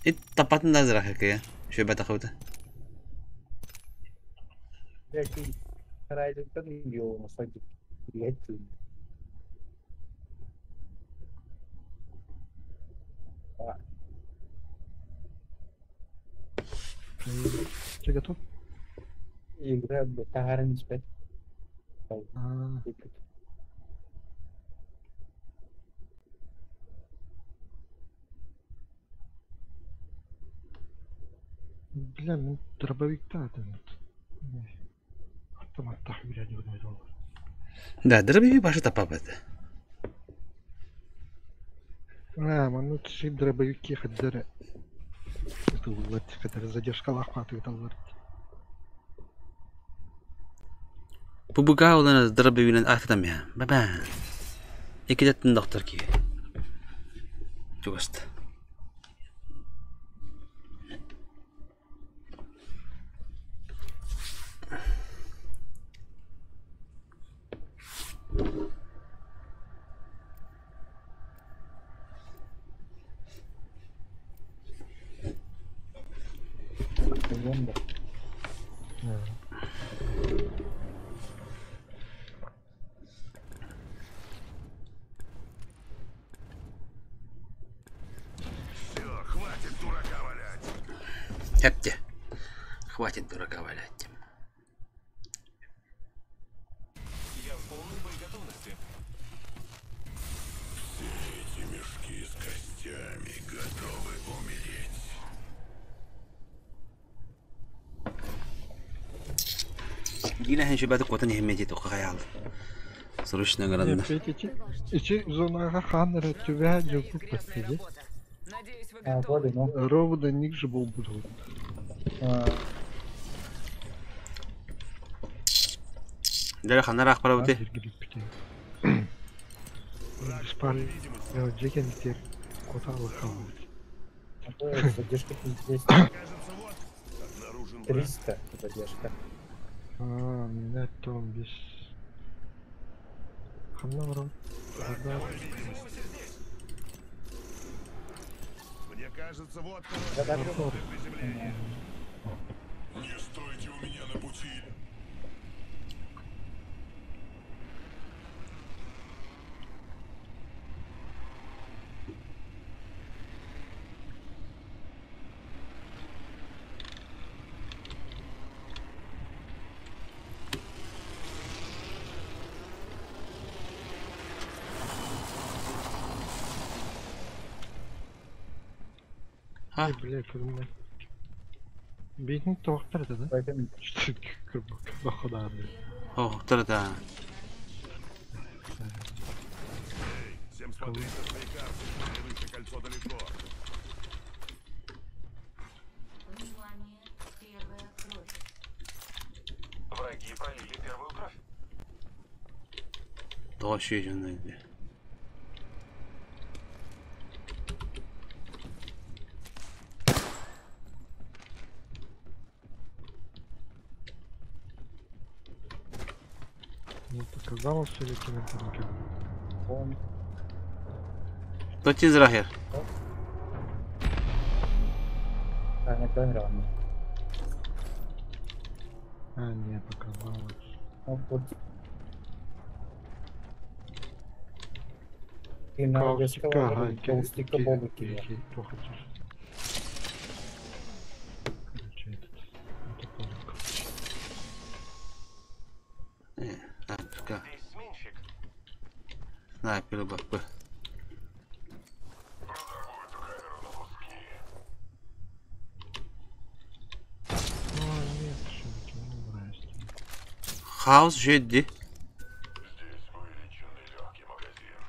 Ит тапатын да зрак кая. Шөй бата хаута. Ты готов? Игра бетаарын испет. А, Бля, мен дробовикта адам. Автомат тахвил доллар. Да, дробовик башы тапабат. А, манну ши дробовики хаддара. Это улат хаддара задержка лахваты доллар. Бу буга олан дробовигинен ахтам я. Баба. Экидеттин доктор ки. Чугаст. Все, хватит дурака валять. Хепте. Хватит дурака валять. Я в полной боеготовности. Все эти мешки с костями готовы умереть. Гиләһен шөбәте котын ehemmiyeti тоққа хаял. Срочно гранна. Ичи зонага ханнера тебя жопу подсиди. Надеюсь, вы А, готовы. воды, ну. Ровно ник же был буду. Дәле ханнар ахпара бute. Спали. Джекен тер. Коталы хау. Задержка 200. Обнаружен 300 задержка. А, меня там без. Ханна враг. Мне кажется, вот Да, да, хорошее для приземления. Не стойте у меня на пути. А? Бля, көрүммэт. Бейтин тоқтар это, да? Что Баходарды. Хоохтар да. Всем смотреть на свои карты. Следующее кольцо далеко. Внимание, первая кровь. Враги пролили первую кровь. Тоҕо сүөдүн Ну, показалось или кино Он Тотин зрахер. а не камера. А, не, показалось. Ну, вот. И на Каустика, Каустика Бобу кино. Короче, этот. Это понял. Ка. Здесь сменщик. Снайпер бапы. Ну, нет, все-таки не нравится. Хаос жедди. Здесь увеличенный легкий магазин.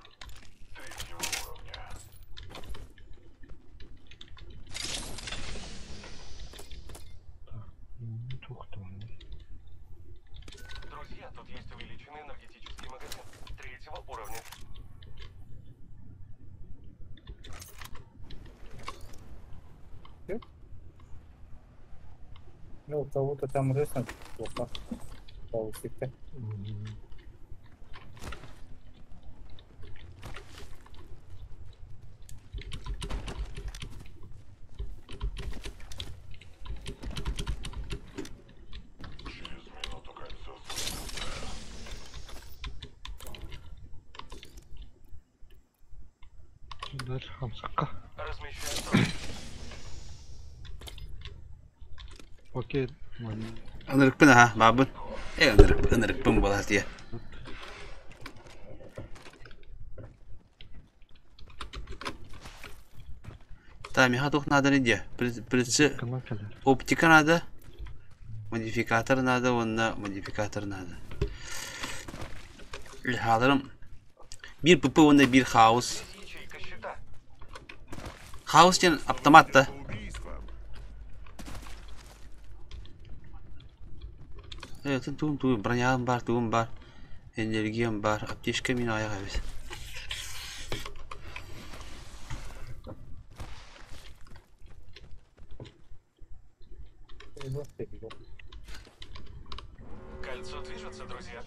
Третьего уровня. Ну, тухтон. Друзья, тут есть увеличенный энергетический магазин. Третьего уровня. Ну, у кого-то там рысно плохо. Каустика. Через минуту кольцо сузится. Дальше хамсака. Размещаю дрон. Окей, ладно. Ынырыкпын аха, бабын. Э, ынырык, ынырыкпын болар дия. Та, меха тух надо не дия. Прицы оптика надо. Модификатор надо, онна модификатор надо. Илхаларым. Бир ПП онна бир хаос. Ячейка щита. Хаос ден автомат та. Э, тун тун тун броням бар, туум бар. Энергиям бар, аптечка мин аяк эбит. Кольцо движется, друзья.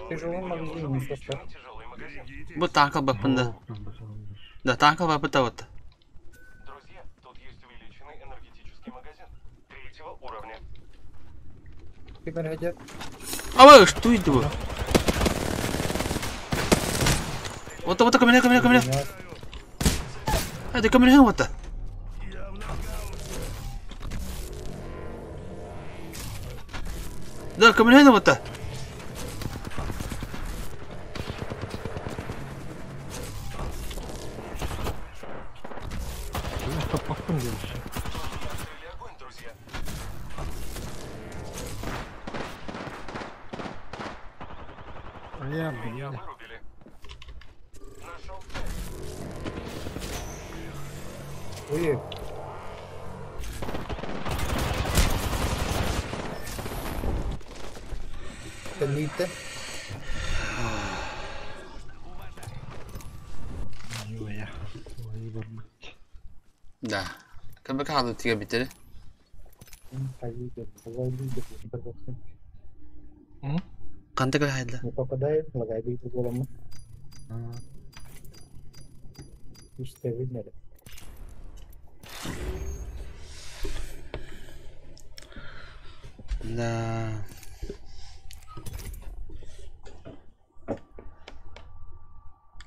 Тяжелый магазин, не состав. Тяжелый магазин. Бу танка бапында. Да, танка бапыта вот. Друзья, тут есть увеличенный энергетический магазин. Третьего уровня. Теперь хотят. А что это было? Вот, вот, ко мне, ко мне, ко мне. Это ко мне вот. Да, ко мне вот. Это пахнет вообще. Открыли огонь, друзья. А я, Меня бля. вырубили. Нашел цель. Ой. Элита. Ой, ой, барбыть. Да. Кабы калды тиге битери. Канта көр хайда. Не попадает, лагай голову. Иште видно. Да.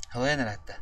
Халайын аратта.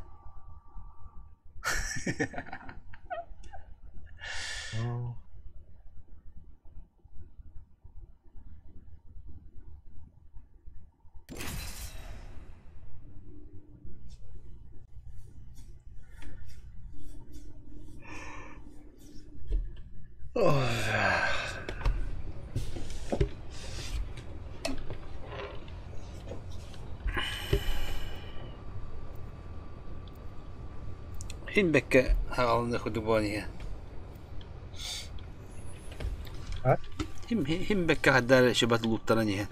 Хин бэккэ аҕалыныах курдук буолан иһэ. Хим бэккэ хаддар шыбат лууттаран иһэн.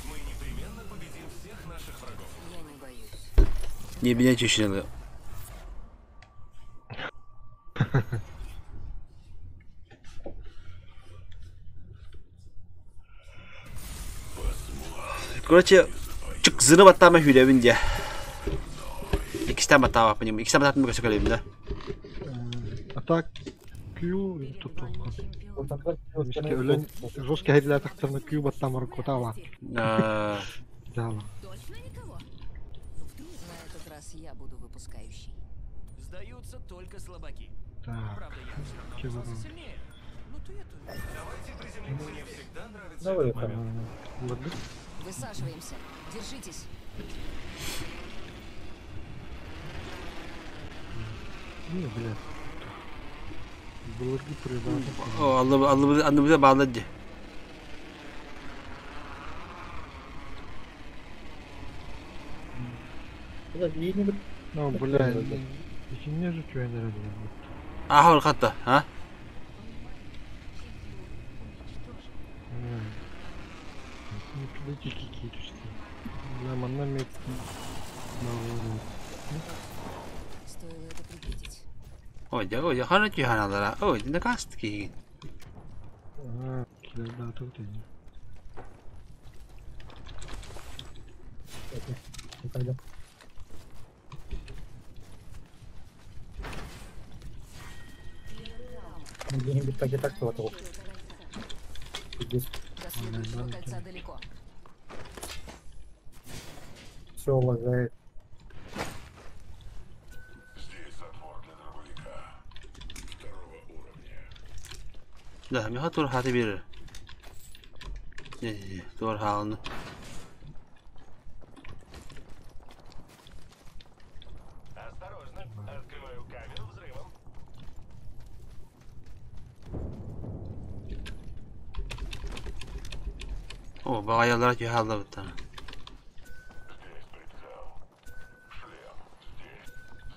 Мы непременно победим всех наших врагов. Я не боюсь. Не меня чеченелы. Короче, чык зыны баттаама хүлэбин дьэ. Иккистээн баттаабаппын, иккистээн баттаабын көсө кэлэбин да. А так Q тутуохха. Эмискэ өлөн жестко хэдилээтахтарына Q баттаамар кутаала. Да. Точно никого? На этот раз я буду выпускающий. Сдаются только слабаки. Так. Правда, я все равно Кем оказался он? сильнее. Но ты это... Давайте приземлимся. Мне всегда нравится Давай, этот момент. Ладно. Высаживаемся. Держитесь. Не, блядь. Былыргы предатор. О, аллы аллы анныбыта баалар дии. Ну, бля, итинне же түһэн Аха хатта, а? Бля, манна мет... Стоило это предвидеть. Ой, дьэ, ой, хана түһаналара. Ой, накаст киһигин. А, килерда тут иди. Где-нибудь так и так вот. Здесь До следующего кольца далеко. все лагает. Здесь затвор для дробовика. Второго уровня. Да, миха тур хаты бир. Не, тур хаалны. Осторожно, открываю камеру взрывом. О, бағаялара түһаалла буттан. Здесь прицел. Шлем.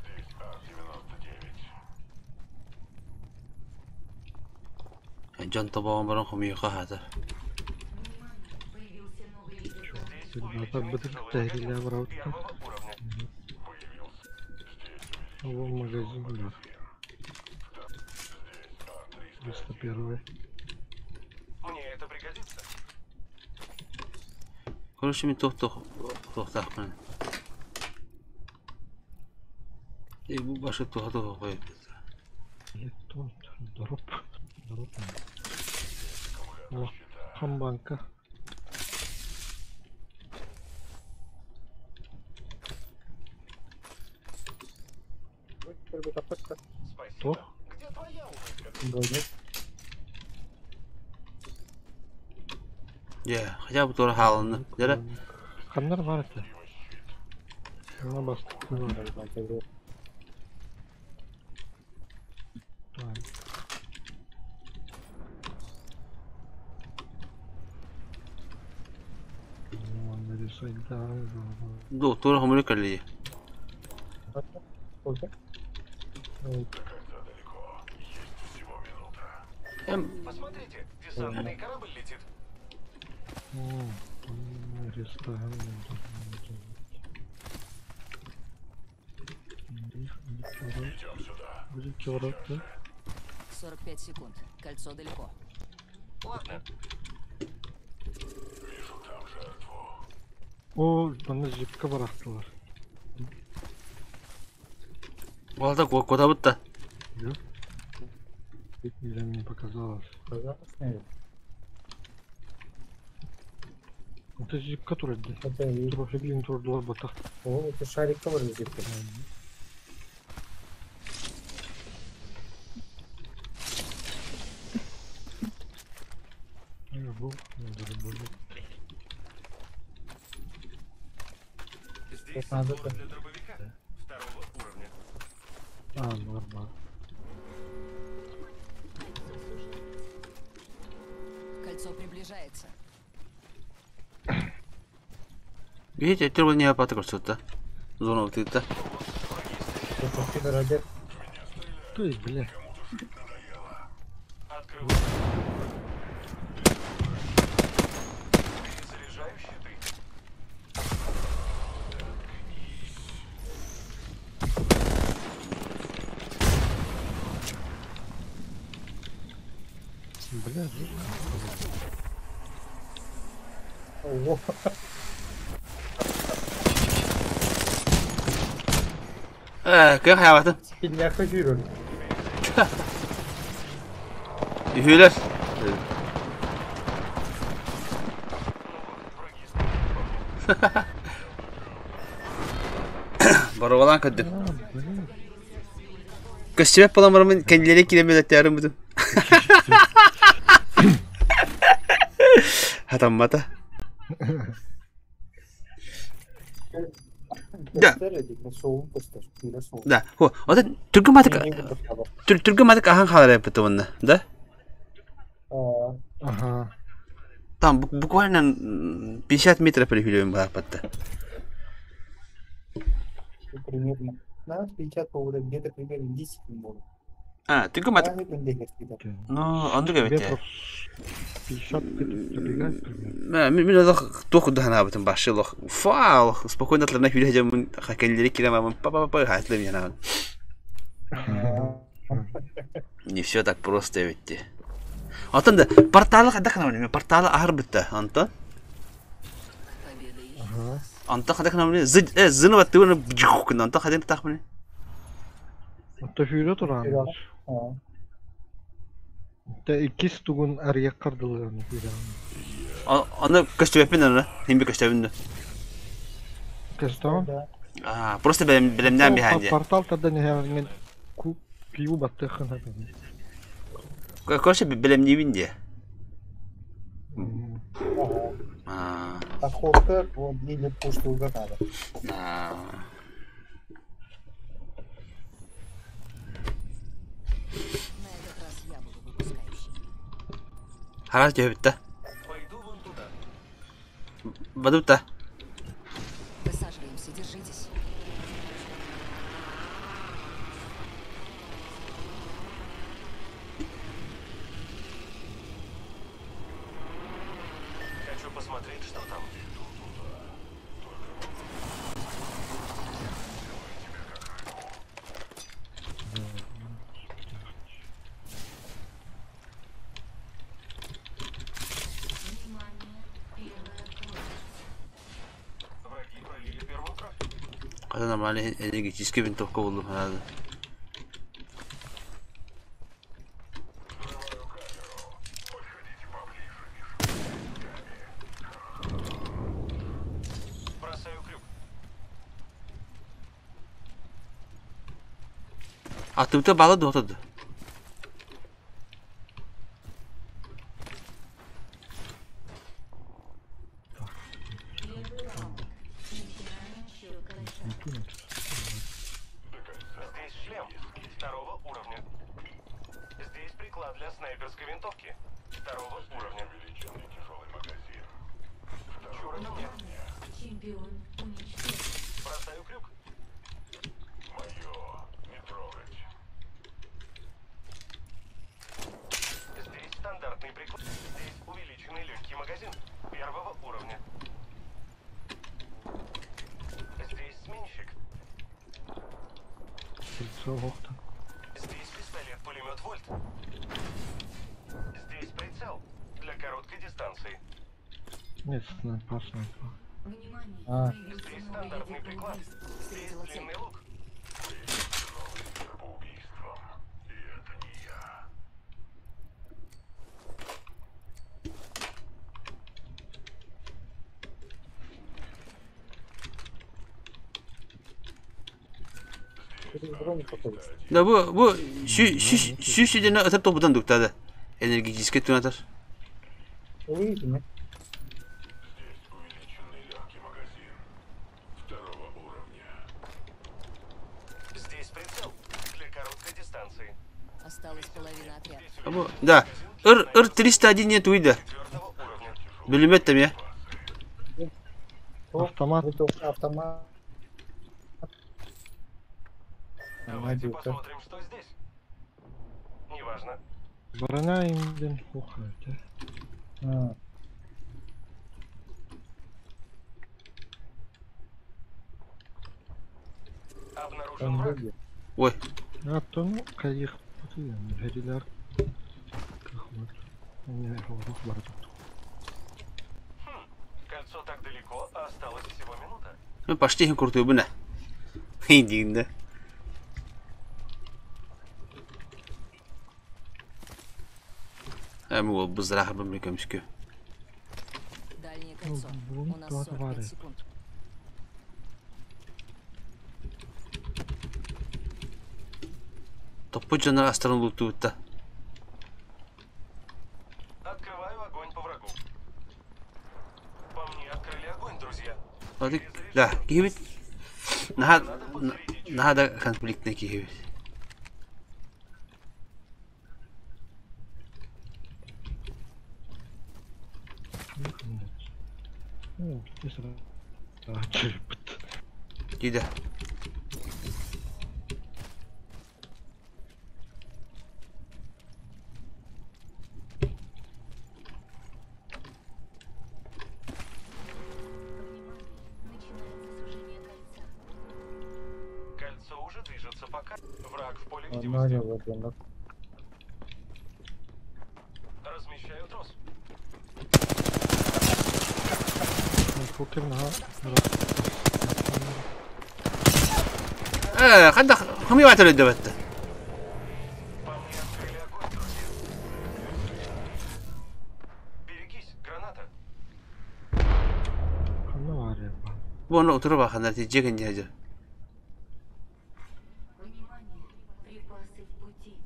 Здесь. Здесь Ар-99. Дьон тобоҕон баран хомуйуха хата. Ребята, бытык тәһрилә барабыттан. О, магазин бар. 301. Мне это пригодится. Короче, мен тох-тох тохтаахпын. Э, бу башы туха-туха қойып. Летон, дроп, дроп. О, хамбанка. Спасибо. То? Где твоя улыбка? Дьэ, хотя бы тура хаалны. Дэрэ. Ханнар бар это. Ана бастык бар. Так. Ну, нарисовать, да, да, Ду, тура хомуйу кэлли. Сколько? да. До кольца далеко. Есть всего минута. Эм, Посмотрите, десантный корабль летит. О, ресторан. Идем сюда. Будет килограмм, да? 45 секунд. Кольцо далеко. Ладно, Вижу там жертву. О, bana jipka bıraktılar. Балда кота бутта. Да? Или мне показалось. Казалось, наверное. Это жипка турады. Это и... Трофиглин турдулар батах. О, это шарик тоже зипка. Был, надо здесь надо затвор для дробовика. А, нормально. Кольцо приближается. Видите, это не апаты көрсөттө. Зона утыта. Ты, бля. Перезаряжаю щиты. Бля, Ого. Кых хаябатын. Киньяхы жүрөр. Үһүлэр. Барыбалан көрдүм. Көстүбэт буолан бараммын кэннилэрин киирэн билэттээрим бутун. Хатаммата. Да. Да. Хо, ота түргүн матык түргүн матык ахан хаалар эппит уонна, да? Ага. Там буквально 50 метров перехилевым бааппатта. Примерно. На 50 повода где-то примерно 10 будет. А, түргүн матык. Ну, оннук эбит. Метров 50 забегает примерно. Мин олох туох курдук башы олох фа олох спокойно атларына хүлэ дьоммун кэллэри киирэн бараммын па па па хаатылым янаабын. Не все так просто эбит дии. Оттон да порталы хайдах гынабын порталы аһар бытта онтон Ага. онтон хайдах гынабын зыны баттыбын гына онтон хайдах тахмын Отто сүүрэ туран. Тэ иккис тугун арыйаккар дылыган сүүрэ. Аны көстүбэппин аны химби көстөбүн да. Көстөҕүн? А, просто бэлэмнээн биһаан дии. Портал тардан иһэҕиҥин киу баттыаххын хатан. Короче, бэлэмниибин дии. А. Отходка или пуштуга надо. А. На этот раз я буду выпускающей. Харас дьөбүттэ. Бадыбыта. Высаживаемся, держитесь. Хочу посмотреть, что там. Враги пролили первую кровь. Хата нормально энергетический винтовка буллум надо. Бросаю крюк. Атыбыта бала дуотады. Здесь шлем второго уровня. Здесь приклад для снайперской винтовки второго уровня. Увеличенный тяжелый магазин. Чур это мне. Чемпион уничтожен. Бросаю крюк. Мое. Не трогать. Здесь стандартный приклад. Здесь увеличенный легкий магазин первого уровня. Здесь сменщик. Кольцо охта. Здесь пистолет-пулемет Вольт. Здесь прицел для короткой дистанции. Нет, снайпер, снайпер. Внимание! А. Появился Здесь новый стандартный лидер по приклад. убийству. Здесь Встретила цель. длинный лук. Новый лидер по убийствам. И это не я. Да бу бу сүү сүү сүү ытыр тобудан дуктады. Энергетический тунатар. Видите, Здесь увеличенный легкий магазин. Второго уровня. Здесь прицел для Осталась половина отряда. Да. Ыр, ыр 301 не туйда. Бүлүмөт тэмиэ. Автомат. Автомат. Давайте посмотрим, что здесь. Неважно. Броня им ухайте. Обнаружен враг. Ой. А то ну кайых Херилер. Кольцо так далеко, а осталось всего минута. Ну почти крутую бы на. Иди, да. Эми ол бызыраха бімре көміскө. Дальнее кольцо. У нас 45 секунд. Топпу дьонор астарын луктубутта. Открываю огонь по врагу. По мне открыли огонь, друзья. Да, киһибит. Наһаа наһаа да конфликтный киһибит. Диде. Кольцо уже движется пока. Враг в поле видимости. Размещаю трос. Ханда хами ватыр өдө бетті. Берегись, граната. Бу оны утура бахандар ти жеген жажы. Внимание! Припасы в пути.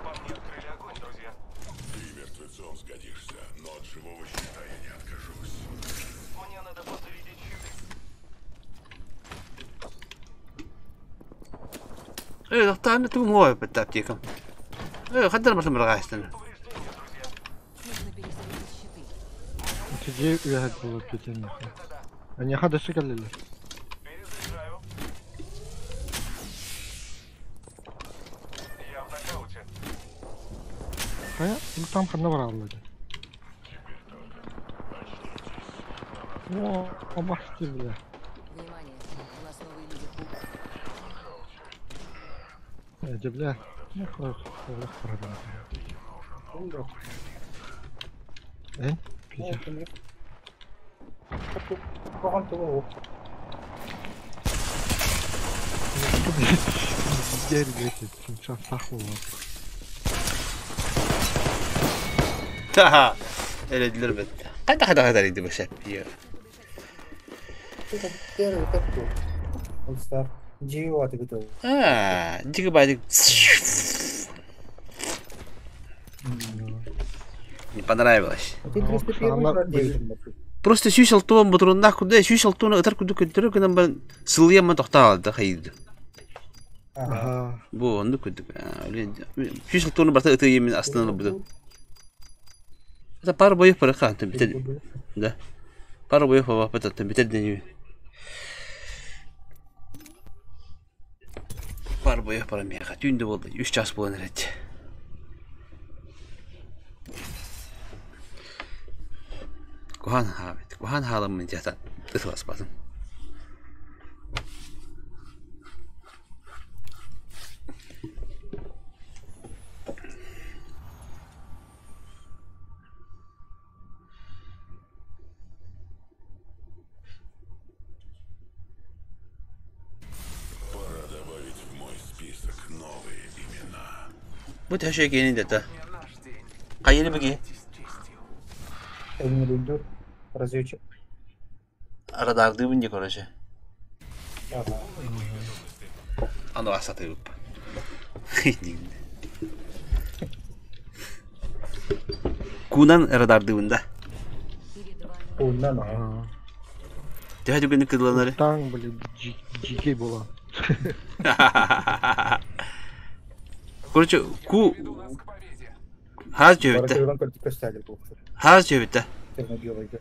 По мне открыли огонь, друзья. Ты мертвецом сгодишься, но от живого щита я не откажусь. Мне надо подзарядить щиты. Э, тохтааны тугум хуа бетті аптекам. Э, хандар мартын бір ғайстан. Нужно перезарядить щиты. Тебе уехать было пятенье. Они хада шикалили. Перезаряжаю. Я в нокауте. Хая, ну там хана брал. О, обахти, бля. Внимание! У нас новый лидер. Эти, бля. Ну, хуй, хуй, Эн, пиздец. Таха. Эледилер бетті. Қайда қайда қайда дейді башап. А, диги байдик. Не понравилось. Просто сүүс алтуан бутуруннаах курда сүүс алтуан ытар курдук көттөрө гынан баран сылыйамма тохтаалда хайды. Бу онду курдук. Сүүс алтуаны барта ыты емен астынан буду. Это пара боев пара хан битер. Да. Пара боев баба пата битер дени. Пара боев пара меха. Түндө болду. 3 час болан эрет. Кухан хаабит. Кухан хаалам мен жата ытылас басым. Пора добавить в мой список новые имена. Бу төшө кенин дета. Кайыны беги? Разведчик. Радардыбын де короче. Ага. Аны асаты upp. Кунан радардыбын да. Перед вами Кууннан аа. Төһө түгэнник кыдыланары? Таң, блин, дикий була. Короче, ку... Хаас дьүөбүттэ. Баракырдан көрдүк көстәлер буолуктар. Хаас дьүөбүттэ. Черно-белыйга.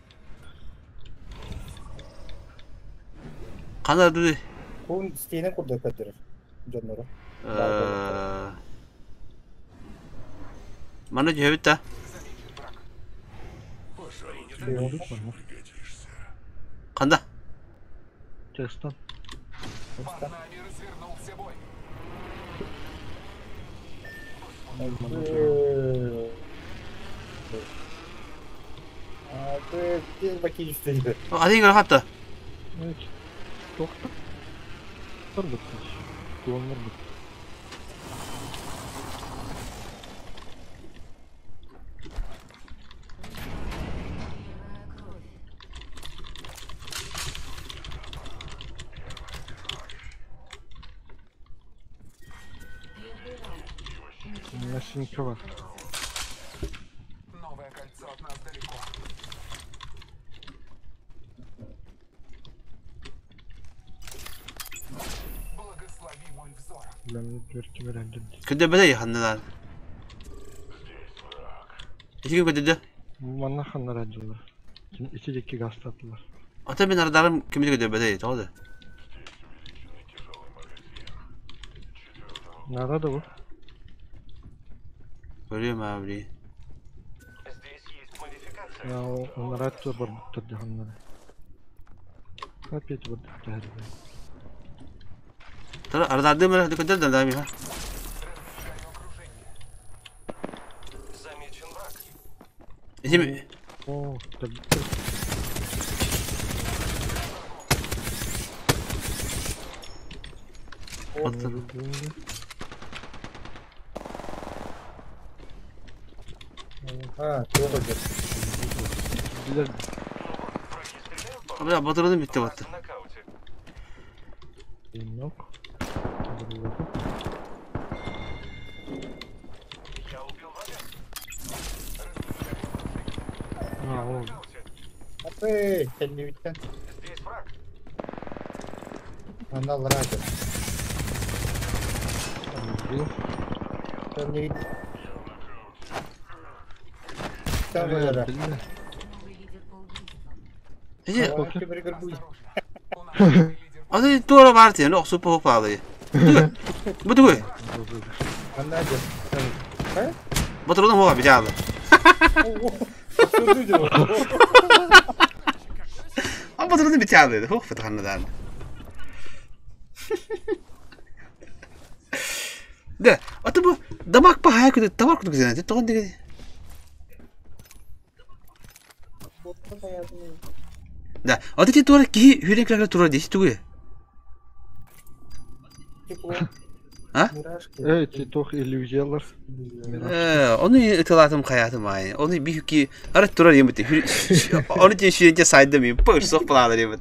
Хана ды. Куун стенен курдук көрдөрөр дьоннору. Мана дьүөбүттэ. Ханда? Тестан. Один графата. Тохта. Тарбытташ. Клоннар бит. Насинка var. Новое кольцо от нас далеко. Благослови мой взор. Көдө бәле ханналар. Итиге көдөдө. Манна ханнар адылар. Ити дикки гастатылар. Ата мен ардарым кимди көдө бәле тоғды. Нара да bu. Görüyorum abi. Ya onlar attılar barbuttır hanları. Опять вот это. Тара ардарды мера көдө да да. Замечен враг. Ити О, так. А, туох ödür. Бля, батырдым битте батты. Yok. Я убил врага. А, ол. Апы, кәллебиттен. Здесь враг. Анал радио. Кәллебит. Там Ити Аты туара бар тиен, ок супа хоп алы. Бу тугуй. Батырдым хоп бижалы. А батырдым бижалы, хоп фатханнадан. Да, аты бу дамак па хая күдү, тамак күдү зенә, тогон диге. Да, аты ти туара ки хүрен кирәк тура ди, тугуй. А? Эй, ти тох иллюзиялар. Оны ытылатым хаятым ай. Оны би ки арат турар ембит. Оны тен шүйенте сайдым мен. Пыр соқ балалар ембит.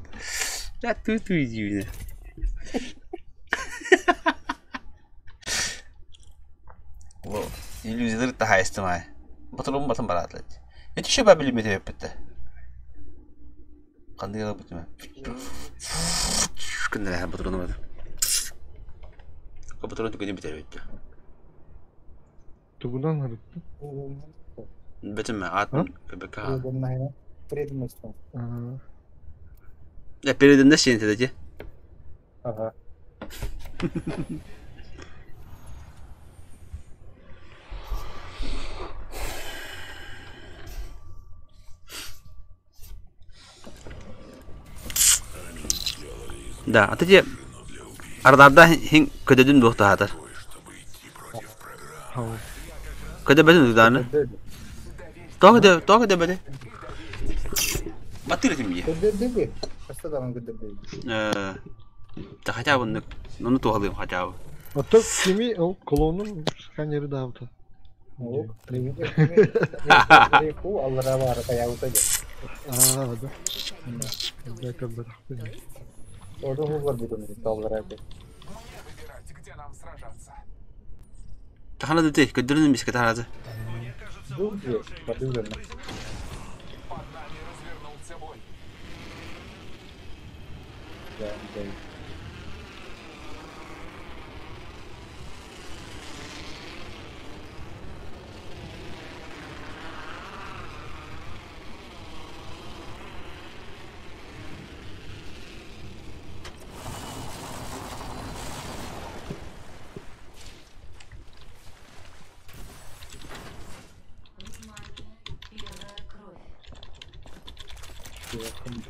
Да ту ту дүйіне. Во, иллюзиялар та хайстым ай. Батырым батым баратлат. Эти шеба билмете өппетте. Кандай кылып битме? Күндәләр батырым батым. Батырым түгәне битер битте. Тугудан harıttı. Битме ат КБК. Преданностью. Я переданность сен теде. Ага. Да, а ты Ардарда хин көдөдүн дуохта хатар. Көдө бөтүн дуданы. Тоғы тоғы дөбөдө. Батыр этим е. Көдөрдү. Кастадан көдөрдү. Да хотя бы ну тугалым хотя бы. А то кими ол клонун сканери давты. О, привет. Реку аллара бар каябыта. А, да. Да, как бы так. Орду хугар бутун аллара. Выбирать, где нам сражаться. Тахана дүте, көдөрүн биске таханазы. Дүрдү, батырдым. Начинается бой. Да, да. Внимание, первая кровь. Первая кровь.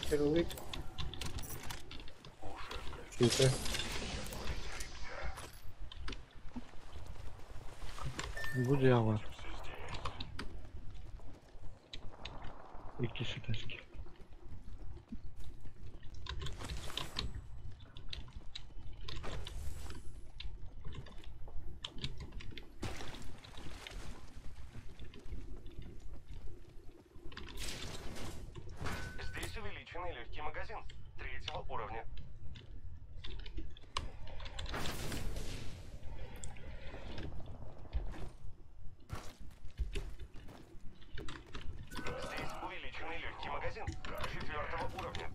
Кирилик. Чуйте. Буде var. İkisi teski. Здесь увеличенный легкий магазин третьего уровня. Здесь увеличенный легкий магазин четвертого уровня.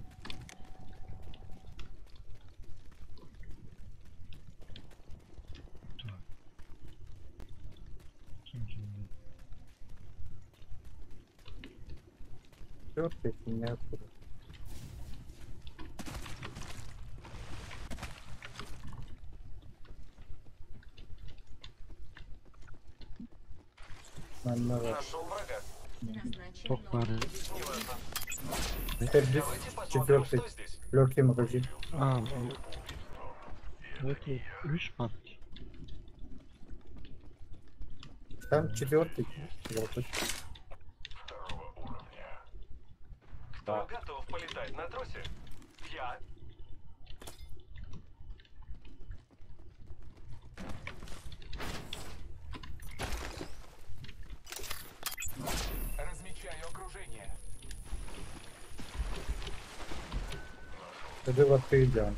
Четвертый меня откуда? Нашел врага. Çok var. Неважно. Теперь Давайте посмотрим, четвертый. что здесь. Легкий магазин. Aa, evet, üç parti. Там четвертый. Золотой. Кто готов полетать на тросе? Я. Размечаю окружение. Тогда вот ты идем.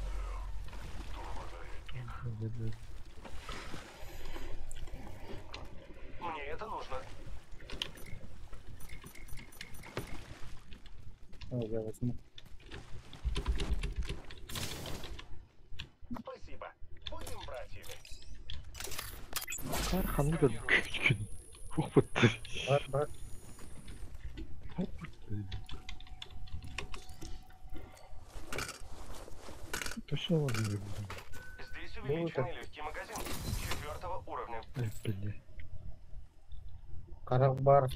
Мне это нужно. О, я возьму. Спасибо. Будем братьями. Kar hangi küçük. Hoppattı. Бар, бар. Hoppattı. Точно возьму. Здесь Ну, увеличенный легкий магазин четвертого уровня. Ay beni. Карак бар.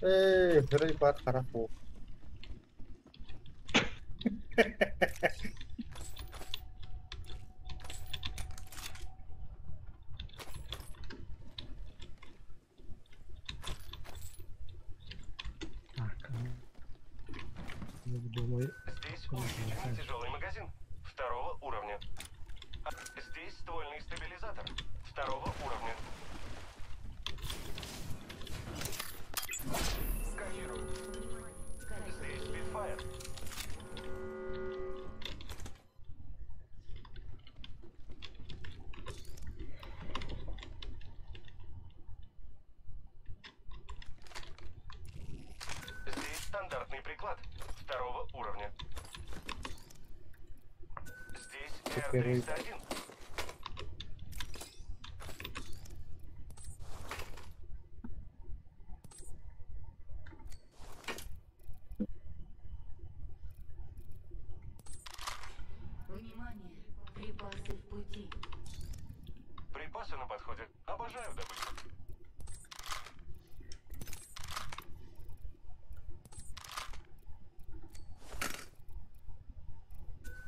Эй, бирей бар, карак бу. Думаю, Здесь увеличенный тяжелый магазин второго уровня. А здесь ствольный стабилизатор второго уровня. Сканирую. Здесь Спитфайр. Здесь стандартный приклад второго уровня. Здесь Теперь- Р-301. Внимание, припасы в пути. Припасы на подходе. Обожаю добычу.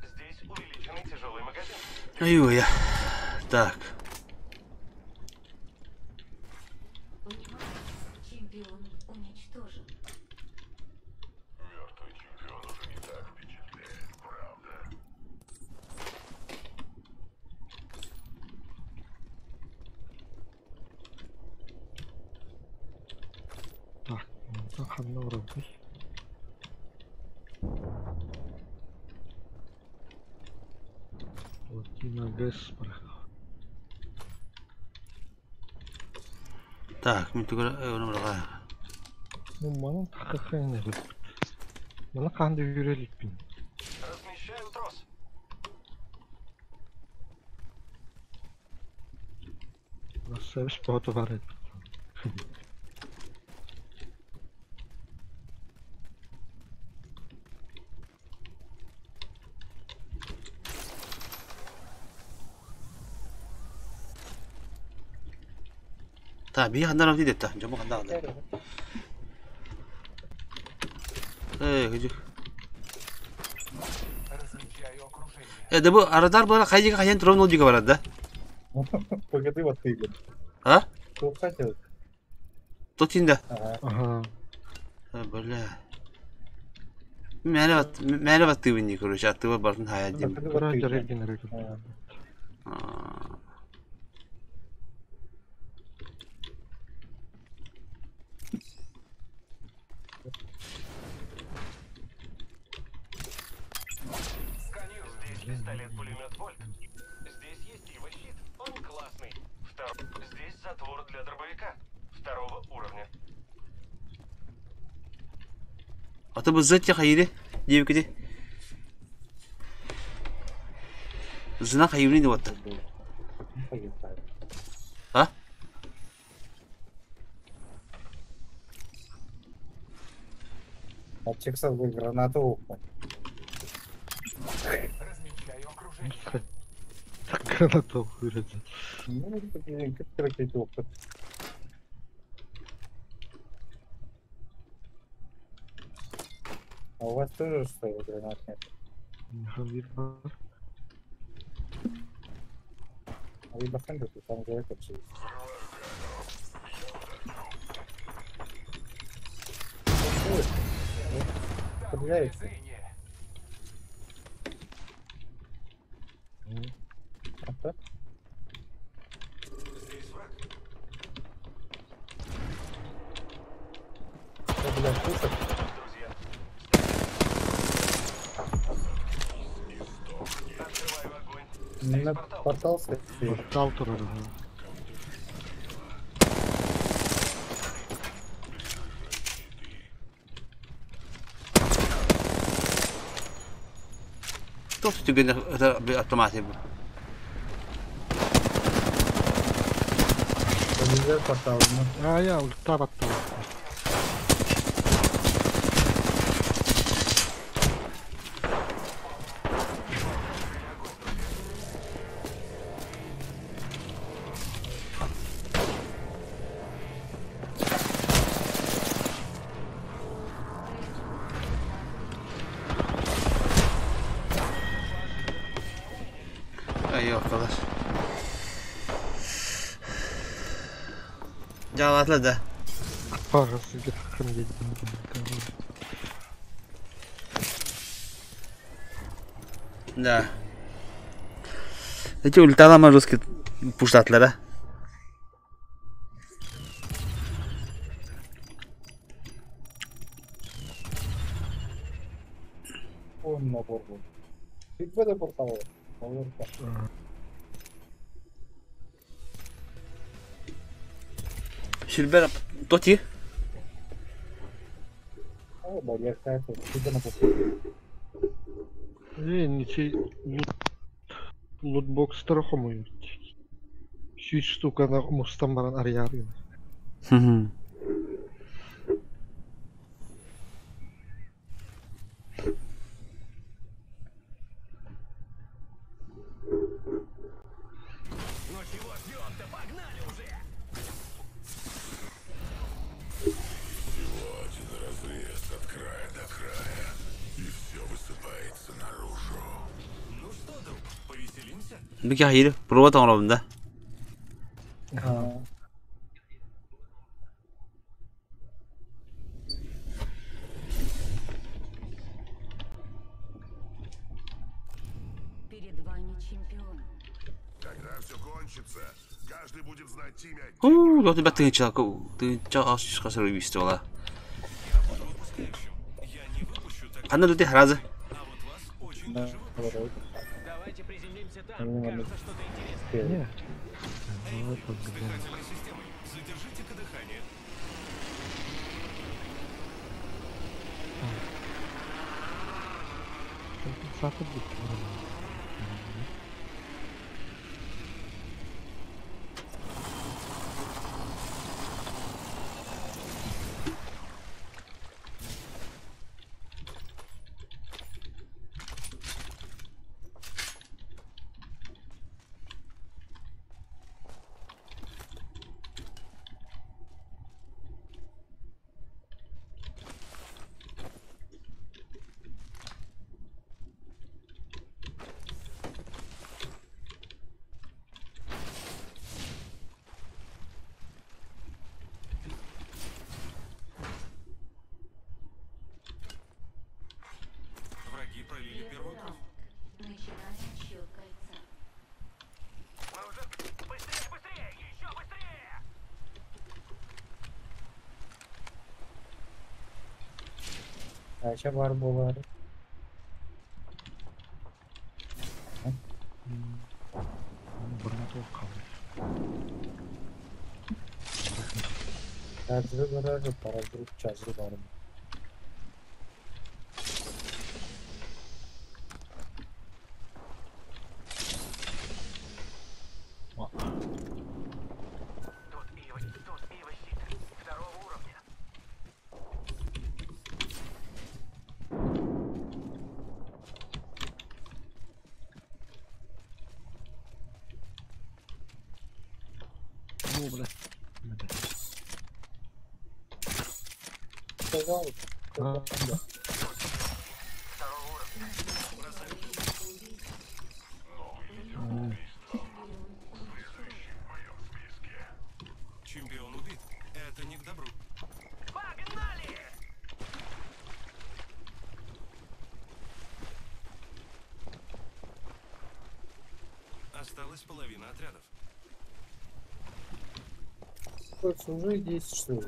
Здесь увеличенный тяжелый магазин. Ай-ой, Так. Внимание, чемпион уничтожен. Мертвый чемпион уже не та Ханна барабый? Плотина ГЭС бар. Так, мен түгөр оны барга. Ну, манан тахахайны бит. Мана қанды үйрелікпін. Размещаю трос. Сәбіш боты бар еді. Так, би хандар дейді та. Жомо хандар. Эй, күжүк. Размечаю окружение. Э, да бу арадар бара кайдыга каян турам нолдига барат да. Погоди, вот ты, блин. А? Что хотел? Тотинда. Ага. Ага. Э, бля. Мәне бат, мәне бат тыбын короче, аттыба бартын хая дим. Погоди, вот Тұра ты, блин. жарерген әрекет. Ага. Сканирую. Здесь пистолет-пулемет Вольт. Здесь есть его щит. Он классный. Здесь затвор для дробовика. Второго уровня. Ата бу заття хайри, дип кеди. Зына хайри деп атты. А? А Чексас бы гранату ухнул. Размечаю окружение. Граната үйреді. Ну, блин, как ракету ухнул. А у вас тоже что ли гранат нет? Михаил бар. А вы бахандите, там же этот же есть. Ну, Стреляется. Зрение. А так? Здесь враг. Да, бля, слушай. Друзья. Открываю огонь. Здесь На портал. портал стоит. Портал тұрады. Тот түген это автомат бу. Нельзя портал, ну. А, я ульта батты. Ай, yok kadar. Жалатлы да. Парасы кеткен деді. Да. Эти ульталама русский пуштатлар, а? Он набор был. Ты в это портал? Наверху. Шилбер тоти. О, да, я кайфую. Ты на портал. Е, ничей лутбокстар хомой. Сүйіс штуканы мустан баран арияр. Ну чего ждем-то? Погнали уже! Всего один разрез от края до края, и все высыпается наружу. Ну что, друг, повеселимся? Бики хайыр, проба тоңробын да. Ага. Перед вами чемпион. Когда все кончится, каждый будет знать имя Уу, лоти бат тыгын чалка, тыгын чал аш касыр убийство ла. Ханна дути сразу. Давайте приземлимся там. Кажется, что-то интересное. Не. С дыхательной системой. Задержите-ка дыхание. Враги пролили первую кровь. Начинаем отсчет кольца. Мы уже... Быстрее, быстрее! Еще быстрее! Ayşe var bu var. Charger var, para charger var. Тут Ива, тут Ива щит. Второго уровня. О, бля. Сказал. А, да. Чемпион убит. Это не к добру. Погнали! Осталась половина отрядов. Кажется, уже 10 что ли?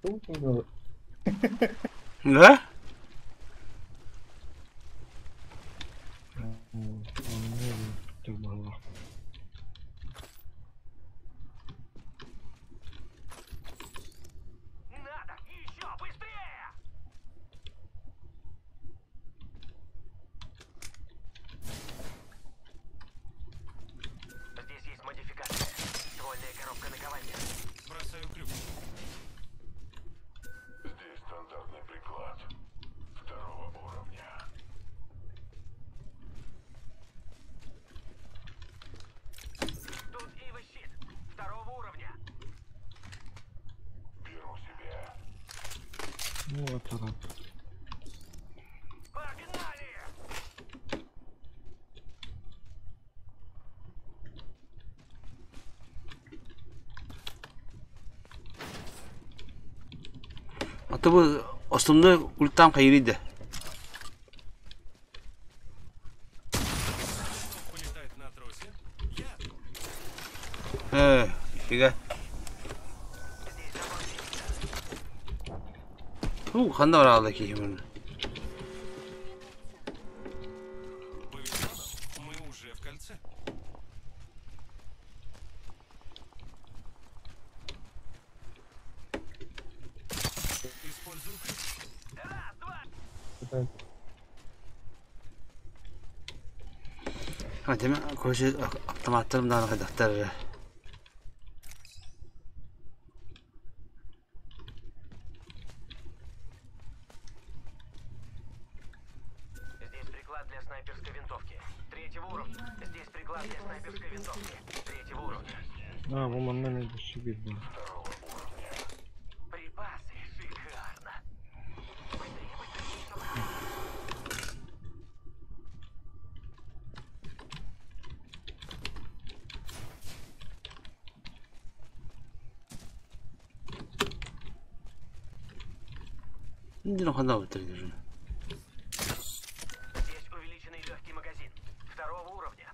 Тут было. Да? Надо! Еще быстрее! Здесь есть модификация. Ствольная коробка наковальня. Бросаю крюк. Здесь стандартный приклад второго уровня. Тут Ива щит. Второго уровня. Беру себе. Ну, это да. Погнали! А то бу основной ультам кайриде. Полетает на тросе. Я. Фига. Ну, ханна баралда кихимин. Повезло нам. Мы уже в кольце. Использую крюк. Раз, два. А деме, короче, автоматтарым да кайдактар. Здесь приклад для снайперской винтовки. Третьего уровня. Здесь приклад для снайперской винтовки. Третьего уровня. А, вон на меня себе был. Припасы. Шикарно. Быстрее, быстрее, еще быстрее. Хана бутыр. Здесь увеличенный легкий магазин. Второго уровня.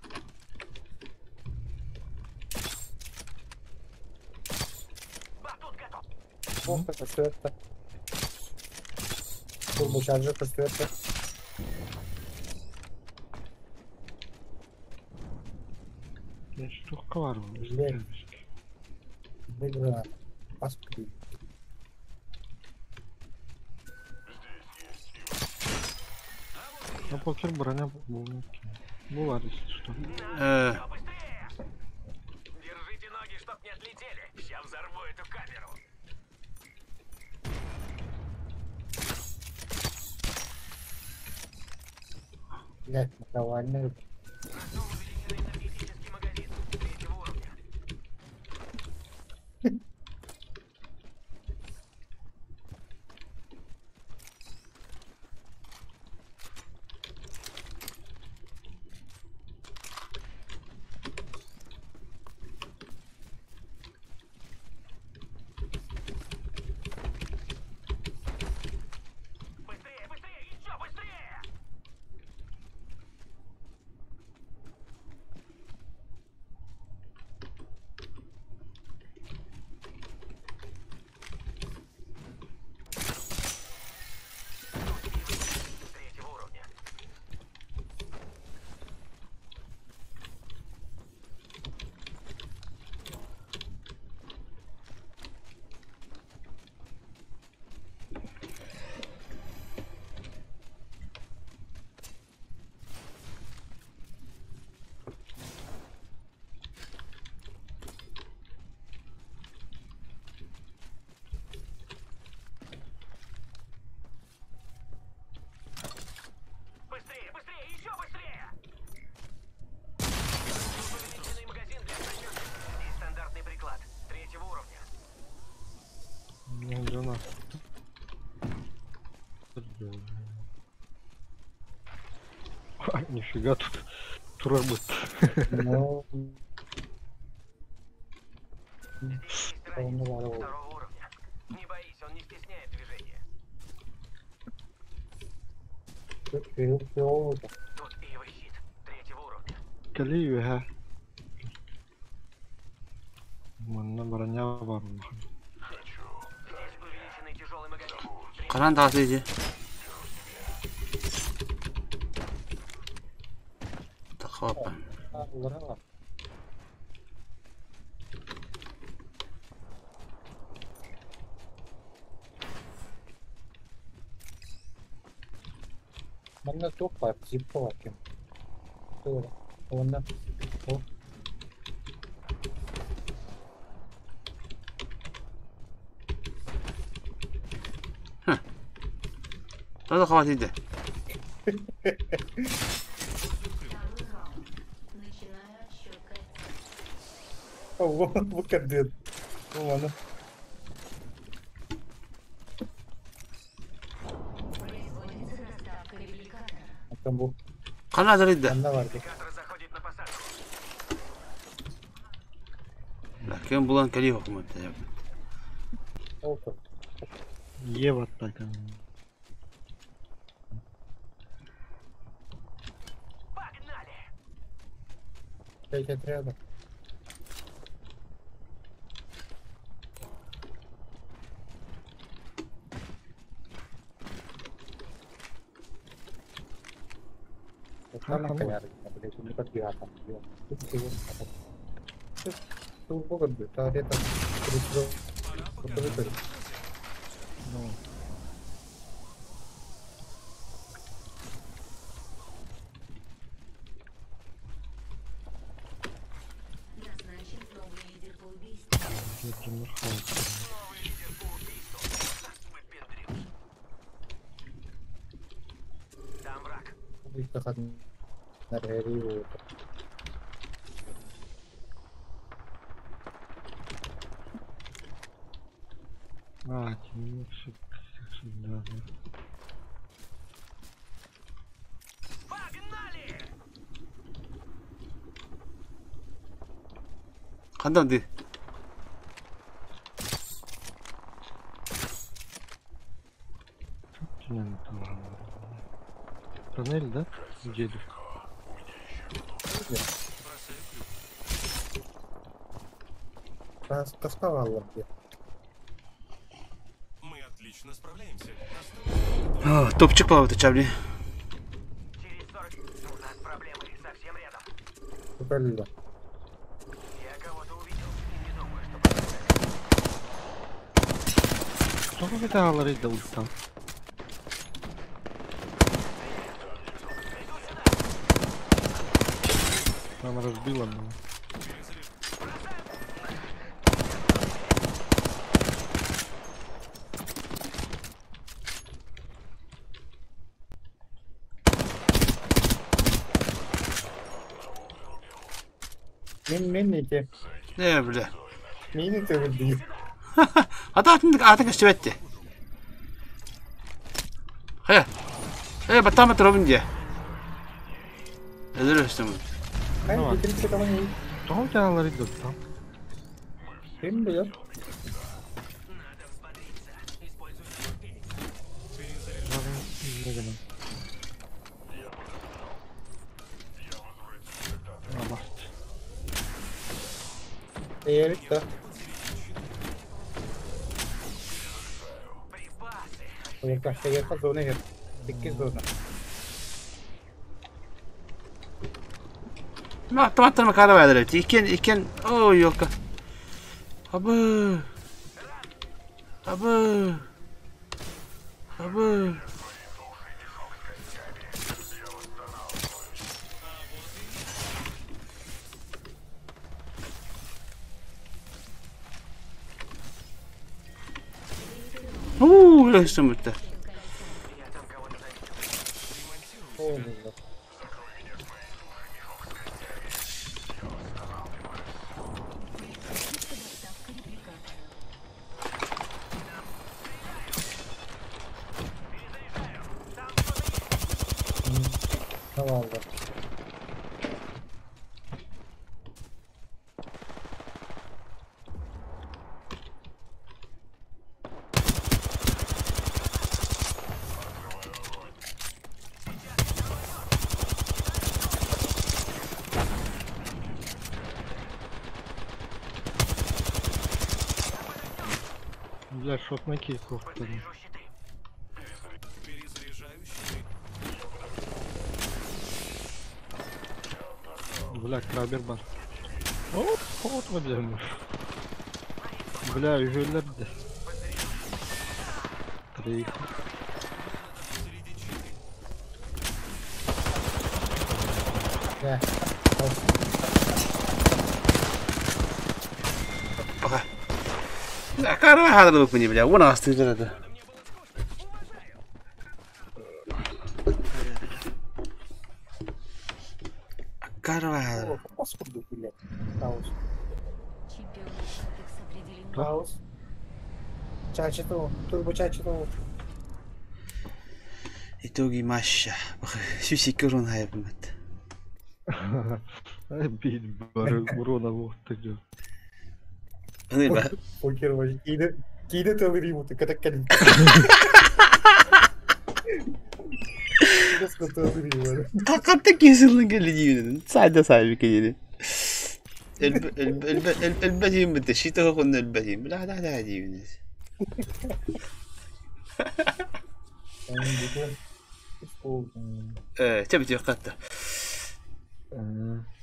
Батут готов. Ох, это. Турбочарджер көстүөттэ. Штука var mı? Блин. Выиграна. Паспорт. Ну, покер броня был. Была, если что. Держите ноги, чтоб не отлетели. Сейчас взорву эту камеру. Блять, наковальня. Энергетический магазин третьего уровня. Быстрее, быстрее, еще быстрее! Третьего уровня. Быстрее, быстрее, еще быстрее! Увеличенный магазин для снайперки. Здесь стандартный приклад третьего уровня. Ну, жена. А, нифига тут турабыт. Ну. Здесь есть ранец второго уровня. Не боись, он не стесняет движения. Тут ивый щит третьего уровня. Калию, ха. Манна броня бар. Здесь увеличенный тяжелый магазин. Каран тағасы иди. Тақпа. Манна туох бар, зиппо бар кем. Тура. Онна. О. Тада хават иди. Начинаю отсчет кольца. О, бу кадет. Ладно. Производится доставка репликатора. Там бу. Кана иди. Манна бар. Репликатор заходит на посадку. Кем булан кали хокумат. Опа. Ева так. Погнали! Пять отрядов. Там коняр, блядь, не подбегал. Тут могут быть, а где-то Ну. Назначен новый лидер по убийству. Новый лидер по убийству. Выпендрился. Там враг. А, тебе все, да, да. Погнали! Хандан ди. наверное, тоже. Тоннель, да? Где? Тасқалалар де. Мы отлично справляемся. О, топчик плавает, чабли. Через 40... У нас проблемы совсем рядом. Туталла. Я кого-то увидел и не думаю, что... Что вы далары там? Там разбила меня. Мен мен неке. Не, бля. Мени төвүрдүй. Ата атын атын көстүбэтти. Хая. Э, баттама туробун дии. Эдер өстөм. Кай битирип кетамын. Что далары там? Ким билер? Эбит да. Оякка зона хер. 8 зона. Ма томаттар макара баадыр. Икен икен о ёлка. Абы. Абы. Абы. Уу, өстөмүттэ. О, Tamamdır. Бля, шот на кейков. Бля, крабер бар. Оп, вот проблема. Бля, үһүллэрдэ. Троих. Да. Пока. Кара хадыр бу бля. Уна астын жарады. Кара хадыр. Господи, блядь. Хаос. Хаос. Чачито, турбо чачито. Итоги Маша. Сюси урон хайбмат. Ай, бить бары урона вот ты где. Аны ба. Покер вообще. Кейде, кейде тылырым, ты когда калин. Hakikaten kesinlikle geldi. Sadece sahibi geldi. البهيم بدي شي تاخذ البهيم لا لا لا هذه ايه تبي قطة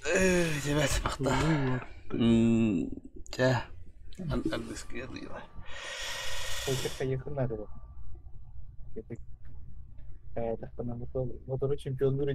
ايه تبعت مقطع تا Мотору чемпионнур